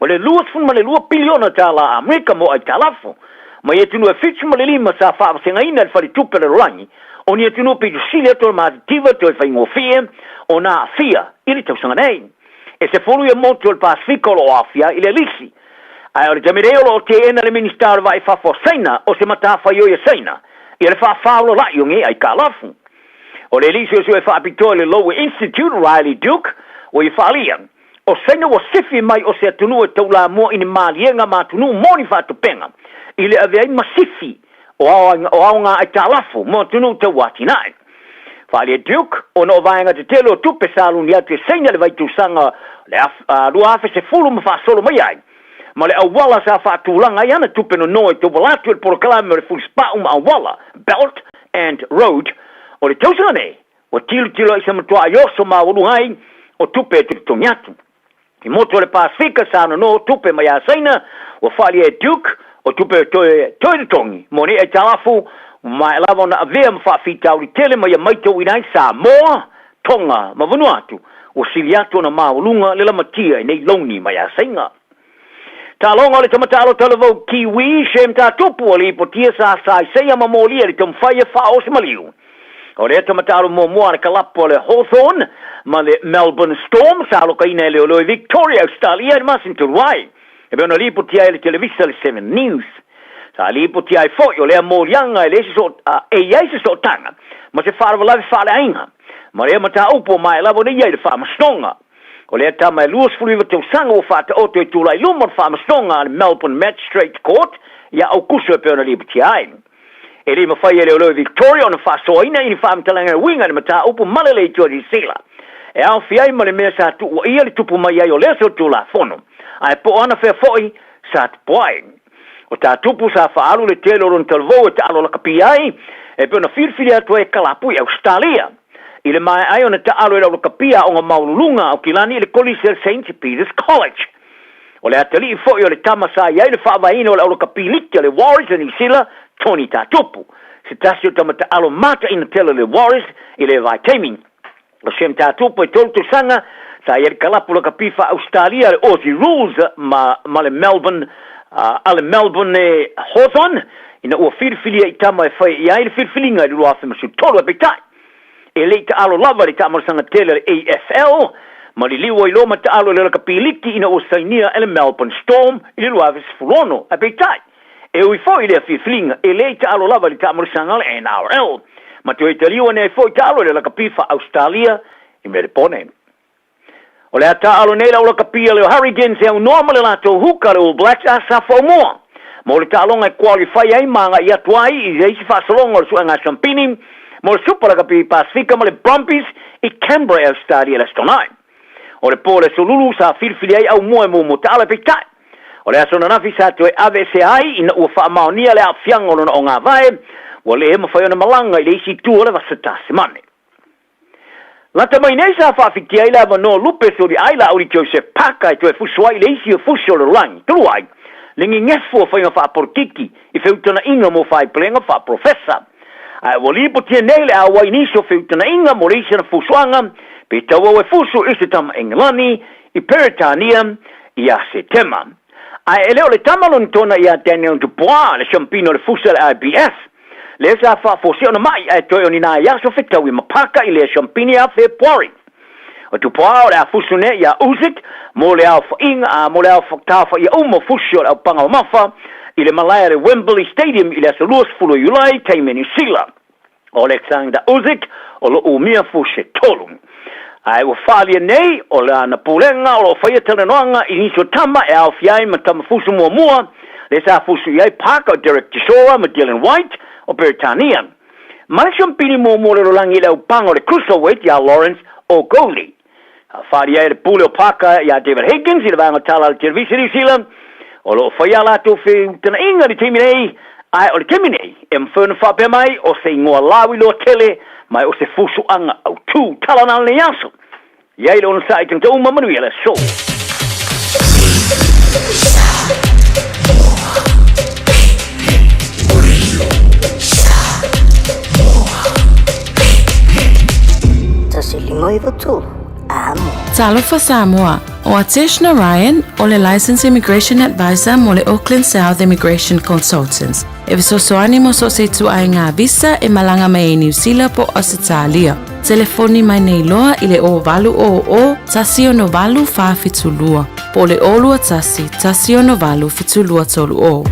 o le $22 piliona tala Amerika mo aitalafu mai atunuu e 75 sa faavasegaina e le Faletupe o le Lalolagi, o ni atunuu pito sili atu o le matitiva toe faigofie ona aafia i le tausaga nei. E 10 ia motu o le Pasefika o lo o aofia ai i le lisi. Ae o le taimi nei o lo o teena le Minisita o le Vaa i Fafo o Saina o se matafaioi a Saina ia le faafaolala'i o nei aitalafu. O le alii suesue faapitoa i le Lowy Institute, Riley Duke, ua ia faaalia, o Saina ua sifi mai o se atunuu e taulamua i ni maliega ma atunuu mo ni faatupega i le ave ai ma sifi o aoga aitalafu mo atunuu tauatinae. Faaalia Duke, ona o vaega tetele o tupe sa aluni atu e Saina i le vaitausaga le 2010 ma faasolo mai ai ma le auala sa faatulaga ai ana tupe nonoa i tauala atu i le polokalame o le Fulispaʻu ma Auala, Belt and Road, o le tausaga nei, ua tilotilo ai i se matuaai oso maualuga ai o tupe e totogi atu. I motu o le Pasefika sa nono tupe mai a Saina, ua faaalia e Duke o tupe toe toe totogi mo nei aitalafu, ua maea lava ona avea ma faafitauli tele ma ia maitauina ai Samoa, Tonga ma Vanuatu, ua sili atu ona maualuga le lamatia i nei louni mai a Saina. Taaloga o le Tamatalo Talavou Kiwi, Shem Tatupu, ua lipotia sa saisea ma molia i le taumafai e faaoo se maliu. O lea tamatalo muamua a le kalapu a le Hawthorn ma le Melbourne Storm sa alokaina e leoleo i Victoria, Australia i le masina talu ai. E pei ona lipotia ai e le televisa le Seven News. Sa lipotia ai foi o lea moliaga e leai se e i ai se sootaga ma se faalavelave faaleaiga ma lea mataupu ua maea lava ona i ai le faamasinoga. O lea tama e 29 tausaga ua faataoto i tulai luma o le faamasinoga a le Melbourne Magistrates Court ia Aukuso e pei ona lipotia ai. E le i mafai e leoleo i Victoria ona faasoaina i ni faamatalaga e uiga i le mataupu ma le leitua i Niu Sila e aofia ai ma le mea sa tuuaia le tupu mai ai o lea solitulafono, ae po o anafea foi sa tupu ai. O tā tupu sa faaalu le tele o lona talavou e taalo lakapi ai e pei ona filifili atu ai e kalapu i Ausetalia. I le maea ai ona taalo e le aulakapi aoga maualuluga a Aukilani i le Kolisi a le Saint Peter's College. O le atalii foi o le tama sa i ai le faavaeina o le aulakapi liki a le Warriors a Niu Sila, Tony Tatupu, se tasi o tama taalo mataina tele o le Warriors i lea vaitaimi. O Sam Tatupu e 3 tausaga sa i ai le kalapu lakapi faa-Ausetalia le Aussie Rules ma ma le Melbourne a le Melbourne Hawthorn ina ua filifilia i tama e fai i ai le filifiliga i le 2013. Ae peitai, e le i taalo lava i le taamalosaga tele a le AFL ma liliu ai loa ma taalo i le lakapi liki ina ua sainia e le Melbourne Storm i le 2016. Ae peitai, e ui foi i lea filifiliga, e le i taalo lava i le taamalosaga a le NRL ma toe taliu ane ai foi taalo i le lakapi faa-Ausetalia i Melepone. O le a taaalo nei le aulakapi a le Hurricanes e aunoa ma le latou huka le All Blacks a Safoamoa mo le taaloga e qualify ai ma agai atu ai i le isi faasologa o le suega siampini mo le Supa Lakapi Pasefika ma le Brumbies i Canberra e Ausetalia i le Aso Toonai. O le po o le Aso Lulu sa filifili ai aumoa e muamua taalo peitai o le aso ananafi sa toe aveesea ai ina ua faamaonia le aafiaga o lona ogāvae ua le mafai ona malaga i le isi itu o le Vasa Tasimane. Lata mai nei sa faafitia ai le avanoa lupe soliai Laauli Joseph Parker e toe fusu ai i le isi o fusi o le lalolagi, talu ai le gegefu o faiga faapolokiki i feutagaiga mo faaipolega faaprofesa. Ae ua lipotia nei le auai i nisi o feutagaiga mo le isi ana fusuaga pe tauau e fusu i se tama Engelani i Peretania ia Setema. Ae e le o le tama lona tona ia Daniel Dubois, le siampina o le fusi a le IBF, Lea sa faafosia ona ma'i ae toe o ni nai aso fetaui ma paka i lea siampini ia Fepuari. O Dubois o le a fusu nei ia Usyk mo le aofaiga a mo le taofaia uma o fusi o le aupaga mamafa i le malae a le Wembley Stadium i le aso 20 o Iulai, taimi a Niu Sila. O Oleksandr Usyk o lo o umia fusi e tolu. Ae ua faaalia nei o lana pulega o lo o faia talanoaga i nisi o tama e aofia ai ma tama fusu muamua, lea sa fusu i ai Parker o Derek Chisora ma Dillian Whyte o Peretania. Ma le siampini muamua o le lalolagi i le aupaga o le cruiserweight ia Lawrence Okolie. Sa faaalia ai le pule o Parker ia David Higgins i le vaega tala a le televisa i Niu Sila, o lo o faia a latou feutagaiga i le taimi nei, ae o le taimi nei e mafai ona faapea mai o se igoa lauiloa tele ma o se fusuaga autu. Tala na lenei aso. I ai le onosai tagata uma manuia le aso. Talofa Samoa, ʻO Atesh Narayan, ʻo le Licensed Immigration Advisor mo le Auckland South Immigration Consultants, e fesoasoani mo so o se ituaiga visa e malaga mai ai Niu Sila po o Ausetalia. Telefoni mai nei loa i le 0800 168 472 po o le 021 168 7230.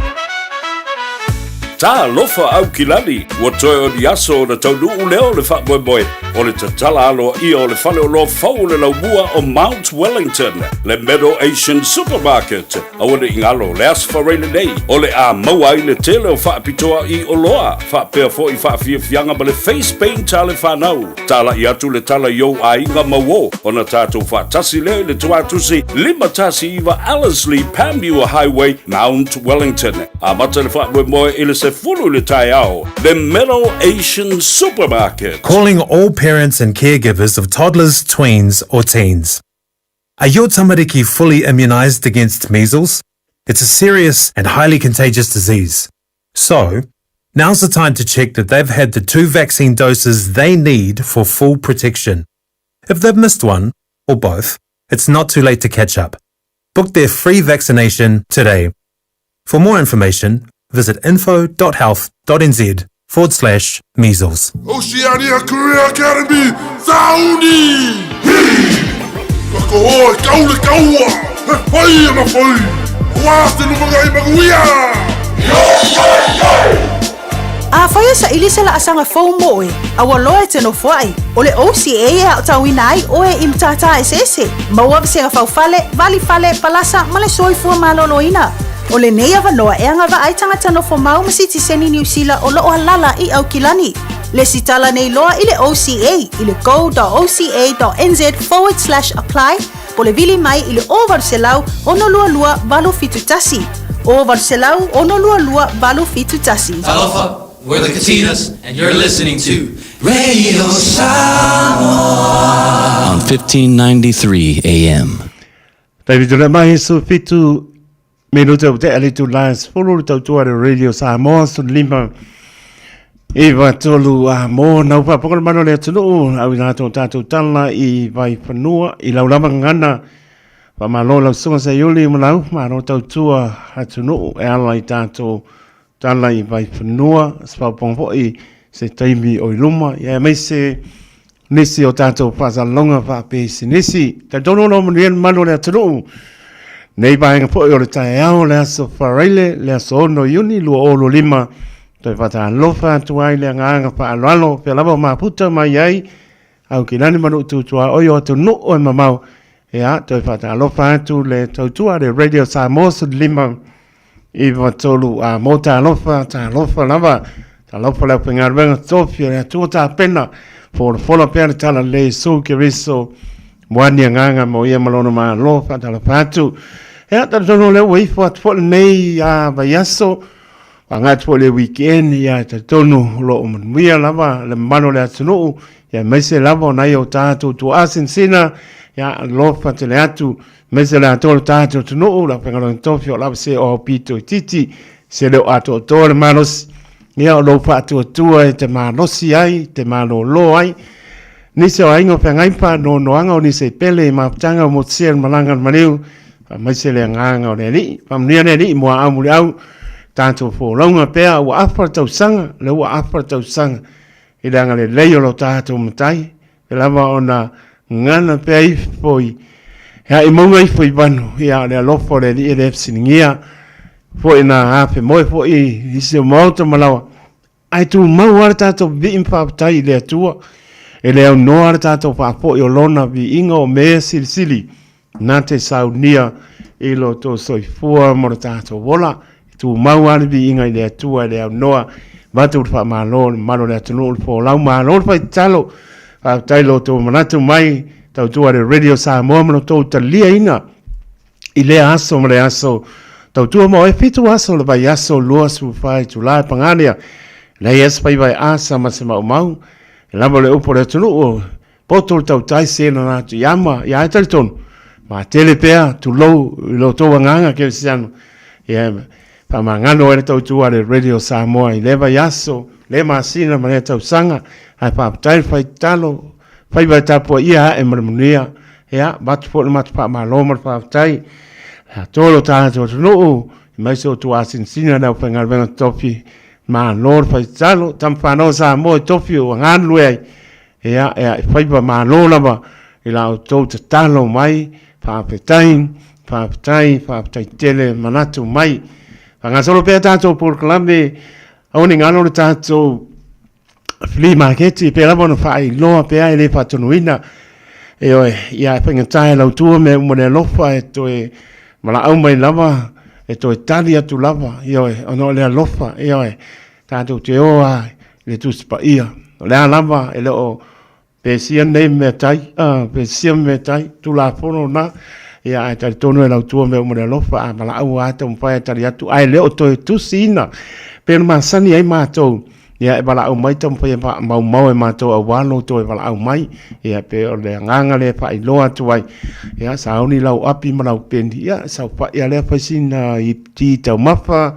Talofa Aukilani, ua toe o ni aso ona taunuu lea o le faamoemoe o le tatala aloaia o le faleoloa fou o le laumua o Mount Wellington, le Meadow Asian Supermarket. Aua ne i galo, le Aso Faraile nei, o le a maua ai le tele o faapitoa i oloa, faapea foi faafiafiaga ma le face paint a le fanau. Talai atu le tala i ou aiga ma uo, ona tatou faatasi lea i le tuatusi 519 Ellerslie Panmure Highway, Mount Wellington. Amata le faamoemoe i le 10 i le taeao. The Middle Asian Supermarket. Calling all parents and caregivers of toddlers, tweens or teens. Are your tamariki fully immunised against measles? It's a serious and highly contagious disease. So, now's the time to check that they've had the two vaccine doses they need for full protection. If they've missed one, or both, it's not too late to catch up. Book their free vaccination today. For more information, visit info.health.nz forward slash measles. Oceania Career Academy, Sauni! Ka koho e kau le kaua, he whai ana whai, wā te lumangai manuia! Yo, yo, yo! Afai e saili se laasaga fou mo oe, a ua loa e te nofoai, o le OCA e aotauina ai oe i matata eseese, maua vasega faufale, vali fale, palasa ma le soifua maloloina. O lenei avanoa e agavaa ai tagata nofo mau ma sitiseni Niu Sila o loo alala i Aukilani. Lesitala nei loa i le OCA i le go.oca.nz forward slash apply po le vili mai i le 0800 622 871. 0800 622 871. Talofa, we're the Katinas, and you're listening to Radio Samoa on 1593 AM. David Tule mai su fitu minute o te ali tu la sefulu le tautua le Radio Samoa su lima iwa tolu a mō nau whaaponga le mano le atunuu au i rātou tātou tala i Vaifanua i lau lava ngana whamalo lau sunga sa iuli ma lau malo tautua atunuu e ala i tātou tala i Vaifanua se whaaponga foi se taimi o i luma ia e meise nisi o tātou whaasalonga whaapesinisi. Talitonu o manuia le mamalu o le atunuu. Nei vaega foi o le taeao le aso Faraile, le aso 6 Iuni 2025, toe whataalofa atu ai le agaga faaaloalo pea lava o maputa mai ai au ki lani ma nuu tutuaoi o atunuu e mamao. Ea, toe whataalofa atu le tautua le Radio Samoa 15 93 a mō talofa, talofa lava, talofa le aufaigaluega tofi o le Atua tapena, folafola pea le talalelei Iesu Keriso, moani agaga mo ia ma lona malo, faatalofa atu. Ia, talitonu o lea ua ifo atu foi lenei a vaiaso, faaga atu foi le weekend, ia talitonu o lo o manuia lava le mamalu o le atunuu, ia aemaise lava o nai o tatou tuaa sinasina, ia alofa tele atu. Aemaise le atoa o le tatou atunuu, le aufaigaluega tofi o lava se o au pito itiiti, se le o atoatoa le malosi, ia o lou faatuatua e te malosi ai, te malōlō ai. Nisi o aiga o feagai ma faanoanoaga o nisi e pele i mafutaga o motusia i le malaga a le maliu, faamaise le agaga o le Alii. Faamanuia le Alii mo a au muliau, tatou folauga pea ua afa le tausaga, lea ua afa le tausaga i le agalelei o lo tatou Matai, E lava ona gana pea ifo i he ai mauga ifo i vanu, ia o le alofa o le Alii e le fesiligia foi na afe moe foi i isi o maota ma lawa, ae tumau lava le tatou vivii ma faafetai i le Atua, e le aunoa le tatou faafoi o Lona viiga o mea silisili na te saunia i lo outou soifua mo le tatou ola. E tumau lava le viiga i le Atua e le aunoa. Avatu le faamalo i le mamalu o le atunuu, le folau, malo le fai tatalo. Faafetai i lo outou manatu mai, tautua i le Radio Samoa ma lo outou taliaina i lea aso ma le aso. Tautua ma oe 7 aso o le vaiaso 24 itula e pagalia. Leai asa faiva e asa ma se maumau. E lava le upu o le atunuu. Poto le tautai sena rātou i ama, ia e talitonu, matele pea, tulou i lo tou agaga kerisiano, ia faamagalo ai le tautua a le Radio Samoa i lea vaiaso, lea masina ma lea tausaga, ae faafetai le fai tatalo, faiva e tapuaia ae ma le manuia, ia, avatu foi le matou faamalo ma le faafetai, atoa lo tatou atunuu, aemaise o tuasinasina le aufaigaluega totofi, malo le fai tatalo, tama fanau a Samoa i tofi ua galulue ai, Ia, e faiva malo lava i la outou tatalo mai, faafetai, faafetai, faafetai tele manatu mai. Faagasolo pea tatou polokalame, aua ne i galo le tatou flea market, pei lava ona faailoa pea e le faatonuina. Ioe, ia e faigata e lautua mea uma le alofa e toe valaau mai lava, e toe tali atu lava, ioe, ona o le alofa, ioe. Tatou te o lava i le Tusi Paia. O le a lava e le o pesia nei meatai, pesia meatai, Tulafono na, ia ae talitonu e lautua mea uma le alofa, a valaau lava e taumafai e tali atu, ae le o toe tusiina. Pei ona masani ai matou, ia e valaau mai taumafai e faamaumau e matou aua lou toe valaau mai, ia pei o le agaga lea e faailoa atu ai, ia sauni lau api ma lau peni, ia saofai lea fai sina iputi taumafa,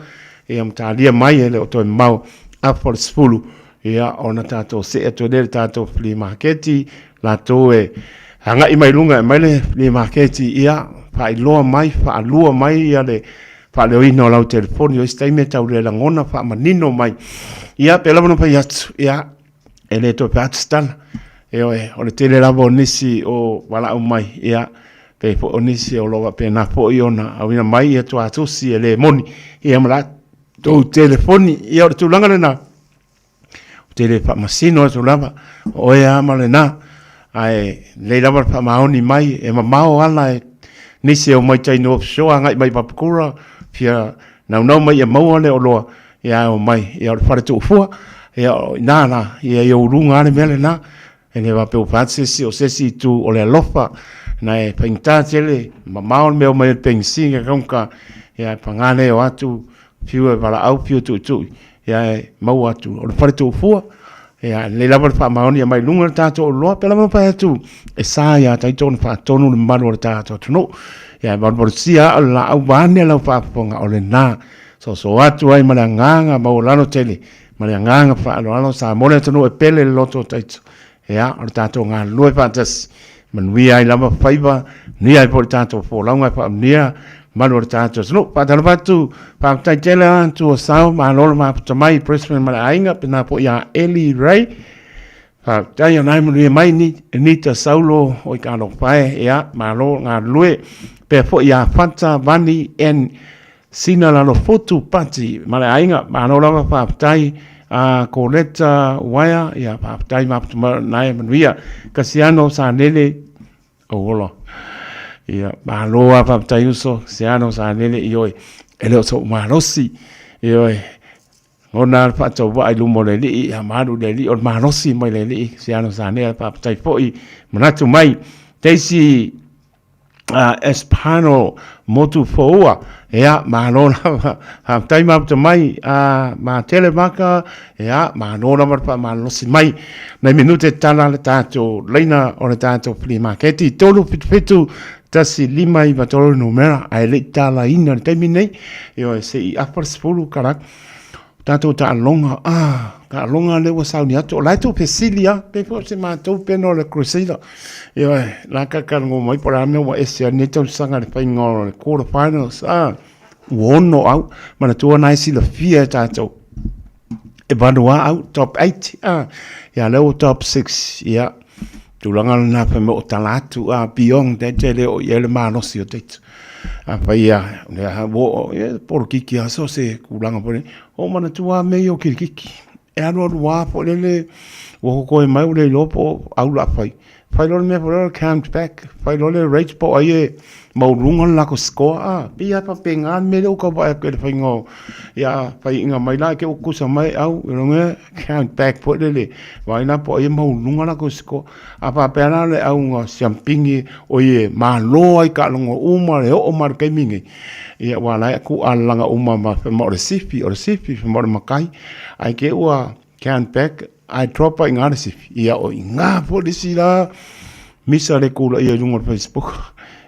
Ia ma talia mai e le o toe mamao afa o le 10, ia ona tatou see atu ai lea i le tatou flea maketi, latou e agai mai luga e aumai le flea maketi, ia faailoa mai, faalua mai ia le faaleoina o lau telefoni, o isi taimi e tau le lagona faamanino mai. Ia pei lava ona fai atu, ia e le toe fai atu se tala. Ioe, o le tele lava o nisi o valaau mai, ia, pei foi o nisi o lo o faapena foi ona auina mai ia tuatusi e le moni, ia ma latou telefoni. Ia, o le tulaga lena, ou te le faamasino atu lava, o oe lava ma lena, ae lelei lava le faamaoni mai, e mamao ala e nisi e omai tai North Shore agai mai Papakura, fia naunau mai ia maua le oloa, ia ae omai, ia o le fale tuufua, ia o i ina la, ia i ou luga lava le mea lena, e le faapea ua fai atu se isi, o se isi itu o le alofa, na e faigata tele, mamao le mea omai ai le penisini ka, ia ae paga lea e o atu, fiu e valaau, fiu e tuitui, ia e maua atu, o le fale tuufua, ia e lelei lava le faamaoni e aumai i luga le tatou oloa, pei lava ona fai atu, e sa ia tatou ona faatonu le mamalu o le tatou atunuu. Ia e valuvalusia aa o le laau vaeane lau faafofoga, o lena. Soso atu ai ma le agaga maualalo tele, ma le agaga faaaloalo, Samoa le atunuu e pele le loto o Taito. Ia, o le tatou galulue faatasi, manuia ai lava faiva, manuia ai foi le tatou folauga e faamanuia malu o le tatou atunuu. Faatalofa atu, faafetai tele atu o sao, malo le mafuta mai Brisbane ma le aiga, pena foi ia Eli Ray. Faafetai o nai manuia mai ni, Nita Saulo o i Kalofae, ia, malo galulue. Pea foi ia Fata Vani N. Sina Lalofotu Pati ma le aiga, malo lava faafetai a Koleta Waea, ia faafetai mafuta mai nae manuia. Kasiano Sanele Ouola. Ia malo lava faafetai uso, Kasiano Sanele ioe, e le o sou malosi, ioe. Ona le faatauvaa i luma o le Alii, ia malu le Alii, o le malosi mai le Alii, Kasiano Sanele, faafetai foi, manatu mai. Daisy Espano Motu Foua, ia, malo lava, faafetai mafuta mai, Matele Maka, ia, malo lava le faamalolosi mai. Nai minute tala le tatou laina o le tatou flea maketi, 377 1593 numera, ae le i talaina i le taimi nei, ioe, se i afa le 10 kalaka. Tatou taaloga, ah, taaloga lea ua sauni atu, o la e tou fesili lava, pei foi o se matou pena o le Crusader. Ioe, la ka talanoa mai po o le a le mea ua ese ai lenei tausaga i le faiga o le quarter finals, ah, ua ono au, manatua na e silafia e tatou, e valu lava au, top 8, ah, ia lea ua top 6, ia, tulaga lena fai mai ua tala atu, ah, beyond that, e le oo i ai le malosi o tatou. Afai ia, lea ua oo, ia, polokiki lava so se tulaga foi lele. Ua ou manatua lava mea ia o kirikiki. E alualu lava foi lele, ua kokoe mai ua le iloa po o au o le a fai. Fai loa le mea foi lele o le count back, fai loa le rate po o ai e maualuga le latou score, a. Pei lava e faapena le mea lea ua tau vaai atu i le faiga o, ia, faiaina mai la, te i ua tutusa mai au, count back foi lele, vaai la po o ai e maualuga le latou score. A faapea la le auga siampini oi e malo ai taaloga uma le oo mai le taimi nei, ia aua la e tuualalaga uma ma fai mai o le sifi, o le sifi, fai mai o le matai, ae te i ua count back. Ae drop ai ngā le sifi. Ia o i ngā po le si la. Misa le kula ia i lunga o le Facebook.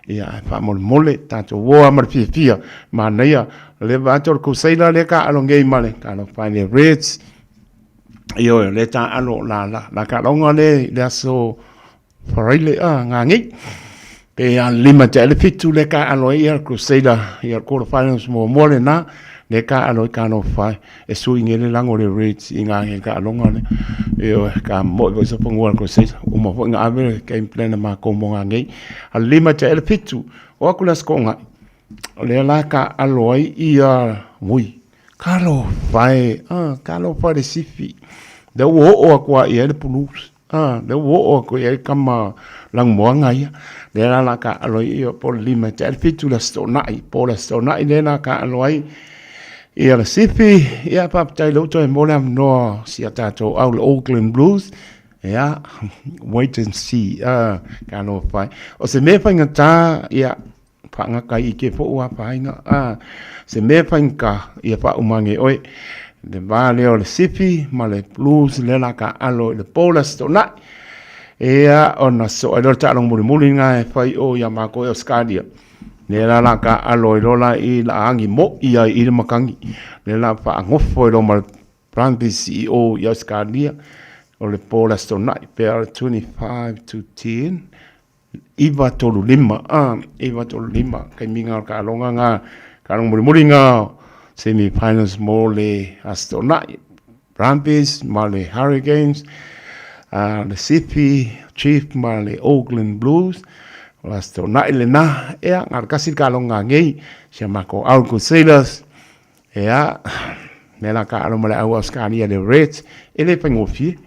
Ia, ae faamolemole, tatou o lava ma le fiafia, manaia, le vaai atu o le Crusader lea taaalo nei ma le talofa i le Reds. Ioe, o lea taaalo la, la, la taaloga lea i le aso Faraile, a, ngā nei. Pe a 5 tea i le 7 lea taaalo ai ia le Crusader, ia le quarter finals muamua lena, lea taaalo ai talofa e. E sui nei le lago o le Reds i ngā nei taaloga lea. Ioe, ka moe foi se fanua a le Crusader. Uma foi ona ave le game plan a matou mo ngā nei. A 5 tea i le 7, o atu le Aso Toonai. O lea la taaalo ai ia ui. Talofa e, a, talofa i le sifi. Lea ua oo atu lava i ai le Blues. A, lea ua oo atu i ai tama lanumoana ia. Lea la la taaalo ai ia po o le 5 tea i le 7 le Aso Toonai. Po o le Aso Toonai lea la taaalo ai ia le sifi. Ia faafetai lea ua toe maua le avanoa si a tatou au le Auckland Blues. Ia, wait and see. A, talofa e. O se mea faigata, ia, Faagata i ke poʻu afaina, a se mea faigata ia faauma ane oe. Le va lea o le sifi ma le blues lea la taaalo i le po le Aso Toonai. Ia, ona sosoo ai lea o le taaloga mulimuli lena e fai o ia matou i Ausetalia. Lea la la taaalo ai loa la i la agi moi ai i le matagi. Lea la faagofo ai loa ma le Brumbies CEO i Ausetalia o le po le Aso Toonai pe a o le 25 to 10. 935, a, 935, taimi na o le taaloga na, taaloga mulimuli na semi finals mo le Aso Toonai, Brumbies ma le Hurricanes, a, le Sifi Chief ma le Auckland Blues, o le Aso Toonai lena, ea, na o le tasi le taaloga nei, si a matou Al Crusaders, Ea, mea la taalo ma le au Ausetalia le Reds, e le faigofie.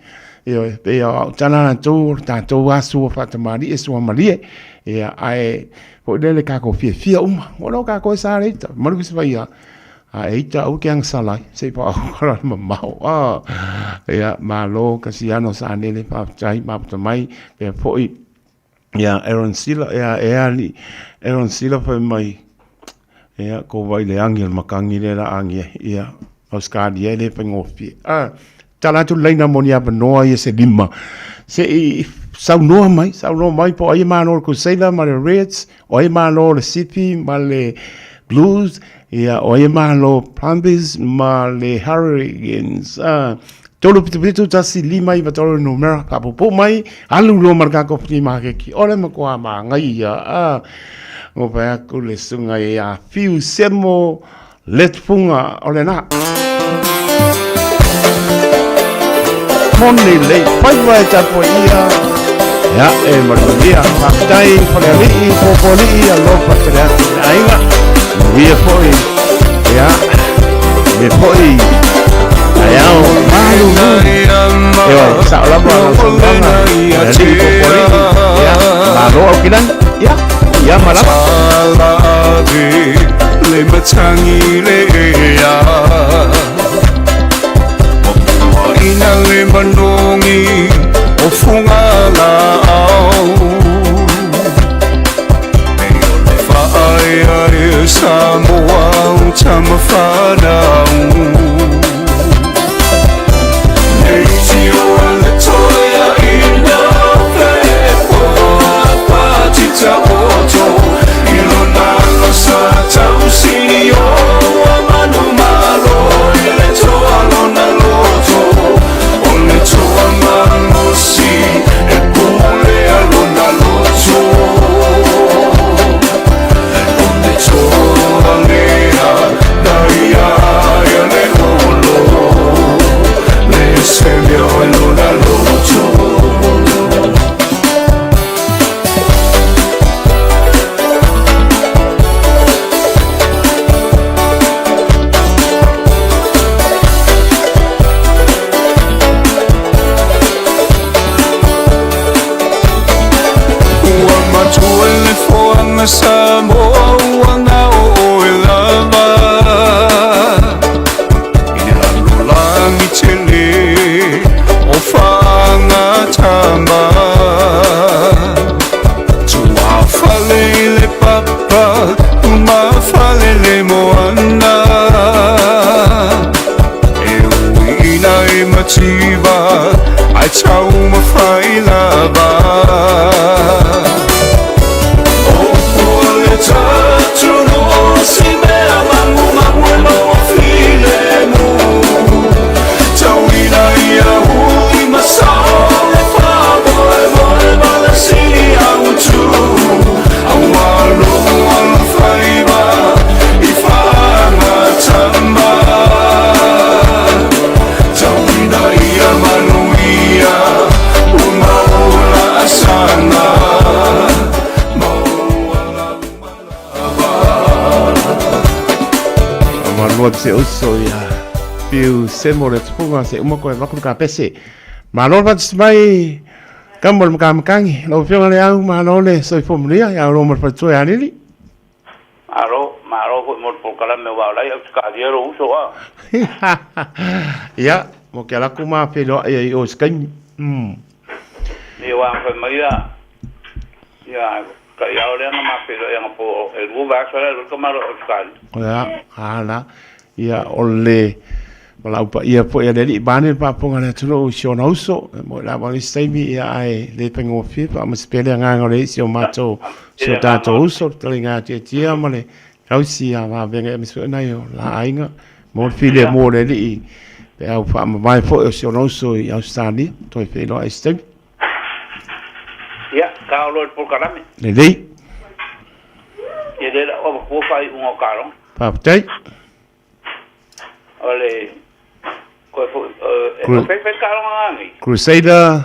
Ioe, pei o au tala latou, o le tatou lava sua faatamalii e sua malie. Ia, ae foi lele tatou fiafia uma. Ua loa tatou e sa le ita, malu se faia. A e ita aua ke agasala ai, se i faaola le mamao. Ah, ia, malo Kasiano Sanele, faafetai mafuta mai, pea foi Ia Aaron Sila, ia e ali, Aaron Sila fai mai, ia ko vai le agi o le makangi lea la agi ai, ia Ausetalia e le faigofie. Ah, tala atu le laina mo ni avanoa ia se lima. Se i saunoa mai, saunoa mai po o ai e malo le Crusader ma le Reds, o ai e malo le Sipi ma le Blues, ia o ai e malo Brumbies ma le Hurricanes. Ah, 377 1 5 9 3 numera, faapuupuu mai, alu loa ma le tatou flea maketi, o le matua manaia, a, ua fai atu le susuga ia Fiu Semo Letufuga o lena. Moni lei faiva e tapuaia, ia e manuia, faafetai Falealii, Popoalii, alofa tele atu i le aiga, manuia foi, ia, manuia foi, taeao malulu, ioe, sao lava lau saunoaga, Falealii, Popoalii, ia, malo Aukilani, ia, ia ma lava. Le matangi le ea Ina le manongi o funga la au E o le whaea e Samoa o tamawhanau Nei tio a le toea ina fepoa Patita oto i lona losa tausini o ua manu malo i le toa lona loto o le toa malosi e pule a lona loto o le toa lea na ia ia le olo le semio e lona loto. Ua matua le foaga Samoa ua gaooi lava I le lalolagi tele o faagatama Tuafale i le papa umafale le moana E uiina e matua mativa Ai taumafai lava Opo le tatunu o si mea magumagu e maua filemu Tauina ia hui masao le faamoemoe ma le sili autu Auā lou alofaiva i faagatama Tauina ia manuia ua maua laasaga Malua se uso ia piu semo le tupunga se uma koe vaku ka pese. Malo le faatasi mai kamo le makamakangi. Lau Afioga le au malo le soifua manuia ia olo ma le faletua ia Alili. Malo, malo foi mo le polokalame aua o la e ausikalia lou uso a. Ia, mo ke ala atu ma feiloai ai i o i se taimi. Mm. Ia aua na fai mai ia, ia taiao lea na ma feiloai anapo e lua vaiaso la e alu ai le tamaloa i Ausikalia. Ia, ala. Ia, o le valaau paia foi a le Alii vaeane le faafofoga a le atunuu i si ona uso. E moni lava o le isi taimi, ia, ae le faigofie, faamaise pea le agaga o le isi o matou, si o tatou uso, le fetalaiga ia Tiatia ma le tausi ia Vavega aemaise foi nai o la aiga mo le filemu o le Alii pe au faamavae foi o si ona uso i Ausetalia, toe feiloai i se taimi. Ia, tao loa i le polokalame. Lelei. Ia lea la ua avatua faaiuga o taaloga. Faafetai. O le koe foi, e fai fai taaloga na nei. Crusader,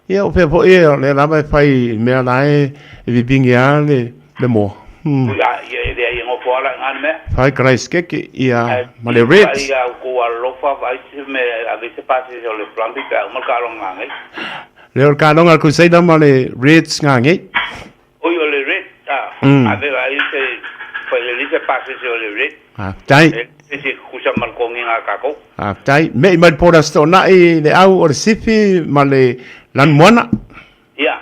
ia o fea foi o lea lava e fai i mea la e vivigi lava le moa. Ia, ia e leai e nofo ala i na le mea. Fai Christ-keke, ia, ma le Reds. Vaai a outou alofa, vaai se mea, ave se pasese o le Brumby pe a uma le taaloga nanei. Lea o le taaloga a le Crusader ma le Reds nanei. Oi o le Red, a, ave vaai se, fai lelei se pasese o le Red. Faafetai. E se tutusa ma le togiga a tatou. Faafetai. Mei mai le po o le Aso Toonai le au o le Sifi ma le Lanumoana. Ia,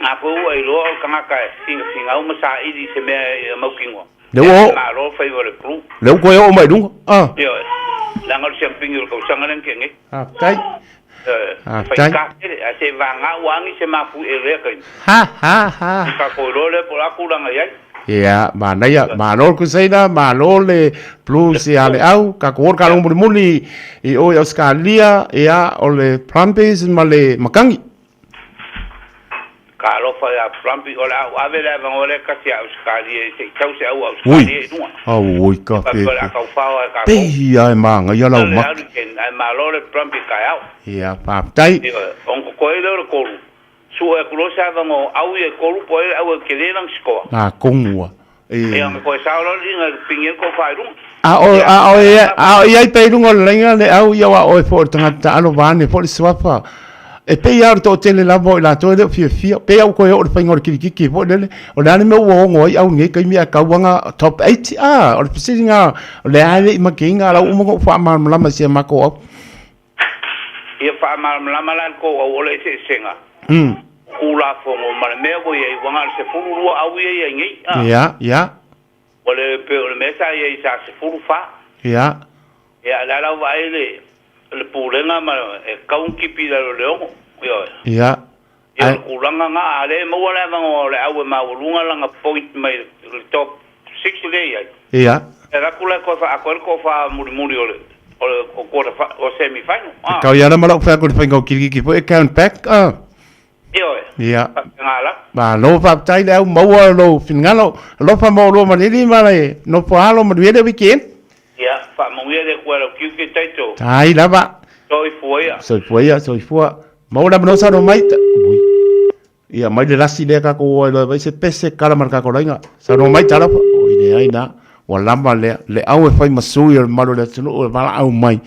na foi ua iloa o le tagata e finafingau ma saili i se mea e mautinoa. Lea ua oo. Malo faiva o le Blue. Lea ua toe oo mai i luga. Ah. Ioe. Leaga o le siampini o le tausaga lea na tea nei. Faafetai. Ioe. Faafetai. Faigata tele, ae se vagana ua agi se mafuie i lea taimi. Ha, ha, ha. I tatou iloa lea po o le a tulaga i ai. Ia, manaia, malo le Crusader, malo le Blues ia le au, tatou o le taaloga mulimuli i o i Ausetalia, ia, o le Brumbies ma le Makangi. Talofa ia Brumby, o le a ou ave le avanoa lea tasi ia Ausetalia se i tau se au Ausetalia i luga. Auoi ka Faapea o le a tau fao ai tatou. Pei a e magaia lau Le maka. alu i ken, ae malo le Brumby taeao. Ia, faafetai. Ioe, ona totoe lea o le tolu, sue atu loa se avanoa au ia e tolu po o ai le au e tele lana sikoa. Atonu a. Ia, ona toe sao loa le inga e pigi ai le tofa i luga. A o, a o e, a o i ai pea i luga o le laina le au ia aua o oe foi o le tagata taalo vaeane foi le suafa. E pei lava o le toatele lava o i latou e le o fiafia. Pei lava ua toe oo i le faiga o le kilikiki foi lele. O le a le mea ua ono ai au i lenei taimi ae tau ana top eight? A, o le fesili lena, o le a e le i mateina, a o la ua uma ona ou faamalamalama i si a matou au. Ia faamalamalama la le tou au o le eseesega Tulafono ma le mea ua i ai, ua na o le 12 au ia i ai nei, a. Ia, ia. Ua le pei o le mea sa i ai sa 14. Ia. Ia, o le a la ua vaai le, le Pulega ma e tatau ona tipi i lalo o le 6. Ioe. Ia. Ia, o le tulaga na, a le maua le avanoa o le au e maualuga lana point mai le top six lea e i ai. Ia. E alu atu la e toe faaatoa ai le tofa mulimuli o le o le o quarter o semi final. E tau ia la ma lau fai atu i le faiga o kilikiki foi e count back a. Ioe. Ia. Faapena la. Malo faafetai le au maua lou finagalo. Alofa mo oulua ma le alii ma le nofo alo manuia le weekend. Ia, faamanuia le Atua i lau tiute taito. Tai lava. Soifua ia. Soifua ia, soifua. Maua le avanoa saunoa mai. Ui. Ia mai le lasi lea tatou o ai loa e fai se pese kala ma le tatou laina. Saunoa mai talofa. Oi leai na. Ua lava lea. Le au e fai ma sui o le mamalu o le atunuu e valaau mai.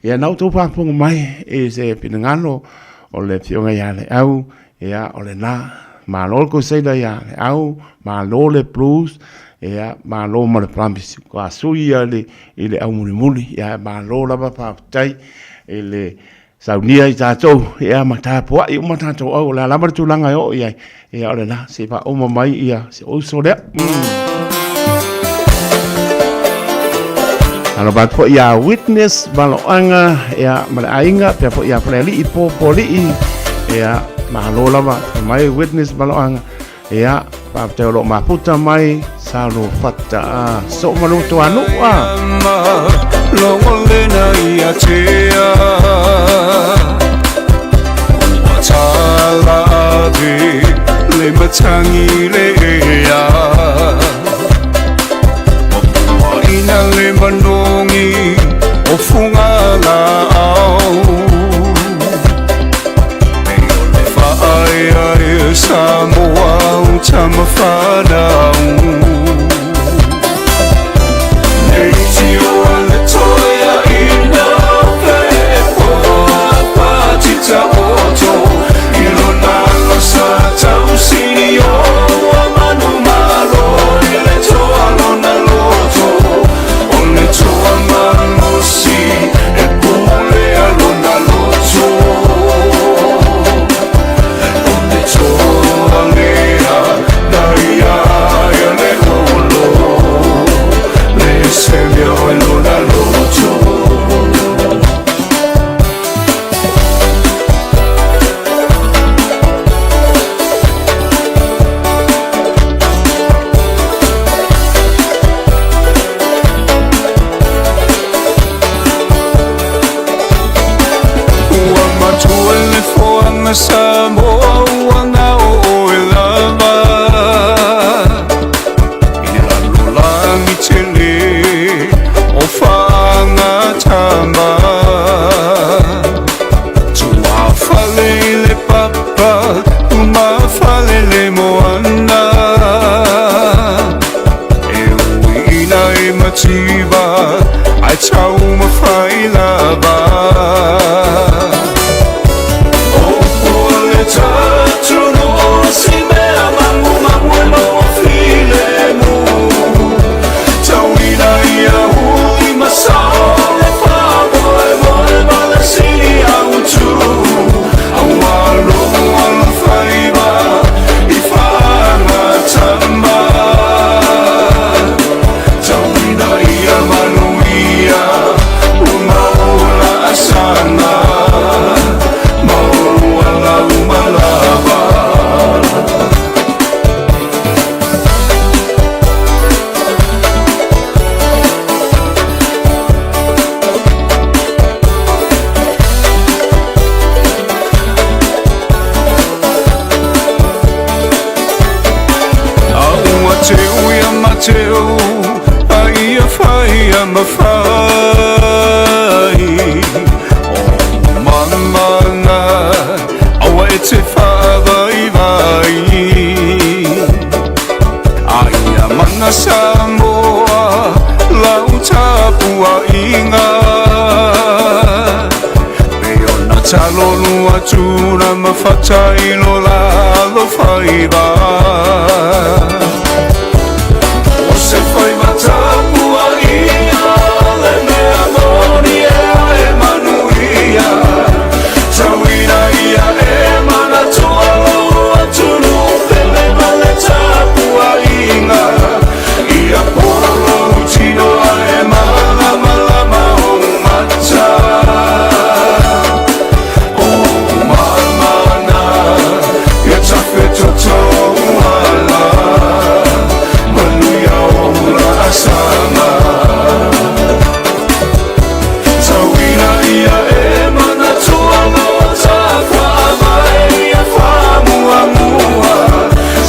Ia na outou faafofoga mai i se finagalo o le Afioga ia Leau. Ia o lena. Malo le Crusader ia Leau. Malo le Blues. Ia malo ma le Brumbies. Ua sui ia i le au mulimuli. Ia malo lava faafetai i le Saunia i tatou, ia ma tapuai uma tatou au, o le a lava le tulaga e oo i ai, ia o lena, se i faauma mai ia si ou uso lea. Alofa atu foi ia Witness Maloaga ia ma le aiga pea foi ia Falealii Popoalii ia malo lava mai Witness Maloaga ia faafetai o lo o mafuta mai Salofata a so malu toanuʻu a Logolena ia tea Ua tala ave le matangi le ea Ina le manongi o funga la au Nei o le whaea e Samoa o tamawhanau Nei tio a le toea ina pe poa patita oto I lona losa tausini o a manu malo i le toa lona loto O le toa malosi e pule a lona loto O le toa lea na ia ia le olo Le se mea o lona loto. Ua matua le foaga Samoa ua gao oe lava I le lalolagi tele o faagatama Tuafale i le papa umafale le moana E uiina e mativa ai taumafai lava O le tatunu o si mea mangu mangu e maua filemu Tauina ia hui masao le whamoe moe ma le sini autu Aua logo alo whaiva i whangatama Tauina ia manuia umaula asana Maua umalava. A ua teu ia Mateo a ia whai a mawhai O mamanga aua e te whaavai vai A ia mana Samoa lau tapua inga Me ona talolu atuna mawhata i lo lalo whaiva O se whaiva tapua ia le mea moni e ae manuia Tauina ia e manatua lo atunu pele ma le tapua inga Ia polo tino ae malama lama o mata O mamana ia tawhetoto ala Manuia o la asanga Tauina ia e manatua loa tawha ia whamuamua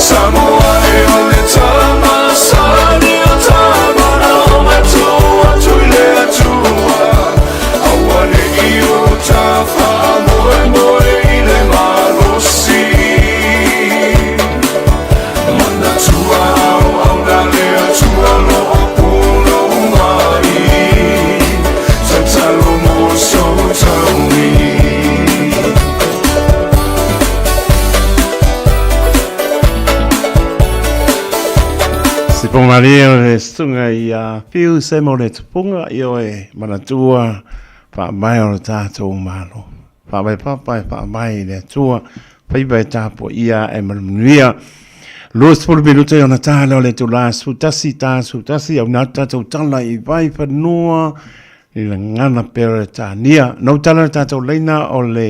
Samoa e o le tamasani o tamana o matua tui le atua Aua ne i o tawha moe moe i le malosi Manatua au au na le atua lo o pulo mai Tatalo mo so taui. Se po malie o le susuga ia Fiu Semo le Tupunga i oe manatua faavae o le tatou Malo. Faavae papa e faavae i le Atua, faiva e tapuaia e manumanuia. 20 minute ona tāla o le tula 11, tā 11, au nā tātou tala i vai whanua i le ngana Peretania. Nau tala le tātou leina o le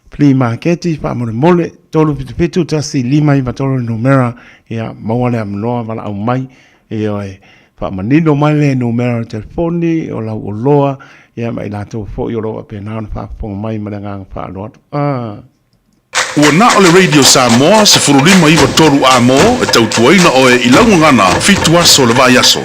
flea market i whaamolemole, 377 1 5 9 3 numera, ia maua le amanoa wala au mai, ia e whaamanino mai le numera o telefoni o lau oloa, ia ma i latou foi o lo wapena ona whaafonga mai ma le nganga whaaloa. Ah. Ua na o le Radio Samoa 1593 A mo e tautuaina oe i lau gagana 7 aso o le vaiaso.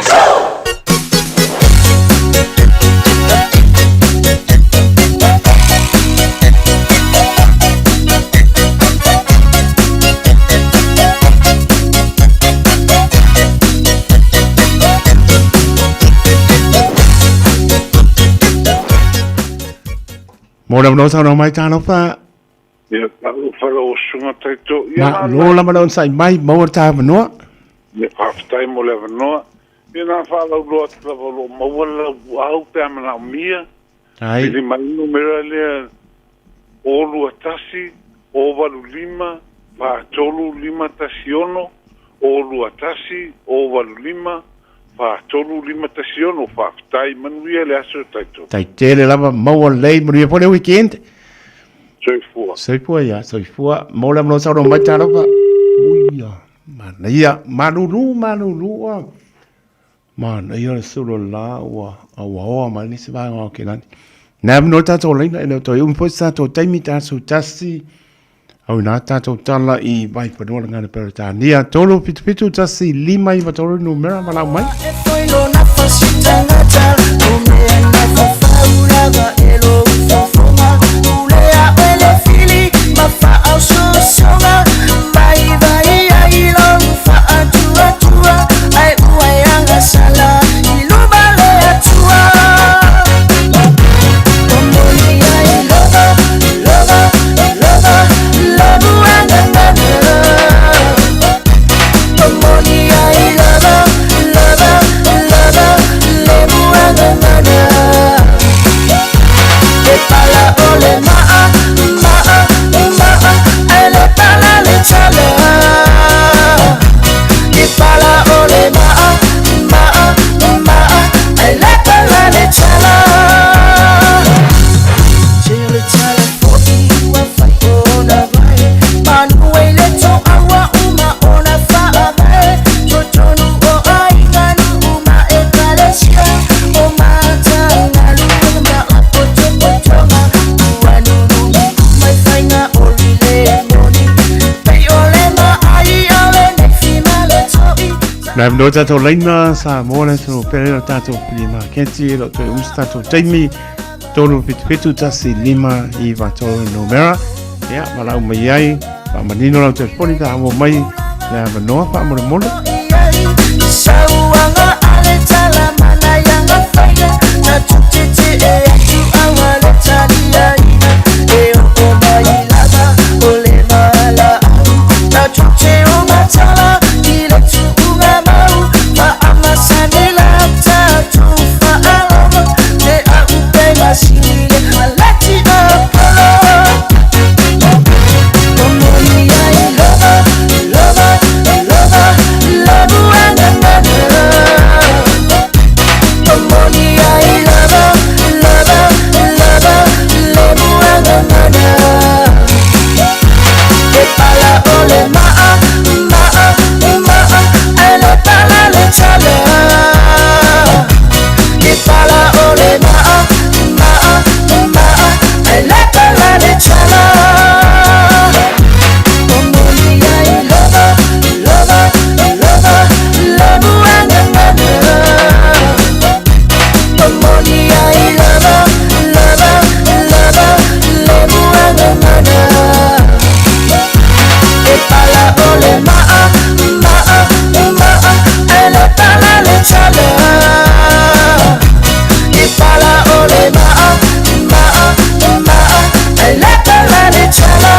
Mo le avanoa saunoa mai talofa. Ia, talofa lau susuga Taito. Ia, Na, lo lava le onosai mai, maua le ta avanoa. Ia, faafetai mo le avanoa. Ia, na faalauiloa atu lava o lo o maua lau au pe a manaomia. Ai. Pili mai le numera lea, 021 085 43 516, 021 085 43 516. Faafetai, manuia le aso Taito. Tai tele lava, maua lelei, manuia foi le weekend. Soifua. Soifua ia, soifua. Mo le avanoa saunoa mai talofa. Uia, manaia, malulu, malulu. Ah. Manaia le sulu la ua auaoa mai nisi vaega o Aukilani. Nā avanoa tātou laina e leo toi umi foi sa tātou taimi tātou tasi. Au nā tātou tala i Vaifanua le ngana Peretania. 3 7 7 1 5 9 3 numera malau mai. E foi lona fasitangata o mea na fafaulava e lo fofoga ulea oe le fili ma faaososoga mai vai ai lou faatuatua ai ua e agasala i luma le Atua Momoli ai lova lova lova lobu agagana Momoli ai lova lova lova lebu agagana E pala o le maa maa maa ai le pala le tala E pala o le maa maa maa ai le pala le tala Se o le tala foi ua fai ona vae Manu ai le toaua uma ona faavae Totonu o aiga nuu ma ekalesia O matagaluega ma potopotoga Ua nunu mai faiga oli le moni Pei o le maai o lenei fima le toi Nā avanoa tātou laina sa mō le tō pere o tātou pili maketi e lo toe usi tātou taimi 3 7 7 1 5 9 3 numera. Ia, malau mai ai, whaamanino lau telefoni ta amo mai le avanoa whaamolemole. Sauaga a le tala mana ianga faia Na tutete e atu aua le taliaina E oo mai lava o le valaau Na tute o matala i le tuuga mau Faamasani la tatou faalogo Te au pe masini le alati Apollo Momoli ai lova lova lova lobu agagana Momoli ai lova lova lova lebu agagana E pala o le maa maa maa ai le pala le tala E pala o le maa maa maa ai le pala le tala Momoli ai lova lova lova lobu agagana Momoli ai lova lova lova lebu agagana E pala o le maa maa maa ai le pala le tala E pala o le maa maa maa ai le pala le tala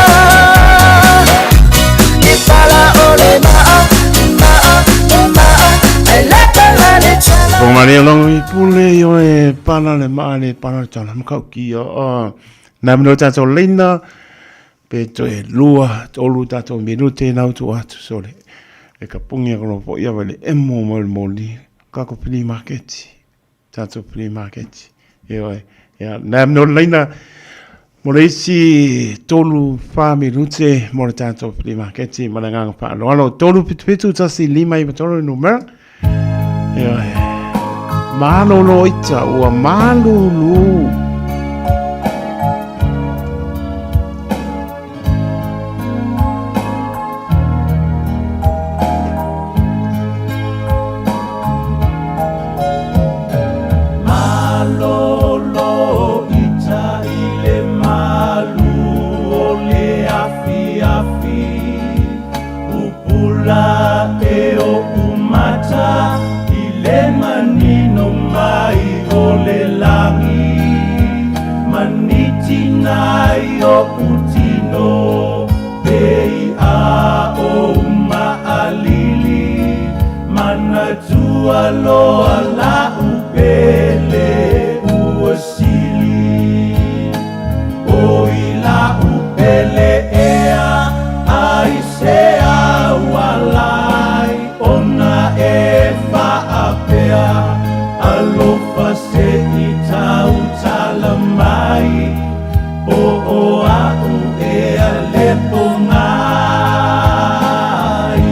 E pala o le maa maa maa ai le pala le tala Ko Maria Longo i pule i oe pala le maa le pala le tala makau ki o nā avanoa tātou leina pe toe lua tolu tātou minute nau tu atu sole. E ka pogi aku loa foʻi ava i le emo mai o le moli, kako flea market, tatou flea market. Ioe, ia, na no laina mo le isi 3-4 minute mo le tatou flea market ma le agaga faaaloalo. 377 1 5 9 3 le numera. Ioe. Malolo ita ua malulu. Malolo ita i le malu o le afiafi Pupula e oʻu mata i le manino mai o le lagi Manitina i oʻu tino pei a ou maʻalili Manatua loa laʻu pele ua sili Oi laʻu pele ea aisea ua ala ai ona e faapea Alofa se i tautala mai Po o aʻu ea lepo ngai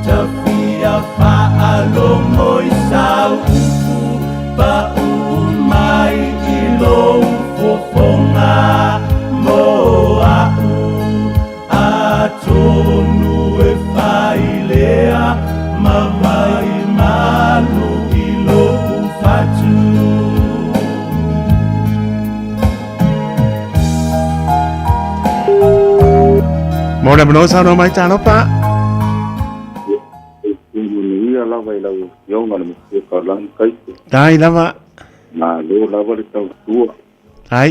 Tafia faalogo i sau upu Paʻu mai i lou fofoga mo aʻu Atonu e fai lea ma vai malu i loʻu fatu. Mo le avanoa saunoa mai talofa. Manuia lava i lau Afioga le Matua Taulagi Taito. Tai lava. Malo lava le tautua. Ai.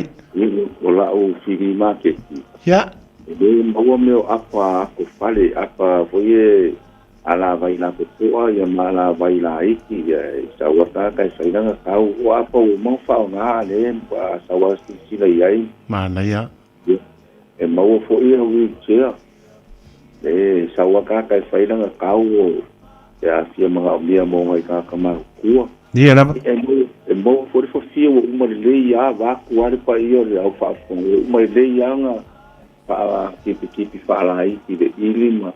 O la'u fili maketi. Ia. E le maua mea o apa ako fale, apa foi e alavai lapopoa ia ma alavai laiti ia e sau a tagata e fai lana kau. O apa ua uma ona faaaoga lea a sau a silasila i ai. Manaia. Ia, e maua foi ia wheelchair. E sau a tagata e fai lana kau o e aafia manaomia mo nai tagata matutua. Ia lava. E maua foi le fafia ua uma lelei a vaeatu a le paia o le au faafofoga ua uma lelei a ona faakipikip faalaiti le ili ma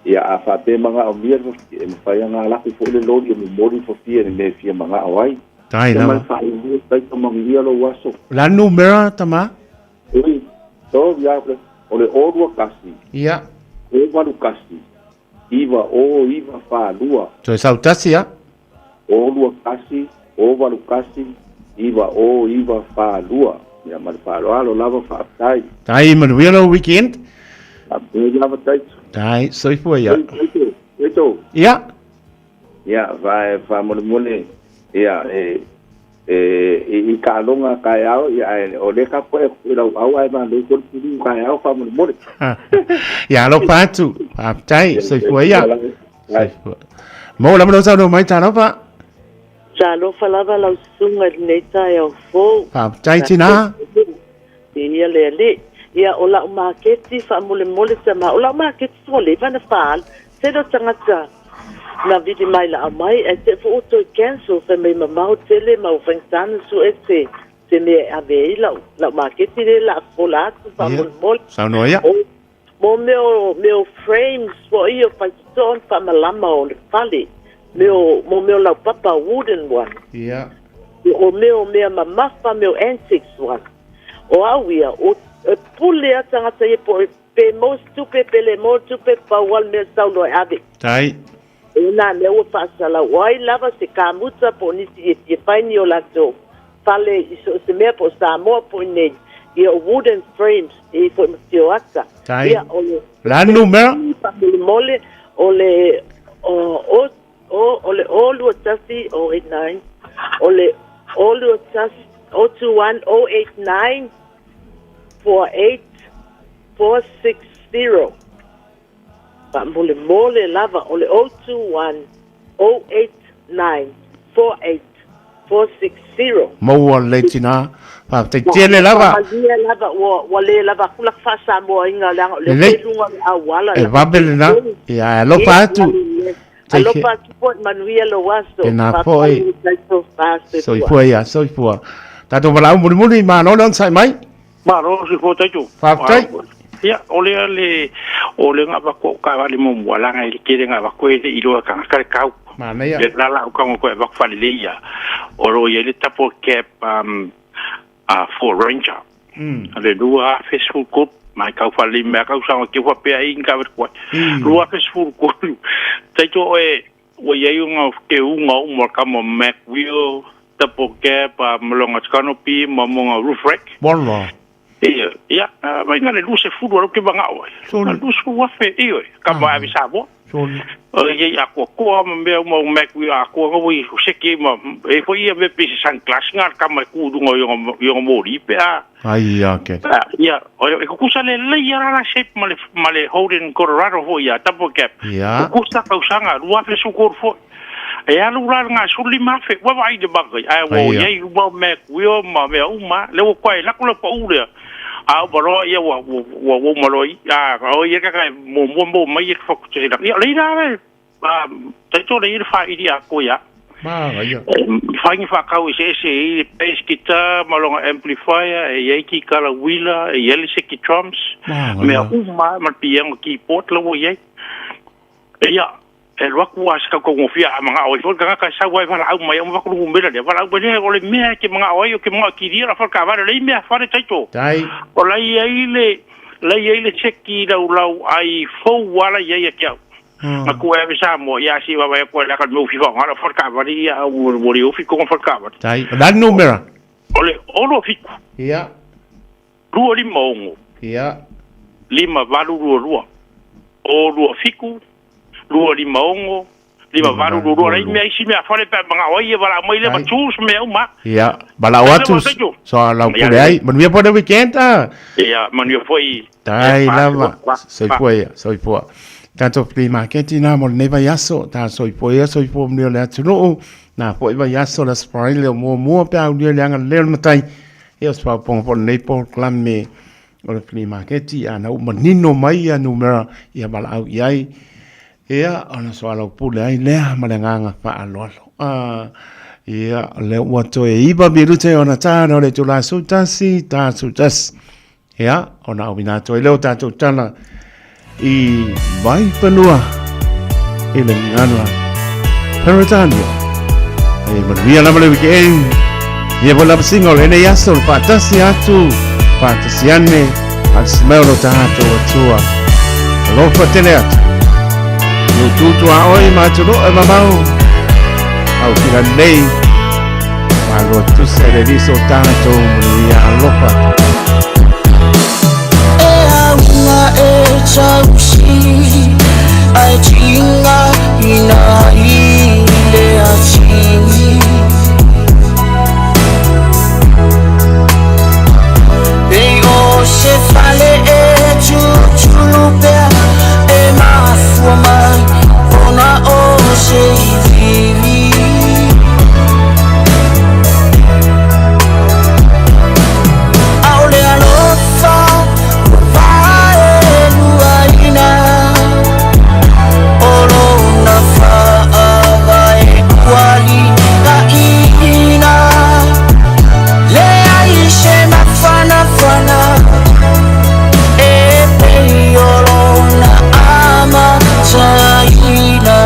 ia a faapea e manaomia le fafia e mafai ona alu atu foi le loli e momoli le fafia i le mea e fia manao ai. Tai Ia ma lava. le faaaloalo taita manuia lou aso. O le a le numera tama? Oi, sorry a o le 021. Ia. 081 9 0 9 4 2. Toe sau tasi a. 021 081 9 0 9 4 2. Ia ma le faaaloalo lava faafetai. Tai manuia lou weekend. Faafetai lava Taito. Tai soifua ia. Taito, Taito. Ia. Ia, faamolemole, ia, e, e, i taaloga taeao, ia, ae o lea tapuai atu i lau au ae malo foi le pulu taeao faamolemole. Ia, alofa atu. Faafetai, soifua ia. Soifua. Mo lava lou saunoa mai, talofa. Talofa lava lau susuga i lenei taeao fou. Faafetai, tina. Ia le alii. Ia, o lau maketi faamolemole tama. O lau maketi ua leva ona faalu. Tele o tagata na vili mai laa mai ae te i foi ua toe cancel fai mai mamao tele ma ua faigata ona sue se se mea e ave ai lau lau maketi lea la fola atu faamolemole. Saunoa ia. O mo mea o mea o frames foi o faitotoa ona faamalama o le fale. Mea o mo mea o laupapa wooden one. Ia. O mea o mea mamafa mea o antiques one. O au ia, o, e pule a tagata ia po pe maua se tupe pe le maua tupe, pau a le mea sau loa e ave. Tai. E nā mea ua faasalau. O ai lava se kamuta po o nisi e fia fai ni o latou fale i so o se mea po o Samoa po o inei, ia o wooden frames e i foi ma tioata. Tai. Ia, o le. O le a le numera? Faamolemole, o le, o, o, o, o le 021 089, o le 021 021 089 48 460. Faamolemole lava, o le 021 089 48 460. Maua lelei tinā. Faafetai tele lava. Faamalie lava ua ua le lava atu laka faasamoaina leaga o lea Lelei. ua i luga o le auala E vave lena. Ia, ae alofa atu. Take Alofa care. atu foi manuia lou aso. Tēnā Faafetai foi. i tatou soifua. Soifua ia, soifua. Tatou valaau mulimuli, malo le onosai mai. Malo soifua taito. Faafetai. Ia, o lea le, o le ga avatu au taavale muamua, laga i le tele ga avatu e le i iloa e tagata le tau. Manaia. Le la lau tago koe avatu faalelei ia, o lo o i ai le double cab um, a Ford Ranger. Le 2013, mai tau faalelei mea tausaga teu faapea ai ni taavale tuai. 2013, taito oe, ua i ai ona teuga uma o le tama Mac Wheel, double cab, ma lona canopy ma mona roof rack. Wala. Ioe, ia, mai na le 20 alo ke manao ai. Soli. 20,000, ioe, ka mai ave Samoa. Soli. O ia i akoakoa ma mea uma o Mac Wheel akoa nga ui seki ma e foi ia me pisi sunglass nga ka mai ku lunga i ona i ona moli pe a. Ai ia ke. Ah, ia, o e kukusa le lei ia la shape ma le ma le Holden Colorado foi ia double cab. Ia. Kukusa tausaga 2013 foi. E alu la le 15,000, ua vaai i le makai, ae ua Ai i ai uma mea kuio ma mea uma, lea ua koe lako le pau lea. A uma loa ia ua ua ua ua uma loa i, a o ia kaka e muamua mo mai e whakutere. Ia, leira le, a, taito le i le whairi a koe ia. Manaia. Whaingi whakau i se ese i le bass guitar, ma longa amplifier, e iai ki kala wheeler, e iai le seki drums, mea uma, ma le piano keyboard la ua i ai. Ia, e alu atu a se kautaugofie a manao ai foi le tagata e sau ai valaau mai au ma vaku le numera lea valaau mai lea o le mea e te manao ai o ke manao kilia la fale taavale lei mea fale taito. Tai. O la i ai le la i ai le seki laulau ai fou ala i ai ia te au. Na ku e ave Samoa ia si vaavaai atu ai le aka le mea ua fifa aoga la fale taavale ia ua ua le ofi tonu fale taavale. Tai. O le a le numera? O le 67. Ia. 256. Ia. 5822. O 27 256 5822. Lai mea isi mea fale pe a mangao ai e valaau mai lea ma tools ma mea uma. Ia, valaau atu so lau pule ai. Manuia foi le weekend ah. Ia, manuia foi. Tai lava. Soifua ia, soifua. Tatou flea market ina mo lenei vaiaso, ta soifua ia, soifua manuia o le atunuu. Na foi vaiaso le Aso Faraile o muamua pe a ulia le agalelei o le Matai. Ia o se faaopoopoga foi o lenei polokalame o le flea market, a na ua manino mai ia numera ia valaau i ai. Ia, ona soalaupule ai lea ma le agaga faaaloalo. A, ia, o lea ua toe iva minute ona tā na o le itula 11, tā 11. Ia, ona auina atu ai lea o tātou tala i Vaifanua i le gagana Peretania. E manuia lava le weekend. Ia foi lava singa o lenei aso le faatasi atu, faatasi ane, faatasi mai o lo tātou Atua. Alofa tele atu. I o tūtū a oi ma atunuu e mamao. Au kila nei. Malo tusa e le liso o tātou manuia alofa atu. E aunga e tausi ai tinga ina i le atini Pei o se fale e tutulu pea e mafua mai ona o se ivivi Aole alofa ua vaeluaina o lona faavae ua litaiina Leai se mafanafana e pei o lona amataina.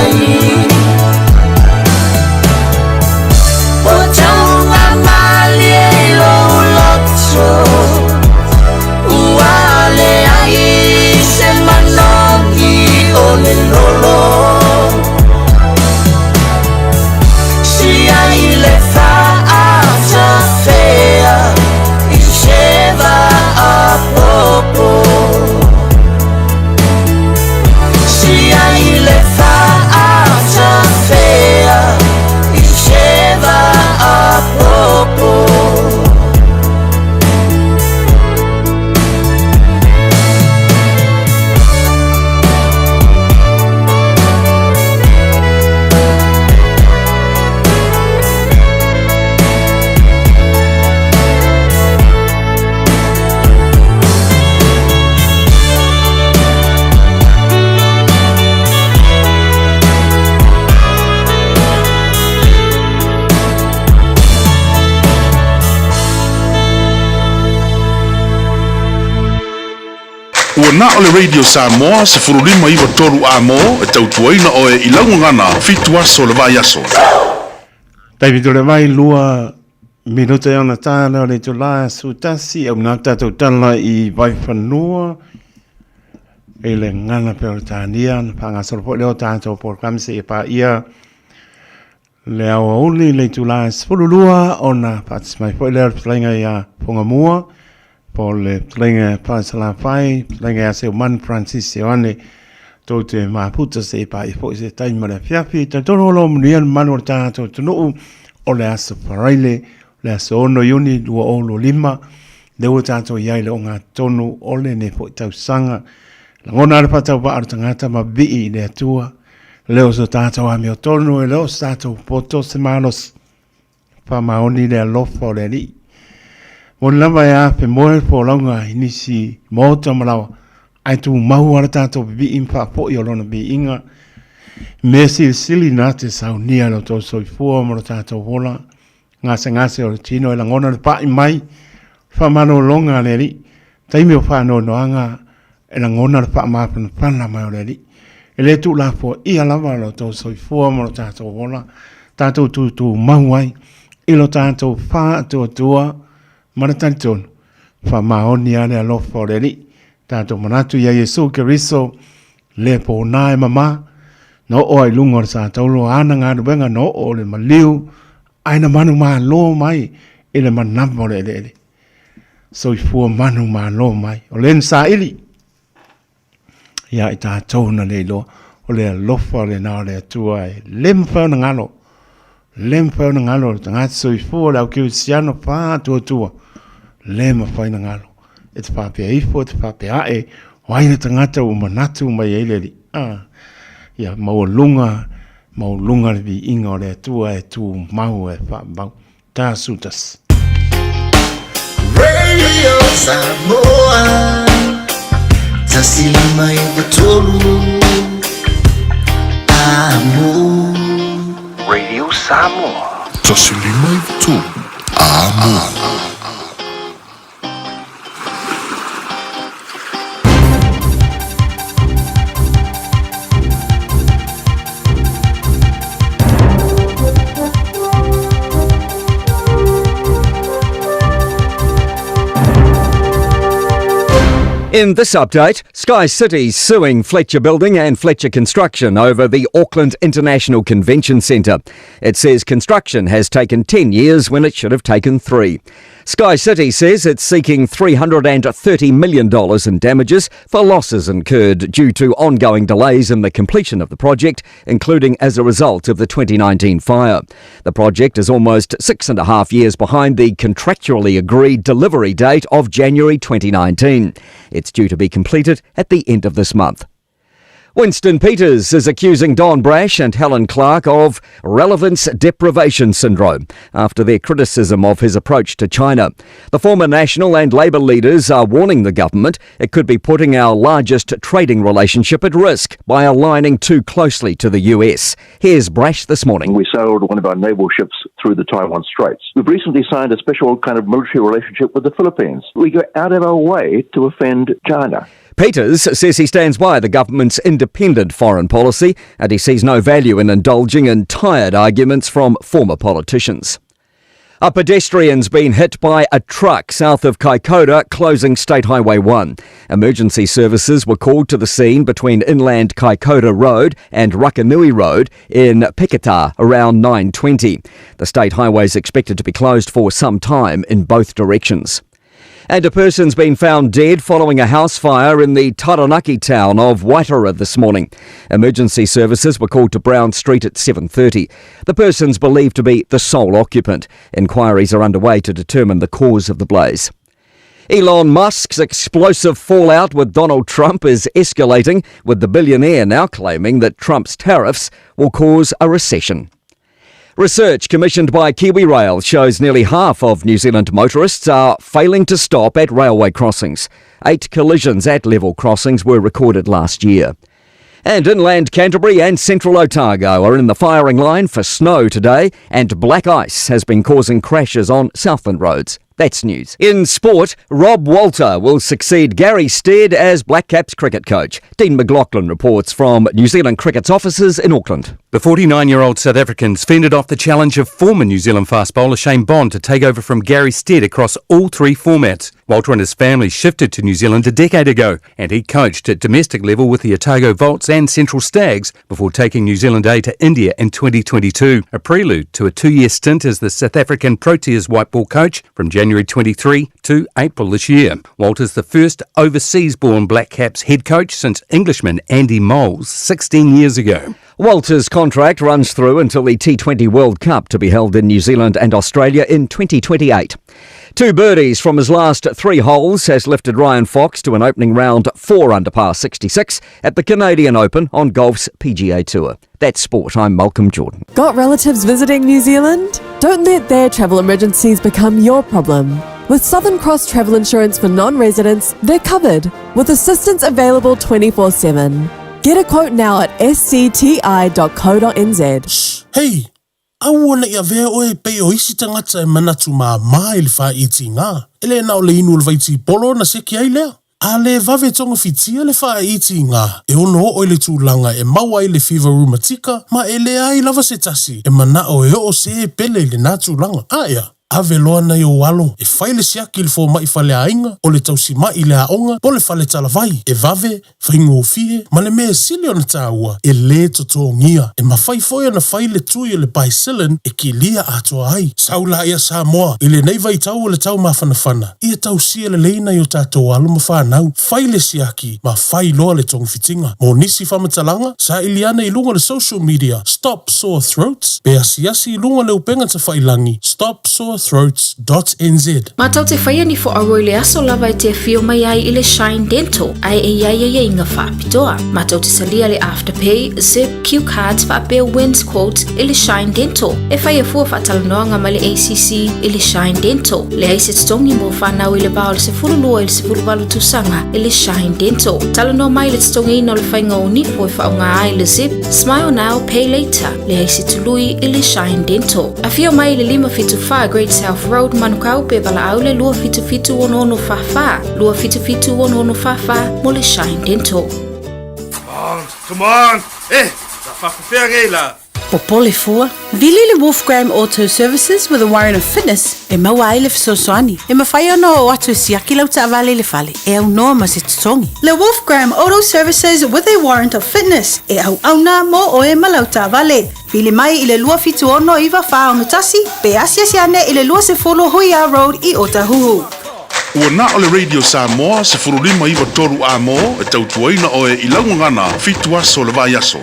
ai Ua tauga malie i lou loto Ua leai se manogi o le lolo Sia i le faatafea i se vaapopo Sia i le faatafea i se vaapopo Ua na o le Radio Samoa 1593 amo e tautuaina oe i laugagana fitu aso le vaiaso. Taimi tole mai lua minuta e ona tāna o le itulā sutasi au ngā tātou tala i Vaifanua i le ngana pe o le tānia na whangasoro po leo tātou programe se i pā ia le aoauli le itulā 12 ona whaatis mai foi leo le petalenga ia Pongamua po le petalenga Pāsalafai petalenga ia Seo Man Francis Ioane tou te maputa se i pā i foi se taimi ma le afiafi talitonu o lo manuia le mamalu o le tātou atunuu o le aso Faraile le aso 6 Iuni 2025 lea ua tātou i ai le ogatotonu o lenei foi tausaga. Lagona le faatauvaa o le tagata ma vii i le Atua. Le o so tātou amiotonu e le o so tātou poto se malosi. Faamaoni le alofa o le Alii. Moni lava e afe moe le folauga i nisi maota ma lawa, ae tumau lava le tatou vivii ma faafoi o lona viiga. Mea silisili na te saunia lo tou soifua ma lo tatou ola, gasegase o le tino e lagona le pai mai, faamalologa a le Alii, taimi o faanoanoaga e lagona le faamafanafana mai o le Alii. E le tuulafoaia lava lo tou soifua ma lo tatou ola, tatou tutumau ai i lo tatou faatuatua ma le talitonu, faamaoni lava le alofa o le Alii. Tatou manatu ia Iesu Keriso, le pōnā e mamā, na oo ai i luga o le satauro ana galuega na oo o le maliu, ae na manumalo mai i le manava o le eleele. Soifua manumalo mai. O le na saili ia i tatou na le iloa, o le alofa lena o le Atua e le mafai ona galo. Le mafai ona galo le tagata soifua, le au kerisiano faatuatua, le mafai ona galo. E te faapea ifo, e te faapea ae, o ai le tagata ua manatu mai ai le Alii. Ah, ia maualuga, maualuga le viiga o le Atua e tumau e faamau. Tasutas. Radio Samoa 153 Amo Radio Samoa 153 Amo. In this update, SkyCity suing Fletcher Building and Fletcher Construction over the Auckland International Convention Centre. It says construction has taken 10 years when it should have taken 3. SkyCity says it's seeking $330 million in damages for losses incurred due to ongoing delays in the completion of the project, including as a result of the 2019 fire. The project is almost 6.5 years behind the contractually agreed delivery date of January 2019. It's due to be completed at the end of this month. Winston Peters is accusing Don Brash and Helen Clark of relevance deprivation syndrome after their criticism of his approach to China. The former National and Labour leaders are warning the government it could be putting our largest trading relationship at risk by aligning too closely to the US. Here's Brash this morning. We sailed one of our naval ships through the Taiwan Straits. We've recently signed a special kind of military relationship with the Philippines. We go out of our way to offend China. Peters says he stands by the government's independent foreign policy and he sees no value in indulging in tired arguments from former politicians. A pedestrian's been hit by a truck south of Kaikoura, closing State Highway 1. Emergency services were called to the scene between inland Kaikoura Road and Rakanui Road in Peketa around 9:20. The state highway is expected to be closed for some time in both directions. And a person's been found dead following a house fire in the Taranaki town of Waitara this morning. Emergency services were called to Brown Street at 7:30. The person's believed to be the sole occupant. Inquiries are underway to determine the cause of the blaze. Elon Musk's explosive fallout with Donald Trump is escalating, with the billionaire now claiming that Trump's tariffs will cause a recession. Research commissioned by KiwiRail shows nearly half of New Zealand motorists are failing to stop at railway crossings. 8 collisions at level crossings were recorded last year. And inland Canterbury and central Otago are in the firing line for snow today, and black ice has been causing crashes on Southland roads. That's news. In sport, Rob Walter will succeed Gary Stead as Black Caps cricket coach. Dean McLaughlin reports from New Zealand Cricket's offices in Auckland. The 49-year-old South Africans fended off the challenge of former New Zealand fast bowler Shane Bond to take over from Gary Stead across all three formats. Walter and his family shifted to New Zealand a decade ago, and he coached at domestic level with the Otago Volts and Central Stags before taking New Zealand A to India in 2022, a prelude to a 2-year stint as the South African Proteas white ball coach from January 23 to April this year. Walter's the first overseas-born Black Caps head coach since Englishman Andy Moles 16 years ago. Walter's contract runs through until the T20 World Cup to be held in New Zealand and Australia in 2028. 2 birdies from his last 3 holes has lifted Ryan Fox to an opening round 4 under par 66 at the Canadian Open on golf's PGA Tour. That's sport. I'm Malcolm Jordan. Got relatives visiting New Zealand? Don't let their travel emergencies become your problem. With Southern Cross Travel Insurance for non-residents, they're covered, with assistance available 24/7. Get a quote now at scti.co.nz. Hei, aua ne i avea oe e pei o isi tagata e manatu māmā i le faaitiga. E le na o le inu o le vaitipolo na seki ai lea. A le vave togafitia le faaitiga, e ono oo i le tulaga e maua ai le fiva rumatika, ma e leai lava se tasi e manao e oo se e pele i lenā tulaga. Aea, ave loa nai ou alo e fai le siaki i le fomai faleaiga, o le tausima'i i le aoga, po o le fale talavai, e vave, faigofie, ma le mea e sili ona taua, e lē totogia. E mafai foi ona fai le tui o le Bicillin e kilia atoa ai. Sau laia Samoa, i lenei vaitau o le taumafanafana, ia tausia lelei nai o tatou alo ma fanau, fai le siaki ma fai loa le togafitiga. Mo nisi faamatalaga, saili ane i luga o le social media Stop Sore Throats pe asiasi i luga o le upega tafailagi stopsorethroats.nz. Matou te faia ni fo'auo i le aso lava e te afio mai ai i le Shine Dental ae e i ai aiaiga faapitoa. Matou te talia le Afterpay, Zip, Q Cards faapea Wins Quote i le Shine Dental. E faia fua faatalanoaga ma le ACC i le Shine Dental. Leai se totogi mo fanau i le va o le 12 i le 18 tausaga i le Shine Dental. Talanoa mai i le totogiina o le faiga o nifo e faaaoga ai le Zip, Smile Now, Pay Later. Leai se tului i le Shine Dental. Afio mai i le 574 Great South Road, Manukau pe valaau le 277 6644, 277 6644 mo le Shine Dental. Come on, come on! Eh, la faafefea nei la. Popole fua. Vili le Wolfgram Auto Services with a warrant of fitness e maua ai le fesoasoani. E mafai ona oo atu e siaki lau taavale i le fale, e aunoa ma se totogi. Le Wolfgram Auto Services with a warrant of fitness e auauna mo oe ma lau taavale. Vili mai i le 276 9461 pe asiasi ane i le 20 Huia Road i Otahuhu. Ua na o le Radio Samoa 1593 amo e tautuaina oe i lau gagana 7 aso o le vaiaso.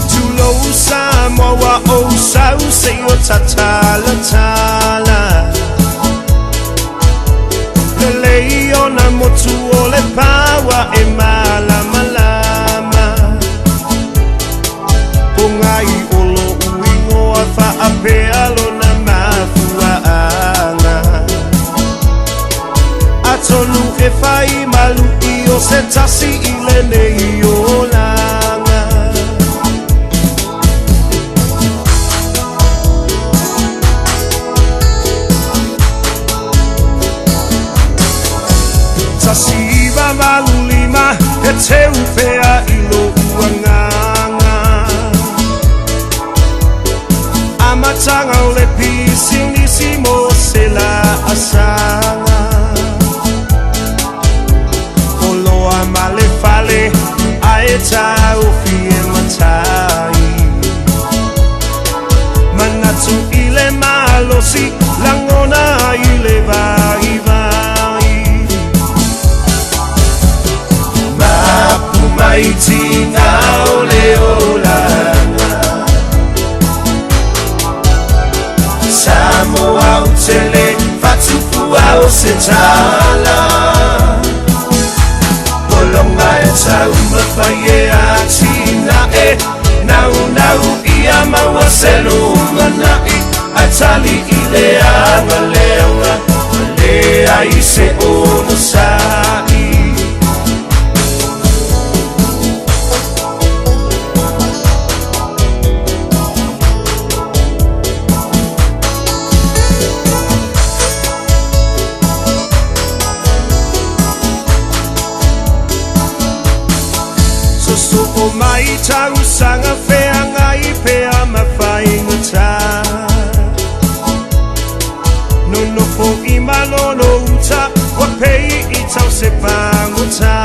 Tulou Samoa ua ou sau seia tatalatala. Lelei ona motu o le paua e malamalama. Po ngai o lo'u igoa faapea lona mafuaaga. Atonu e fai mai tiga o le olaga. Samoa ou te le faatupua o se tala. Pologa e taumafai e atinae naunau ia maua se lumanai ae tali i le agaleaga ma leai se onosai. Sosoo mai tausaga feagai pea ma faigata. Nonofo i malolo uta ua pei i tau se pagota.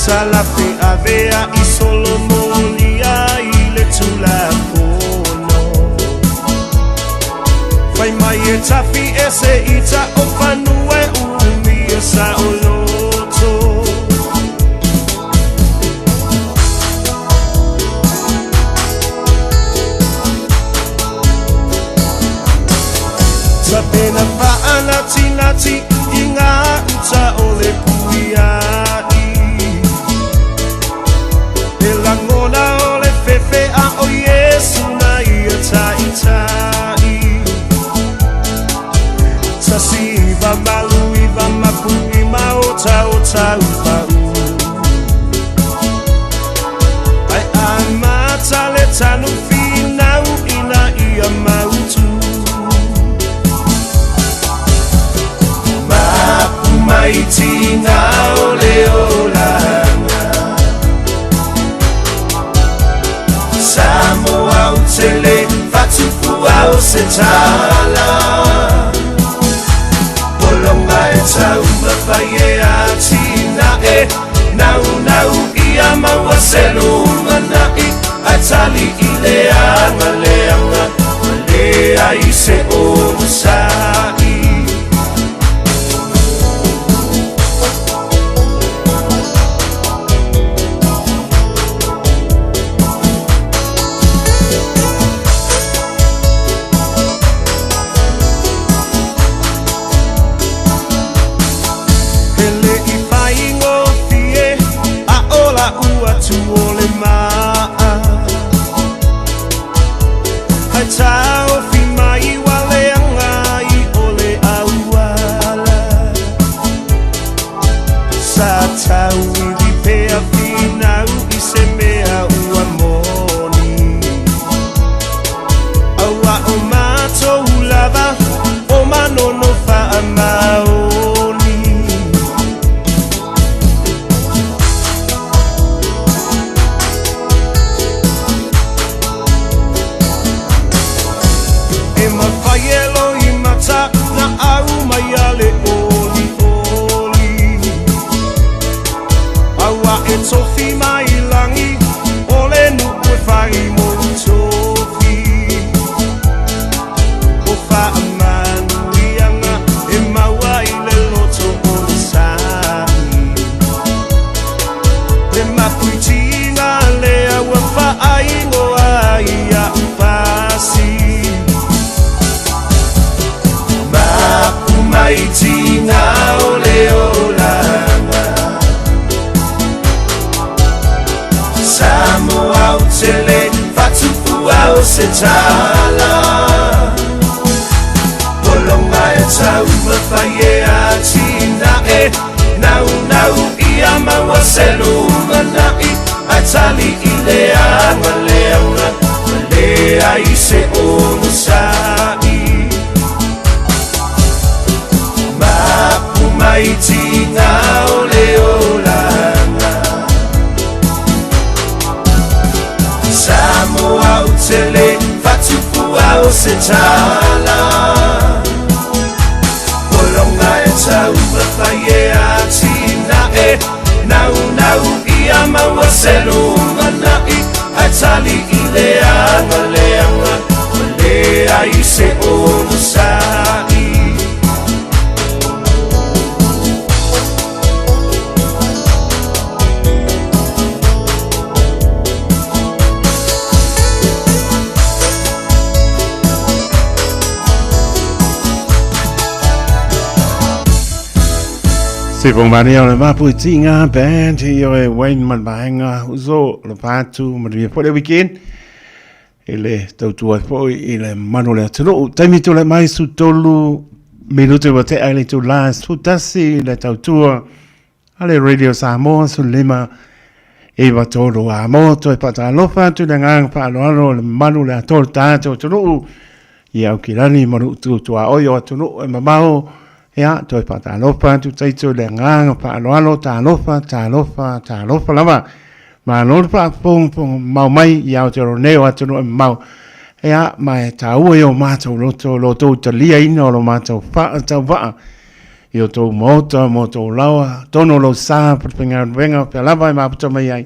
Talafe avea i solomolia i le Tulafono. Fai mai e tafi ese ita o fanua e umia saoloto. Tapena faanatinati i ngā uta o le puiai. E lagona o le fefe a o Iesu na ia taitai. 1989 mapu'i ma otaota upa'u. Ae amata le tanu finau ina ia mautu. Mapu mai tiga o le olaga. Samoa ou te le faatupua o se tala. Pologa e taumafai e atinae naunau ia maua se lumanai ae tali i le agaleaga ma leai se onosai. E le i faigofie a o la'u atu o le ma'a. Ae taofi mai ua leaga ai o le auala. Sa tauivi pea finau i se mea ua moni. Auā o matou lava o manono faamaoni. E mafai e loimata na aumai a le olioli. Auā e tofi mai lagi o le nuu e fai mo tofi. O faamanuiaga e maua i le loto onosai. Le mapuitiga lea ua faaigoa ai a'u pasi. Mapu mai tiga o le olaga. Samoa ou te le faatupua o se tala. Pologa e taumafai e atinae naunau ia maua se lumanai ae tali i le agaleaga ma leai se onosai. Mapu mai tiga o le olaga. Samoa ou te le faatupua o se tala. Pologa e taumafai e atinae naunau ia maua se lumanai ae tali i le agaleaga ma leai se onosai. Se Bomania o le Mapu Tinga Band i oe Wayne ma le vaega uso le pātu manuia foi le weekend i le tautua ai foi i le mamalu o le atunuu. Taimi tulai mai su tolu minute ua tea i le itulā 11 i le tautua a le Radio Samoa 15 9 3 a mo toe faatalofa atu i le agaga faaaloalo o le mamalu o le atoa o le tatou atunuu i Aukilani ma Luutu tuaoi o atunuu e mamao. Ia, toe faatalofa atu taito i le agaga faaaloalo, talofa, talofa, talofa lava. Malo le faafogafoga mamao mai i Aotearoa nei o atunuu e mamao. Ia, ma e taua i o matou loto lo tou taliaina o lo matou faatauvaa i o tou maota ma o tou laoa, tonu o lou sa, falefaigaluega, o fea lava e mafuta mai ai.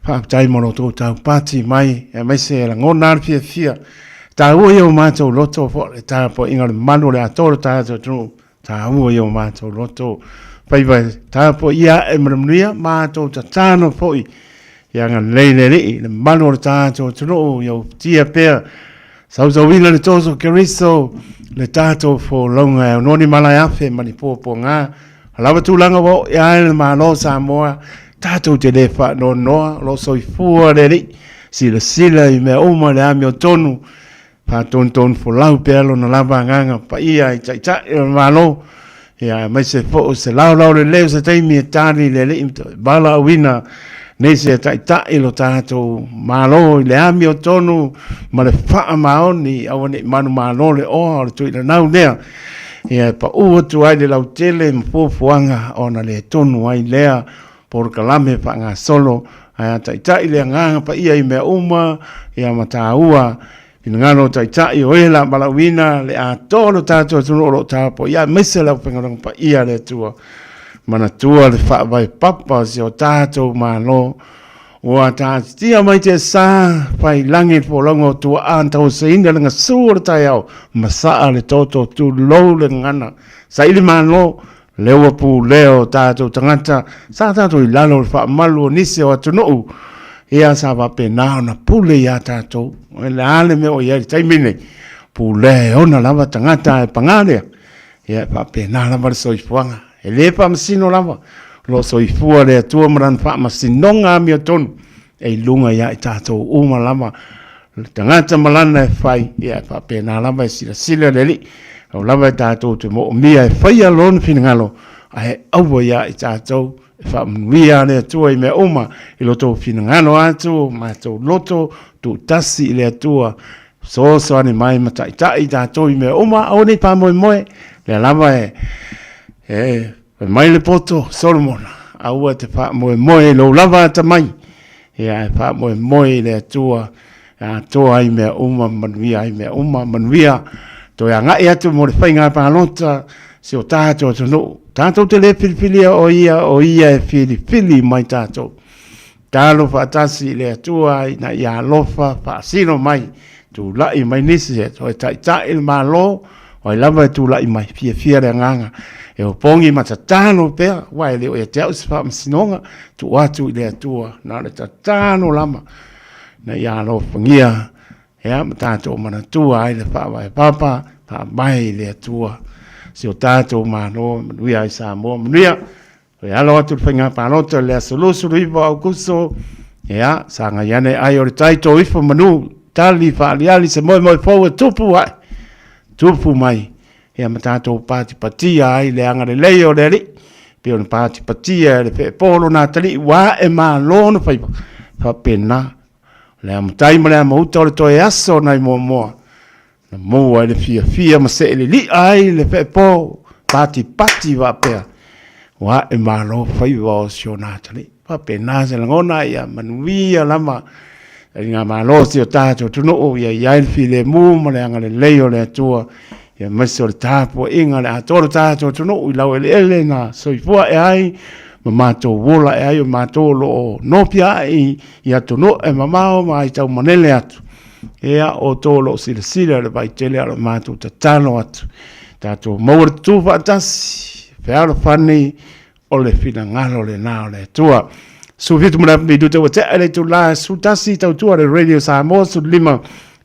Faafetai mo lo tou taupati mai, aemaise e lagona lava le fiafia. Taua i o matou loto po o le tapuaiga o le mamalu o le atoa o le tatou atunuu. Taua i o matou loto. Faiva e tapuaia ae ma le manuia, matou tatalo foi ia agalelei le Alii, le mamalu o le tatou atunuu, ia ufitia pea sausauina le toso o Keriso, le tatou folauga e aunoa ni malaeafe ma ni puapuaga. A lava tulaga ua oo i ai le Malo o Samoa, tatou te le faanoanoa, o lo o soifua le Alii, silasila i mea uma i le amiotonu, Faatonutonu folau pea lona lava agaga paia i Taitai o le Malo, ia aemaise foi o se laolao lelei o se taimi e tali le Alii ma toe valaauina nisi e taitai lo tatou Malo i le amiotonu ma le faamaoni, aua ne i manumalo le oa o le tuilanau lea, ia e pau atu ai le lautele ma fuafuaga ona le tonu ai lea polokalame faagasolo, ae a taitai le Agaga Paia i mea uma, ia ma taua finagalo o Taitai o e la valaauina le atoa o lo tatou atunuu o lo o tapuaia, aemaise le aufaigaluega paia a le Atua. Manatua le faavae papa o si o tatou Malo, ua taatitia mai te sa fai lagi le folauga o tuaa na tauaseina le gasu o le taeao, masaa le toto tulou le gagana, saili malo Lea ua pulea o tatou tagata, sa tatou i lalo o le faamalu o nisi o atunuu, ia sa faapena ona pule iā tatou. O le a le mea o i ai i le taimi nei, pulea e ona lava tagata ae paga lea, ia e faapena lava le soifuaga. E le faamasino lava, o lo o soifua le Atua ma Lana faamasinoga amiotonu e i luga ia i tatou uma lava. Le tagata ma lana e fai, ia e faapena lava e silasila le Alii, au lava e tatou te moomia e faia Lona finagalo, ae aua ia i tatou e faamanuia le Atua i mea uma i lo tou finagalo atu, matou loto tuutasi i le Atua, fesoasoani mai ma taitai i tatou i mea uma, aua ne i faamoemoe, lea lava e, e fai mai le poto Solomona, aua e te faamoemoe i lou lava atamai, Ia, e faamoemoe i le Atua e atoa ai mea uma, manuia ai mea uma, manuia toe agai atu mo le faiga palota si o tatou atunuu. Tatou te le filifilia o ia, o ia e filifili mai tatou. Talo faatasi i le Atua ina ia alofa faasino mai, tulai mai nisi e toe taitai le Malo, O ai lava e tulai mai, fiafia le agaga, e opogi ma tatalo pea, aua e le o ia te au se faamasinoga, tuu atu i le Atua, na o le tatalo lava, ina ia alofagia, ia, ma tatou manatua ai le faavae papa, faavae i le Atua, si o tatou Malo, manuia ai Samoa, manuia. E alo atu le faiga palota i le aso 29 o Aokuso, ia, sagai ane ai o le tai tō ifo manu, tali faaliali se moemoe fou e tupu ae, tupu mai, ia ma tatou patipatia ai le agalelei o le Alii, pei ona patipatia e le feepolo lona atalii ua ae malo ona faiva, faapena le amatai ma le amauta o le toe aso nai Moamoa, Na maua ai le fiafia ma seeleli'a ai le feepo patipati faapea, ua ae malo faiva o si ona atalii. Faapena se lagona, ia manuia lava faigamalo o si o tatou atunuu, ia i ai le filemu ma le agalelei o le Atua, ia aemaise o le tapuaiga a le atoa o le tatou atunuu i laueleele na soifua ae ai ma matou ola ae ai o matou o lo o nofia ae i atunuu e mamao ma ai taumanele atu. Ia, outou o lo o silasila i le vaitele a o le matou tatalo atu, tatou maua le tutū faatasi, fealofani o le finagalo lena o le Atua. 17 ma le afa minute ua tea i le itula e 11 tautua le Radio Samoa 15.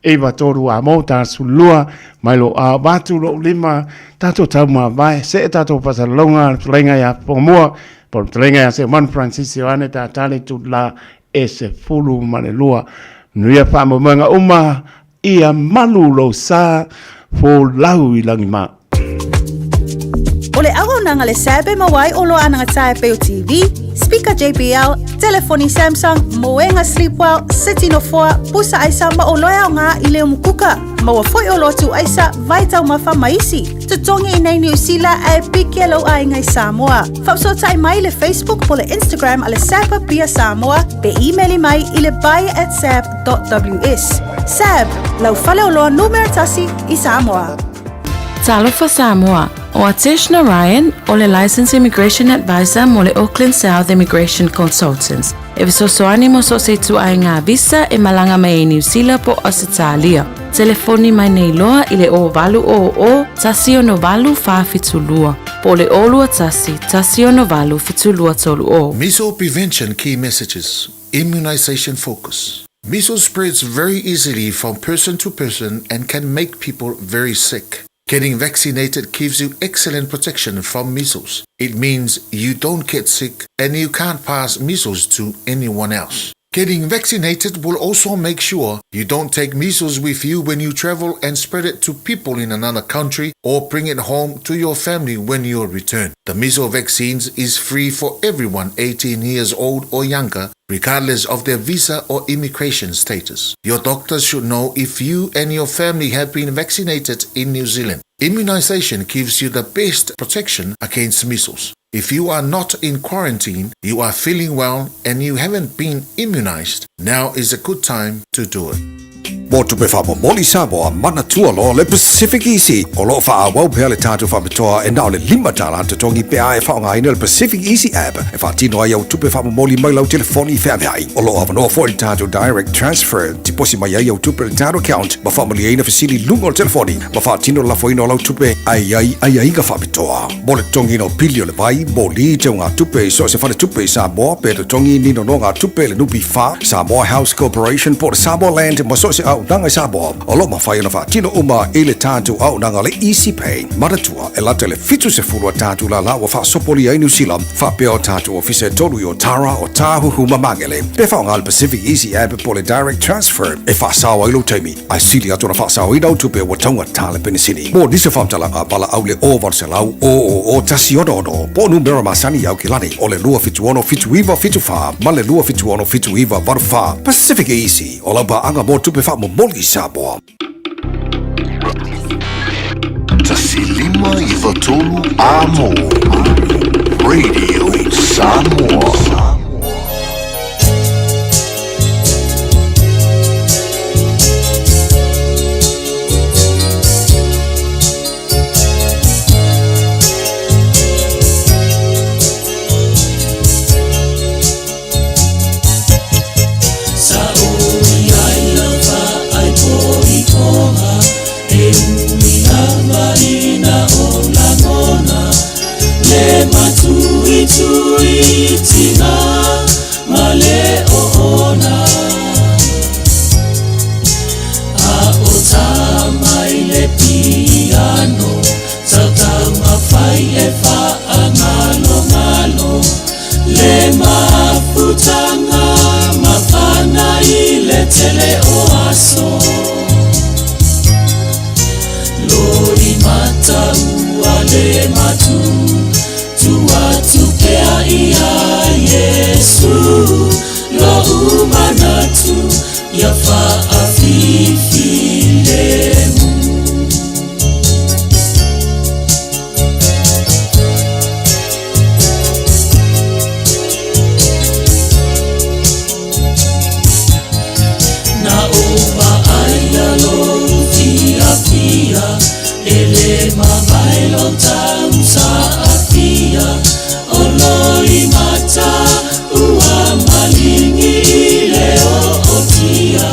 9 3 a mo ta sulua mai lo a vatu lo lima tatou tau mavae see tatou faasalalauga le fetalaiga ia Fogamua po o le fetalaiga ia Seumanu Francis Ioane Tatale Itulā e 12. Manuia faamoemoega uma ia malu lou sa folau i lagima. O le auaunaga le SAB e maua ai oloa anagata e pei o TV, speaker JBL, telefoni Samsung, moega Sleepwell, seti nofoa, pusa aisa ma oloa e aoga i le umukuka. Maua foi oloa tuuaisa, vai taumafa ma isi. Totogi i nei Niu Sila ae piki e lou aiga i Samoa. Faafesootai mai i le Facebook po le Instagram a le SAB Apia Samoa pe imeli mai i le buy at sab.ws. SAB, lau faleoloa numera tasi i Samoa. Talofa Samoa, o Atesh Narayan, o le Licensed Immigration Advisor mo le Auckland South Immigration Consultants, e fesoasoani mo so o se ituaiga visa e malaga mai ai Niu Sila po o Ausetalia. Telefoni mai nei loa i le 0800 168 472 po o le 021 168 7230. Measles prevention key messages, immunization focus. Measles spreads very easily from person to person and can make people very sick. Getting vaccinated gives you excellent protection from measles. It means you don't get sick and you can't pass measles to anyone else. Getting vaccinated will also make sure you don't take measles with you when you travel and spread it to people in another country or bring it home to your family when you return. The measles vaccines is free for everyone 18 years old or younger, regardless of their visa or immigration status. Your doctor should know if you and your family have been vaccinated in New Zealand. Immunization gives you the best protection against measles. If you are not in quarantine, you are feeling well, and you haven't been immunized, now is a good time to do it. Mo tupe faamomoli Samoa, manatua loa le Pacific Easy. O lo o faaauau pea le tatou faapitoa e na o le $5 totogi pe a e faaaogaina le Pacific Easy App e faatino ai au tupe faamomoli mai lau telefoni feaveai. O lo o avanoa foi le tatou Direct Transfer, tiposi mai ai au tupe i le tatou account ma faamalieina fesili i luga o le telefoni ma faatino le lafoina o lau tupe ae i ai aiaiga faapitoa. Mo le totogiina o pili o le vai, moli, teugatupe i so o se faletupe i Samoa pe totogi ni nonogatupe i le NPF, Samoa House Corporation po o le Samoa Land ma so o se auaunaga i Samoa, o lo o mafai ona faatino uma i le tatou auaunaga le Easy Pay. Manatua, e lata i le 70 a tatou lala ua faasopolia ai Niu Sila, faapea o tatou ofisa e tolu i Otara, Otāhuhu ma Magele. Pe faaaoga le Pacific Easy App po o le Direct Transfer e faasao ai lou taimi, ae sili atu ona faasaoina au tupe ua taugata le penisini. Mo nisi o faamatalaga, valaau le 0800 000 166 po o numera masani i Aukilani o le 276 7974 ma le 276 7984. Pacific Easy, o lau paaga mo tupe faamomoli i Samoa. 1593 Amo Radio Samoa. Sa oi ai lava ai poipoga E ui lava ina o lagona Le matuitui tina ma le oona A o tama i le piano Tautaumafai e faagalogalo Le mafutaga mafana i le tele o aso Loimata ua le matu Tuu atu pea iā Iesu Lou manatu ia faafifilemu. Na ou vaaia lou fiafia, E le mavae lou tausaafia, O loimata ua maligi i le ootia.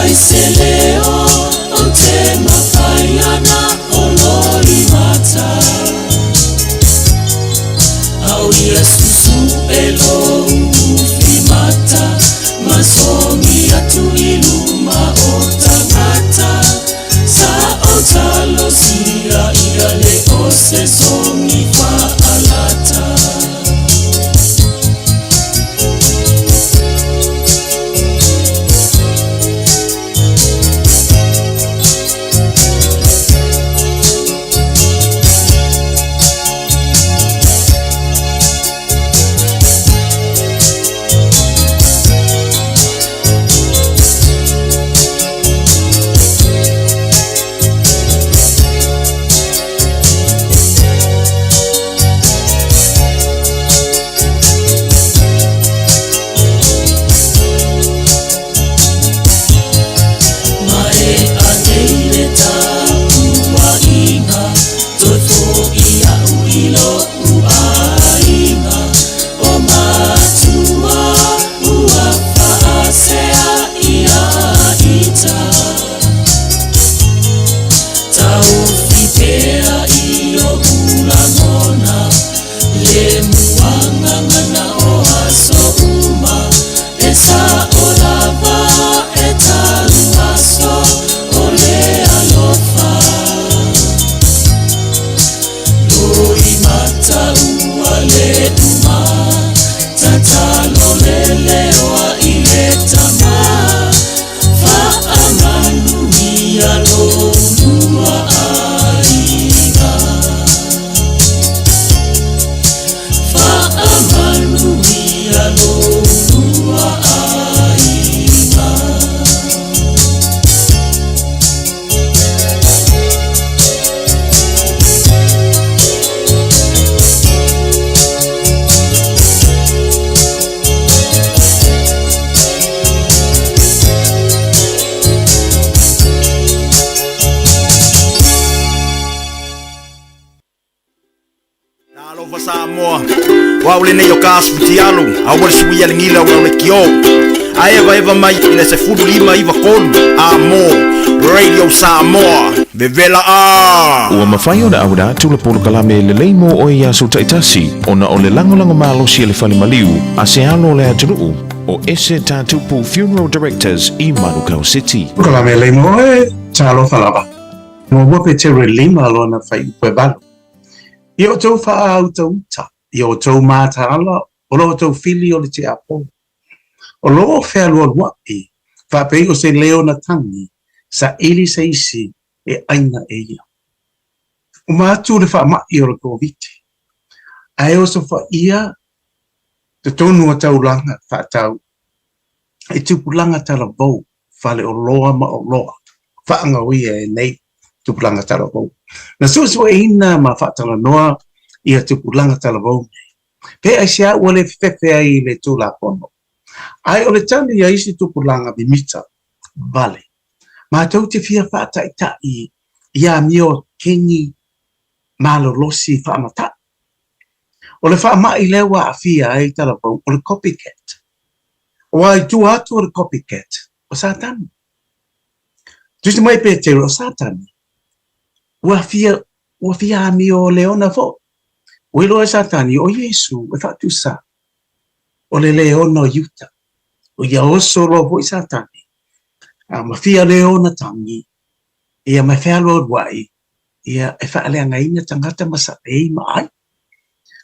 leai se leo o te mawhai ana o lori mata. Au ia susu e lo ufi mata, ma songi atu i luma o tangata. Sa o talo sia ia le o se songi whaalata. Ma e anei le tapuaiga, toe fo'i a'u i lo'u aiga, o matua ua faasea ia ita. Taofi pea i o'u lagona, le muagagana o aso uma, e sa'o lava e tau aso o le alofa. Loimata ua le uma, tatalo le leoa i le tama, faamanuia lo lua aiga. Faamanuia lo lua aiga. Talofa Samoa, o au lenei o ka aso fitialu, aua le suia le gila o le kio. A eva eva mai i le 15 93 a mo Radio Samoa, vevela a! Ua mafai ona auina atu le polokalame lelei mo oe i aso taitasi ona o le lagolago malosi a le fale maliu a se alo o le atunuu o Ese Tatupu Funeral Directors i Manukau City. Polokalame lelei mo oe, talofa lava. Muamua Peteru e 5 lona fuaiupu e 8. Ia outou faautauta, ia outou mataala, o lo outou fili o le tiakono. O lo o fealualuaʻi, faapei o se leo na tagi, saili se isi e ʻaina e ia. Uma atu le faamaʻi o le Koviti, ae osofaia totonu o taulaga faatau i tupulaga talavou, faleoloa ma oloa faagaoia e nei tupulaga talavou. Na suesueina ma faatalanoa ia tupulaga talavou nei. Pe aisea ua le fefefe ai i le Tulafono? Ae o le tali a isi tupulaga mimita vale, matou te fia faataitaʻi i amio kegi malolosi faamataʻi. O le faamaʻi lea ua aafia ai talavou o le copycat. Aua i tua atu o le copycat, o Satani. Tusi mai Peteru, o Satani, ua fia Ua fia amio leona foʻi. Ua iloa e Satani, ʻo Iesū e faatusa o le leona o Iuta. ʻO ia oso loa foʻi Satani, a ma fia leona tagi, ia ma fealualuaʻi, ia e faaleagaina tagata ma saʻei ma ʻai.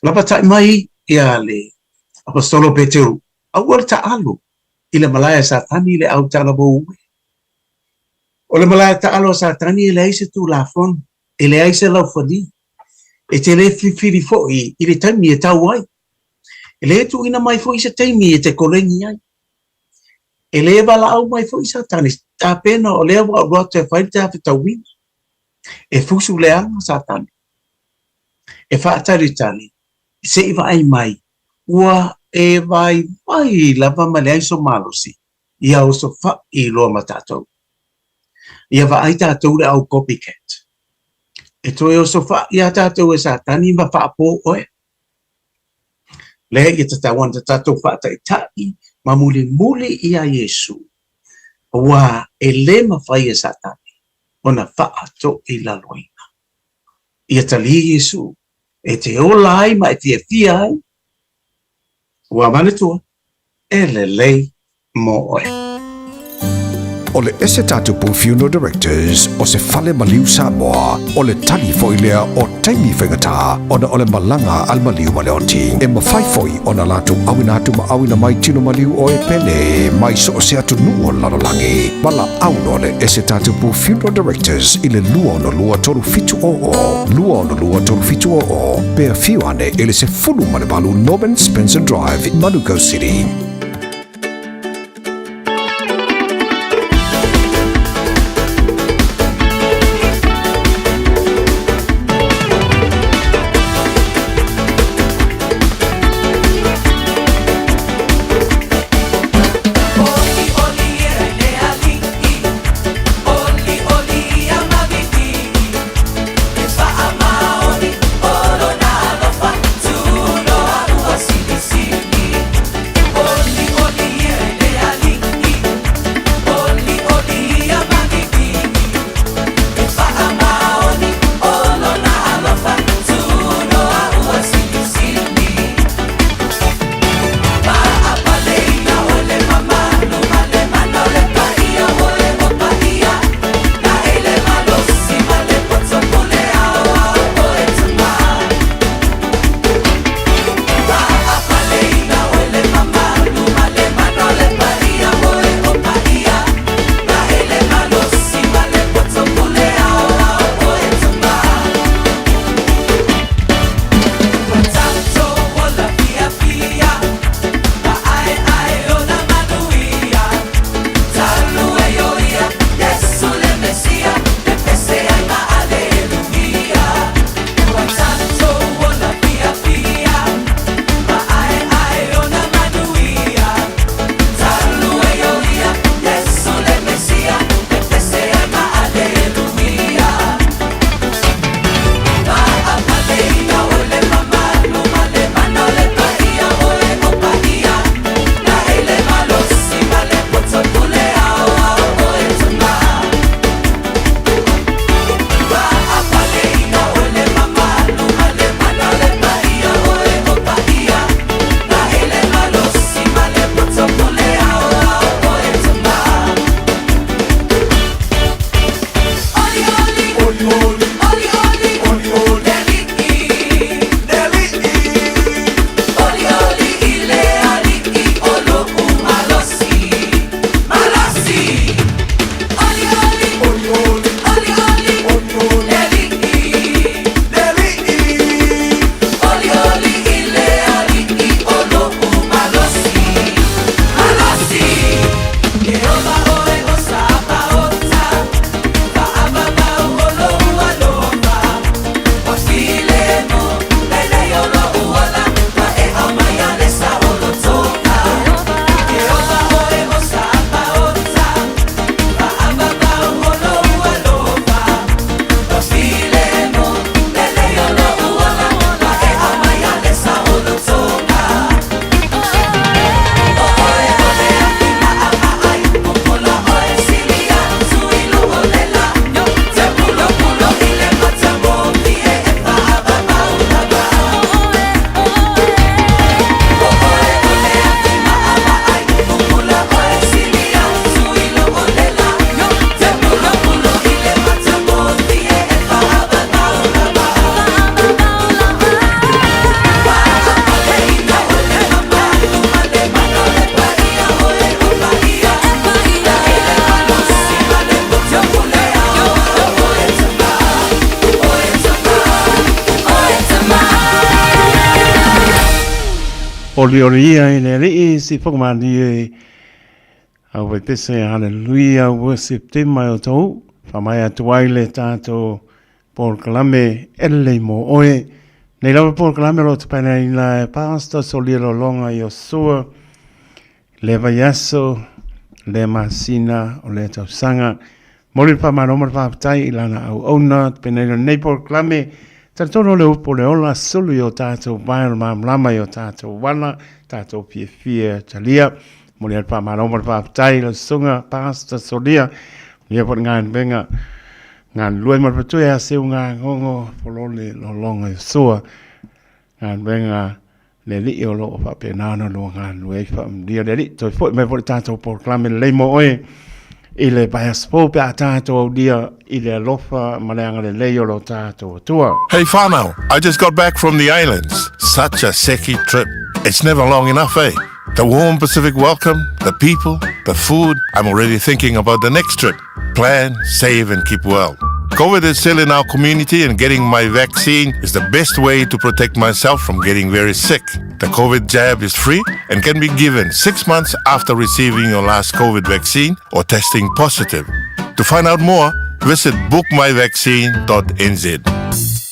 Lapataʻi mai ia le Aposetolo Peteru, aua le taʻalo i le malae a Satani i le ʻau talavou ue. O le malae taʻalo a Satani e leai se tulafono, e leai se laufali, e te le filifili foʻi i le taimi e tau ai. E le tuuina mai foʻi se taimi e te koleni ai. E le valaau mai foʻi Satani, tapena o lea ua alu atu e fai le tafetauina. E fusu leaga Satani, e faatalitali se i vaai mai, ua e vaivai lava ma leai so malosi ia osofaʻi loa ma tatou. Ia vaai tatou le au copycat. E toe osofaʻi iā tatou e Satani ma faapō oe. Lea ia tatau ana ta tatou faataʻitaʻi ma mulimuli iā Iesu. Aua e lē mafai e Satani ona faatoilaloina. Ia talia Iesu e te ola ai ma e fiafia ai, ua manatua, e lelei mo oe. O le ese tatou Funeral Directors o se fale maliu Samoa, o le tali foi lea o taimi faigata ona o le malaga a le maliu ma le oti. E mafai foi ona latou auina atu ma auina mai tino maliu o e pele mai so o se atunuu o le lalolagi. Valaau loa le ese tatou Funeral Directors i le 262 3700, 262 3700, pe afio ane i le 18 Norman Spencer Drive, Manukau City. Olioli ia i le Alii si whakamani au wai pese hallelujah worship te mai o tau whamai atu ai le tātou polokalame e lelei mo oe. Nei lava polokalame o lo te paina i la e pastor Solia Lolonga Iosua le vaiaso le masina o le tausaga. Moli le faamalo ma le faafetai i lana auauna te pena i lenei polokalame. Talitonu o le upu o le ola sulu i o tātou vae o le malamalama i o tātou wana, tātou fiafia talia. Momoli ai le faamalo ma le faafetai i lau susuga Pastor Solia, manuia foi le galuega galulue ma le faletua ia Seugagogo Folole Lologa Iosua, galuega le Alii o lo o faapena ona lua galulue ai. Faamanuia le Alii. Toe foi mai foi le tatou polokalame lelei mo oe i le vaiaso fou pe a tatou aulia i le alofa ma le agalelei o lo tatou Atua. Hey whanau, I just got back from the islands. Such a seki trip. It's never long enough, eh? The warm Pacific welcome, the people, the food. I'm already thinking about the next trip. Plan, save, and keep well. COVID is still in our community, and getting my vaccine is the best way to protect myself from getting very sick. The COVID jab is free and can be given six months after receiving your last COVID vaccine or testing positive. To find out more, visit bookmyvaccine.nz.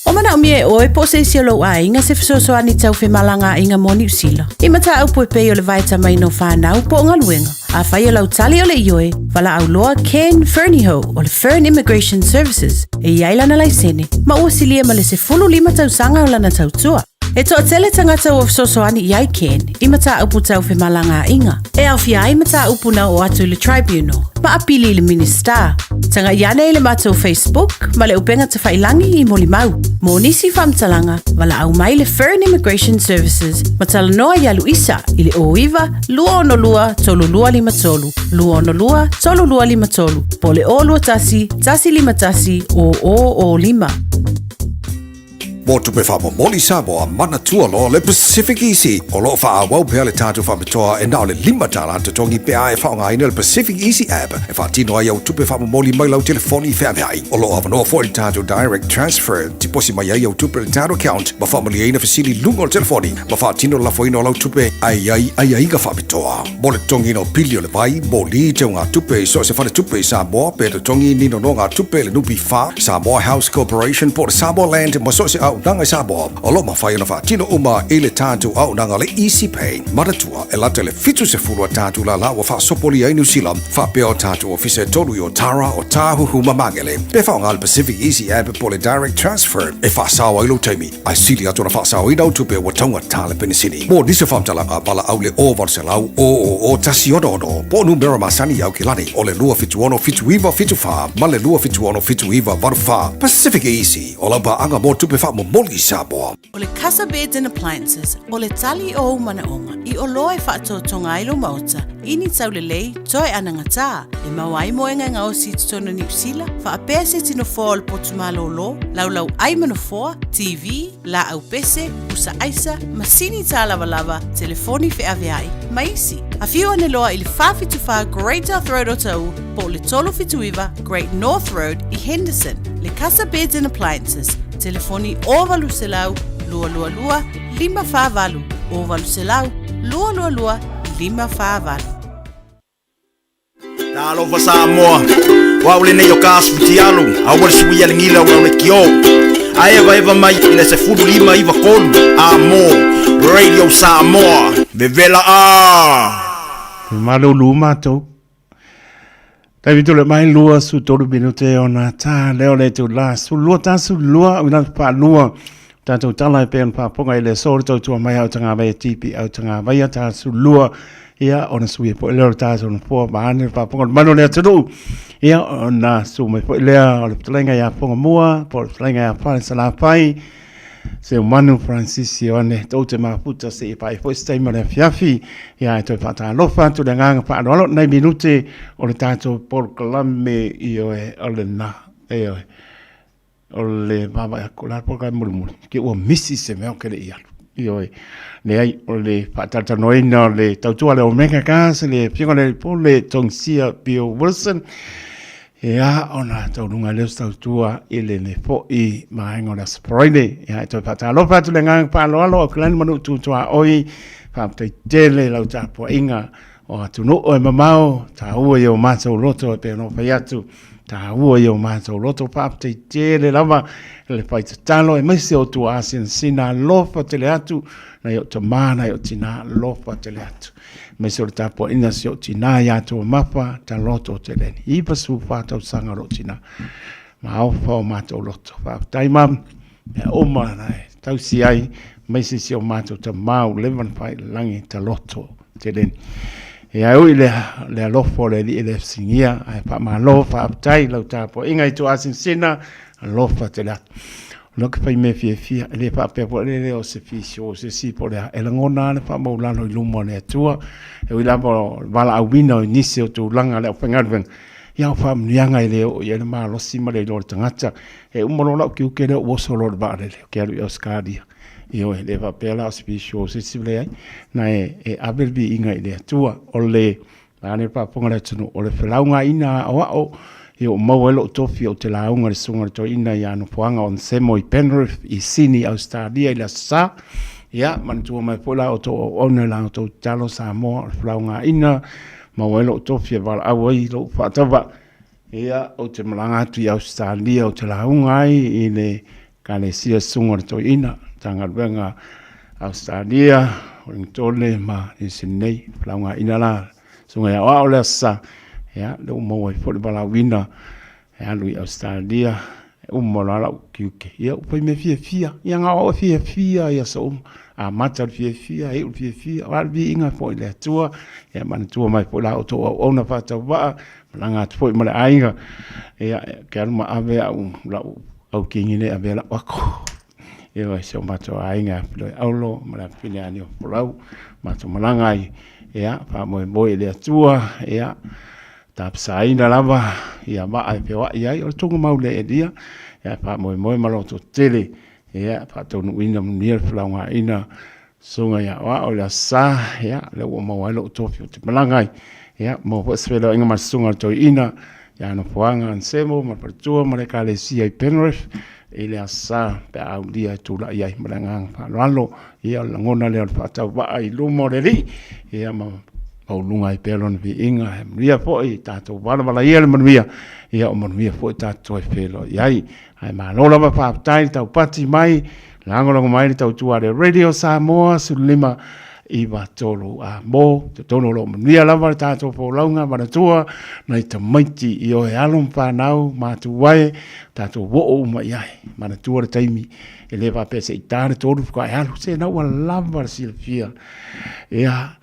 O manaomia e oe po o se isi o lou aiga se fesoasoani tau femalagaaiga mo Niu Sila. I mataupu e pei o le vaetamaina o fanau po o galuega. Afai o lau tali o le ioe, valaau loa Ken Fernihough o le Fern Immigration Services e i ai lana laisene ma ua silia ma le 15 tausaga o lana tautua. E toatele tagata ua fesoasoani i ai Ken i mataupu tau femalagaaiga, e aofia ai mataupu na oo atu i le Tribunal ma apili i le Minisita. Tagai ane i le matou Facebook ma le upega tafailangi i molimau. Mo nisi faamatalaga, valaau mai le Fern Immigration Services ma talanoa ia Luisa i le 09 262 3253, 262 3253 po o le 021 151 0005. Mo tupe faamomoli Samoa, manatua loa le Pacific Easy. O lo o faaauau pea le tatou faapitoa e na o le $5 totogi pe a e faaaogaina le Pacific Easy app e faatino ai au tupe faamomoli mai lau telefoni feaveai. O lo o avanoa foi le tatou Direct Transfer, tiposi mai ai au tupe i le tatou account ma faamalieina fesili i luga o le telefoni ma faatino le lafoina o lau tupe ae i ai aiaiga faapitoa. Mo le totogiina o pili o le vai, moli, teugatupe i so o se faletupe i Samoa pe totogi ni nonogatupe i le NPF, Samoa House Corporation po o le Samoa Land ma so o se auaunaga i Samoa, o lo o mafai ona faatino uma i le tatou auaunaga le Easy Pay. Manatua, e lata i le 70 a tatou lala ua faasopolia ai Niu Sila, faapea o tatou ofisa e tolu i Otara, Otāhuhu ma Magele. Pe faaaoga le Pacific Easy App po o le Direct Transfer e faasao ai lou taimi. Ae sili atu ona faasaoina au tupe ua taugata le penisini. Mo nisi o faamatalaga, valaau le 0800 000 166 po o numera masani i Aukilani o le 276 7974 ma le 276 7984. Pacific Easy, o lau paaga mo tupe faamomoli i Samoa. O le Casa Beds and Appliances, o le tali o ou manaoga i oloa e faatotoga ai lou maota i ni taulelei toe anagatā e maua ai moega e gaosi i totonu o Niu Sila, faapea se tino foa o le potu malōlō, laulau ʻai ma nofoa, TV, lāʻau pese, pusa aisa, masini tālavalava, telefoni feaveai, ma isi. Afio ane loa i le 474 Great South Road o Taʻu po o le 379 Great North Road i Henderson. Le Casa Beds and Appliances, telefoni 0800 222 548, 0800 222 548. Talofa Samoa, o au lenei o ka Fitialu, a ua le sui a le gila ua le kio. A eva eva mai i le 15 iva kolu, a mo, Radio Samoa, vevela a! Te malulu matou. Taimi tole mai 23 minute ona tā leo le tū la su lua tā su lua o ina whaalua. Tātou tala e pēn whaaponga i le sō le tautua mai au tanga vai e tipi au tanga vai a tā su lua. Ia ona sui e po leo le tātou na poa maane le whaaponga le manu le atunuu. Ia ona su mai po lea o le patalenga ia ponga mua po le patalenga ia whare salafai. Se o Manu Francis Ioane tou te mafuta se i pai foi se taimi o le afiafi ia e toe faatalofa atu le agaga faaaloalo nai minute o le tatou polokalame ioe o lena ioe o le vaavaai atu o le a le polokalame mulimuli ke ua misi se mea o ke le i alu ioe leai o le faatalatalanoaina o le tautua a le Omega Cars le afioga i le Alii Pule Togisia Bill Wilson Ia, ona taunuga lea o se tautua i lenei foi vaega o le Aso Faraile. Ia, e toe faatalofa atu le agaga faaaloalo o Glen Manu Tutuaoi, faafetai tele i lau tapuaiga o atunuu e mamao, taua i o matou loto e pei ona ou fai atu, taua i o matou loto, faafetai tele lava le fai tatalo aemaise o tua asinasina alofa tele atu, nai ou tama, nai ou tina, alofa tele atu. Aemaise o le tapuaiga a si ou tina ia Tuamafa Taloto Teleni. 94 tausaga o lou tina. Maofa o matou loto. Faafetai mam, mea uma na e tausi ai, aemaise si o matou tama ua leva ona fai i le lagi Taloto Teleni. Ia e ui i le alofa o le Alii e le fesigia, ae faamalo faafetai i lau tapuaiga i Tuasinsina, alofa tele atu. O lea ou te fai mea fiafia, e le faapea foi le leo o se fisio o se isi po o le a, e lagona lava le faamaulalo i luma o le Atua. E ui lava o le valaauina o nisi o tulaga a le aufaigaluega, ia o faamanuiaga e le oo i ai le malosi ma le iloa o le tagata. E uma loa lau tiute lea ou oso loa i le vaalele ou te alu i Ausetalia. Ioe, e le faapea la o se fisio o se isi, leai, na e ave le viiga i le Atua. O le A lea le faafofoga a le atunuu, o le felaugaina aoao ia ua maua ai lou tofi ou te lauga i le Susuga i le Toeaina ia Nofoaga Onesemo i Penrith i Sini, Ausetalia i le Aso Sa. Ia, manatua mai foi la outou auauna i la outou tatalo Samoa o le felaugaina maua ai lou tofi e valaau ai lou faatauvaa. Ia, ou te malaga atu i Ausetalia ou te lauga ai i le Ekalesia Susuga o le Toeaina, Matagaluega Ausetalia, Ueligitone ma Niu Sinei, felaugaina la Susuga ia Aoao le Aso Sa, ia, lea ua maua ai foi le valaauina e alu i Ausetalia, e uma loa lau tiute, ia ua fai mea fiafia, ia na o au e fiafia i aso uma, amata le fiafia, iu le fiafia, o le a le viiga foi i le Atua, ia manatua mai foi la outou auauna faatauvaa, malaga atu foi ma le aiga, ia, ou te alu ma ave au, lau aukini lea e ave ai lau ako. Ioe, si o matou aiga ia Filoiaulo ma le afafine ia Niofolau, matou malaga ai, ia, faamoemoe i le Atua, ia, tapasaina lava ia vaa e feoai ai, o le tugamau le elia, ia, faamoemoe ma lototetele, ia, faataunuuina manuia le felaugaina Susuga ia Aoao i le Aso Sa, ia, lea ua maua ai lou tofi ou te malaga ai, ia, maua foi se feiloaiga ma le Susuga i le Toeaina ia Nofoaga Anisemo ma le faletua ma le Ekalesia i Penrith i le Aso Sa pe a aulia e tulai ai ma le agaga faaaloalo. Ia, o le lagona lea o le faatauvaa i luma o le Alii, ia, ma maualuga ai pea Lona viiga. E manuia foi tatou valavalaia le manuia, ia, o manuia foi tatou toe feiloai ai. Ae malo lava faafetai le taupati mai, lagolago mai le tautua a le Radio Samoa 15 93 a mo totonu o lo o manuia lava le tatou folauga manatua nai tamaiti i oe alo ma fanau matua e tatou oo uma i ai manatua le taimi e le faapea se i ta le tolu faatoa e alu se na ua lava le silafia ia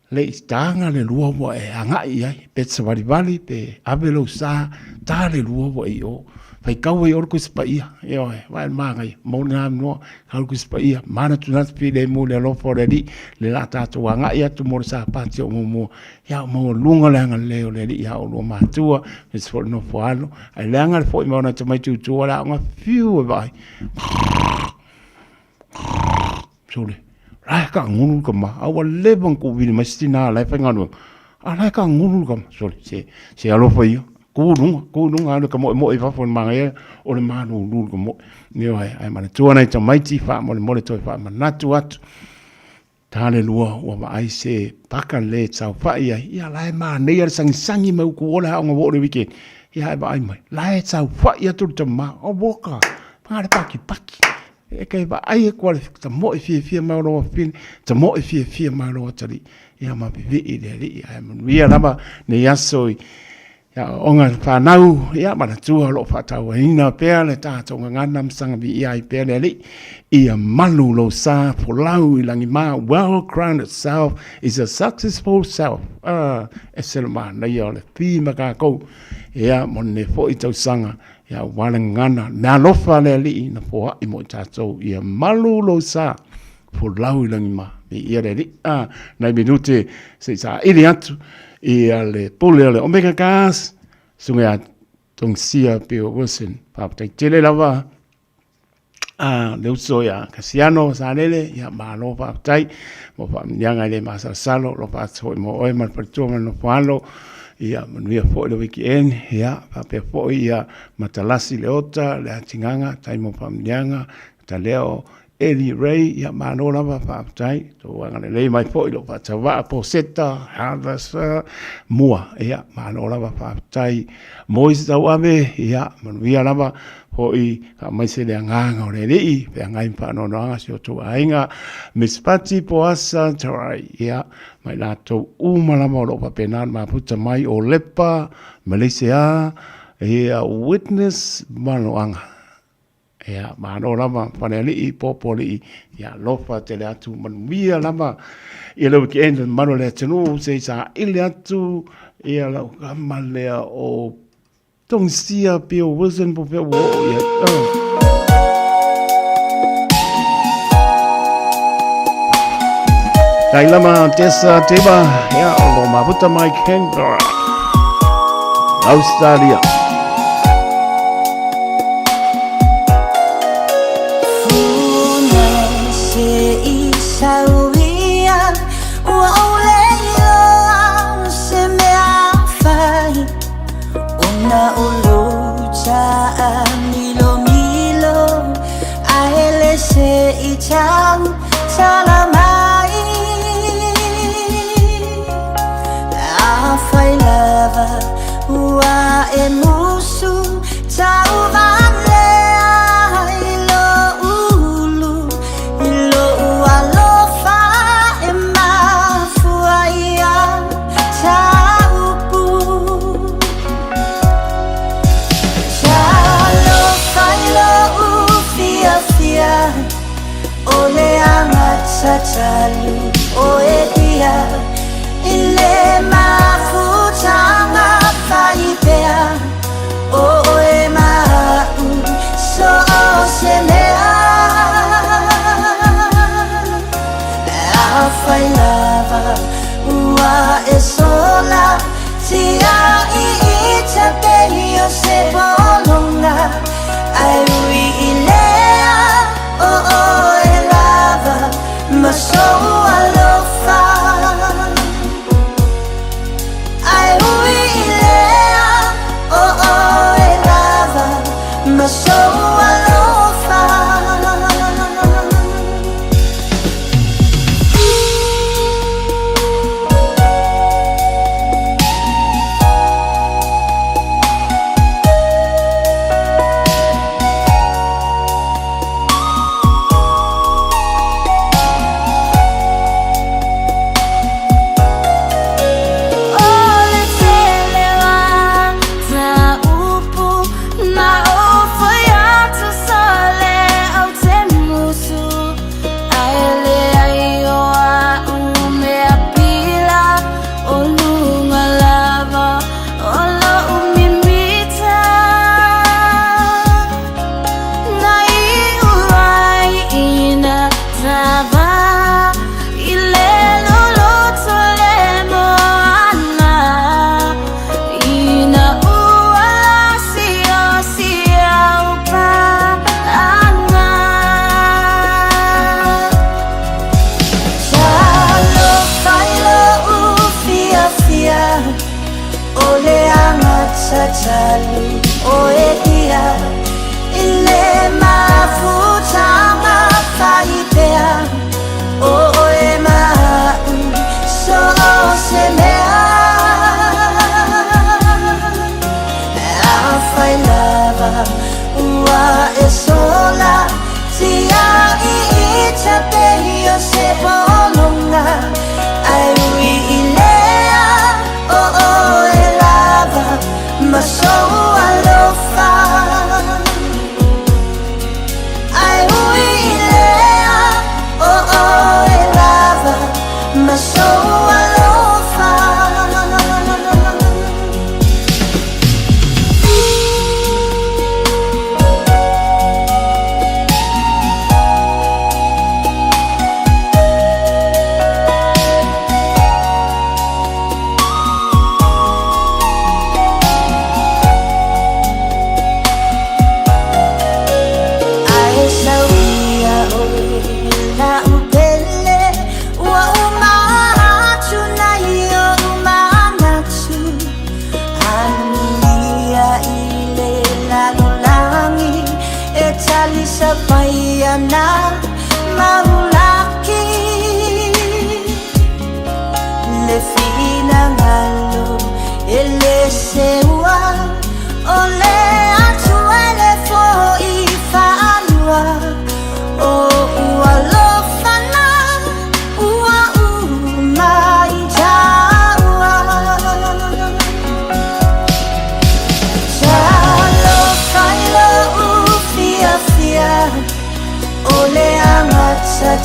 Le i taga le lua ua e agai i ai, pe te savalivali pe ave lou sa, ta le lua ua e i o. Faitau ai i o le Tusi Paia, ioe, vaai i le manaia, mo lena avanoa, kau le Tusi Paia, manatunatu filemu i le alofa o le Alii, le la tatou agai atu mo le Sapati o muamua, ia o maualuga le agalelei o le Alii ia oulua matua, aemaise foi le nofo alo, ae leaga le foi mai o nai tamaiti i tua o le aoga, fiu e vaai. Sole, la e taagulu le tama, a ua leva ona tuuvili mai se tina la e faigaluega, a la e taagulu le tama. Sole, se, se alofa ia, tu i luga, tu i luga, alu e tamoemoe i fafo i le manaia o le malulu le tamoe. Ioe, ae manatua nai tamaiti, faamolemole toe faamanatu atu, ta le lua ua vaai se paka le saofai ai, ia la e manaia le sagisagi mai utu o le aoga ua oo i le weekend, ia ae vaai mai, la e saofai atu le tama, o woka, paga le pakipaki. E kei vaai atu a le tamoe fiafia mai o lou afafine, tamoe fiafia mai o lou atalii, ia ma vivii i le Alii. Ae manuia lava nei aso i aoaoga a fanau, ia manatua o lo o faatauaina pea le tatou gagana ma saga viia ai pea le Alii. Ia malu lou sa folau i lagima, well grounded self is a successful self. Ah, ese le manaia o le fi ma kākou, ia mo lenei foi tausaga. Ia aua le gagana, le alofa a le Alii na foai mo i tatou, ia malu lou sa, folau i lagi ma, viia le Alii. A, nai minute se i saili atu ia le pule o le Omega Gas, susuga ia Tongisia Bill Wilson. Faafetai tele lava a le uso ia Kasiano Salele, ia malo faafetai mo faamanuiaga e le masalosalo, alofa atu foi mo oe ma le faletua ma le nofo alo, ia manuia foi le weekend, ia faapea foi ia Matalasi Leota, le Atigaga, tai mo faamanuiaga, Taleo Eli Ray, ia malo lava faafetai, tou agalelei mai foi lou faatauavaa Poseta, Harvest, Mua, ia malo lava faafetai. Moise Tauave, ia manuia lava foi faamaise le agaga o le Alii, feagai ma faanoanoaga si o outou aiga, Miss Pati Poasa Tarai, ia ma i latou uma lava o lo o faapena ona mafuta mai o Lepa, Malaysia, ia Witness Maloaga. Ia, malo lava Falealii, Popoalii, ia alofa tele atu, manuia lava ia le weekend le mamalu o le atunuu, se i saili atu ia lau kama lea o Togisia Bill Wilson po o fea ua oo i ai. Oh. Tailama Tessa Teva, ia, o lo mafuta mai Canberra, Australia.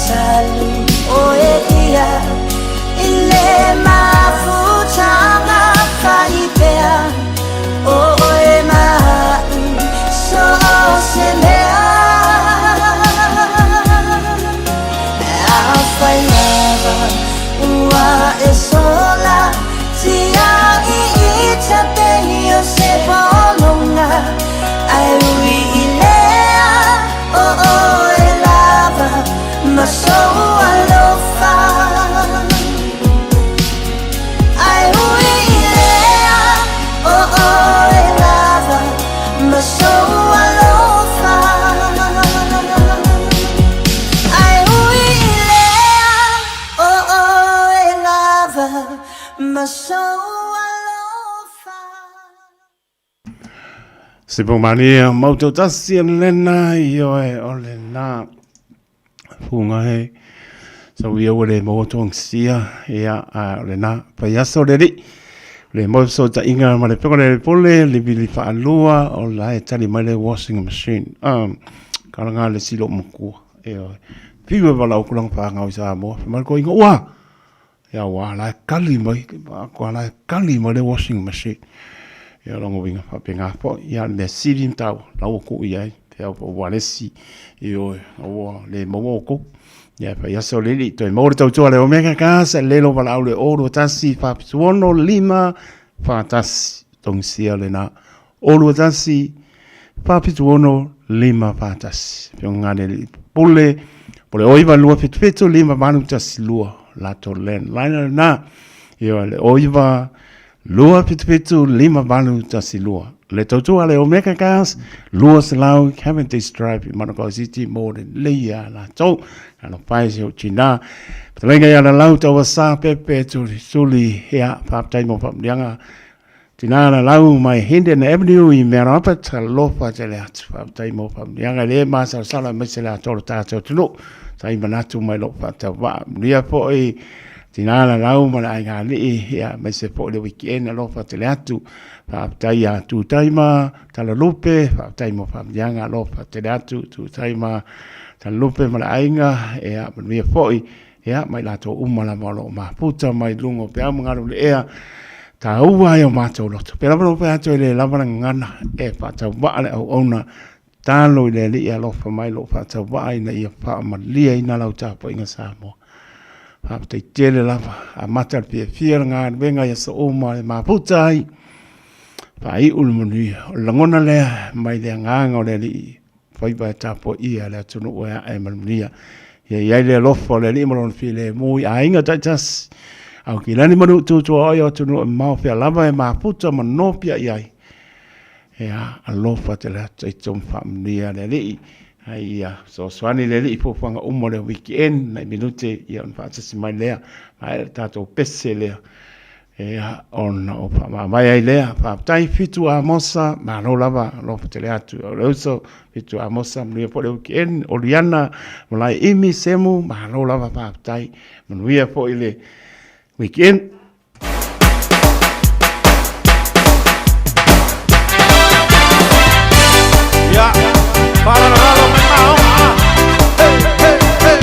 talu oe ia i le mafutaga faipea o oe ma a'u so o se mea. Afai lava ua e sola tia'i i tapei o se pologa ae ui i lea o oe lava ma sou alofa. Ae ui i lea o oe lava ma sou alofa. Ae ui i lea o oe lava ma sou alofa. Se po mania mau tau tasi e lena i oe o le nā funga he so ia ua le maua tuang sia ia a o le nā pai aso le li le mau so ta inga ma le peko le pole le vili whaalua o la e tali mai le washing machine karanga le silo makua e oe fiwa wala o kulanga whaangau i Samoa mai ko inga ua Ia ua ala e kali mai, ko ala e kali mai le washing machine. Ia longo winga whapenga po, ia le mea sili mtau, lau ko i ai, te au po walesi, i oe, ua le maua o kou. Ia pa ia so lili, toi maua le tautua le omega gas, le lo wala au le o, 21, 7, 5, 4, tongisia le na, o 21, 4, 6, 5, 1. Peo ngā le pule, pole oiva 2 7 7 5 8 1 2, lato landline na, ia le oiva 2 7 7 5 8 1 2. Le tautua le Omega Gas, lua selau Cavendish Drive i Manukau City mo le leia latou. Alo pai se o tina. Patalenga ia la lau tau sa pepe tuli tuli ia whaptai mo whapnianga. Tina la lau mai Hindon Avenue i Mount Albert, alofa tele atu whaptai mo whapnianga le masala sala mai se le atoro tātou tunu. Tai manatu mai lo whatau wa. Mulia po i tina la lau ma le aiga alii ia mai se po le weekend alofa tele atu. Whaptai a tūtaima talalupe, whaptai mo whapnianga alofa tele atu tūtaima talalupe ma le aiga ia manuia foi ia mai latou uma lava o lo o mafuta mai luga o peau ma galu le ea taua ai o matou loto. Pea lava lo atu e le lava le gagana e faatauvaa le auauna talo i le Alii alofa mai lo faatauvaa ina ia faamaliaina lau tapuaiga Samoa. Faafetai tele lava amata le fiafia le galuega i aso uma e mafuta ai faaiu le manuia. O le lagona lea mai le agaga o le Alii faiva e tapuaia le atunuu e ae ma le manuia. Ia i ai le alofa o le Alii ma lona filemu i aiga taitasi. Aukilani ma nuu tutua oi o atunuu e mamao fea lava e mafuta ma nofia i ai. Ia alofa tele atu i tō faamanuia le Alii. Ai ia fesoasoani le Alii i fuafuaga uma o le weekend nai minute ia ona faatasi mai lea. Ma e le tatou pese lea. Ia ona o faamavae ai lea. Faafetai Fitu Amosa, malo lava, alofa tele atu. O le uso Fitu Amosa, manuia foi le weekend. Oliana, Malae Imi, Semu, malo lava, faafetai. Manuia foi le weekend. Ia, faalalolalo mai maoga. Hey, hey, hey.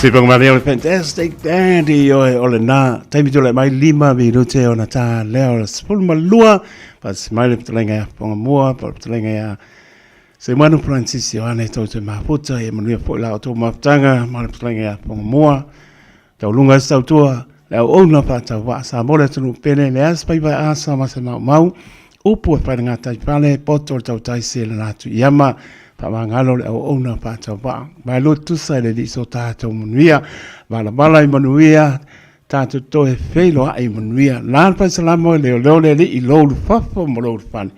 Sipang Maria o le Fantastic Dandy oe o lena taimi tulai mai 5 minute ona ta lea o le 12 faatasi mai le fetalaiga ia Pongamua po o le fetalaiga ia Seumanu Francis Ioane tou te mafuta ia manuia foi la outou mafutaga ma le fetalaiga ia Pongamua Tauluga ai se tautua, le auauna faatauvaa Samoa le atunuu pele, leai se faiva e asa ma se maumau, upu e fai le gataifale, poto le tautai se lana atu i ama, faamagalo le auauna faatauvaa. Vaelua tusa i le alii so tatou manuia, valavala i manuia, tatou toe feiloai i manuia. La le faisalamo e leoleo le alii i lou ulufafo ma lou ulufale.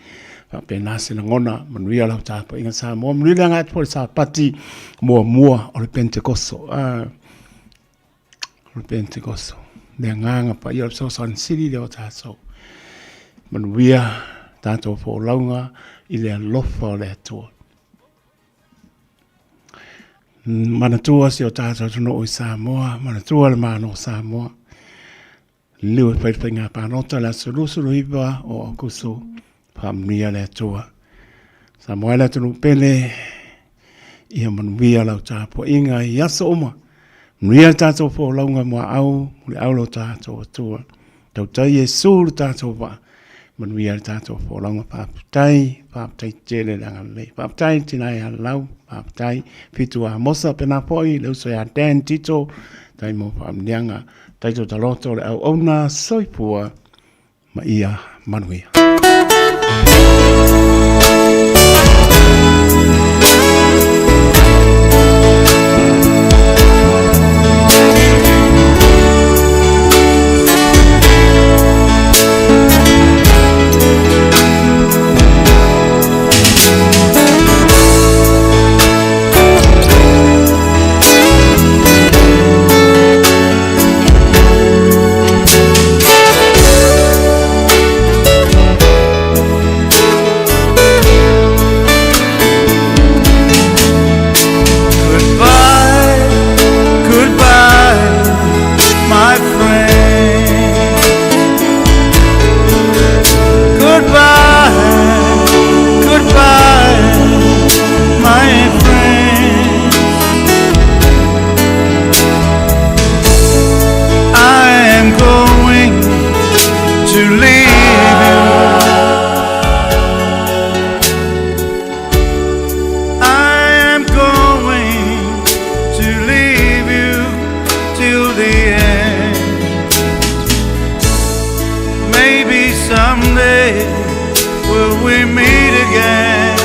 Faapena se lagona, manuia lau tapuaiga Samoa, manuia le agai atu foi i le Sapati muamua o le Penetekoso. Ah, O le Pentekoso, le agaga paia o le fesoasoani sili lea o tatou. Manuia tatou folauga i le alofa o le Atua. Manatua si o tatou atunuu i Samoa, manatua le Malo o Samoa. Liliu e fai le faiga palota le aso 29 o Aokuso, faamanuia le Atua. Samoa e le atunuu pele, ia manuia lau tapuaiga i aso uma. Manuia le tatou folauga muaau, muliau lo tatou Atua. Tautai Iesu le tatou vaa, manuia le tatou folauga. Faafetai, faafetai tele le agalelei. Faafetai le tina ia Lau, faafetai Fitu Amosa, pena foi le uso ia Dan Tito, tai mo faamanuiaga. Taito taloto le auauna soifua ma ia manuia. Goodbye, goodbye, my friend. Goodbye, goodbye, my friend. I am going to leave you. I am going to leave you till the end. Maybe someday will we meet again.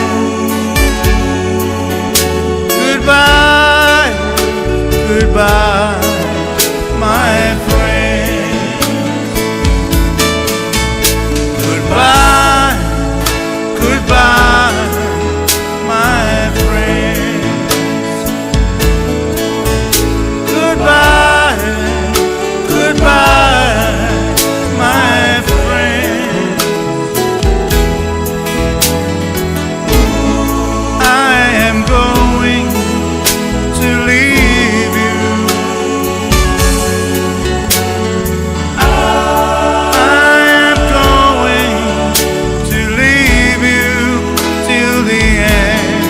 Goodbye, goodbye, my friend. Goodbye, goodbye, my friend. Goodbye, goodbye, my friend. I am going to leave you. I am going to leave you till the end.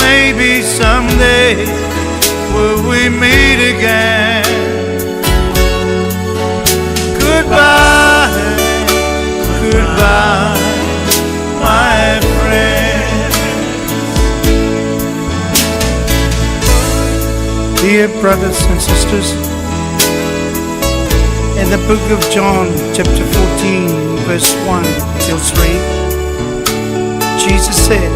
Maybe someday will we meet again. Goodbye, goodbye, my friend. Dear brothers and sisters, in the book of John, chapter 14, verse 1 till 3, Jesus said,